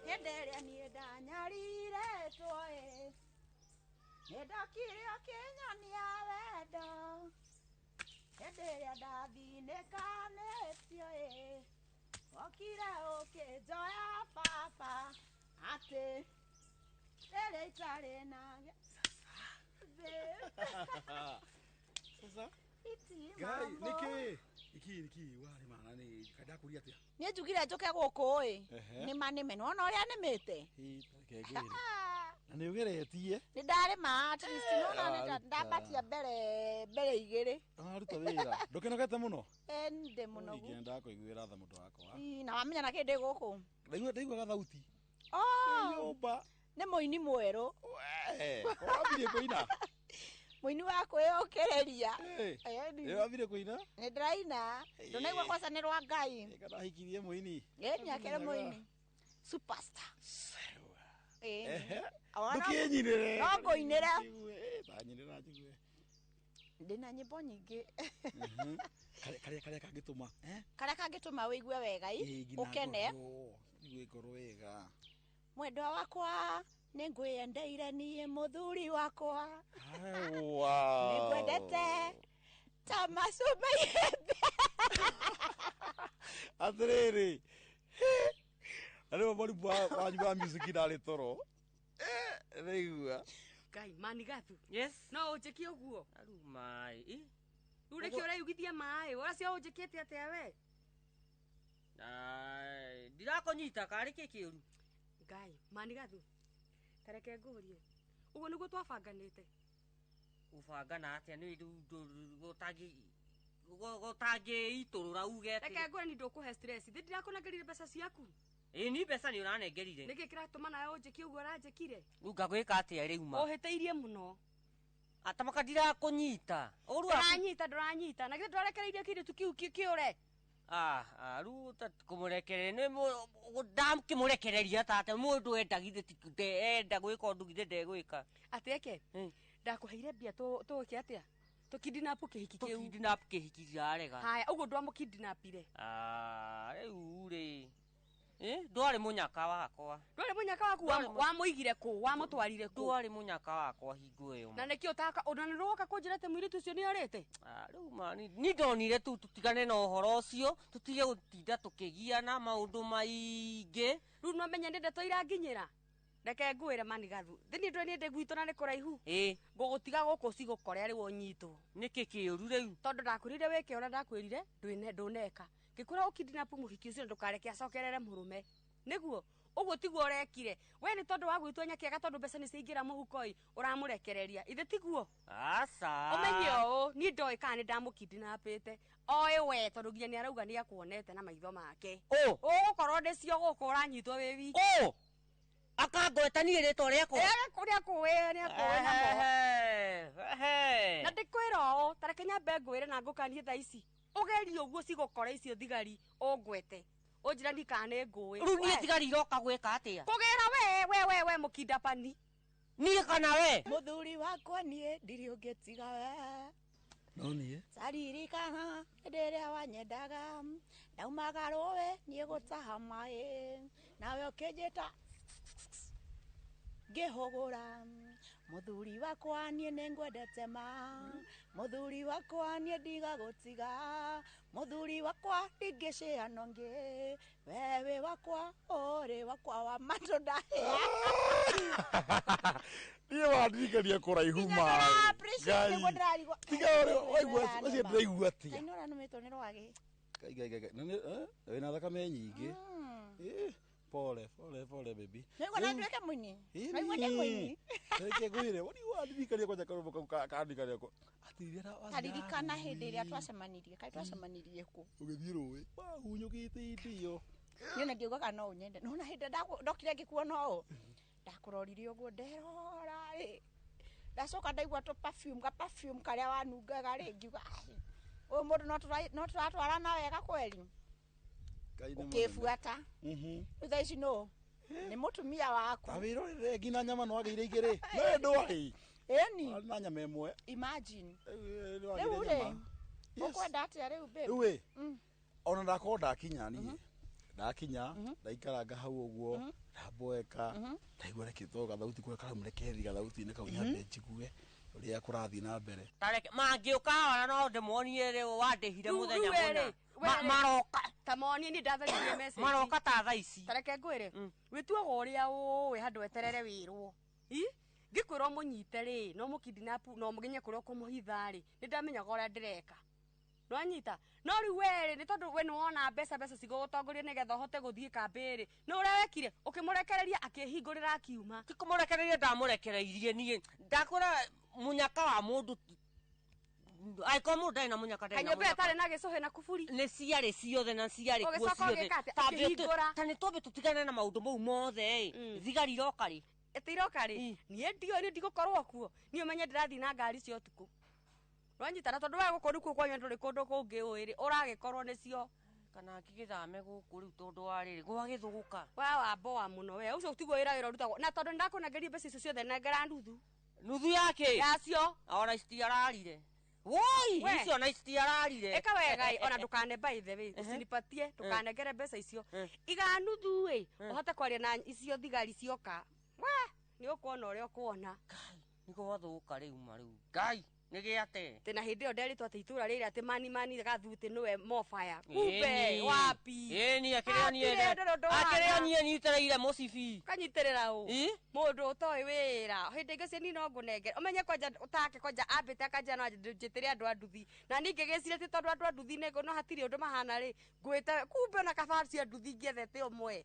Hĩndĩ ĩrĩa niĩ ndanyariretwo ĩ, nĩ ndokire ũkĩnyonia wendo. Hĩndĩ ĩrĩa ndathinĩkanĩtio ĩ, wokire ũkĩnjoya baba atĩ rĩrĩa itarĩ na Sasa. Iti Ngai, mambo. nĩkĩ? Nĩkĩ, nĩkĩ, warĩ mana nĩ kandakũria atĩa? Niĩ njugire njũke gũkũ ĩ, Ehe. nĩma nĩme nĩwona ũrĩa nĩmĩte. Ĩ, reke ngwĩre. Na nĩ ũgeretie. Nĩ ndarĩma at least nĩwona nĩ Waruta. ndambatia mbere mbere igĩrĩ. Waruta wĩra. Ndũkĩnogete mũno? Ĩ, ndĩ mũnogu. Ingĩenda kũiguĩra tha mũndũ wakwa. Ĩ, na wamenya na kĩ ndĩ gũkũ? Ndaigua gathauti. Oh, Nyũmba. nĩ mũini mwerũ. Eh, wambirie kũina? Mũini wa kwĩyũkĩrĩria. Ĩ, Ĩni. ĩ, wambirie kũina? Nĩ ndĩraina. Ndũnaigua kwaca nĩ rwa Ngai. Kana ahikirie mũini. Ĩni akĩrĩ mũini. Superstar. Ĩni. Ehe. Ona- Ndũkĩnyinĩre. No ngũinĩre. Tanyinĩra njigue. Ndĩna nyĩmbo nyingĩ. Mhm. Karĩa karĩa kangĩtũma. Eh? Karĩa kangĩtũma wĩigue wega Ĩ, i, nginya ũkene. ngorwo, njigue ngoro wega. Mwendwa wakwa nĩ ngwĩyendeire niĩ mũthuri wakwa. Wow. Nĩngwendete ta macumba ihembe. Atĩrĩrĩ. Na rĩu mwarimũ wanyu wa music ndarĩ toro. Eh, rĩigua. Ngai, manigathu. Yes. No ũnjĩkie ũguo. Rĩu maĩ. Ĩ, Rĩu nĩkĩ ũreigithia maĩ? Ũracio ũnjĩkĩte atĩa we? na ndirakũnyita karĩ kĩ kĩũru. Ngai, manigathu. Ta reke ngũrie. Ũguo nĩguo twabanganĩte. Gũbangana atĩa nĩ rĩu gũtangĩitũrũra uge Reke atĩ. ngũre ni ndũkũhe stress. Thĩ ndirakũnengerire mbeca ciaku. Ĩ, ni mbeca nĩ ũranengerire. Nĩkĩ kĩratũma nawe ũnjĩke ũguo ũranjĩkire? Rĩu ngagwĩka atĩa rĩu ma? Ũhĩtĩirie mũno. Atamaka ndirakũnyita. Ũru waku. Ndũranyita, ndũranyita. Na githĩ ndwarekereirie kĩirĩtu kĩu kĩũre? Ah, ah, rĩu kũmũrekereria nĩ ndakĩmũrekereria tate mũndũ enda githĩ enda gwĩka ũndũ githĩ ndegwĩka. Atĩ eke? Ndakũheire mbia tũgĩke atĩa? Tũkidnap kĩhiki kĩu. Tũkidnap kĩhiki ndirarega. Haya, ũguo ndwamũkidnapire. Ah, rĩu rĩ. Eh, ndwarĩ mũnyaka wakwa. Ndwarĩ mũnyaka waku Ndwarĩ wamũigire kũ? Wamũtwarire kũ? Ndwarĩ mũnyaka wakwa hingo ĩyo. Na nĩkĩ ũtaka ona nĩ ũroka kũnjĩra atĩ mũirĩtu ũcio nĩorĩte? Ah, rĩu ma ni ndonire tu tũtigane na ũhoro ũcio, tũtige gũtinda tũkĩgiana maũndũ maingĩ. Rĩu no menye nĩ ndeto iranginyĩra. Reke ngwĩre manigathu. Thĩ niĩ ndũĩ niĩ ndĩ gwitũ na nĩ kũraihu. Ĩ. Ngũgũtiga gũkũ cigũkore rĩu ũnyitwo. Nĩkĩ kĩũru rĩu? Tondũ ndakwĩrire wĩke ũrĩa ndakwĩrire, ndũneka. Ngĩkwĩra ũkidnap mũhiki ũcio ndũkareke acokerere mũrũme. Nĩguo? Ũguo tiguo ũrekire. We nĩ tondũ wa gwĩtua nyakĩaga tondũ mbeca nĩ ciaingĩra mũhuko-ĩ, ũramũrekereria. Ithe tiguo? Aca. Ũmenye ũũ, niĩ ndoĩ kana nĩ ndamũkidnapĩte. Oĩ we tondũ nginya nĩ arauga nĩ akuonete na maitho make. Ũ. Ũgũkorwo ndĩcio gũkũ ũranyitwo wĩ wiki. Ũ. Akangweta niĩ rĩtwa rĩakwa. Nĩ akũĩ, nĩ akũĩ namo. Ehe. Na ndĩkwĩra ũũ, ta reke nyambe ngwĩre na ngũkanie thaa ici. Ũgerie ũguo cigũkora icio thigari ũngwete. Ũnjĩre niĩ kana nĩ ngũĩ. Rĩu niĩ thigari iroka gwĩka atĩa? Kũgĩra we, we, we, we mũkindapani. Niĩ kana we? Mũthuri wakwa niĩ ndirĩ ũngĩ tiga we. No niĩ. Saririkana hĩndĩ ĩrĩa wanyendaga ndaumaga rũĩ niĩ gũtaha maĩ nawe ũkĩnjĩta ngĩhũgũra mũthuri wakwa niĩ nĩngwendete ma mũthuri wakwa niĩ ndigagũtiga mũthuri wakwa ndingĩciana ũngĩ wewe wakwa ũrĩ wakwa wa matũ ndahĩa. Niĩ wandirikania kũraihu maĩ. Tiga ũrĩa waigua ũcio ndĩraigua atĩa. Kainũ ũranũmĩtwo nĩ rwagĩ. Ngai ngai ngai. Wĩna thakame nyingĩ. Pole pole pole baby. Nĩguo na nduĩke mũini. Naigua ndĩ mũini. Reke ngwĩre, wani wandirikania kwanja karũmbo kau kandirikania ko. Atĩ Taririkana hĩndĩ ĩrĩa twacemanirie, kaĩ twacemanirie kũ? Ũgĩthiĩ rũĩ, wahunyũkĩte hĩndĩ ĩyo. Niĩ ona ngiugaga no ũnyende. Nĩwona hĩndĩ ndokire ngĩkuona ũũ. Ndakũrorire ũguo nderora rĩ. Ndacoka ndaigua tũ perfume ga perfume karĩa wanungaga rĩ ngiuga ũyũ mũndũ no tũratwarana wega kweli. Ũkĩbuata. Rĩu thaa ici nũ? Nĩ mũtumia waku. Ta wĩrorere nginya nyama no wagĩire igĩrĩ. No ndwarĩ. Ĩni. Na nyama ĩmwe. Imagine. Rĩu rĩ. Ũkwenda atĩa rĩu babe? Rĩu ĩ. Ona ndakorwo ndakinya niĩ. Ndakinya ndaikaranga hau ũguo ndamboeka ndaigua reke to gathauti kũrĩa karaumire gathauti-inĩ kau nyambe njigue ũrĩa kũrathiĩ na mbere. Tareke mangĩũka haha no ndĩmonie rĩu wandĩhire mũthenya mũna. Maroka ta monie ni ndatharirie message. Maroka ta thaa ici. Tareke ngwĩre wĩtuaga ũrĩa ũĩ handũ weterere wĩrwo. Ngĩkwĩrwo mũnyite rĩ no mũkidnap no mũginye kũrĩa ũkũmũhitha rĩ nĩ ndamenyaga ũrĩa ndĩreka. Nwanyita no rĩu we rĩ nĩ tondũ we nĩwona mbeca cigũgũtongoria nĩgetha ũhote gũthiĩ kambĩ rĩ nĩ ũrĩa wekire ũkĩmũrekereria akĩhingũrĩra akiuma. Ti kũmũrekereria ndamũrekereirie niĩ ndakwĩra mũnyaka wa mũndũ angĩkorwo mũndũ ndarĩ na mũnyaka ndarĩ na kanyũmba ĩyo ĩtarĩ na gĩcũhĩ na kuburi nĩ ciarĩ ciothe na ciarĩ kuo ciothe. Ta nĩ twambe tũtigane na maũndũ mau mothe ĩ thigari iroka rĩ ĩtĩ iroka rĩ niĩ ndiũĩ niĩ ndigũkorwo kuo niĩ ũmenye ndĩrathiĩ na ngari cia ũtukũ. Nwanyita na tondũ we gũkũ nĩkuo kwanyu ndũrĩ kũndũ kũngĩ ũĩ rĩ ũragĩkorwo nĩcio. Kana ngĩgĩthame gũkũ rĩu tondũ wa rĩrĩ gwagĩthũka. We wamboa mũno we ũcio tiguo wĩra wĩra ũrutagwo na tondũ nĩndakũnengeria mbeca icio ciothe nengera nuthu. Nuthu yakĩ? Yacio. Ona citiararire. Woi icio ona citiararire. Ĩka wega ĩ ona ndũkane by the way ũcinipatie ndũkanengere mbeca icio. Iga nuthu ĩ ũhote kwaria na icio thigari cioka. We nĩ ũkuona ũrĩa ũkuona. Ngai nĩ gwathũka rĩu ma rĩu. Ngai nĩ gĩate. Tena hĩndĩ ĩyo nderitwo atĩ itũra rĩrĩ atĩ mani mani gathuti nĩwe mofaya. Kumbe wapi? Ĩni akĩrĩa niĩ akĩrĩa niĩ nyitĩrĩire mũcibi. Kanyitĩrĩra ũ? Mũndũ ũtoĩ wĩra. Hĩndĩ ĩngĩ cio niĩ no ngũnengere. Ũmenye kwanja ũtake kwanja ambĩte akanja no njĩtĩre andũ a nduthi. Na niĩ ngĩgĩciria atĩ tondũ andũ a nduthi nĩ no hatirĩ ũndũ mahana rĩ ngwĩte kumbe ona kaba cia nduthi ngĩethete ũmwe.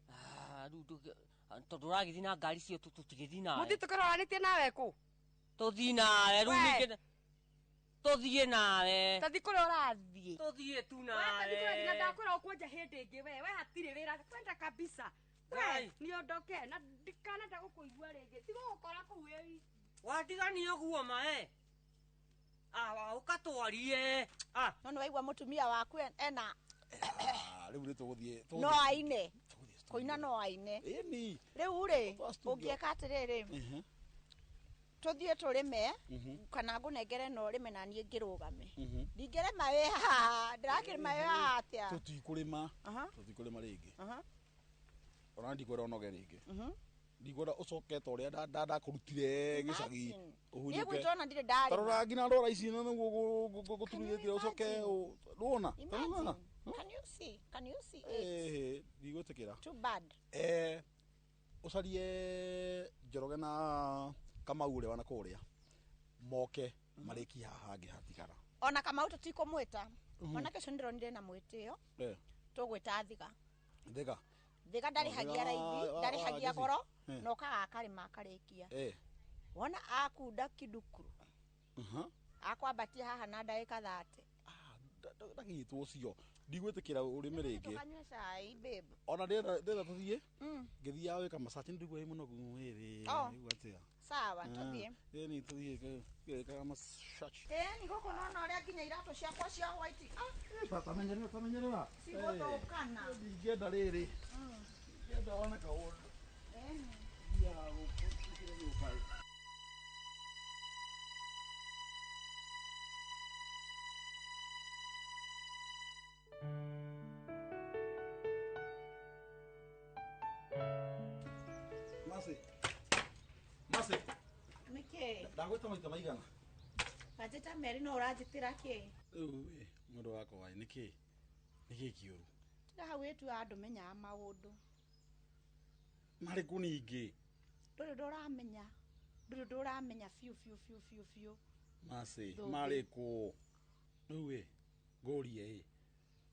Rĩu tondũ ũragĩthiĩ na ngari cio tũtigĩthiĩ nawe. Mũthiĩ tũkĩroranĩtie nawe kũ? Tũthiĩ nawe rĩu ningĩ tũthiĩ nawe. Tathi kũrĩa ũrathiĩ. Tũthiĩ tu nawe. Tathi kũrĩa ũrathiĩ na ndakwĩra ũkwanja hĩndĩ ĩngĩ we hatirĩ wĩra kwenda kabisa. We nĩondoke na ndikanenda gũkũigua rĩngĩ tigũgũkora kũu wĩ wiki. Watigania ũguo ma ĩ. Ũkatwarie. No nĩwaigua mũtumia waku ena. Rĩu nĩ tũgũthiĩ. No aine. Kũina no aine. Ĩni. Rĩu rĩ ũngĩeka atĩrĩrĩ tũthiĩ tũrĩme kana ngũnengere na ũrĩme na niĩ ngĩrũgame. Ndingĩrĩma wĩ haha ndĩrakĩrĩma wĩ haha atĩa? Tũtikũrĩma. Tũtikũrĩma rĩngĩ. Ona ndikwenda ũnoge rĩngĩ. Ndikwenda ũcoke ta ũrĩa ndakũrutire gĩcagi ũhunyũke. Niĩ gwitũ ona ndirĩ ndarĩma. Ta rora nginya ndora ici na nĩguo gũturithĩtie ũcoke ndũona? Can you see? Can you see it? Ndigwĩtĩkĩra. Too bad. Ũcarie Njoroge na Kamau ũrĩa wana kũrĩa moke marĩkie haha hangĩ hatigara. Ona Kamau tũtikũmwĩta. Mwanake ũcio nĩndĩronire na mwĩtĩo. Tũgwĩta Thiga. Thiga. Thiga ndarĩhagia raithi, ndarĩhagia goro, na okaga akarĩma akarĩkia. Wona akunda kidukuru. Akwambatia haha na ndagĩka 30. Ndagĩtwo ũcio. Ndigwĩtĩkĩra ũrĩme rĩngĩ. Tũkanyue cai babe. Ona ndĩrenda tũthiĩ. Ngĩthiaga gwĩka massage nĩndĩigua ĩ mũnogu mwĩrĩ. Nĩigua atĩa? Sawa tũthiĩ. Ĩni tũthiĩ gwĩka massage. Ĩni gũkũ nona ũrĩa nginya iratũ ciakwa cia white. Tamenyerera tamenyerera. Cigũthũkana. Ndingĩenda rĩrĩ. Ndingĩenda one kaũndũ. Ĩni. Thiaga gũkũ njĩkĩre nyũmba. Ndagwĩta maita maigana? Wanjĩta merĩ no ũranjĩtĩra kĩ? Rĩu ĩ, mũndũ wakwa ĩ, nĩkĩ? Nĩkĩ kĩũru? Tiga hau wĩtuaga ndũmenyaga maũndũ. Marĩkũ ningĩ? Ndũrĩ ũndũ ũramenya. Ndũrĩ ũndũ ũramenya biũ biũ biũ biũ biũ. Maci, Thũmbĩ. marĩkũ? Rĩu ĩ, ngũrie ĩ,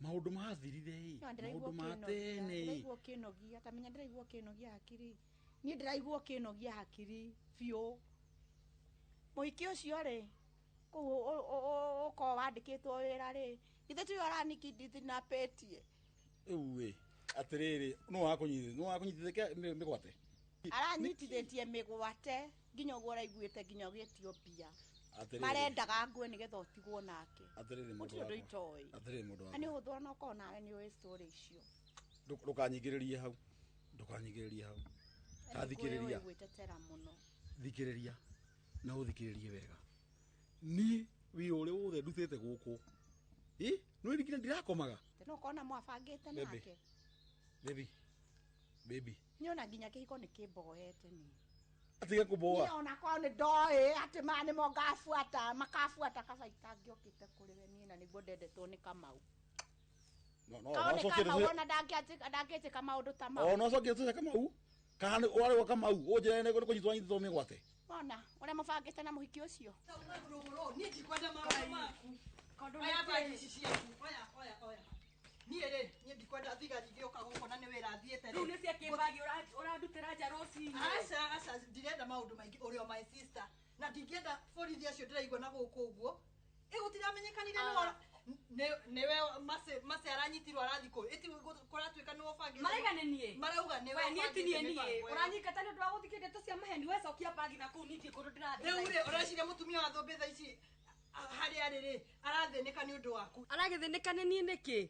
maũndũ mathirire ĩ, No, ndĩraigua maũndũ ma ũkĩnogia, tene ĩ. ndĩraigua ũkĩnogia, ta menya ndĩraigua ũkĩnogia hakiri. Niĩ ndĩraigua ũkĩnogia hakiri biũ. Mũhiki ũcio rĩ, kũu ũkorwo wandĩkĩtwo wĩra rĩ, githĩ tiwe ũranikindinapetie? Rĩu ĩ, atĩrĩrĩ, nũ wakũnyitithĩtie mĩgwate? Aranyitithĩtie mĩgwate nginya ũguo ũraiguĩte nginya ũgĩtio mbia. Atĩrĩrĩ. Marendaga ngue nĩgetha ũtigwo nake. Atĩrĩrĩ mũndũ Gũtirĩ ũndũ wakwa. itoĩ. Atĩrĩrĩ mũndũ Na wakwa. nĩ ũhũthũ ona ũkorwo nawe nĩ ũĩ story icio. Ndũkanyingĩrĩrie hau. Ndũkanyingĩrĩrie hau. Ta thikĩrĩria. Nĩ gwĩtetera mũno. Thikĩrĩria na ũthikĩrĩrie wega. Niĩ wĩra ũrĩa wothe ndutĩte gũkũ. Ĩ, nĩ nginya ndirakomaga. No ũkona mwabangĩte Baby. nake. Baby. Baby. Niĩ ona nginya kĩhiko nĩ kĩmboete niĩ. Atiga kũboa. Niĩ ona korwo nĩ ndoĩ atĩ maya nĩmo ngabuata, makabuata kaba itangĩokĩte kũrĩ we niĩ na nĩguo ndendetwo nĩ Kamau. No, no, Korwo no nĩ cokie Kamau ona ndangĩnjĩka maũndũ ta mau. O no cokie tũce Kamau. Kana nĩ warĩ gwa Kamau, ũnjĩre nĩ kũnyitwo nyitĩtwo mĩgwate. Wona ũrĩa mũbangĩte na mũhiki ũcio. Rũgũrũ, niĩ ndikwenda maũndũ maku. Oya bagi ici ciaku. Oya, oya, oya. Niĩ rĩ, niĩ ndikwenda thigari igĩũka gũkũ na nĩ wĩra thiĩte rĩ. Rĩu nĩ cia kĩmbagi ũrandutĩra nja rũcinĩ. Aca, aca, ndirenda maũndũ maingĩ ũrĩ o my sister. Na ndingĩenda borithi acio ndĩraigua na gũkũ ũguo. Ĩ gũtiramenyekanire nĩwe Mace aranyitirwo arathiĩ kũ? Ĩti kũratuĩka nĩwe ũbangĩte. Marauga nĩ niĩ. Marauga nĩwe We niĩ ti niĩ ũbangĩte niĩ. mĩbango ĩyo. Ũranyingata nĩ ũndũ wa gũthiĩ ndeto cia maheni wecokia bagi na kũu niĩ ndirĩ kũndũ ndĩrathiĩ. Rĩu rĩ, ũreciria mũtumia wa Thũmbĩ thaa ici harĩa arĩ rĩ, arathĩnĩka nĩ ũndũ waku. Aragĩthĩnĩka nĩ niĩ nĩkĩ?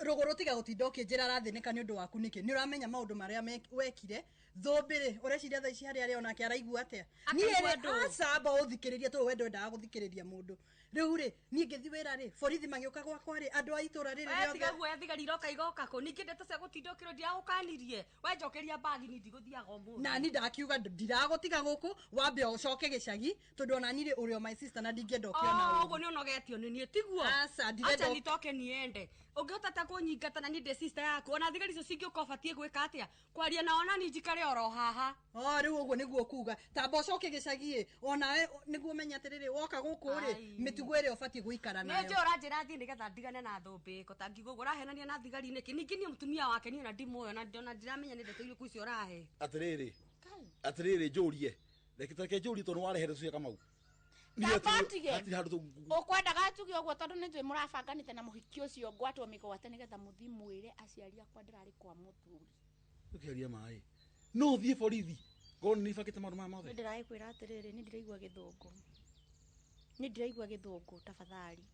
Rũgũrũ tiga gũtinda ũkĩnjĩra arathĩnĩka nĩ ũndũ waku nĩkĩ? Nĩ ũramenya maũndũ marĩa wekire. Thũmbĩ rĩ, ũreciria thaa ici harĩa arĩ onake araigua atĩa? Niĩ Akaigua rĩ, ndũ. aca amba ũthikĩrĩrie tondũ we ndwendaga gũthikĩrĩria mũndũ. Rĩu rĩ, niĩ ngĩthiĩ wĩra rĩ, borithi magĩũka gwakwa rĩ, andũ a itũra rĩrĩ We rĩothe. tiga guoya thigari iroka igoka kũ ningĩ ndeto cia gũtinda ũkĩrwo ndiragũkanirie we njokeria bagi niĩ ndigũthiaga ũmũthĩ. Na ni ndakiuga ndiragũtiga gũkũ wambe ũcoke gĩcagi tondũ ona niĩ rĩ ũrĩ o my sister na ndingĩenda ũkĩona Oh, ũguo nĩ ũnogetio nĩ niĩ tiguo. Aca, ndirenda Acha nitoke niende. Ũngĩhota ta kũnyingata na niĩ ndĩ sister yaku ona thigari icio cingĩũka ũbatiĩ gwĩka atĩa? Kwaria nao na niĩ njikare oro haha. Oh, rĩu ũguo nĩguo kuga tamba ũcoke gĩcagi ĩ onawe nĩguo ũmenye atĩrĩrĩ woka gũkũ rĩ mĩtugo ĩrĩa ũbatiĩ gũikara Nĩ nayo. njũĩ ũranjĩra thiĩ nĩgetha ndigane na Thũmbĩ ko tangiuga ũguo ũrahenania na thigari nĩkĩ? Ningĩ niĩ mũtumia wake niĩ ona ndimũĩ ona ndiramenya nĩ ndeto irĩkũ icio ũrahe. Atĩrĩrĩ. Atĩrĩrĩ njũrie. Reke njũrie tondũ warehe ndeto cia Kamau. Kaba ũtige. Hatirĩ handũ Ũkwendaga njuge ũguo tondũ nĩ njũĩ mũrabanganĩte na mũhiki ũcio ngwatwo mĩgwate nĩgetha mũthiĩ mwĩre aciari akwa ndĩrarĩ kwa mũthuri. tũkĩaria maĩ. No thiĩ borithi. Ngorwo nĩ nĩbangĩte maũndũ maya Nĩ mothe. ndĩragĩkwĩra atĩrĩrĩ, nĩ ndĩraigua gĩthũngũ. Nĩ ndĩraigua gĩthũngũ tafadhali.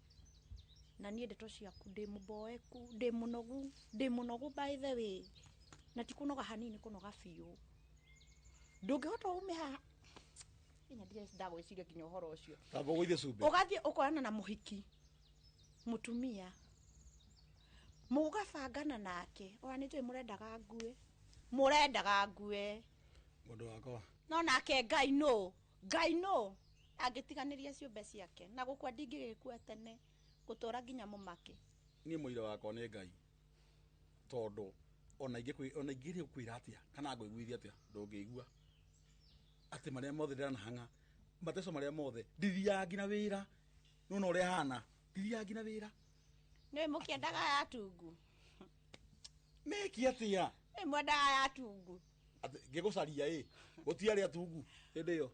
Na niĩ ndeto ciaku ndĩ mũboeku, ndĩ mũnogu, ndĩ mũnogu by the way. Na ti kũnoga hanini kũnoga biũ. Ndũngĩhota ume haha. Nginya ndagwĩciria nginya ũhoro ũcio. Tamba ũgũithie cumbĩ. Ũgathiĩ ũkorana na mũhiki mũtumia mũgabangana nake ona nĩ njũĩ mũrendaga ngue mũrendaga ngue Mũndũ wakwa. no nake Ngai nũ Ngai nũ angĩtiganĩria ciũmbe ciake na gũkua ndingĩgĩkua tene gũtũra nginya mũmake. Niĩ mũira wakwa nĩ Ngai. Tondũ ona ingĩrĩ gũkwĩra atĩa kana ngũiguithia atĩa ndũngĩigua. Atĩ marĩa mothe ndĩranahang'a mateco marĩa mothe ndithiaga nginya wĩra nĩwona ũrĩa hana ndithiaga nginya wĩra. Nĩũĩ mũkĩendaga ya tungu. Meki atĩa? Nĩũĩ mwendaga ya tungu. Atĩ ngĩgũcaria ĩ gũtiarĩ atungu hĩndĩ ĩyo.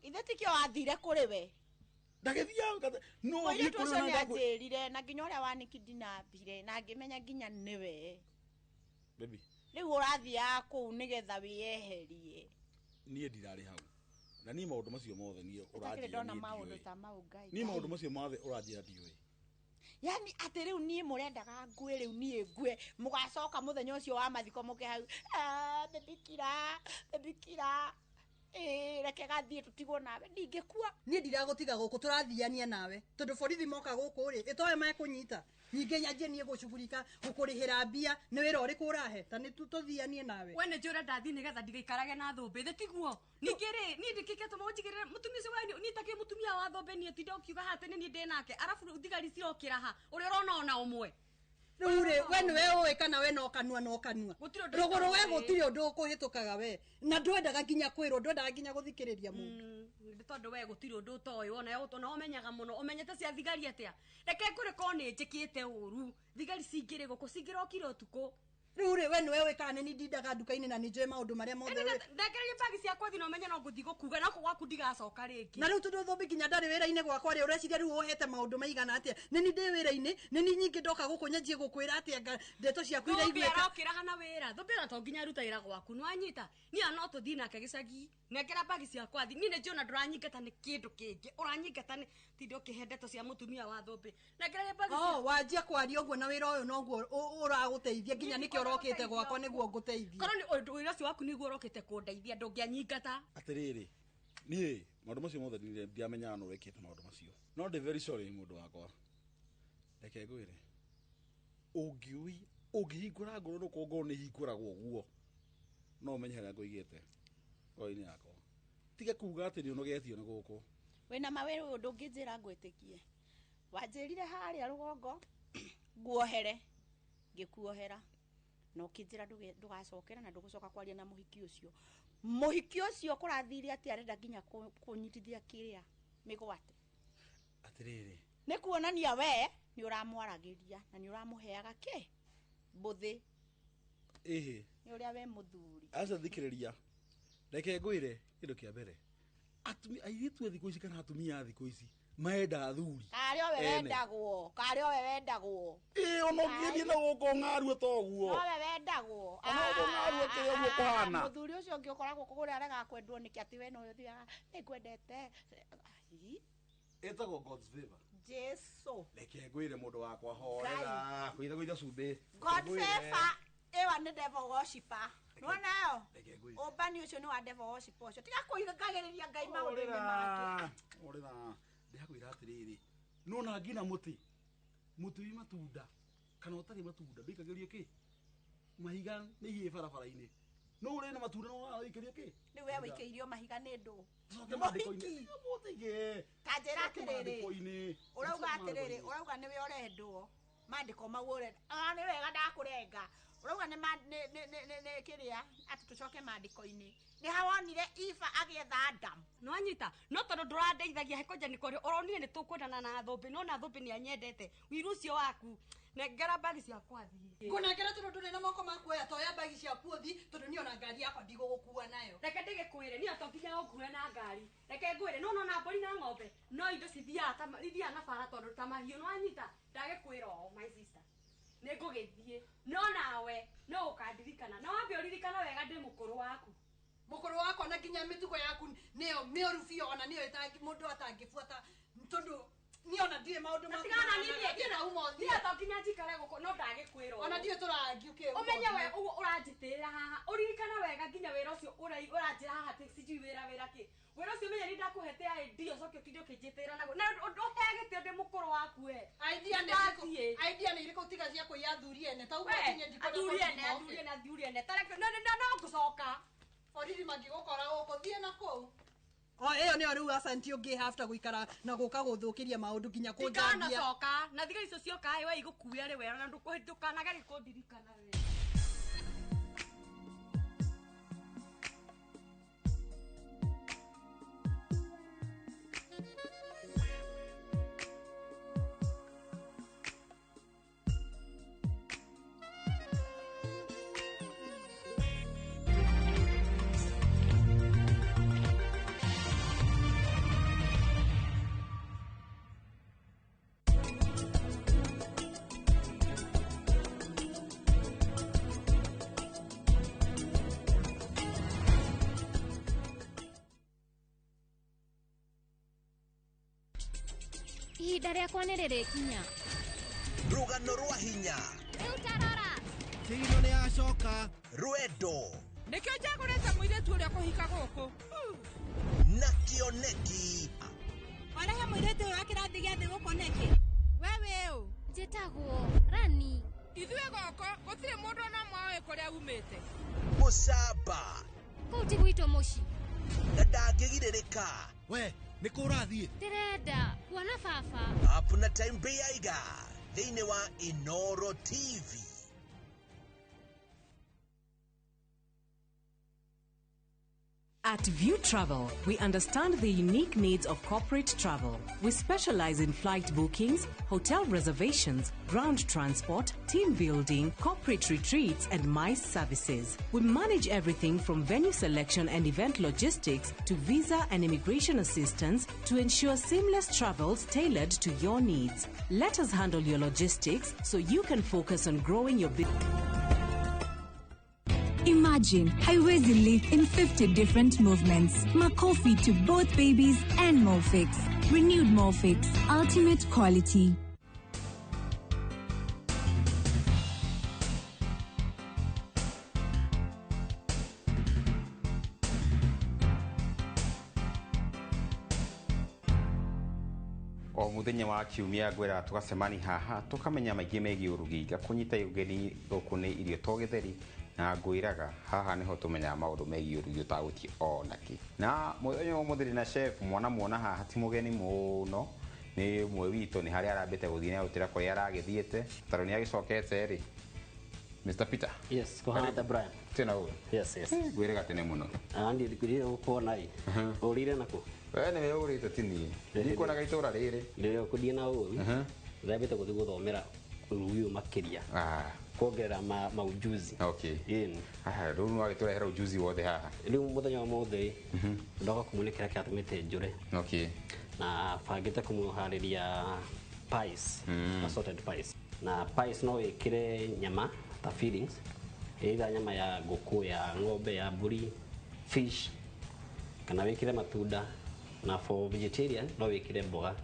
Ithe tikĩo wathire kũrĩ we. Ndagĩthiaga no thiĩ Mũirĩtu kũrĩ ũcio na nĩ ndakũ- anjĩrire na nginya ũrĩa wanikindinambire na ngĩmenya nginya nĩwe. Baby, Rĩu ũrathiaga kũu nĩgetha wĩyeherie. niĩ ndirarĩ hau. Na niĩ maũndũ macio mothe niĩ Ũtakĩrĩ ũranjĩra ndona niĩ maũndũ ndiũĩ. ta mau Ngai. Niĩ maũndũ macio mothe ũranjĩra ndiũĩ. Yani atĩ rĩu niĩ mũrendaga ngue rĩu niĩ ngue mũgacoka mũthenya ũcio wa mathiko mũke hau, "Ah, baby kira, baby kira." Ĩĩ reke gathiĩ tũtigwo nawe ndingĩkua. Niĩ ndiragũtiga gũkũ tũrathiania nawe tondũ borithi moka gũkũ rĩ ĩtoe mekũnyita ningĩ nyanjie niĩ gũcugurika gũkũrĩhĩra mbia nĩ wĩra ũrĩkũ ũrahe ta nĩ tũthianie nawe. We nĩ njũĩ ũrenda thiĩ nĩgetha ndigaikarage na thũmbĩ thĩ tiguo ningĩ rĩ niĩ ndĩkĩkĩtũma ũnjigĩrĩre mũtumia ũcio we niĩ takĩ mũtumia wa thũmbĩ niĩ tinda ũkiuga haha atĩ nĩ niĩ ndĩ nake arabu thigari cirokĩra ha ũrĩa ũrona ona ũmwe. Rĩu rĩ we nĩwe ũĩ kana we no kanua no kanua rũgũrũ we gũtirĩ ũndũ ũkũhĩtũkaga we na ndwendaga nginya kwĩrwo ndwendaga nginya gũthikĩrĩria mũndũ. Nĩ tondũ we gũtirĩ ũndũ ũtoĩ wona ona ũmenyaga mũno ũmenyete cia thigari atĩa reke ngũrĩ korwo nĩ njĩkĩte ũru thigari cingĩrĩ gũkũ cingĩrokire ũtukũ. Rĩu rĩ we nĩwe ũĩ kana nĩ ndindaga nduka-inĩ na nĩ njũĩ maũndũ marĩa mothe ũĩ. Ndengererie bagi ciakwa thiĩ na ũmenye no ngũthiĩ gũkuga na kũu gwaku ndigacoka rĩngĩ. Na rĩu tondũ thũmbĩ nginya ndarĩ wĩra-inĩ gwakwa rĩ ũreciria rĩu ũhete maũndũ maigana atĩa nĩ ni ndĩ wĩra-inĩ nĩ ni nyingĩ ndoka gũkũ nyanjie gũkwĩra atĩa ndeto ciaku Thũmbĩ iraiguĩka. arokĩra hana wĩra thũmbĩ ona to nginya aruta wĩra gwaku nĩwanyita niĩ no tũthiĩ nake gĩcagi nengera bagi ciakwa thiĩ niĩ nĩ njũĩ ona ndũranyingata nĩ kĩndũ kĩngĩ ũranyingata nĩ tinda ũkĩhe ndeto cia mũtumia wa thũmbĩ nengera bagi Oh, wanjia kwaria ũguo na wĩra ũyũ noguo ũragũteithia nginya nĩkĩo ũrokĩte gwakwa nĩguo ngũteithie. Korwo nĩ ũndũ wĩra ũcio waku nĩguo ũrokĩte kũndeithia ndũngĩanyingata. Atĩrĩrĩ niĩ maũndũ macio mothe ndiamenyaga nũ wĩkĩte maũndũ macio no ndĩ very sorry mũndũ wakwa reke ngwĩre ũngĩhingũra ngoro nũkorwo ngoro nĩ ihingũragwo ũguo no ũmenye harĩa ngũigĩte ngoro-inĩ yakwa tiga kuga atĩ nĩ ũnogetio nĩ gũkũ. Wĩna mawĩra ũyũ ndũngĩnjĩra ngwĩtĩkie wanjĩrire harĩa rũgongo nguohere ngĩkuohera na ũkĩnjĩra ndũgacokera na ndũgũcoka kwaria na mũhiki ũcio mũhiki ũcio kũrathire atĩ arenda nginya kũnyitithia kĩrĩa mĩgwate. Atĩrĩrĩ nĩ kuonania we nĩ ũramwaragĩria na nĩ ũramũheaga kĩ mbũthĩ ĩhĩ nĩ ũrĩa we mũthuri. Aca thikĩrĩria reke ngwĩre kĩndũ kĩa mbere airĩtu a thikũ ici kana atumia a thikũ ici maenda athuri karĩ owe wendagwo karĩ owe wendagwo ĩĩ ona ũngĩthiĩ na gũkũ ng'arue ta ũguo nowe wendagwo ona ũguo ng'arue kĩrĩa ũguo kũhana mũthuri ũcio ũngĩ ũkoragwo kũgũrĩa aregaga kwendwo nĩkĩ atĩ we nowe ũthiaga nĩngwendete ĩtagwo God's favor. Jesu reke ngwĩre mũndũ wakwa horera kũitha kũitha cumbĩ God favor ĩwa nĩ devil worshiper nĩwona ĩyo reke ngwĩre ũmbani ũcio nĩ wa devil worshiper ũcio tiga kũingagĩrĩria Ngai maũndũ-inĩ make. Horera ndĩrakwĩra atĩrĩrĩ nona nginya mũtĩ mũtĩ wĩ matunda kana ũtarĩ matunda ndũikagĩrio kĩ mahiga nĩ ihĩĩ barabara-inĩ no ũrĩ na matunda no ũraikĩrio kĩ rĩu we wĩikĩirio mahiga nĩ ndũ coke maandĩko-inĩ mũtige ta njĩra atĩrĩrĩ maandĩko-inĩ ũrauga atĩrĩrĩ ũrauga nĩwe ũrendwo maandĩko mau ũrenda nĩ wega ndakũrenga ũrauga nĩ nĩ kĩrĩa atĩ tũcoke maandĩko-inĩ nĩ hawonire Eva agĩetha Adam nĩwanyita no tondũ ndũrandeithagia hekonja nĩ kũrĩ ũronire nĩ tũkwendana na thũmbĩ no na thũmbĩ nĩ anyendete wiru ũcio waku nengera bagi ciakwa thiĩ Ngũnengera tondũ ndũrĩ na moko ma kuoya toya bagi ciaku ũthiĩ tondũ niĩ ona ngari yakwa ndigũgũkua nayo. Reke ndĩgĩkwĩre niĩ to nginya ũngue na ngari reke ngwĩre no nona mbũri na ng'ombe no indo cithiaga ithiaga na bara tondũ ta mahiũ nĩwanyita ndagĩkwĩra ũũ my sister nĩ ngũgĩthiĩ no nawe no ũkandirikana na wambe ũririkana wega ndĩ mũkũrũ waku mũkũrũ wakwa na nginya mĩtugo yaku nĩyo mĩũru biũ ona nĩyo mũndũ atangĩbuata tondũ niĩ ona ndiũĩ maũndũ maku tigana niĩ niĩ to nginya njikare gũkũ no ndagĩkwĩra ona ndiũĩ tũrangiũkĩ ũmenye we ũguo ũranjĩtĩrĩra haha ũririkana wega nginya wĩra ũcio ũranjĩra haha atĩ sijui wĩra wĩra kĩ wĩra ũcio ũmenye nĩ ndakũhete idea ũcoke ũtinde ũkĩnjĩtĩrĩra naguo na ũheage gĩtĩo ndĩ mũkũrũ waku we idea nĩ irĩkũ tiga cia kũiya athuri ene ta ũguo nginya ndikwenda athuri ene athuri ene athuri ene tareke no no ngũcoka borithi mangĩgũkora gũkũ thiĩ na kũu o ĩyo nĩyo rĩu asanti ũngĩ after gũikara na gũka gũthũkĩria maũndũ nginya kũnjambia ndikanacoka na thigari icio cioka ĩ we igũkuĩa rĩ wega na ndũkanagerie kũndirikana we. Ihinda rĩakwa nĩ rĩrĩkinya. Rũgano rwa hinya. Rĩu tarora. Kĩgino nĩ yacoka. Rwendo. Nĩkĩo njagũrĩte mũirĩtu ũrĩa kũhika gũkũ. Na kĩoneki. Warehe mũirĩtu ũyũ wa kĩrathi gĩa thĩ gũkũ nĩkĩ? We wĩ ũ? Njĩtagwo Rani. Ithuĩ gũkũ gũtirĩ mũndũ ona ũmwe ũĩ kũrĩa umĩte. Mũcamba. Kũu ti gwitũ mũciĩ. Na ndangĩgirĩrĩka. We nĩ kũ ũrathiĩ? Ndĩrenda kuona baba. Up na Time Bĩaiga thĩinĩ wa Inoro TV. At View Travel, we understand the unique needs of corporate travel. We specialize in flight bookings, hotel reservations, ground transport, team building, corporate retreats, and MICE services. We manage everything from venue selection and event logistics to visa and immigration assistance to ensure seamless travels tailored to your needs. Let us handle your logistics so you can focus on growing your business. Imagine haiwezi live in 50 different movements. Makofi to both babies and Molfix. Renewed Molfix. Ultimate quality. O muthenya wa kiumia ngwĩra tũgacemani haha tũkamenya maingĩ megiĩ ũrugi. Ngakũnyita ũgeni gũkũ nĩ irio to gĩtheri, na ngwĩraga haha nĩho tũmenyaga maũndũ megiĩ ũrugi ũtagũtie ona kĩ. Na mũthenya wa ũmũthĩ ndĩna chef mwana muona haha ti mũgeni mũno, nĩ ũmwe witũ, nĩ harĩa arambĩte gũthiĩ nĩ arutĩra kũrĩa aragĩthiĩte tondũ nĩ agĩcokete rĩ. Mr. Peter. Yes, kũhana Brian. Tena ũguo. Yes, yes. Ngwĩraga tene mũno. Andi ndikwĩrire gũkuona ĩ. Ũrire nakũ? We nĩwe ũrĩte ti niĩ. Ndikuonaga itũra rĩrĩ. Rĩrĩa ũkũthiĩ na ũru. Ndambĩte gũthiĩ gũthomera ũrugi ũyũ makĩria. Kuongerera maujuzi. Okay. Rĩu nĩ wagĩtũrehera ujuzi wothe haha. Rĩu mũthenya wa ũmũthĩ ndoka kũmũnĩkĩra kĩrĩa atũmĩte njũre. Okay. Na bangĩte kũmũharĩria pies, assorted pies. Na pies no wĩkĩre nyama ta fillings, either nyama ya ngũkũ, ya ng'ombe, ya mbũri, fish, kana wĩkĩre matunda, na for vegetarian no wĩkĩre mboga.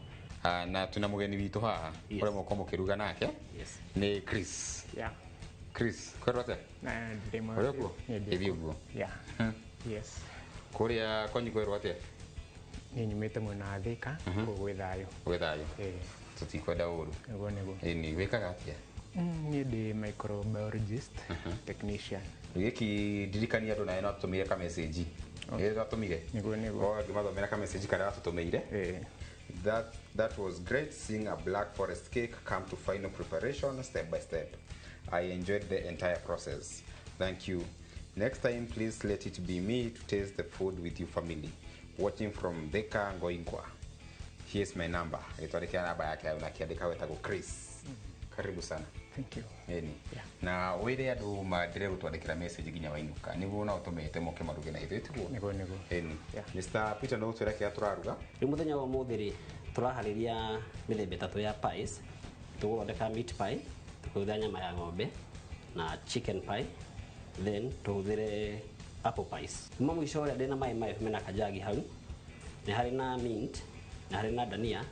Na twĩna mũgeni witũ haha ũrĩa mũkorwo mũkĩruga nake. Yes. Nĩ Chris. Yeah. Chris, kwĩrwo atĩa? Ũrĩ ũguo? Ĩthiĩ ũguo. Yeah. Yes. Kũrĩa kwanyu kwĩrwo atĩa? Niĩ nyumĩte mwena wa Thika, kũu gwĩ thayũ. Gwĩ thayũ. Tũtikwenda ũru. Nĩguo nĩguo. Ĩni, wĩkaga atĩa? Niĩ ndĩ microbiologist technician. Gĩkĩ ndirikania andũ nawe no atũtũmĩire ka message. Ĩĩ twatũmire. Nĩguo nĩguo. Ngĩmathomera ka message karĩa watũtũmĩire. That was great seeing a black forest cake come to final preparation step by step. I enjoyed the entire process. Thank you. Next time, please let it be me to taste the food with your family. Watching from Thika Ngoingwa. Here's my number. Gĩtwarĩkĩra namba yake hau na kĩandĩka wetagwo Chris. Karibu sana. Thank you. Ĩni. Na wĩre andũ maendelee gũtwandĩkĩra message nginya wainũka nĩguo no ũtũmĩte moke maruge na ithuĩ tiguo? Nĩguo nĩguo. Ĩni. Mr. Peter no ũtwĩre kĩrĩa tũraruga? Rĩu mũthenya wa ũmũthĩ rĩ tũraharĩria mĩthemba ĩtatũ ya pies. Tũgũthondeka meat pie, tũkũhũthĩra nyama ya ng'ombe na chicken pie, then tũhũthĩre apple pies. Kuma mũico ũrĩa ndĩna maĩ mahehu mena kajagi hau, nĩ harĩ na mint, nĩ harĩ na dania,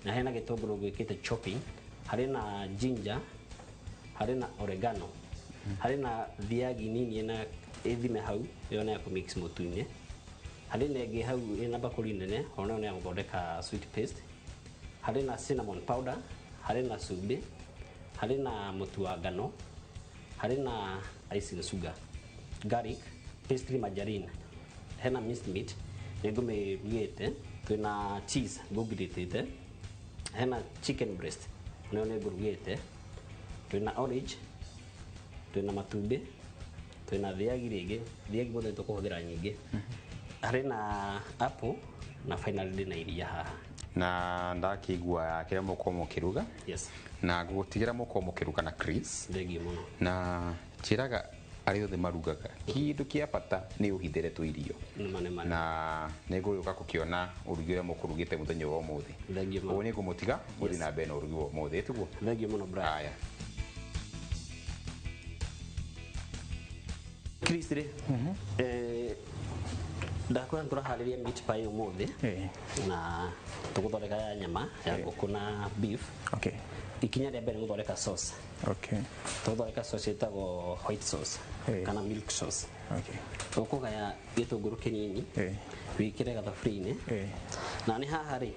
nĩ harĩ na gĩtũngũrũ gwĩkĩte chopping, harĩ na ginger, harĩ na oregano, harĩ na thiagi nini ĩna ĩthime hau, ĩyo nĩ ya kũmix mũtu-inĩ. Harĩ na ĩngĩ hau ĩna bakũri nene, ona nayo nĩ ya gũthondeka sweet paste. Harĩ na cinnamon powder, harĩ na cumbĩ, harĩ na mũtu wa ngano, harĩ na icing sugar, garlic, pastry margarine, hena minced meat nĩ ngũmĩrugĩte, twĩna cheese ngũngirĩtĩte, hena chicken breast nayo nĩ ngũrugĩte, twĩna orange, twĩna matumbĩ, twĩna thiagi rĩngĩ, thiagi mũthenya tũkũhũthĩra nyingĩ, harĩ na apple na finally ndĩna iria haha. Na ndakĩigua kĩrĩa mũkorwo mũkĩruga. Yes. Na ngũgũtigĩra mũkorwo mũkĩruga na Chris. Thengiũ mũno. Na njĩraga arĩa othe marugaga kĩndũ kĩa bata nĩ ũhithĩre tũirio. Na nĩ ngũgĩũka gũkĩona ũrugi ũrĩa mũkũrugĩte mũthenya wa ũmũthĩ. Thengiũ mũno. Ũguo nĩ ngũmũtiga mũthiĩ na mbere na ũrugi wa ũmũthĩ tiguo? Thengiũ mũno Brian. Haya. Chris rĩ, Ndakwĩra nĩtũraharĩria meat pie ũmũthĩ na tũgũthondeka ya nyama ya ngũkũ na beef. Okay. Ikinya rĩa mbere nĩ gũthondeka sauce. Okay. Tũgũthondeka sauce ĩtagwo white sauce kana milk sauce. Okay. Ũkũgaya gĩtũngũrũ kĩnini wĩkĩre gathaburia-inĩ na nĩ haha rĩ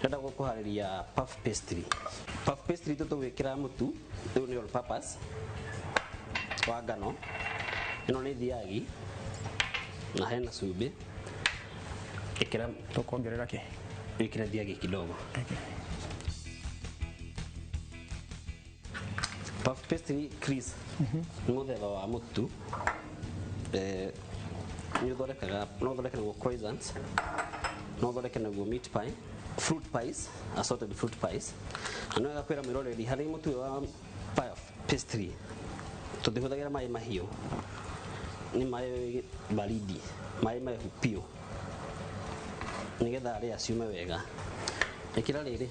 ndĩrenda gũkũharĩria puff pastry. Puff pastry tũtũgwĩkĩra mũtu ũyũ nĩ all purpose wa ngano, ĩno nĩ thiagi na hena cumbĩ. Ĩkĩra tũkuongerera kĩ? Wĩkĩre thiagi kidogo. Puff pastry Chris nĩ mũthemba wa mũtu, nĩ ũthondekaga, no ũthondeke naguo croissants, no ũthondeke naguo meat pie, fruit pies, assorted fruit pies. Na nĩ wega kwĩra mwĩroreri harĩ mũtu ũyũ wa puff pastry tũtihũthagĩra maĩ mahiũ, nĩ maĩ baridi, maĩ mahehu piũ nĩgetha arĩa ciume wega. Ĩkĩra rĩrĩ,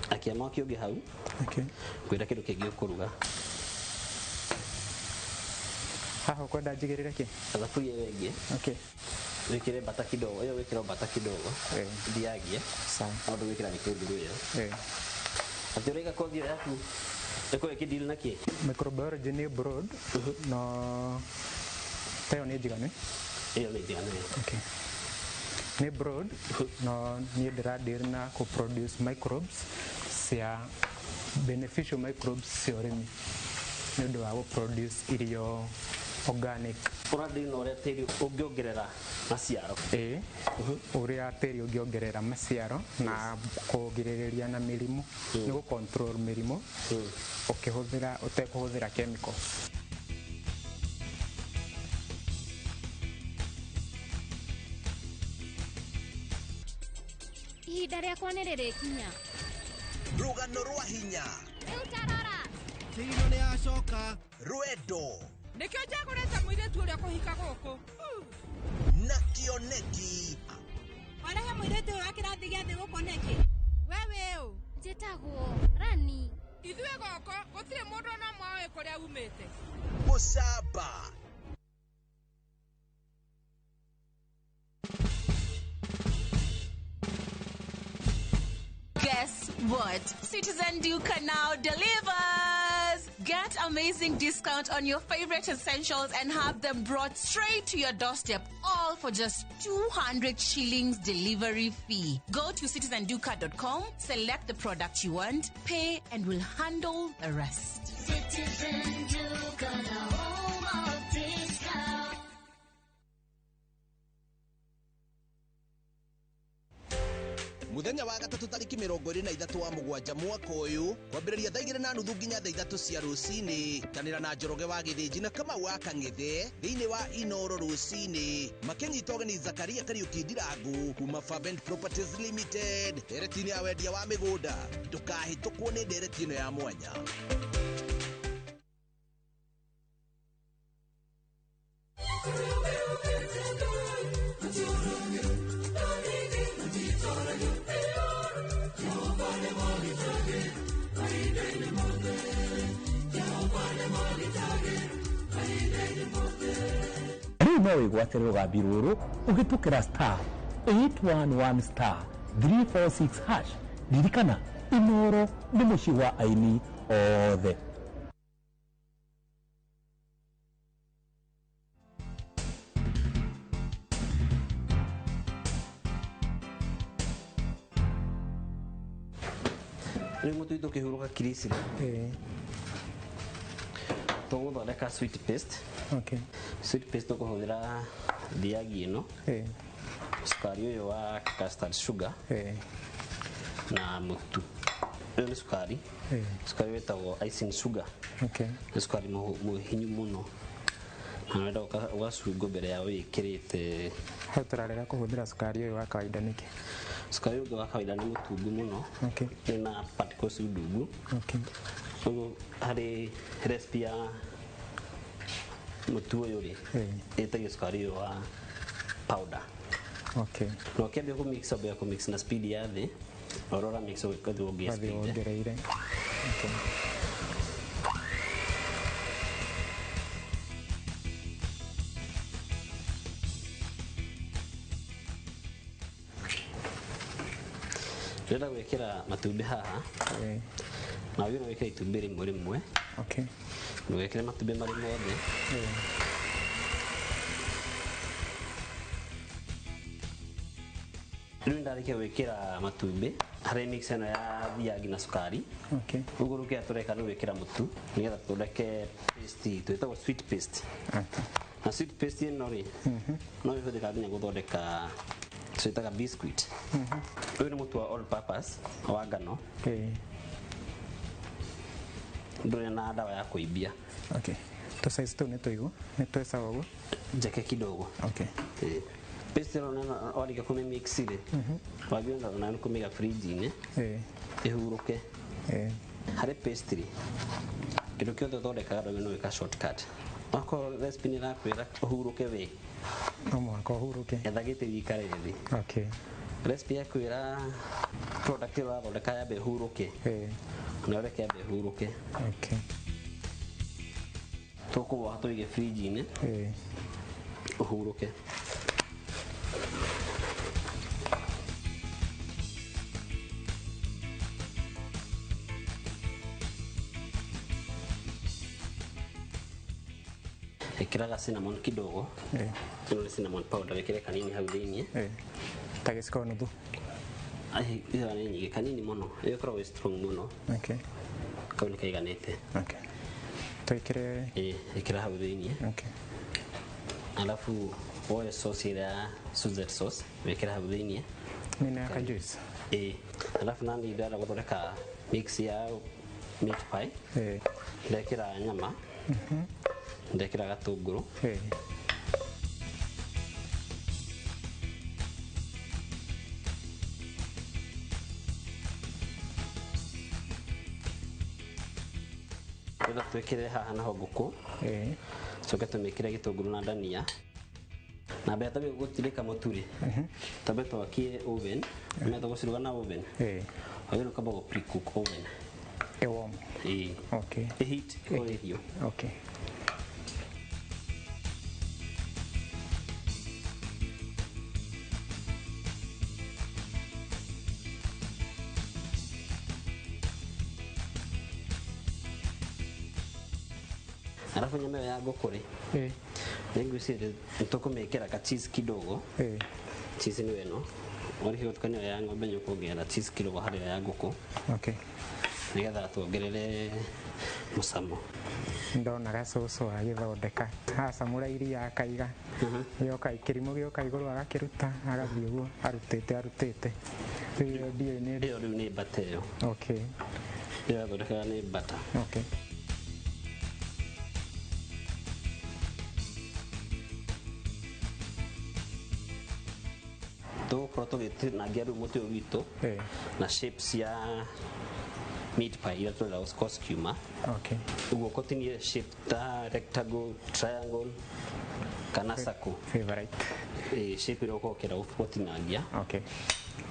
akia mwaki ũngĩ hau. Okay. Ngwĩra kĩndũ kĩngĩ ũkũruga. Haha ũkwenda njigĩrĩre kĩ? Thaburia ĩyo ĩngĩ. Okay. Wĩkĩre bata kidogo, ĩyo wĩkĩre bata kidogo. Thiagie. Sawa. No ndũgwĩkĩra gĩtũngũrũ ĩyo. Atĩ ũraiga kothi ĩyo yaku ĩkorwo ĩkĩdeal na kĩ? Microbiology nĩ broad no ta ĩyo nĩ njiganu. Ĩyo nĩ njiganu. Okay. Nĩ broad no niĩ ndĩradeal na kũ produce microbes cia beneficial microbes cia ũrĩmi nĩ ũndũ wa gũ produce irio organic. Ũradeal na ũrĩa tĩri ũngĩongerera maciaro. Ĩĩ, ũrĩa tĩri ũngĩongerera maciaro na kũgirĩrĩria na mĩrimũ, nĩ gũ control mĩrimũ ũkĩhũthĩra ũtekũhũthĩra chemicals. Ihinda rĩakwa nĩ rĩrĩkinya. Rũgano rwa hinya. Rĩu tarora. Kĩino nĩ yacoka. Rwendo. Nĩkĩo njagũrĩte mũirĩtu ũrĩa kũhika gũkũ. Na kĩoneki. Warehe mũirĩtu ũyũ wa kĩrathi gĩa thĩ gũkũ nĩkĩ? We wĩ ũ? Njĩtagwo Rani. Ithuĩ gũkũ gũtirĩ mũndũ ona ũmwe ũĩ kũrĩa umĩte. Gũcamba. Guess what? Citizen Duka now delivers! Get amazing discount on your favorite essentials and have them brought straight to your doorstep, all for just 200 shillings delivery fee. Go to citizenduka.com, select the product you want, pay, and we'll handle the rest. Citizen Duka, the home of discount. Muthenya wa gatatu tariki 23 wa mugwanja mwaka uyu kwambiriria thaa 2:30 nginya thaa 3 cia rucini tanira na Njoroge wa Githinji na Kamau wa Kang'ethe thiini wa Inoro rucini makinyita ũgeni Zakaria Kariuki Ndirangu kuma Fabent Properties Limited ndereti-inĩ ya wendia wa mĩgũnda. Ndũkahĩtũkwo nĩ ndereti ĩno ya mwanya. Rĩu no wĩgwatĩre rũgambi rũrũ ũhĩtũkĩra star 811 star 346 hash. Ririkana, Inoro nĩ mũciĩ wa aini othe. Rĩu mũtu witũ ũkĩhurũka kirisi rĩ, tũgũthondeka sweet paste. Okay. Sweet paste tũkũhũthĩra thiagi ĩno, cukari ũyũ wa custard sugar na mũtu. Ũyũ nĩ cukari, cukari wĩtagwo icing sugar. Okay. Nĩ cukari mũhinyu mũno na wenda ũgacungwo mbere ya wĩkĩrĩte. Hau tũrarega kũhũthĩra cukari ũyũ wa kawaida nĩkĩ? Cukari ũngĩ wa kawaida nĩ mũtungu mũno. Okay. Nĩ na particles ndungu. Okay. Ũguo harĩ recipe ya mũtu ũyũ rĩ, ĩtagio cukari ũyũ wa powder. Okay. Na ũkĩambia kũmix, wambia kũmix na speed ya thĩ, na ũrĩa ũramix ũgathiĩ wongerere Ũgathiĩ speed. wongereire. Okay. Ndĩrenda gwĩkĩra matumbĩ haha. Na wagĩrĩirwo wĩkĩre itumbĩ rĩmwe rĩmwe. Okay. Ndũgekĩre matumbĩ marĩ mothe. Rĩu ndarĩkia gwĩkĩra matumbĩ harĩ mix ĩno ya thiangi na cukari. Okay. Ũguo rĩu kĩrĩa tũreka nĩ gwĩkĩra mũtu nĩgetha tũthondeke paste twĩtagwo sweet paste. Okay. Na sweet paste ĩno rĩ, no ĩhũthĩkaga nginya gũthondeka twĩtaga biscuit. Ũyũ nĩ mũtu wa all purpose wa ngano. Ndũrĩ na ndawa ya kũimbia. Okay. Tũ size tũu nĩ tũigũ nĩ twecaga ũguo. Njeke kidogo. Okay. Ĩĩ. Paste ĩno nĩ warĩkia kũmĩmix rĩ, wagĩrĩirwo nayo nĩ kũmĩiga fridge-inĩ ĩhurũke. Harĩ pastry kĩndũ kĩothe ũthondekaga ndwagĩrĩirwo nĩ gwĩka shortcut. Okorwo recipe nĩ ĩrakwĩra ũhurũke wĩ, no mũhaka ũhurũke. Etha gĩtĩ gĩikare thĩ. Okay. Recipe yakwĩra product ĩyo ũrathondeka yambe ĩhurũke, na ũreke yambe ĩhurũke. Okay. Tũkũwoha tũige fridge-inĩ ũhurũke. Ĩkĩraga cinnamon kidogo. Ĩno nĩ cinnamon powder, wĩkĩre kanini hau thĩiniĩ. Ta gĩciko nuthu. Ai, ĩyo nĩ nyingĩ, kanini mũno. Ĩyo ĩkoragwo ĩ strong mũno. Okay. Kau nĩ kaiganĩte. Okay. Twĩkĩre. Ĩĩ, ĩkĩra hau thĩiniĩ. Okay. Alafu woe sauce ĩrĩa ya Suzette sauce wĩkĩre hau thĩiniĩ. Nĩ ya ka juice. Ĩĩ. Alafu nani ndĩrenda gũthondeka mix ya meat pie. Ndekĩra nyama, ndekĩra gatũngũrũ. Ndĩrenda twĩkĩre haha naho ngũkũ, coke tũmĩkĩre gĩtũngũrũ na ndania. Na mbere twambie gũtirĩka mũtu rĩ, twambe twakie oven. Ũmenyete gũciruga na oven, wagĩrĩirwo ũkamba gũ pre-cook oven. Ĩ warm. Ĩĩ. Okay. Ĩ heat ĩkorwo ĩ hiũ. Okay. Alafu nyama ĩyo ya ngũkũ rĩ, nĩ ngwĩciria nĩ tũkũmĩkĩra ka cheese kidogo. Cheese nĩyo ĩno warĩkia gũtukania ĩyo ya ng'ombe nĩ ũkuongerera cheese kidogo harĩ ĩyo ya ngũkũ. Okay. Nĩgetha tuongerere mũcamo. Ndona gacũcũ agĩthondeka acamũra iria akaiga gĩoka kĩrimũ gĩoka igũrũ agakĩruta agathiĩ ũguo arutĩte arutĩte. Rĩu ĩyo ndiũĩ nĩ ĩyo rĩu nĩ butter ĩyo. Okay. Ĩyo yathondekaga nĩ butter. Okay. Tũgũkorwo tũgĩtinangia rĩu mũtĩ ũyũ witũ na shapes ya meat pie iria tũrenda gũcikorwo cikiuma. Okay. Ũguo ũkũtinie shape ta rectangle, triangle kana circle. Favorite. Ĩĩ, shape ĩrĩa ũkorwo ũkĩenda gũtinangia. Okay.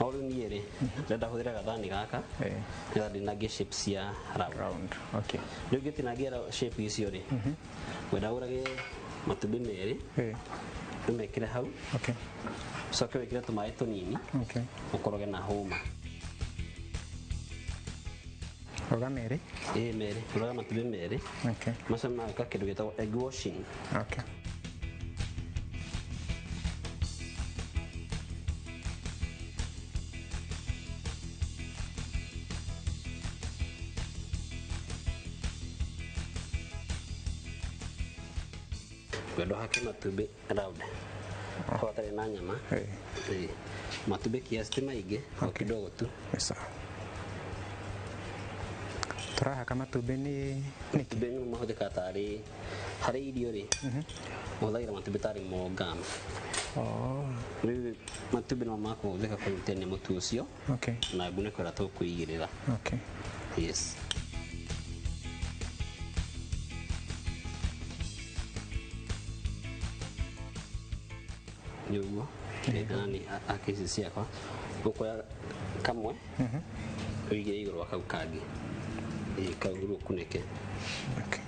No rĩu niĩ rĩ, ndĩrenda hũthĩre gathani gaka nĩgetha ndinangie shape cia round. Round. Okay. Rĩu ngĩtinangia shape icio rĩ, ngwenda ũrage matumbĩ merĩ, ũmekĩre hau. Okay. Ũcoke wĩkĩre tũmaĩ tũnini. Okay. Ũkoroge na hũma. Roga merĩ. Ĩĩ, merĩ, ũroga matumbĩ merĩ. Okay. Macio mageka kĩndũ gĩtagwo egg washing. Okay. Ngwenda ũhake matumbĩ round hau hatarĩ na nyama. Ĩĩ. Matumbĩ kiasi ti maingĩ, o kidogo tu. Sawa. Tũrahaka matumbĩ nĩ Matumbĩ nĩmo mahũthĩkaga tarĩ harĩ irio rĩ, ũhũthagĩra matumbĩ tarĩ mo gum. Oh. Rĩu matumbĩ nĩmo makũhũthĩka kũnyitania mũtu ũcio Okay. na ngunĩko ĩrĩa tũkũigĩrĩra. Okay. Yes. Nĩ ũguo nani ake ici ciakwa ũkoya kamwe ũigĩre igũrũ wa kau kangĩ. Ĩĩ, kau rĩu ũkunĩke. Okay.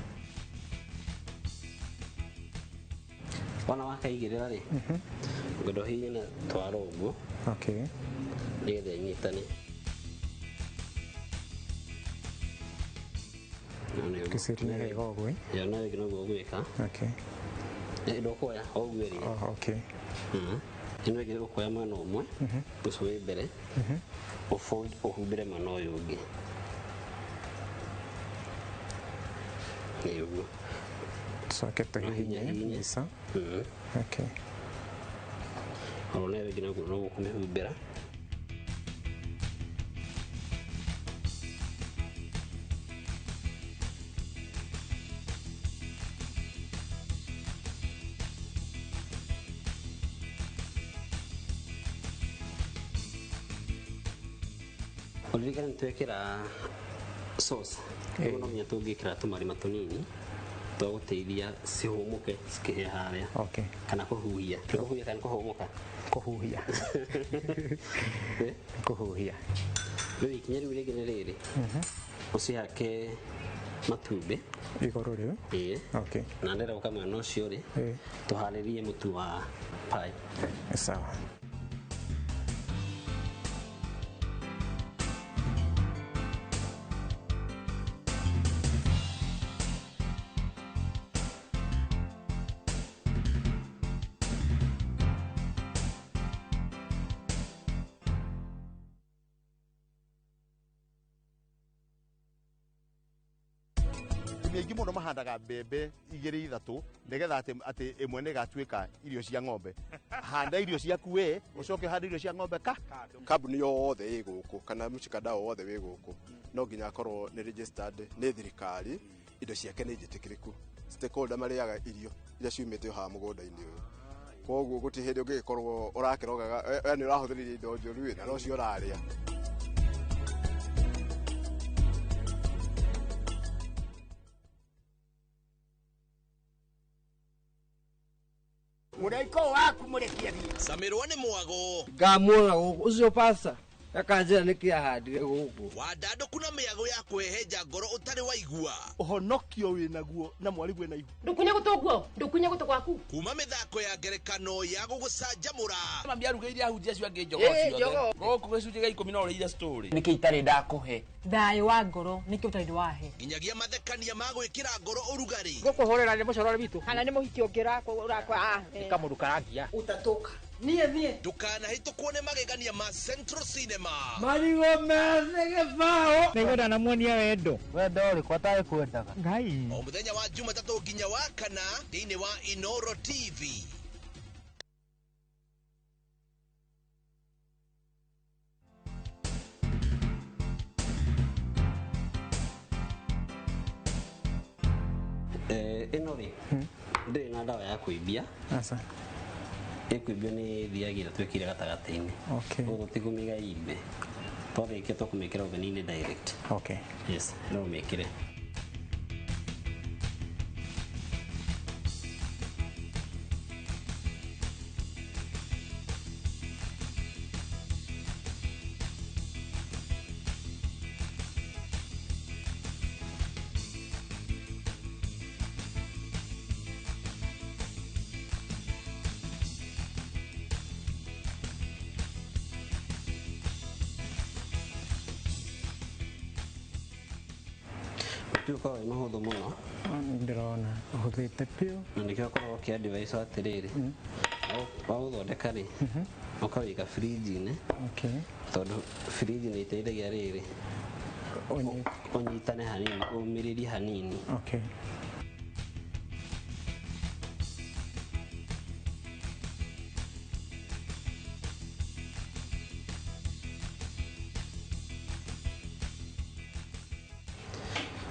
Wona wakaigĩrĩra rĩ, ngwenda ũhihinye na twara ũguo Okay. nĩgetha ĩnyitane. Kĩciri wega ũguo. Ĩyo nayo ĩngĩ noguo ũgwĩka. Okay. Ndũkuoya o ũguo ĩrĩ. Oh, okay. Ĩno ĩngĩ ũkuoya mwena ũmwe ũcio wĩ mbere ũfold ũhumbĩre mwena ũyũ ũngĩ. Nĩ ũguo. Tucoke tũhihinye mbica. Okay. Oro nayo ĩngĩ noguo noguo kũmĩhumbĩra. Ũririkane nĩtwekĩra sauce ũguo no nginya tũngĩkĩra tũmarima tũnini twa gũteithia cihũmũke cikĩhĩa harĩa. Okay. Kana kũhuhia. Nĩ kũhuhia kana kũhũmũka? Kũhuhia. Kũhuhia. Rĩu ikinya rĩu rĩngĩ nĩ rĩrĩ, ũcihake matumbĩ igũrũ rĩu. Ĩĩ. Okay. Na ndĩroka mwena ũcio rĩ, tũharĩrie mũtu wa pie. Sawa. Atumia aingĩ mũno mahandaga mbembe igĩrĩ ithatũ nĩgetha atĩ atĩ ĩmwe nĩ ĩgatuĩka irio cia ng'ombe. Handa irio ciaku we, ũcoke ũhande irio cia ng'ombe ka Kambuni yothe ĩ gũkũ kana mũcikadau wothe wĩ gũkũ no nginya akorwo nĩ registered nĩ thirikari, indo ciake nĩ njĩtĩkĩrĩku. Stakeholder marĩaga irio iria ciumĩte o haha mũgũnda-inĩ ũyũ, koguo gũtirĩ hĩndĩ ũngĩgĩkorwo ũrakĩrogaga we nĩ ũrahũthĩrire indo njũru ĩ, na nocio ũrarĩa. Mũraika waku mũrekie thiĩ. Camirwo nĩ mwago. Ngamuona gũkũ ũcio pasta akanjĩra nĩkĩ ahandire gũkũ. Wandandũku na mĩago ya kwĩhenja ngoro ũtarĩ waigua. Ũhonokio wĩnaguo na mwarĩguo na ihu. Ndukunye gũtũ guo, ndukunye gũtũ gwaku. Kuma mĩthako ya ngerekano ya gũgũcanjamũra. Mami arugĩire ahunjia acio angĩ njogoo ciothe. Gũkũ gĩcunjĩ gĩa ikũmi no ũrĩire story. Nĩkĩ itarĩ ndakũhe? Thayũ wa ngoro nĩkĩ ũtarĩ wahe? Nginyagia mathekania ma gwĩkĩra ngoro ũrugarĩ. Gũkũhũrĩra nĩ mũcorore witũ. Kana nĩ mũhiki ũngĩ ũrakwa. Nĩ kamũndũ karangia. Utatoka. Niĩ thiĩ. Ndũkanahĩtũkwo nĩ magegania ma Central Cinema. Marigũ methĩ gĩbaũ. Nĩngwenda namuonia wendo. Wendo ũrĩkũ atarĩ kwendaga? Ngai. O mũthenya wa Jumatatũ nginya wa kana thĩinĩ wa Inoro TV. Ĩno rĩ ndĩrĩ na ndawa ya kũimbia. Aca. Ĩkũimbio nĩ thiagira twĩkire gatagatĩ-inĩ. Okay. Ũguo tũtikũmĩiga imbe. Twarĩkia tũkũmĩkĩra oven-inĩ direct. Okay. Yes, no ũmĩkĩre. Ũkoragwo wĩ mũhũthũ mũno. Ndĩrona ũhũthĩte biũ. Na nĩkĩo ũkoragwo ũkĩ advise atĩrĩrĩ, waũthondeka rĩ, ũkawĩiga fridge-inĩ. Okay. Tondũ fridge nĩ ĩteithagia rĩrĩ ũnyitane hanini, ũmĩrĩrie hanini. Okay.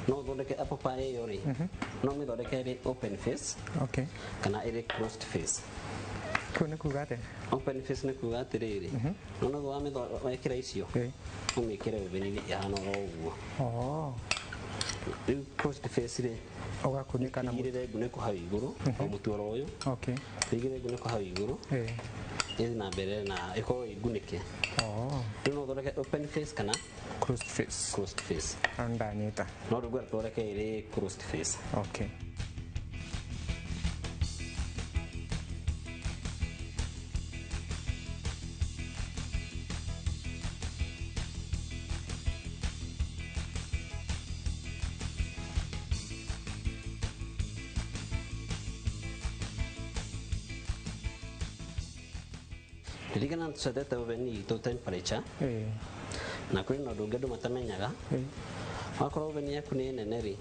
No ũthondeke apple pie ĩyo rĩ, no ũmĩthondeke ĩrĩ open face. Okay. Kana ĩrĩ closed face. Kũu nĩ kuga atĩa? Open face nĩ kuga atĩrĩrĩ, nona wekĩra icio ũmĩkĩre oven-inĩ ĩhana oro ũguo. Oh. Rĩu closed face rĩ, ũgakunĩka na ũigĩrĩre ngunĩko hau igũrũ, o mũtu oro ũyũ. Okay. Ũigĩrĩre ngunĩko hau igũrũ. Ĩthiĩ na mbere na ĩkorwo ĩ ngunĩke. Oh. Rĩu no ũthondeke open face kana closed face. Closed face. Ndanyita. No rĩu ngwenda tũthondeke ĩrĩ closed face. Okay. Ririkana tũcetete oven itũ temperature na kwĩ na ũndũ ũngĩ andũ matamenyaga. Wakorwo oven yaku nĩ nene rĩ,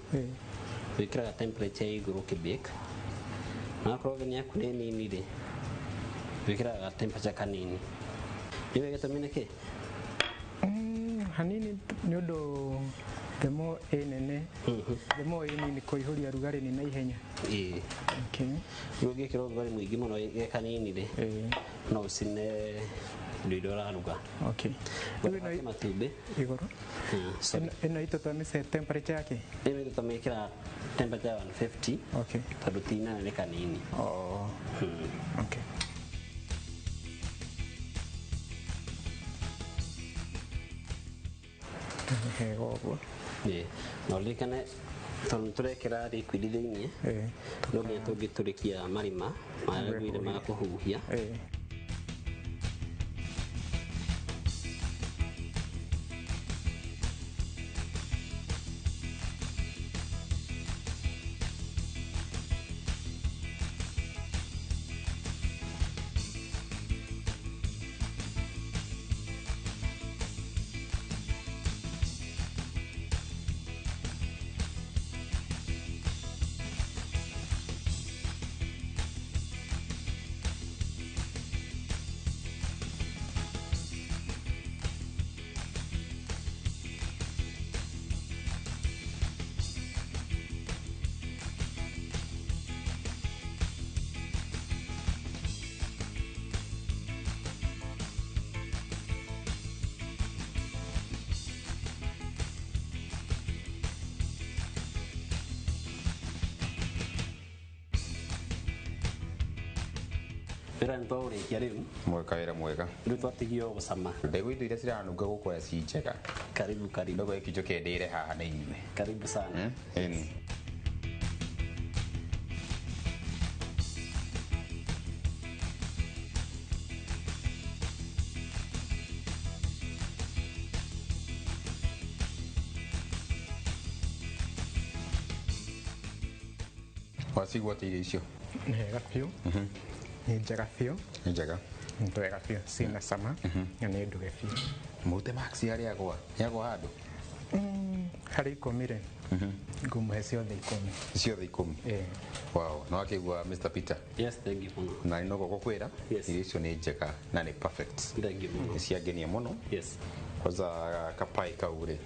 wĩkĩraga temperature ya igũrũ ũkĩbake, na wakorwo oven yaku nĩ nini rĩ, wĩkĩraga temperature kanini. Nĩũĩ gĩtũmi nĩ kĩ? Hanini nĩ ũndũ the more ĩ nene, the more ĩ nini kũihũria rugarĩ nĩ naihenya. Ĩĩ. Okay. Rĩu ũngĩkĩra ũrugarĩ mũingĩ mũno ge kanini rĩ, no ũcine indo iria ũraruga. Okay. Rĩu matumbĩ igũrũ. Sorry. Ĩno itũ twamĩce temperature yake? Ĩno itũ twamĩkĩra temperature ya 150. Okay. Tondũ ti nene nĩ kanini. Oh. Okay. Hega ũguo. Ĩĩ. Na ũririkane tondũ nĩtũrekĩra liquid thĩiniĩ, no nginya tũngĩtũrĩkia marima marĩa rĩu ma kũhuhia. Wĩra nĩ twaũrĩkia rĩu. Mweka wĩra mwega. Rĩu twatigio gũcama. Mbegũ indo iria ciranunga gũkũ ũrĩa ci njega. Karibu karibu. Ndogo gĩkĩ njũke ndĩre haha na inyuĩ. Karibu sana. Ĩni. Wacigua atĩa irio icio? Nĩ hega biũ. Nĩ njega biũ. Nĩ njega. Nĩ twega biũ, ciĩna cama na nĩ nduge biũ. Mũrute marks harĩa agwa? Nĩ agwa handũ? Harĩ 10 rĩ, ngũmũhe ciothe 10. Ciothe 10? Ĩĩ. Wow, nĩ wakĩigua Mr. Peter? Yes, thank you mũno. Na nĩ noguo ngũkwĩra, Yes. irio icio nĩ njega na nĩ perfect. Thank you mũno. Nĩ ciangenia mũno. Yes. Kwanza kapai kau rĩ,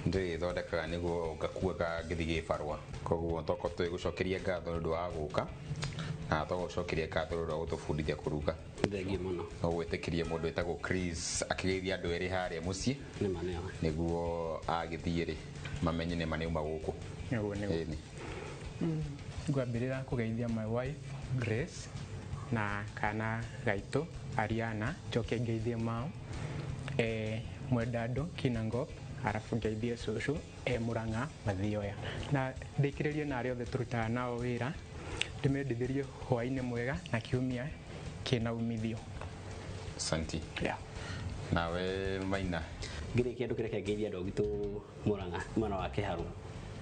ndĩrĩthondekaga nĩguo ngakuaga ngĩthiĩ gĩbarũa. Koguo tokorwo twĩgũcokeria ngatho nĩ ũndũ wa gũka, na tũgũcokeria ngatho nĩ ũndũ wa gũtũbundithia kũruga. Thank you mũno. No gwĩtĩkĩrie mũndũ wĩtagwo Chris akĩgeithia andũ erĩ harĩa mũciĩ. Nĩma nĩma. Nĩguo agĩthiĩ rĩ, mamenye nĩma nĩauma gũkũ. Nĩguo nĩguo. Ĩni. Ngwambĩrĩra kũgeithia my wife Grace na kana gaitũ Ariana, njoke ngeithie mao Mwendandũ Kinangop, arabu ngeithie cũcũ Murang'a Mathioya, na ndĩkĩrĩrie na arĩa othe tũrutaga nao wĩra, ndĩmendithĩrie hwaĩ-inĩ mwega na kiumia kĩna umithio. Asante. Yeah. Nawe Maina. Ngĩrĩkia andũ kĩreke ngeithie andũ agitũ Murang'a mwena wa Kĩharũ.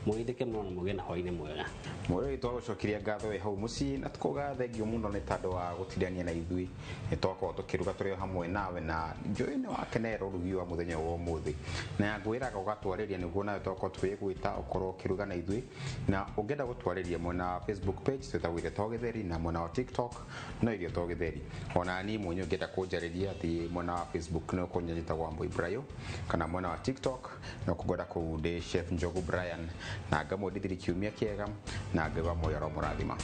Mũgeithĩke mũno na mũgĩe na hwaĩ-inĩ mwega. Mwĩrĩ witũ wagũcokeria ngatho wĩ hau mũciĩ na tũkauga thengio mũno nĩ tondũ wa gũtindania na ithuĩ. Nĩ twakorwo tũkĩruga tũrĩ o hamwe nawe na njũĩ nĩ wakenerera ũrugi wa mũthenya wa ũmũthĩ. Na ngwĩraga ũgatwarĩria nĩguo nawe twakorwo tũgĩgwĩta ũkorwo ũkĩruga na ithuĩ. Na ũngĩenda gũtwarĩria mwena wa Facebook page twĩtagwo Irio to Gĩtheri, na mwena wa TikTok no Irio to Gĩtheri. Ona niĩ mwenyewe ũngĩenda kũnjarĩria thiĩ mwena wa Facebook no kũnyita Wambui Brayo, kana mwena wa TikTok no kũngora kũu ndĩ Chef Njogu Brian, na ngamwendithĩria kiumia kĩega na Ngai wa muoyo aromũrathima.